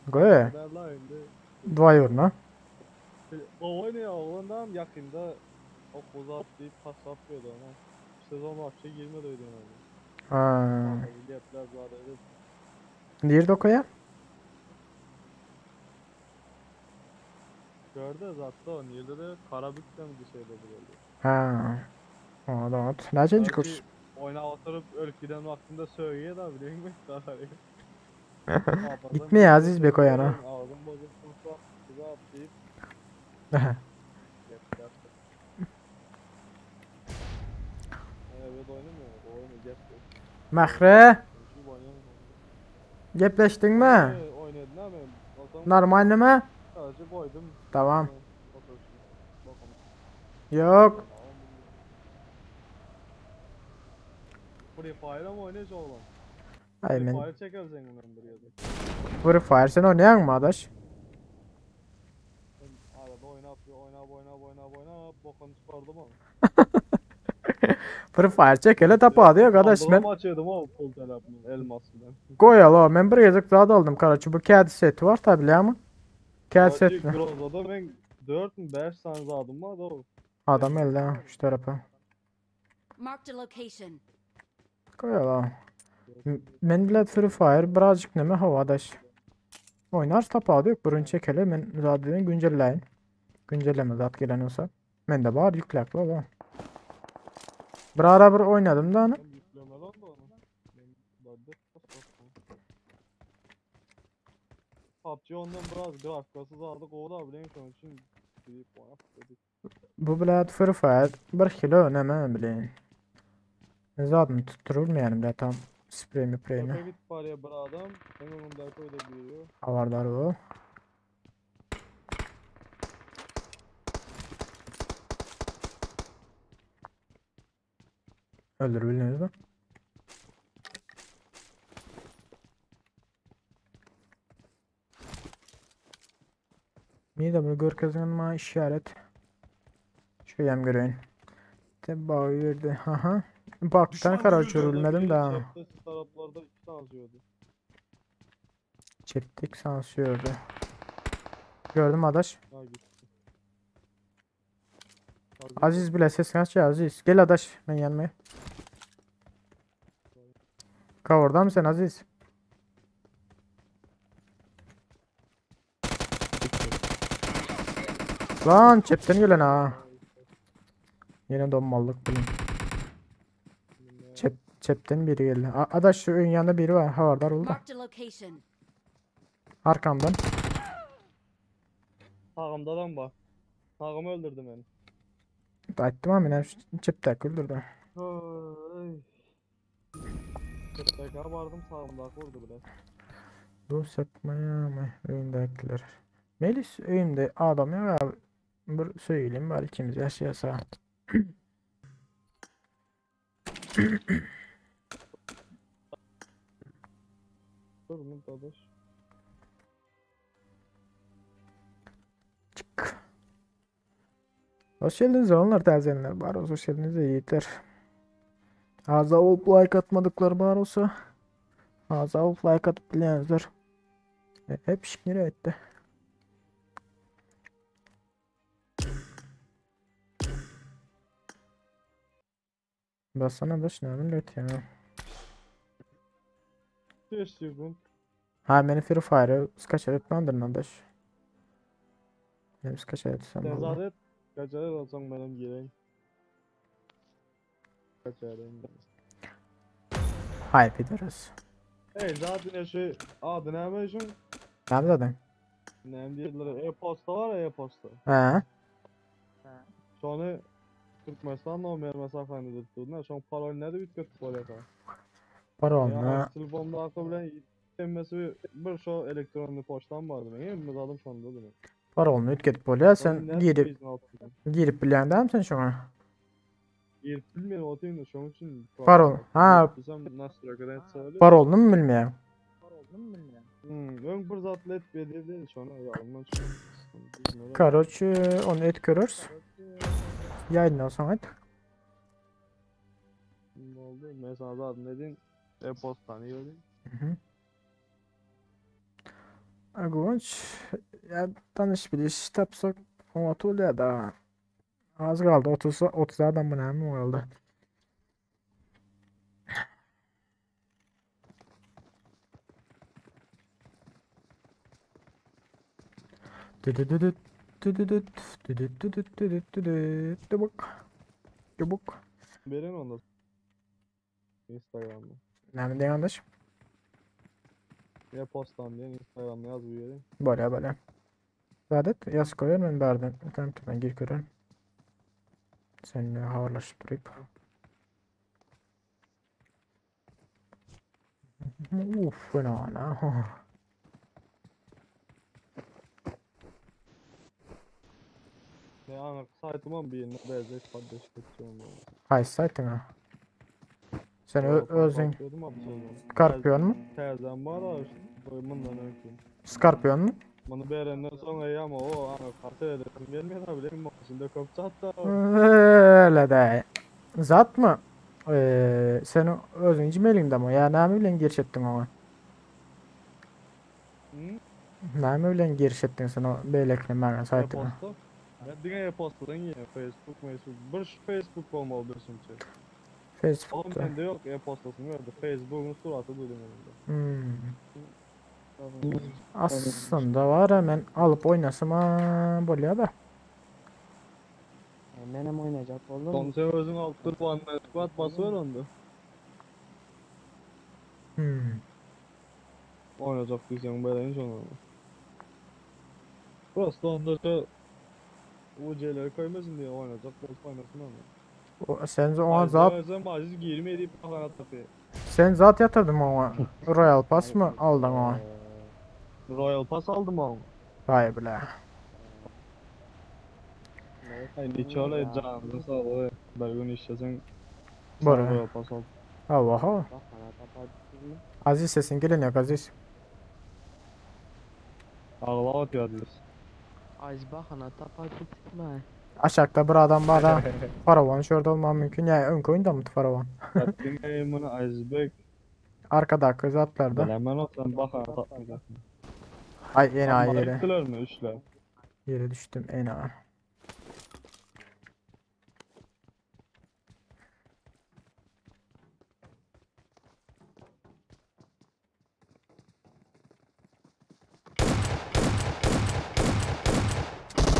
Goy. Derler indi. Dua yoruna. O oynuyor oğlundan yakında. Okuw zat diýip taşlap goýdy ony. Sezon wapşe girmedi öýden ony. Ha. Gepler zat edip. Nirde okaýa? Gördü zatda o nirde de Karabük'te mi bir şeyde bir yerde. Ha. O da ot. Näçenji kurs? Belki Oyna oturup ölüp giden vaktinde sögüyor da biliyor musun? Daha iyi. Gitme ya Aziz Bek o yana. Ağzım bozuk kursa kıza deyip gep gep. Evet oynamıyor. Oyunu gep gep. Mähre, Çünkü oynayamıyorum. gepleşdiňmi? Oynadın ama o zaman Normalnymy? sadece koydum. Tamam. Otursun. Bakalım. Yok. Free Fire'a mı oynayacak oğlum? Ay Free men Fire çeker senin ben bir yerde. Free Fire sen oynaýaňmy adaş? Ben arada oynap oynap oynap oynap oynap bokunu çıkardım ama. Free Fire çekele tapady yok adaş men. Sandığımı açıyordum ama pul telefonu elmas bilen. Goýal o men bir gezek zat aldym karaçy bu kağıt seti var tabi bilýärmi? Kağıt Acı seti. Groza'da ben 4 mü 5 tane zadım var da o. Adam elde ha, şu tarapa. Marked a location. Goýal o. M- Men bilet Free Fire birazcık neme hava adaş. Oynar tapady yok burun çekele men zat diýen güncelläýin. Güncelleme zat gelen olsa. Men de bar yükläkli o. Bir ara bir oynadym da onu. Ben yükleme lan da onu. Ben ben de PUBG ondan biraz grafikası zardık o da bilen şunun için girip oynap dedik. Bu bilet Free Fire bir kilo neme bileyin. Zaten tutturulmayan bile tam sprey mi prey mi. Tepe git paraya bir adam. Ben onun da koyda giriyor. Havardar bu. Öldür bildiğiniz mi? Niye de bunu görkezin ma işaret. Şöyle göreyim. Tebba yerde. Haha. Baktan Düşman kara görüldü. çörülmedim Biri daha. Çepte siz taraflarda iki tane atıyordu. Çektik sansürdü. Gördüm adaş. Ha gitti. Aziz bile ses kaç ya Aziz. Gel adaş ben yanmaya. Kavorda mı sen Aziz? Lan çepten gelen ha. Yine donmallık bilin. Çep, çepten biri geldi. A adaş şu ön yanında biri var. Havardar oldu. Marked a location. Arkamdan. Sağımda adam var. Sağımı öldürdü beni. Aytdım ama ben şu çepte öldürdü. Ay. Tekrar vardım sağımda vurdu bile. Bu sapmaya mı? Öýündäkiler. Melis öýünde adam ya bir söyleyeyim bari ikimiz yaşayasa. Dur mu dadaş? Çık. Hoş geldiniz onlar tazenler. Bar olsa hoş geldiniz de yiğitler. Ağza olup like atmadıkları bar olsa. Ağza olup like atıp bilenler. E, hep şık nereye etti? Bassana da şuna millet ya. 5 sekund. Ha meni Free Fire'ı skaçat etmändir adaş. Benim skaçat etsem oldu. Nezaret kaçarer olsan benim gireyim. Kaçarım. Hype ederiz. Hey zaten şu adı ne meşhur? Ne zaten? Ne diyorlar? E-posta var ya e-posta. Ha? Şonu Türkmenistan nomer mesafeni tuttu. Ne şon parol ne de bitket bolýar. Parol Ya ne? telefonda akı bilen emmesi bir şo elektronly poçtam bardy. Men emme zadım şonda demek. Parolunu ütketip bolýar. Sen girip girip bilýän dämi sen şoňa? Girip bilmedim otayım da şoň üçin. Parol. Ha, Bilsem nasıl kadar söyle. parolunu mu bilmeýän? Hmm, öň bir zatla et belirli şona ya ondan Karoç onu et görürüz. Yayından sonra et. Ne oldu? Mesela zaten dedin e-postanı gördün. Mhm. Agunç ya tanış biliş tapsak oňat bolýar da. Az galdy 30 30 adam bu näme galdy? Düdüdüdüt, düdüdüt, düdüdüdüt, düdüdüdüt, Dubuk. Dubuk. Beren onda. Instagram'da. Näme diýen arkadaş? Ya postan diyen Instagram'da yaz bir yere. Böyle böyle. Zadet yaz koyar men bärden kompýuterden girip görerin. Seninle habarlaşyp durup. Uf, fena. Ne ana saytıma bir yerine benzer kardeş kaçıyorum. Haýsy saýtyňa? Sen özüň Scorpion mu? Täzem bar ha, bundan öňki. Scorpion mu? Bunu berenden soň ey ama o ana kartı edesim gelmedi ha bileyim içinde köp çatda. Öyle de. Zat mı? Ee, sen özüň Gmail'inde mi? Ya näme bilen giriş etdiň oňa? Hı? Näme bilen giriş etdiň sen o beýlekine maňa saýtyňa? E-posta. Ya diňe e-postadan yine Facebook, Facebook. Bir şu Facebook olmalı bir şimdi. Oğlum Facebook'ta. bende yok e-postasını verdi. Facebook'un suratı duydum önümde. Hmm. Aslında var hemen alıp oynasam ha bolýar da. Menem oynayacak oldum. Son sen özün alıp dur one man squad basıyor onda. Hmm. Oynayacak diyeceğim böyle hiç onu. Burası da onda şu UC'leri koymasın diye oynayacak bolsa oynasın ama. O, sen ona zat Sen aziz girme edip bakana tapı. sen zat ýatırdın oňa. Royal Pass mı aldın oňa? Royal Pass aldım ama. Vay bile. Ay niçola canını sağlığı. Bir gün işlesen Bora. Royal Pass aldım. Allah Allah. Bak bana tapar mı? Aziz sesin gelen yok Aziz. Ağla atıyor Aziz. Az bak ana tapar tutma. Aşağıda bir adam var ha. Faravan şurada olmam mümkün. Ya öňki oyunda mı Faravan? Dinleyin bunu Aziz Bey. Arkadaki zatlarda. Bilemem olsan bakana tapmayacaksın. Ay en ay yere. Gittiler mi üçler? Yere düştüm en ay.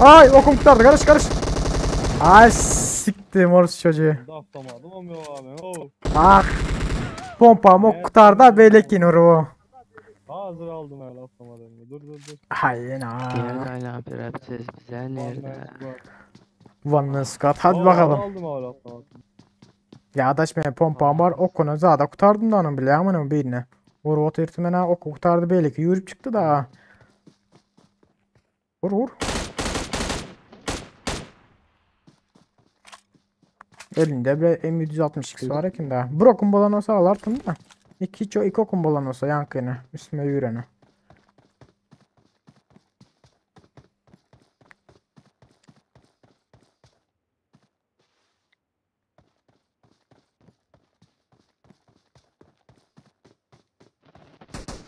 Ay okum kurtardı karış karış. Ay siktim orası çocuğu. Daftamadım ama yok abi. Oh. Ah. Pompam ok kurtardı beylekin oru. Hazır aldım öyle atlamadım. Dur dur dur. Ay en ay. Nerede hala bir hep ses bize nerede? One man squad hadi Aa, bakalım. Aldım öyle atlamadım. Ya adaş benim pompam var okunu zada kurtardım da onun bile amanın birine. Vur oturttum ben ha oku kurtardı belki ki yürüp çıktı da. Vur vur. Elinde bile M762 var ekin de. Bir okum bolan olsa alardım da. İki, iki, iki okum bolan olsa yankını üstüme yürene.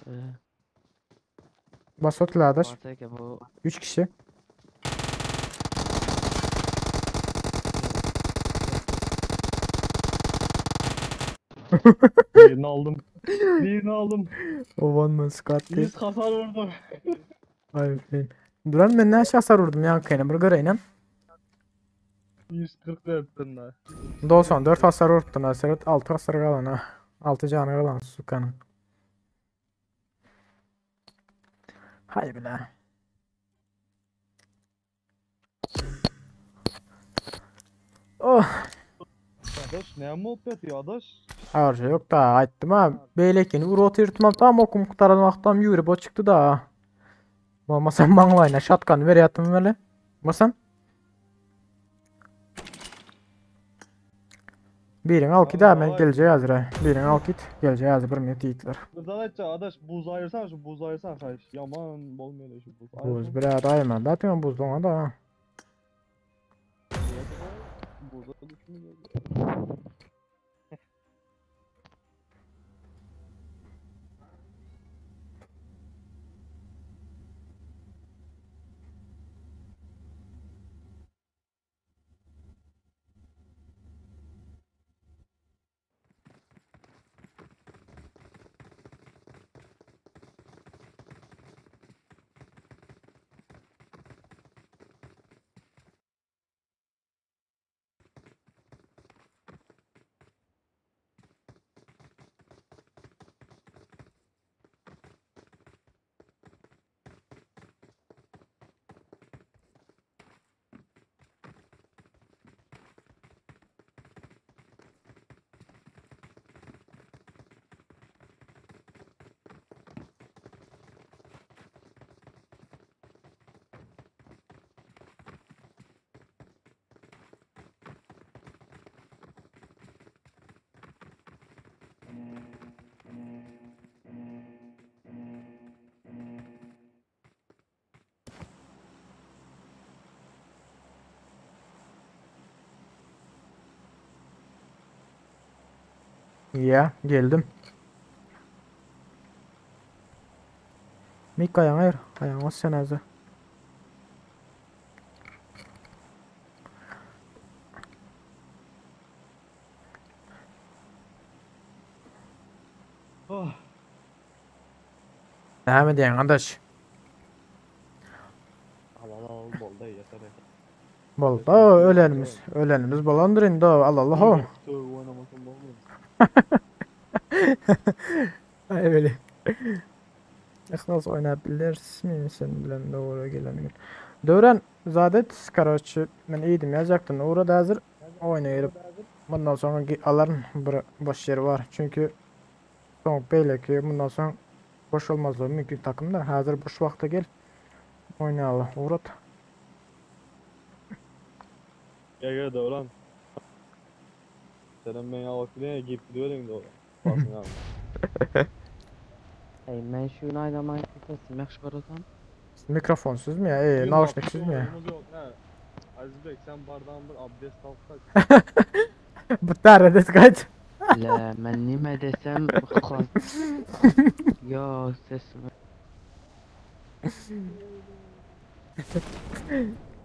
Ee, Basot adaş. varsa ki bu 3 kişi. Birini aldım. Birini aldım. O one man squad değil. 100 hasar vurdum. Ay benim. Duran ben ne hasar vurdum yankını bir göreyim. 144 da. 94 hasar vurdun hasar 6 hasar kalan ha. 6 canı kalan Sukan'ın. Hay bile. Oh. Adaş ne muhabbet ya adaş? Ağır şey yok da aytdım ha. Beylekini vur oturtmam tam okum kurtaran tam yürüp o çıktı da. Olmasa manglayına shotgun ver yattım böyle. Basan. Birini al git hemen geleceği hazır ha. Birini al git geleceği hazır bir minut yiğitler. Buradan aytça adaş buz ayırsan şu buz ayırsan hayır. Yaman bolmuyor şu buz. Buz bir daima. Zaten buz dona da. Buza düşmüyor. Ya geldim. Mik ayağına ayır. Ayağına sen azı. Oh. Näme diýen arkadaş? Al al al bolda yeter. Bolda ölenimiz. Ölenimiz bolandyr indi al Allah ho. Tövbe oynamasam da olmaz. Ay öyle. Nasıl oynayabilirsin sen bilen doğru gelen gün. Döwren zadet karoçi men iyiydim yazacaktım. Uğra da hazır oynayıp bundan sonra alarım bir boş yeri var. Çünkü son belki bundan sonra boş olmaz mümkün takımda. Hazır boş vakti gel. Oynayalım. Uğrat. Gel gel Devran. Senin ben ya vakti giyip gidiyorum da Basın abi. Ey men şu aydaman sesim yaxshi ko'rasan. Mikrofonsuz mu ya? Ee, nauşniksiz mi ya? Yok, he. Aziz Bey sen bardağın bir abdest alsak. Bu tarada kaç. La men nima desem ixlos. Yo sesim.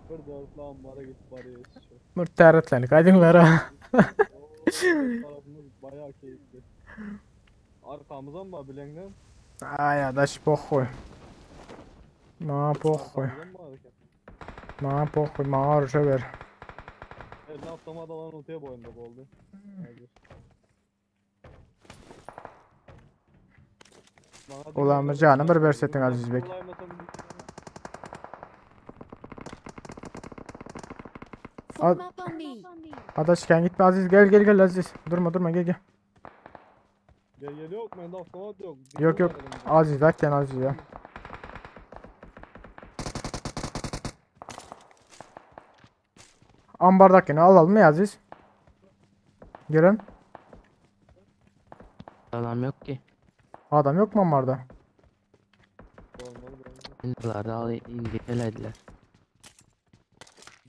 Bir dörtlü ambara git bari şu. Murtaratlan kaydınlar ha. Tarafımız bayağı keyifli. Arkamıza mı var bilenden? Ay adaş poxoy. Ma poxoy. Arkamıza mı var? Ma poxoy. Ma arşa ver. Eline avtomat alan ultiye boyunda oldu. Hazır. Bana Ulan bir canı bir bersettin Aziz Bek. Form up on me. Adaş gel gitme Aziz gel gel gel Aziz. Durma durma gel gel. Gel gel yok bende avtomat yok. Yok yok. Aziz zaten Aziz ya. Ambardakini alalım ya Aziz. Gelin. Adam yok ki. Adam yok mu ambarda? Bunlar da indi elediler.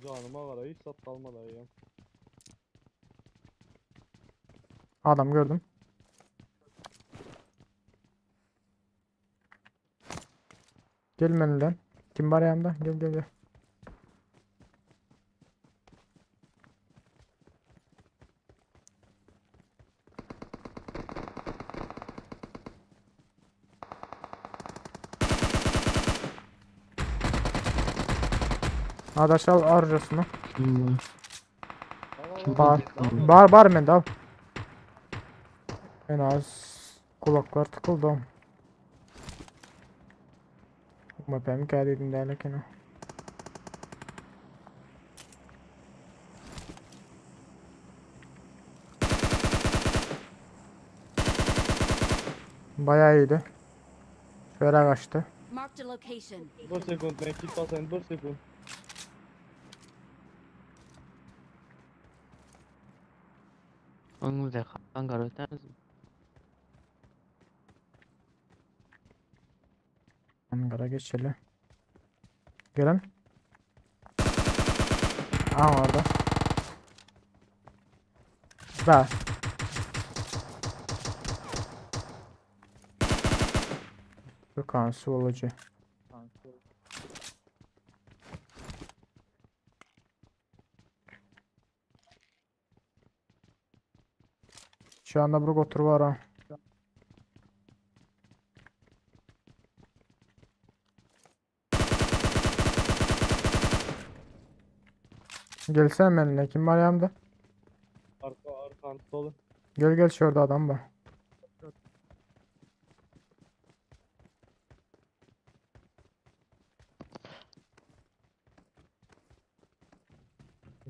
Canıma var hiç sat kalmadı ya. Adam gördüm. Gel benimle. Kim var yanımda? Gel gel gel. Adaş al arjasını. Kim bu? Kim Bar. Bar bar mende al. En az kulaklar tıkıldı. Mapem geldim derken. Bayağı iyiydi. Şöyle kaçtı. Marked a location. Bir sekund ben kit basayım bir sekund. Önümüzde hangar ötemiz mi? Ankara geçelim. Gelin. Aa orada. Ver. Gökhan su. Şu anda bir otur var ha. Gelsene benimle. Kim var yanımda? Arka arkan dolu. Gel gel şurada adam var.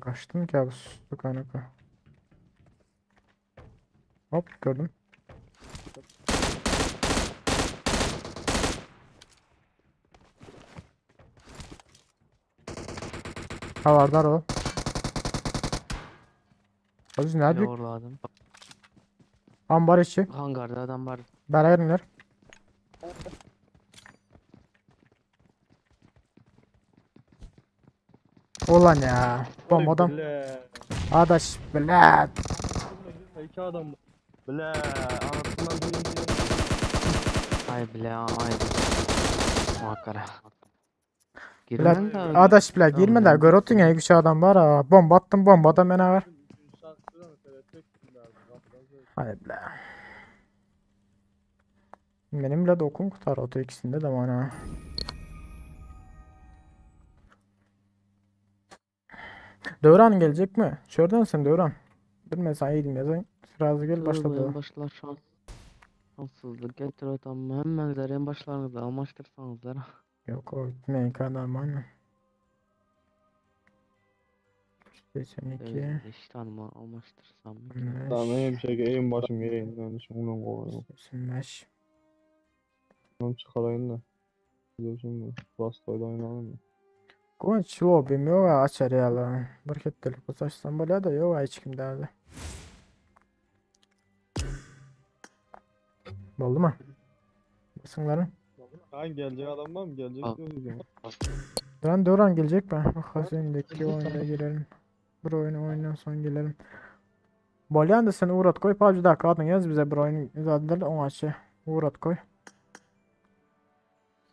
Kaçtım ki abi su kaynaklı. Hop gördüm. Havardar o. Aziz ne büyük Doğruladım. Ambar içi. Hangarda adam bar. Bära geliňler. Ulan ya. Bombadan. Bile. Adaş bilet. İki adam. Bile. Anasından bir Ay bile ay. Makara. Bilet. Girmen de Adaş bile girme de gör otun ya güç adam var ha. Bomba attım bomba da mena var. Hadi bile. Benim bile dokun kurtar otu ikisinde de bana. Dövran gelecek mi? Şuradan sen Dövran. Dur ben sana iyiydim yazayım. Sırası gel başladı. En başlar şans. Şanssızlık getiriyor tamam. Hemen en başlarınızda amaçtırsanızlar. Yok o gitmeyin kadar mı? 82 Evet, işte hanıma almaştırsam. Tamam 15 en bir şey eğim başım yiyeyim. Yani şimdi onu koyayım. 85 Onu çıkarayım da. Biliyorsun Rastayla oynayalım da. Kıvanç lobim yok açar ya Bir kettelik bu saçtan böyle da yok hiç kim derdi. Boldu mu? Basınların. Ha gelecek adam var mı? Gelecek Al. diyoruz ya. Duran Duran gelecek mi? Bak Hazin'deki oyuna girelim. Bir oyunu oyundan son gelelim. Bolyan da sen uğrat koy. PUBG'da kadın yaz bize bir oyun zaten onu açı. Uğrat koy.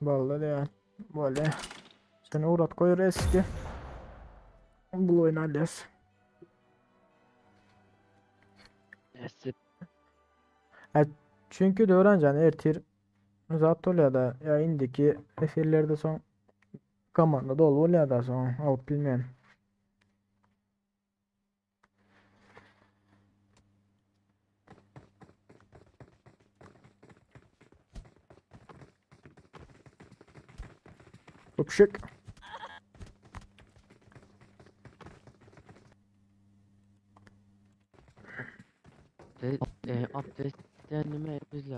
Vallahi ya. Böyle. Sen uğrat koy eski. Bu oyunu hallederiz. Neyse. Çünkü de ertir zat oluyor da ya indiki efirlerde son komanda dolu oluyor da son alıp bilmeyen. Öpüşük. De, e, abdest denime bizle.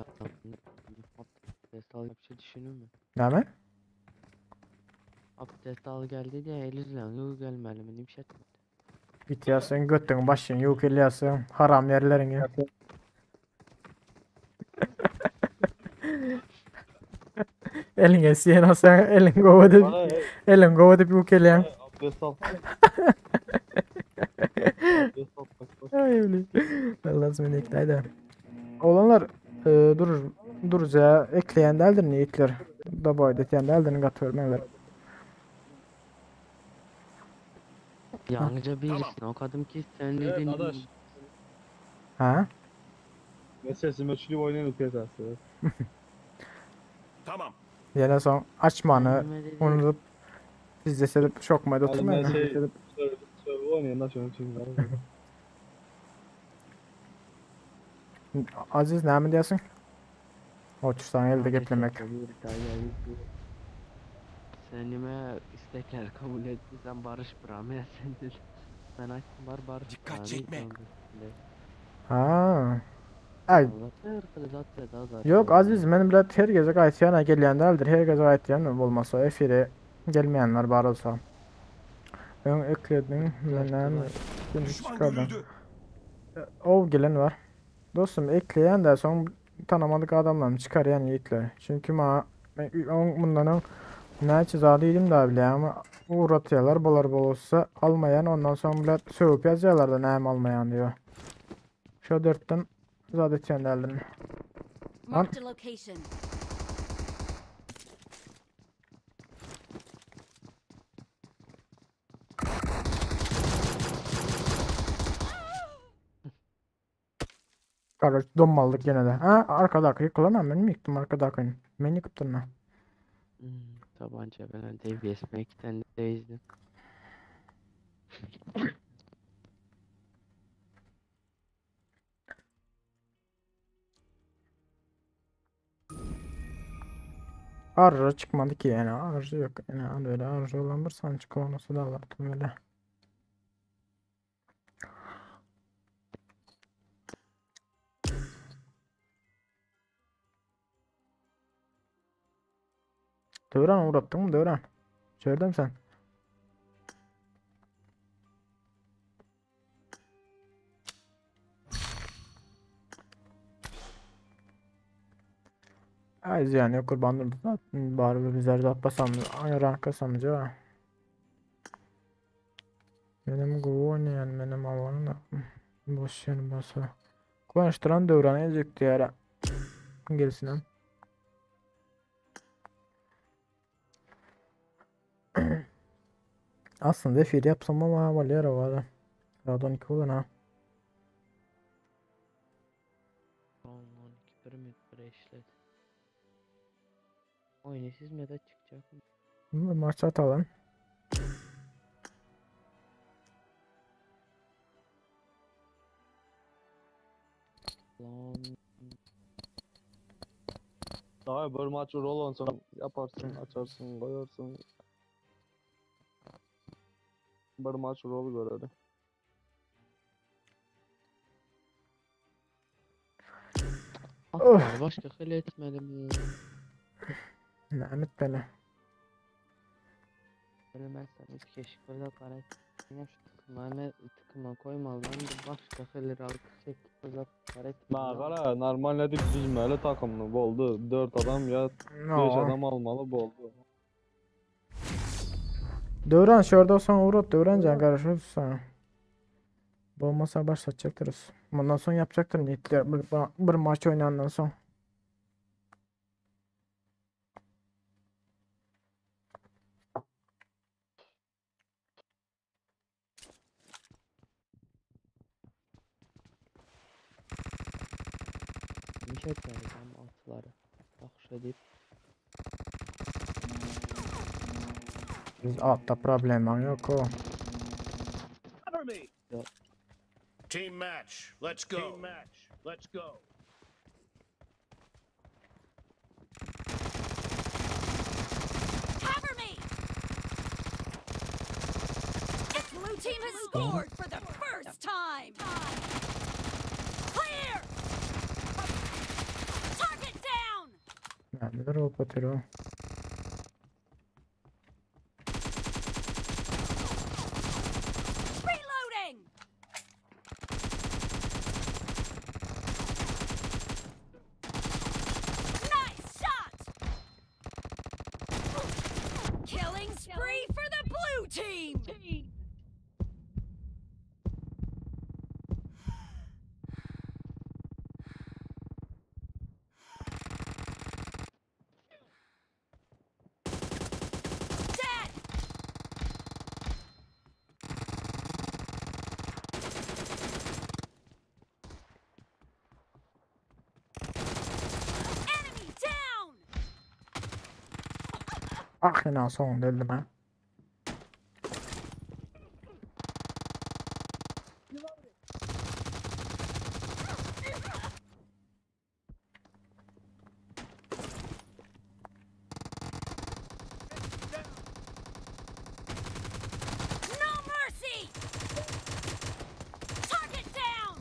Abdest al bir şey düşünür mü? Ne mi? Abdest al geldi diye el yüzle yok gelmeli mi? Bir şey. Git ya sen götün başın yok eliyorsun haram yerlerini. Elin esiyen olsan elin kova dip Bana elin kova dip yok eliyen. abdest al. Abdest al. bak, bak. Ay öyle. Allah seni ikna eder. Olanlar e, dur dur ya ekleyen deldir ne ekler. Da boy deyen deldir gat vermeler. Yalnızca birisini okadım ki sen Evet dedin. adaş. Ha? Ne sesimi ölçülü oynayın piyasası. Tamam. Yine son açmanı Kendime dedin. unutup biz de sedip şokmaya Hadi ben oturmayın. şey söyle oynayın da şunu çünkü. Aziz ne mi diyorsun? Otursan elde geplemek. Senime istekler kabul ettiysen barış bırakmaya sen dedin. Ben açtım var barış Dikkat bırakmayı çekme. Ha. Ay Yok Aziz men bilet her gece qaytýan gelýän däldir. Her gece qaytýan bolmasa efire gelmeýänler bar olsa. Öň ekledin menen gün Düşman çıkardım. görüldü. O gelen var. Dostum ekleyen de son tanımadık adamlarını çıkaryan yiğitler. Çünkü ma ben on, bundan ön näçe zadıydım da bile ama uğratıyorlar bolar bol olsa almayan ondan sonra bile sövüp yazıyorlar da neyim almayan diyor. Şu dörtten zad etýän däldim. Marked a location. Kardeş donmaldık yine de. Ha arkada arkayı kullanmam ben mi yıktım arkada arkayı? Ben yıktım ben. Hmm, tabanca ben DBS Mac'ten değildim. Arıza çıkmadı ki yani arıza yok. Yani öyle arıza olan bir san çıkmaması da Allah'tan öyle. Dövran uğrattın mı Dövran? Çördüm sen. Ay zyýany ýok Gurban Durdy zat barybir bizler zat basamyz aňy rank basamyz ýok. Menem gowy oýnaýan menem awalyň boş ýer bolsa. Konuşduran döwran geljek diýär. Gelsinem. Aslında efir yapsam ama bolýar o Saat 12 bolan ha. 10, 12, 1 minut bir işledi. Oyunu siz mi de çıkacak mı? Bir maç atalım. Lan Daha bir maç rol olsun yaparsın, açarsın, koyarsın. Bir maç rol görelim. atmadı başka hile etmedim. Lanet bela. Ölmezsem hiç keşke öyle para etmem. Şu tıkıma hemen tıkıma koymalı. Ben de başka hile alıp çek öyle para etmem. Na kara normal edip düzmeli takımını boldu. 4 adam ya 5 No. adam almalı boldu. Döwran şurada olsan uğrat Döwran can karışır sana. Bu olmasa başlatacaktırız. Bundan sonra yapacaktır niyetler bir, bir maç oynandan son. Bir şey etmedim atları. Bak şu deyip Biz altta problem yok o. Team match. Let's go. Team match. Let's go. Cover me! The blue team has scored for the first time! Clear! Target down! Nerededir o patero? Reloading! Nice shot! Killing spree for the blue team! Dead! Enemy down! Ah yine sonunda öldüm ha. No mercy! Target down!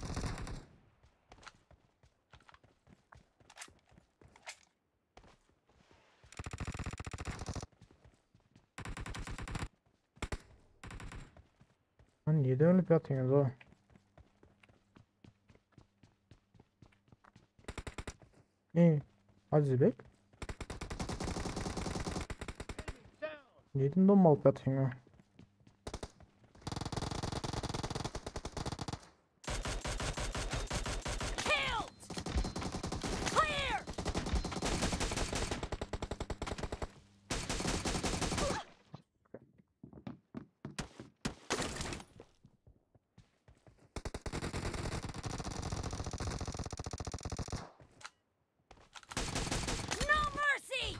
Lan niye de ölüp yatıyorsunuz oğlum? Ne? Aziz Bek? Niye donmalıp yatıyorsun ha? Killed! Clear! No mercy!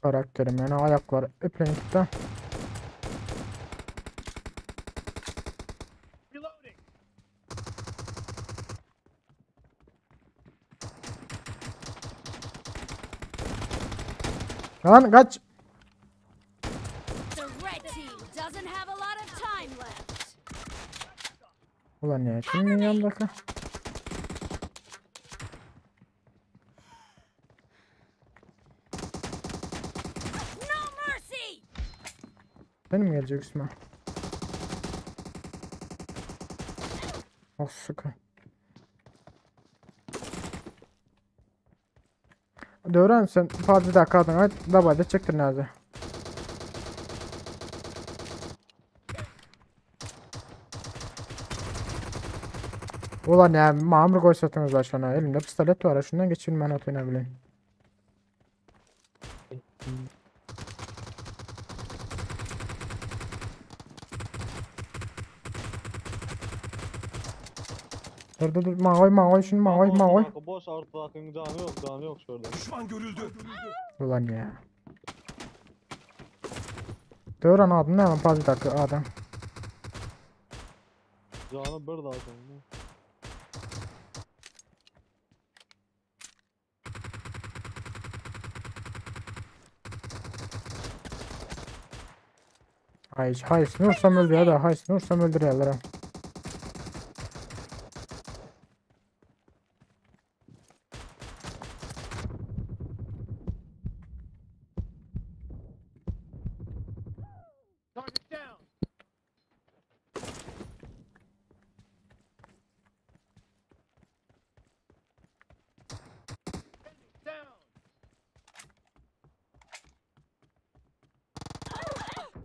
Karakterim yani ayakları öplenip de. Lan kaç. The red team doesn't have a lot of time left. Ulan ya kimin yanındaki? No mercy! Benim gelecek üstüme. Oh suka. Döwran sen PUBG'daki adyňy aýt, dabada çekdir näze. Ulan ya mamur goýsatyňyz da şona. Elimde pistolet bar, şundan geçirmän otyna bilen. Dur dur dur, maňa goý, maňa goý, şuny maňa goý, maňa goý. Boş ortadakyň jany ýok, jany ýok şurada. Düşman görüldü. Ulan ya. Döwran adyny näme PUBG'daky adam? Jany bir daha şonuň. Haý, haýsyny ursam öldürýär-de, haýsyny ursam öldürýärler.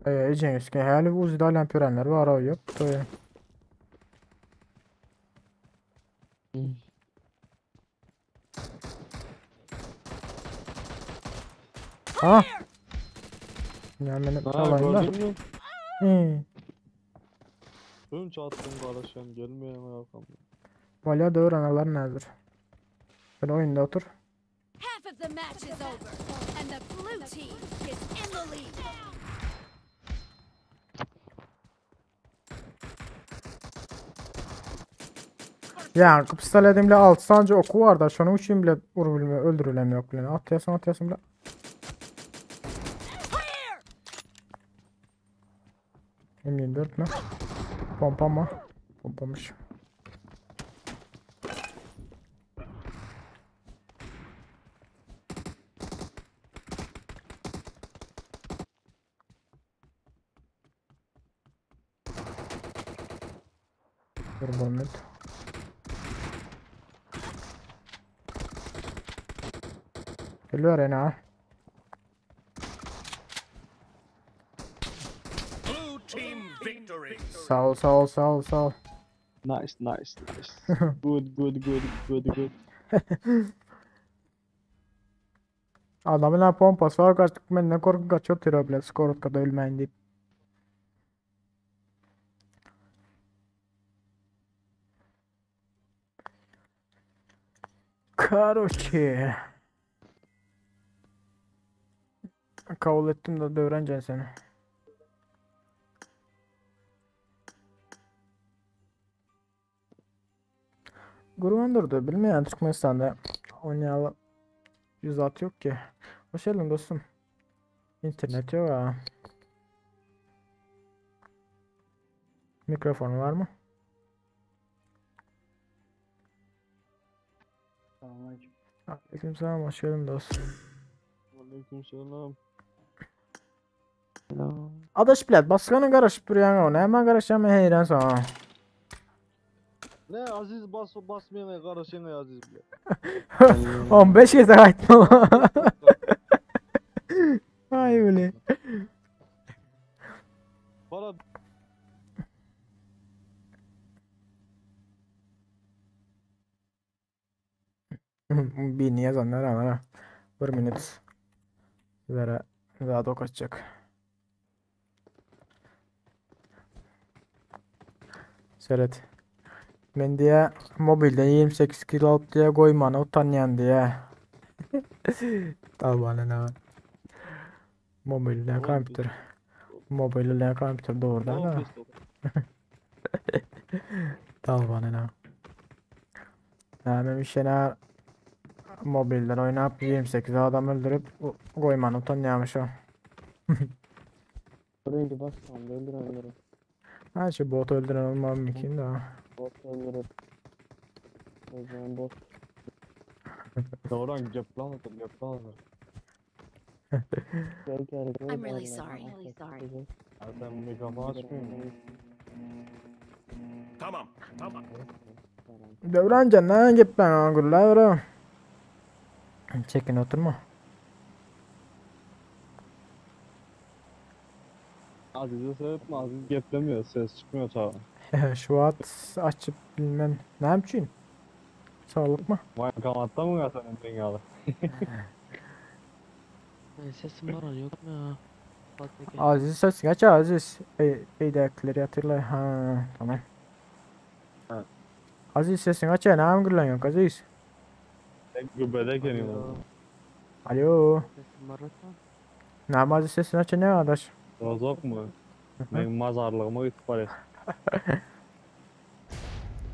Ejeň üstüne häli uzda alan pörenler bar o ýok. Toý. Ha. Ya meni Ha alayım da. gördün mü? Hmm. Şunça attım kardeşim gelmeyen arkamda. Valya döwran alar nädir? Ben oyunda otur. Half of the match is over, and the blue team is in the lead. Ya pistoletimle 6 sanca oku var da şonuň üçin bile urup bilme öldürülem yok bilen. Atýasyn atýasyn bile. M24 mi? Pompa mı? Pompamış. Dur bir minut. Geliyor ene. Blue team victory. Sağ ol sağ ol sağ ol sağ ol. Nice nice nice. Good good good good good. Adamın ha pompası var kaçtık benden korkup kaçıyor tiro bile skorotkada ölmeyin deyip. Karoçe. Kabul ettim de dövreneceksin seni. Gurban durdu. Bilmeyen Türkmenistan'da oynayalı 100 at yok ki. Hoş geldin dostum. İnternet yok ha. Mikrofon var mı? Selamünaleyküm. Aleykümselam hoş geldin dostum. Aleykümselam. Selam. Adaş bilet başkanı karışıp duruyan o. Hemen karışacağım heyran sana. Ne Aziz bas basmayan karışan Aziz bile. 15 kez aytma. Ay öyle. Bana Bir niye yazanlar ama bir minut. Zara daha da kaçacak. Seret. Men diye mobilden 28 kilo alıp diye koymana utanyan diye. Tabanına ne? Mobilden kompüter. Mobilden kompüter doğrudan da. Tabanına. Näme işene mobilden oynap 28 adam öldürüp goýman utanýarmyş o. Burayı bassam da öldüren Ha şu bot öldüren olmam mümkün de. Bot öldürüp. O zaman bot. Doğran geplan atır geplan atır. Gel gel gel. I'm really sorry. Ya sen mikrofon açmıyor musun? Tamam. Tamam. Döwran jandan gepläň gürläber. Çekin oturma. Aziz'e söyletme Aziz geplemiyor ses çıkmıyor çağa. Şu wagt açyp bilmem. Näme üçin? Saglyk mı? Bankamatta mı senin dünyalı? Ben sesim var yok mu ya? Fatih gel. Aziz ses geç Aziz. Ey, eýdäkileri ýatyrlar. Ha, tamam. Ha. Aziz sesin aç ya, näme gürlän yok Aziz? Gübede geliyor. Alo, Alo. Sesim var mı? Näme Aziz sesin aç ne adaş? Rozok mu? Benim mazarlığıma gitip var ya.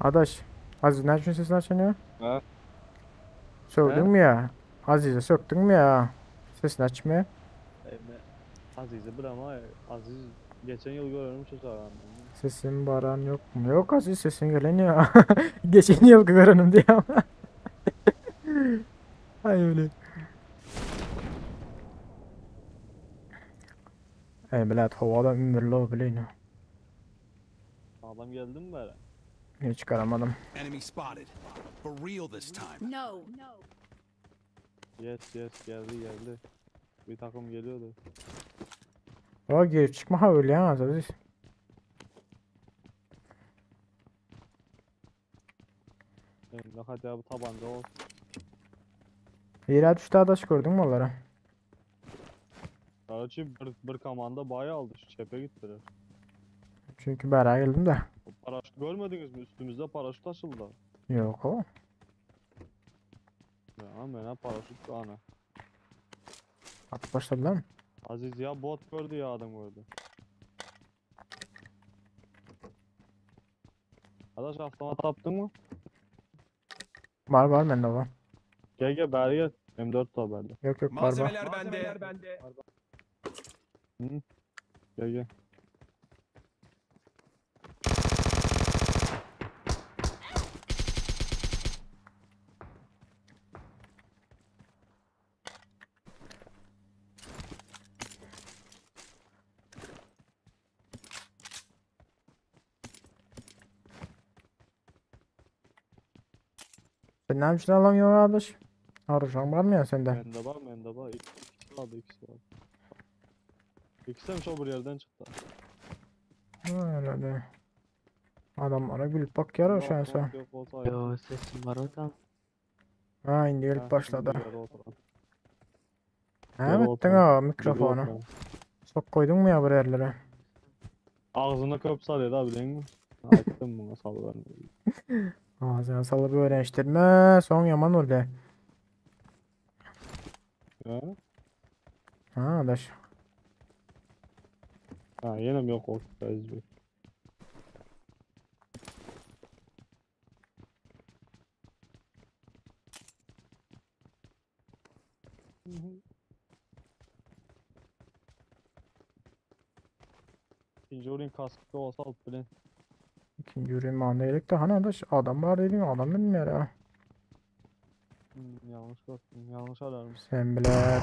Adaş. Aziz ne üçün sesini açan ya? Ha? Sövdün mü ya? Aziz'e söktün mü ya? Sesini açmaya. Aziz'i bir ama Aziz geçen yıl gördüm çocuğa. Sesin baran yok mu? Yok Aziz sesin gelen ya. Geçen yıl görenim diye ama. Ay öyle. Ey bilet havada ömürlü bileyin. Adam geldi mi böyle? Hiç çıkaramadım. Enemy spotted. For real this time. No. Yes yes geldi geldi. Bir takım geliyordu. O girip çıkma ha öyle ya Aziz. Benim ne kadar bu tabanca olsun. Yere düştü adaş gördün mü onları? Gerçi bir, bir komanda bayağı aldı. Şu çepe gittiler. Çünkü beraber geldim de. O paraşüt görmediniz mi? Üstümüzde paraşüt açıldı. Yok o. Ya mena paraşüt ana. Atıp başladılar mı? Aziz ya bot gördü ya adam gördü. Arkadaş avtomat tapdın mı? Var var bende var. Gel gel beri gel. M4 da bende. Yok yok var var. Malzemeler bende. Gel gel. Sen ne için alamıyorsun kardeş? Aruşan var mı ya sende? Bende var bende var. İkisi vardı ikisi var. İkisi de şu bir yerden çıktı. Öyle de. Adamlara gülüp bak yara şu an sen. Yok, yok, olsa Yo sesim var orada. Ha indi Ha, gelip başladı. şimdi yere oturan. Ne Yere ettin oturan. o mikrofonu? Sok koydun mu ya buraya yerlere? Ağzına köp sarıyor da bilin mi? Açtım bunu salıverdim. Ağzına salıp öğreniştirme. Son yaman oldu. Ha? Ha adaş. Ha yine mi yok o Aziz Bey? İkinci oyun kaskı olsa alıp bilin. İkinci ürün mandayalık da hani adaş adam var dedin adam bilmiyor ya. Hmm, yanlış gördüm. Yanlış alarm. Sen bile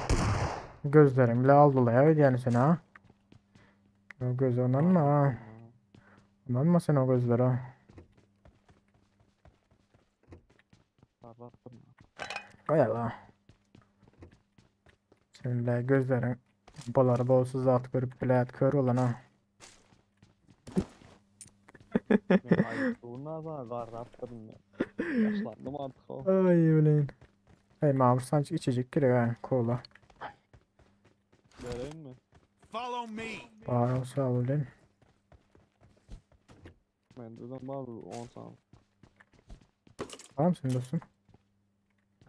gözlerin bile aldılar ya yani seni ha. O göz ondan ha? Ondan sen o gözlere? Parlattım. Kaya la. Sen bile gözlerin boları bolsuz zat görüp bile kör olan ha. Ben ayıplığına da garrattım ya. Yaşlandım artık o. Ay ulan. Hey Mahmut sanki içecek gerek ha kola. Vereyim mi? Follow me. Var olsa al ulan. Bende de var 10 tane. Tamam mısın dostum?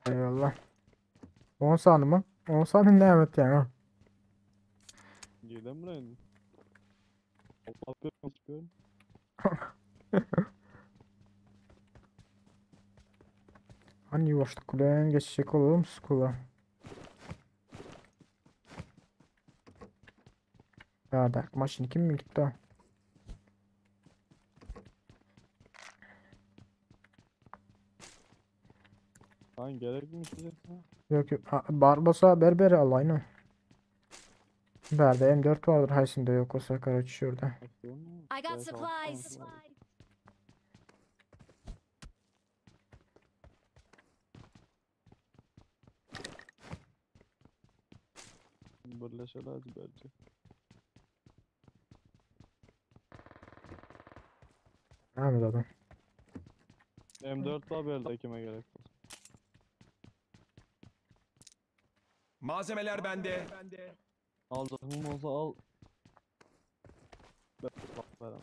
Eyvallah. 10 saniye mı? 10 saniye ne evet yani ha. Girdim buraya. Allah bir çıkıyorum. Hani yuvaşlık ulan geçecek olalım skula. Ya da maşını kim mi gitti? Lan gerek mi içecek ha? Yok yok. Ha, Barbosa berberi al aynı. Berde M4 vardır. Haysinde yok olsa karaç şurada. I got supplies. Birleşeli hadi belki. Näme zaten? M4 daha bir elde kime gerek var. Malzemeler bende. Alacağım olsa al. Ben veremem.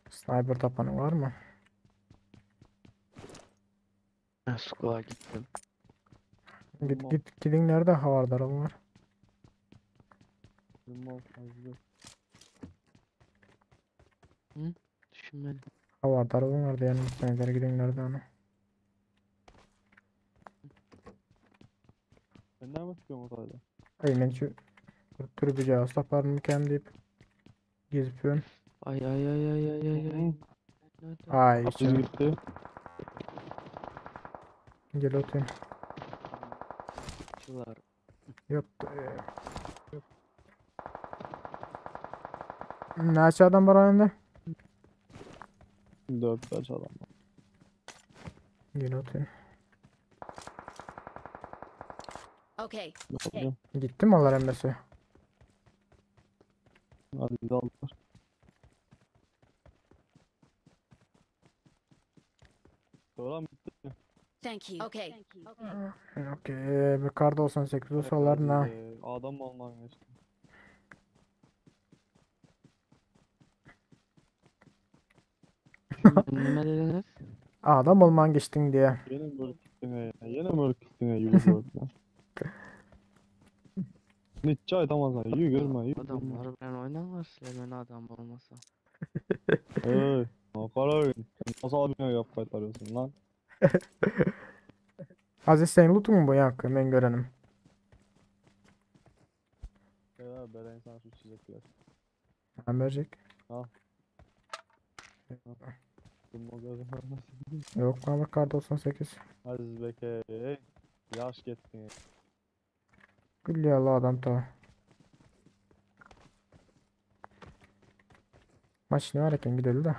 Sniper tapanı var mı? Skula gittim. Git Tamam. git gidin nerede havardar var? Bilmem, azıcık. Düşünmedim. Havardar var diyen sniper gidin nerede onu? Sen nereden çıkıyorsun o sadece? Ay men şu türbüce taparım kem deyip gezip ýörün. Ay ay ay ay ay ay ay. Ay Aziz içine gitti. gel oturayım. Çılar. Yok. Näçe adam var oyunda? 4 kaç adam. Gel oturayım. Okay. Alacağım. Gitti mi onlar emmesi? Aziz'i aldılar. Doğru bitti. Thank you. Okay. Okey, bir kar 98 olsalar ne? Ee, Adam alman geçti. Ne dediniz? Adam olman geçtin diye. Yine mörk gittin ya. Yine mörk gittin ya. Yürü gördün. Hiç aytamazsan. Yürü görme. Yürü görme. Adamlar ben oynarlar Süleyman adam olmasa. Hey. Makara oyun. Sen Nasıl abine yap kaytarıyorsun lan? Aziz sen lootun mu bu yankı? Men görenim. Ya beren insan şu çizecekler. Ben verecek. Bunu gözüm görmesin. Yok ama kar 98. Aziz Beke. Hey. Yaş gittin. Gülüyor la adam ta. Maç ne var eken gidelim de.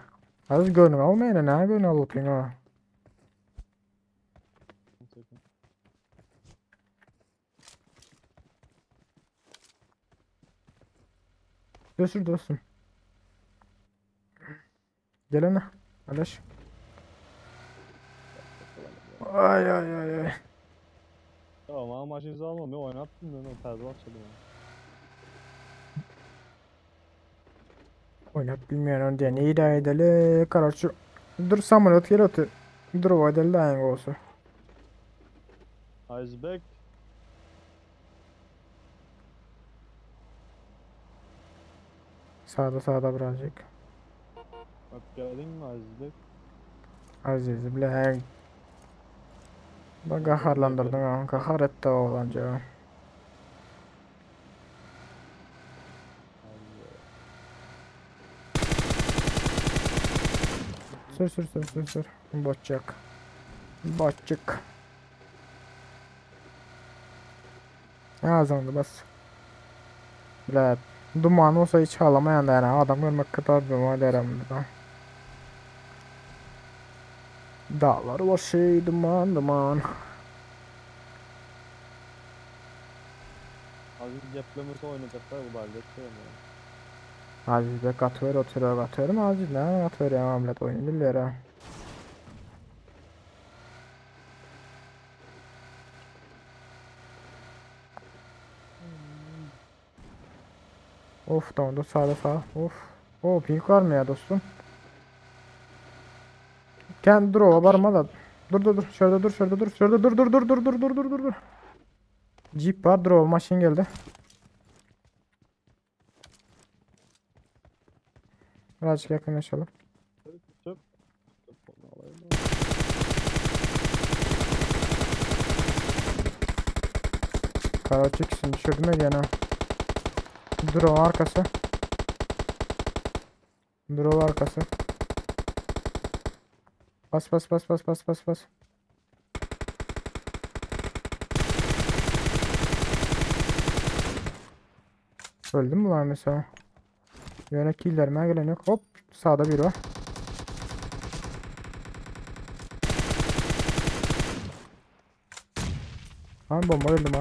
Aziz gönlün almayın ne gönlün alıp ha. Dostum dostum. Gelene. Aleş. Ay ay ay ay. Tamam ama maçınızı almam ya oynattın ben o perdeler çalıyor. Oynat bilmeyen önce ne idare edeli kararçı. Dur samolyot gel otur. Dur o edeli de aynı olsun. Aziz Bek. Sağda sağda birazcık. Bak geldin mi Aziz Bek? Aziz bile her. Bak gaharlandırdın ha. Gahar etti o oğlanca. Sür sür sür sür sür. Botçuk. Botçuk. Ağzını bas. Bile duman olsa hiç ağlamayan da yani adam görmek kadar duman derim da. Dağlar başı duman duman. Aziz ceplemesi oynayacaklar bu balde şey mi? Aziz be katıyor oturuyor katıyorum Aziz ne katıyor ya millet oyunu biliyor ha. Of tamam dur sağda sağ. Of. O pink var mı ya dostum? Kendi dur o varma da. Dur dur dur. Şurada dur şurada dur. Şurada dur dur dur dur dur dur dur dur dur. Jeep var dur o maşin geldi. Birazcık yakınlaşalım. Çöp. Onu alayım da. Karaçı ikisini düşürdüm ya gene. Drone arkası. Drone arkası. Bas bas bas bas bas bas bas. Öldü mü lan mesela? Yöne killerime gelen yok. Hop sağda biri var. Ha bomba öldüm ha.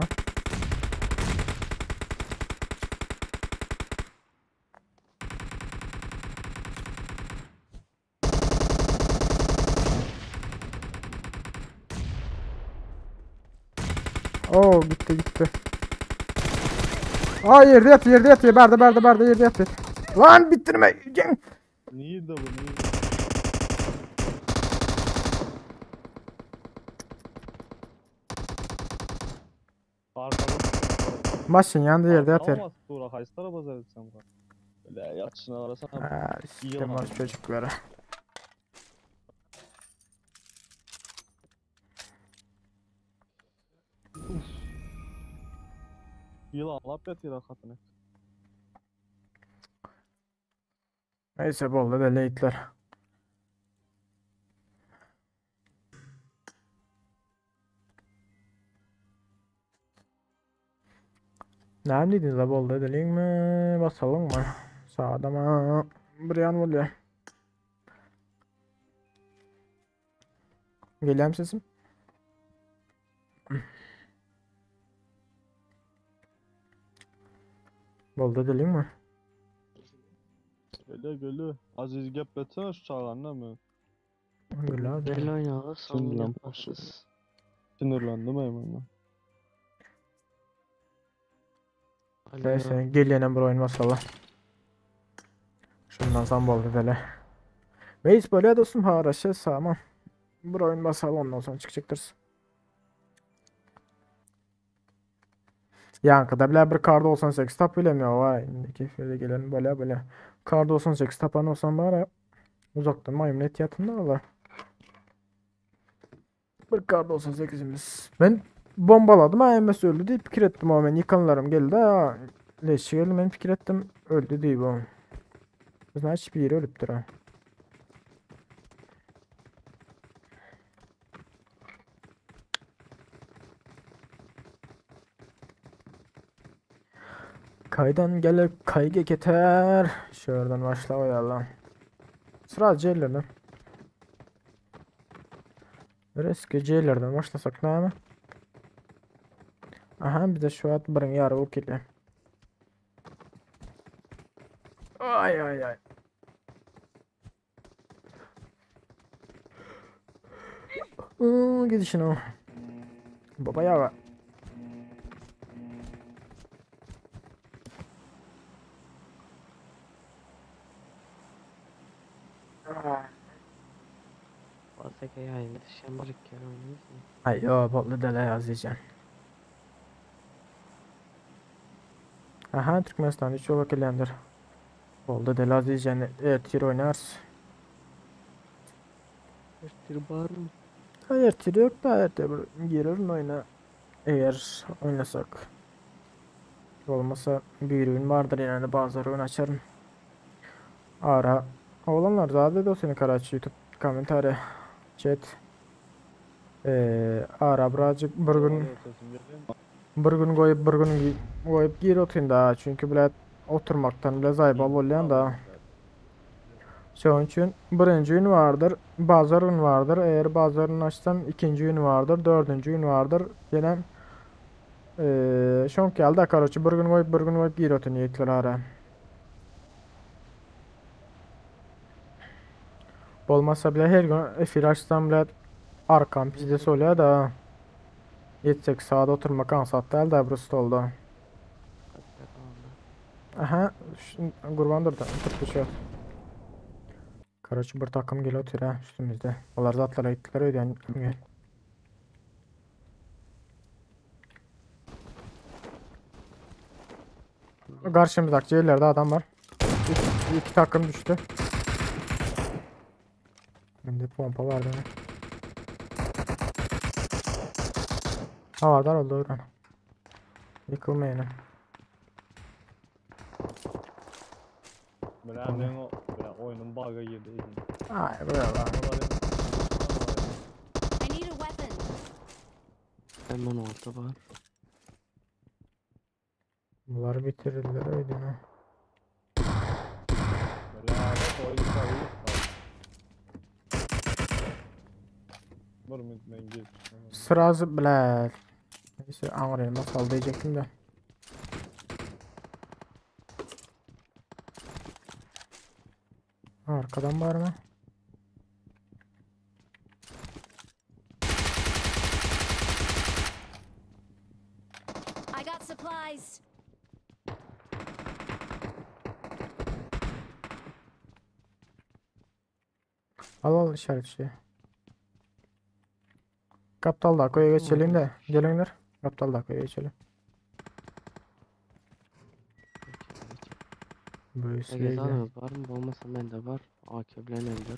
Oo gitti gitti. Aa yerde yatıyor yerde yatıyor. Berde berde berde yerde yatıyor. Lan bitirme. Gel. Nirde bu nirde? Arkada. Maşın yanında yerde yatıyor. Olmaz Tuğra hays tarafa zeretsem. Öyle yatışına arasana. Ha, siktim o çocukları. Yılan lap yatıyor hakikaten. Neyse bolda da leytler. Ne dediniz la bolda edelim mi? Basalım mı? Sağda mı? Buraya mı oluyor? Geliyor mu sesim? Bolda edelim mi? Öyle gölü. Aziz gep etsene şu çağlarına mı? Gül abi. Gel oynağı son Sinirlen- yapmasız. Sinirlendim hemen. Alo. Neyse gel yine bir oyun basalım. Şundan son bolda edelim. Reis böyle dostum haraşa sağman. Bir oyun basalım ondan sonra çıkacaktır. Yankıda bile bir kar 98 tap bilemiyor var. Indiki şöyle gelen böyle böyle. Kar 98 tapan olsam bari uzaktan maymun et yatın da var. Bir kar 98'imiz. Ben bombaladım AMS öldü deyip fikir ettim ama ben yıkanlarım geldi ha. Leşi geldi ben fikir ettim öldü deyip o. Bizden hiçbir yeri ölüptür ha. Kaydan gelip kayga keter. Şuradan başla oyalım. Sıra C'lerden. Eski C'lerden başlasak ne mi? Aha bir de şu at birin yarı okey. Ay ay ay. Gidişine o. Baba ya. Basaka yayın şembarik kere oynuyorsun. Ay yo botlu dele yazacağım. Aha Türkmenistan hiç yola gelendir. Oldu dele yazacağım. Evet tir oynarız. Bir var mı? Hayır tir yok da evet bir girerim oyuna. Eğer oynasak. Olmasa bir oyun vardır yani bazıları oyun açarım. Ara. Oğlanlar zaten de seni Karaçı YouTube komentari chat. Ara birazcık bir gün bir gün koyup bir gün koyup gir oturayım da çünkü bile oturmaktan bile zayıf oluyor da. Şunun için birinci gün vardır, bazar gün vardır. Eğer bazar gün açsam ikinci gün vardır, dördüncü gün vardır. Yine şonk geldi karaçı bir gün koyup bir gün koyup gir oturayım yetler ara. Olmasa bile her gün efir açsam bile arkam pizdesi oluyor da. Yetsek sağda oturmak ansat değil de burası oldu. Aha, Qurban durdu, tuttu şu. Karaçı bir takım geliyor oturuyor ha üstümüzde. Onlar zatlara gittiler öyle yani. Karşımızdaki yerlerde adam var. İki, iki takım düştü. Bende pompa var demek. Ha var oldu oran. Yıkılmayın. Bilen o bilen oyunun bug'a girdi. Ay buraya lan. I need a weapon. M16 var. Bunları bitirirler öyle mi? Bilen oyun bug'a Bir minut geç. Sırası bile. Neyse anlayayım masal diyecektim de. Arkadan var mı? Al al işaretçi. Kaptal koya geçelim de. Gelinler. Kaptal koya geçelim. Bu Ege üstüne zaten var mı? Olmasa bende var. AK bilen M4.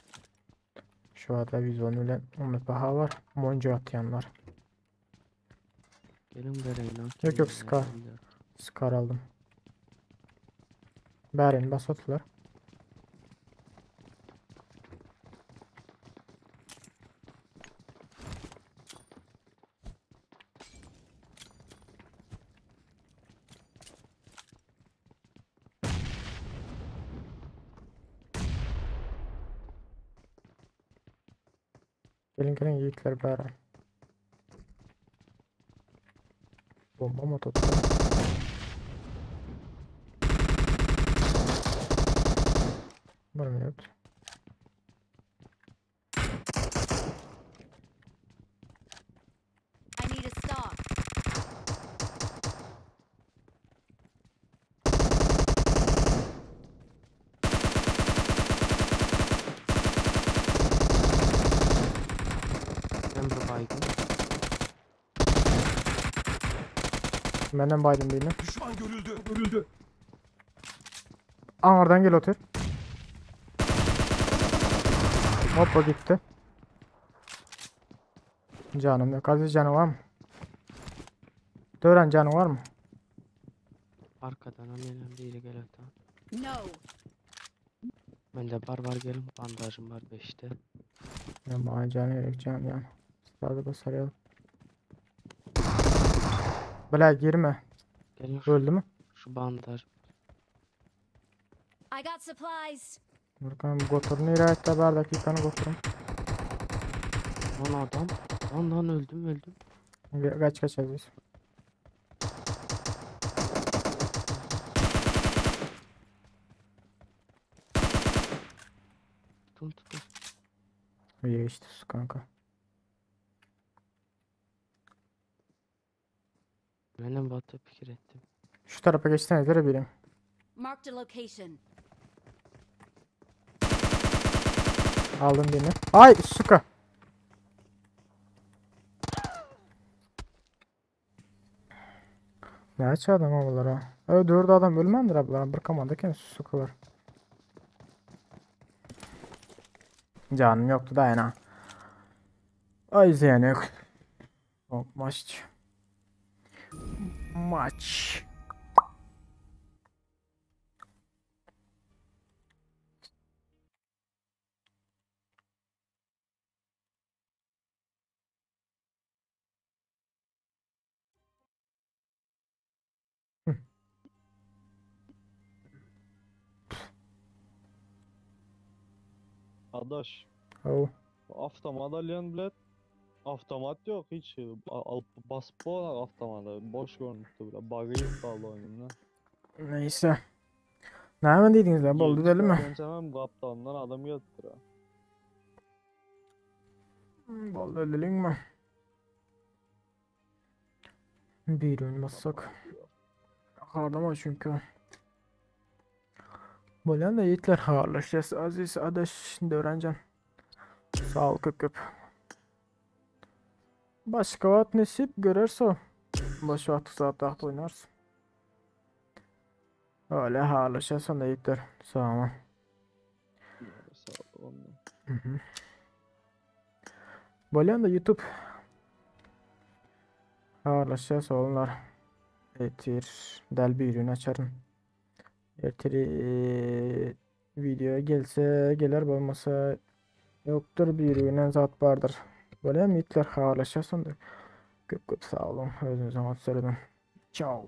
Şu anda 110 ile 10 baha var. Monca atyanlar. Gelin vereyim lan. Yok yok Scar. Scar aldım. Bärin basatlar. Gelin gelin yiğitler bärin. Bomba mı tuttu? Bir minut. I need a stock. Ben bir baygın. Menden baydım birini. Düşman görüldü. Görüldü. Angardan gel otur. Hoppa gitti. Canım yok. Aziz canı var mı? Dören canı var mı? Arkadan hemen biri gel ata. No. Bende var var gelin. Bandajım var 5'te. Ya bana canı gerek can yani. Sırada basarayalım. Bela girme. Gelin şu, Öldü mü? şu bandaj. I got supplies. Bakalım goturunu irayetle bir dakikanı goturum. Lan adam. Lan lan öldüm öldüm. Kaç kaç Aziz. Tutun tutun. İyi işte su kanka. Benim batı fikir ettim. Şu tarafa geçsene nereye bileyim. Marked a location. Aldım birini. Ay suka. Ne aç adam ablalara. Evet dördü adam ölmendir ablalara. Bir komanda kim sukalar. Canım yoktu da yana. Ay ziyan yok. Hop maç. Maç. Adaş. Oh. Avtomat alyan bilet. Avtomat yok hiç. Al, basıp olarak avtomata. Boş görünüktü bile. Bug'ı yok kaldı oyunun. Neyse. Ne hemen dediniz lan? Boldu deli mi? Hemen kaptandan adam geldi ha. Boldu deli mi? Bir ürün bassak. Ağlama çünkü. Bolyan da yiğitler ağırlaşacağız. Aziz Adaş şimdi. Sağ ol köp köp. Başka vaxt nesip görerse. Boş vakti saat daha oynarsın. Öyle ağırlaşacağız da yiğitler. Sağ ol. Sağ ol. Hı hı. Bolyan da YouTube ağırlaşacağız oğlanlar. Etir del bir ürün açarım. Ertir eee, video gelse gelir olmasa yoktur bir üründen zat vardır. Böyle mi yiğitler ağırlaşacağız. Köp köp sağ olun. Özünüze söyledim. Ciao.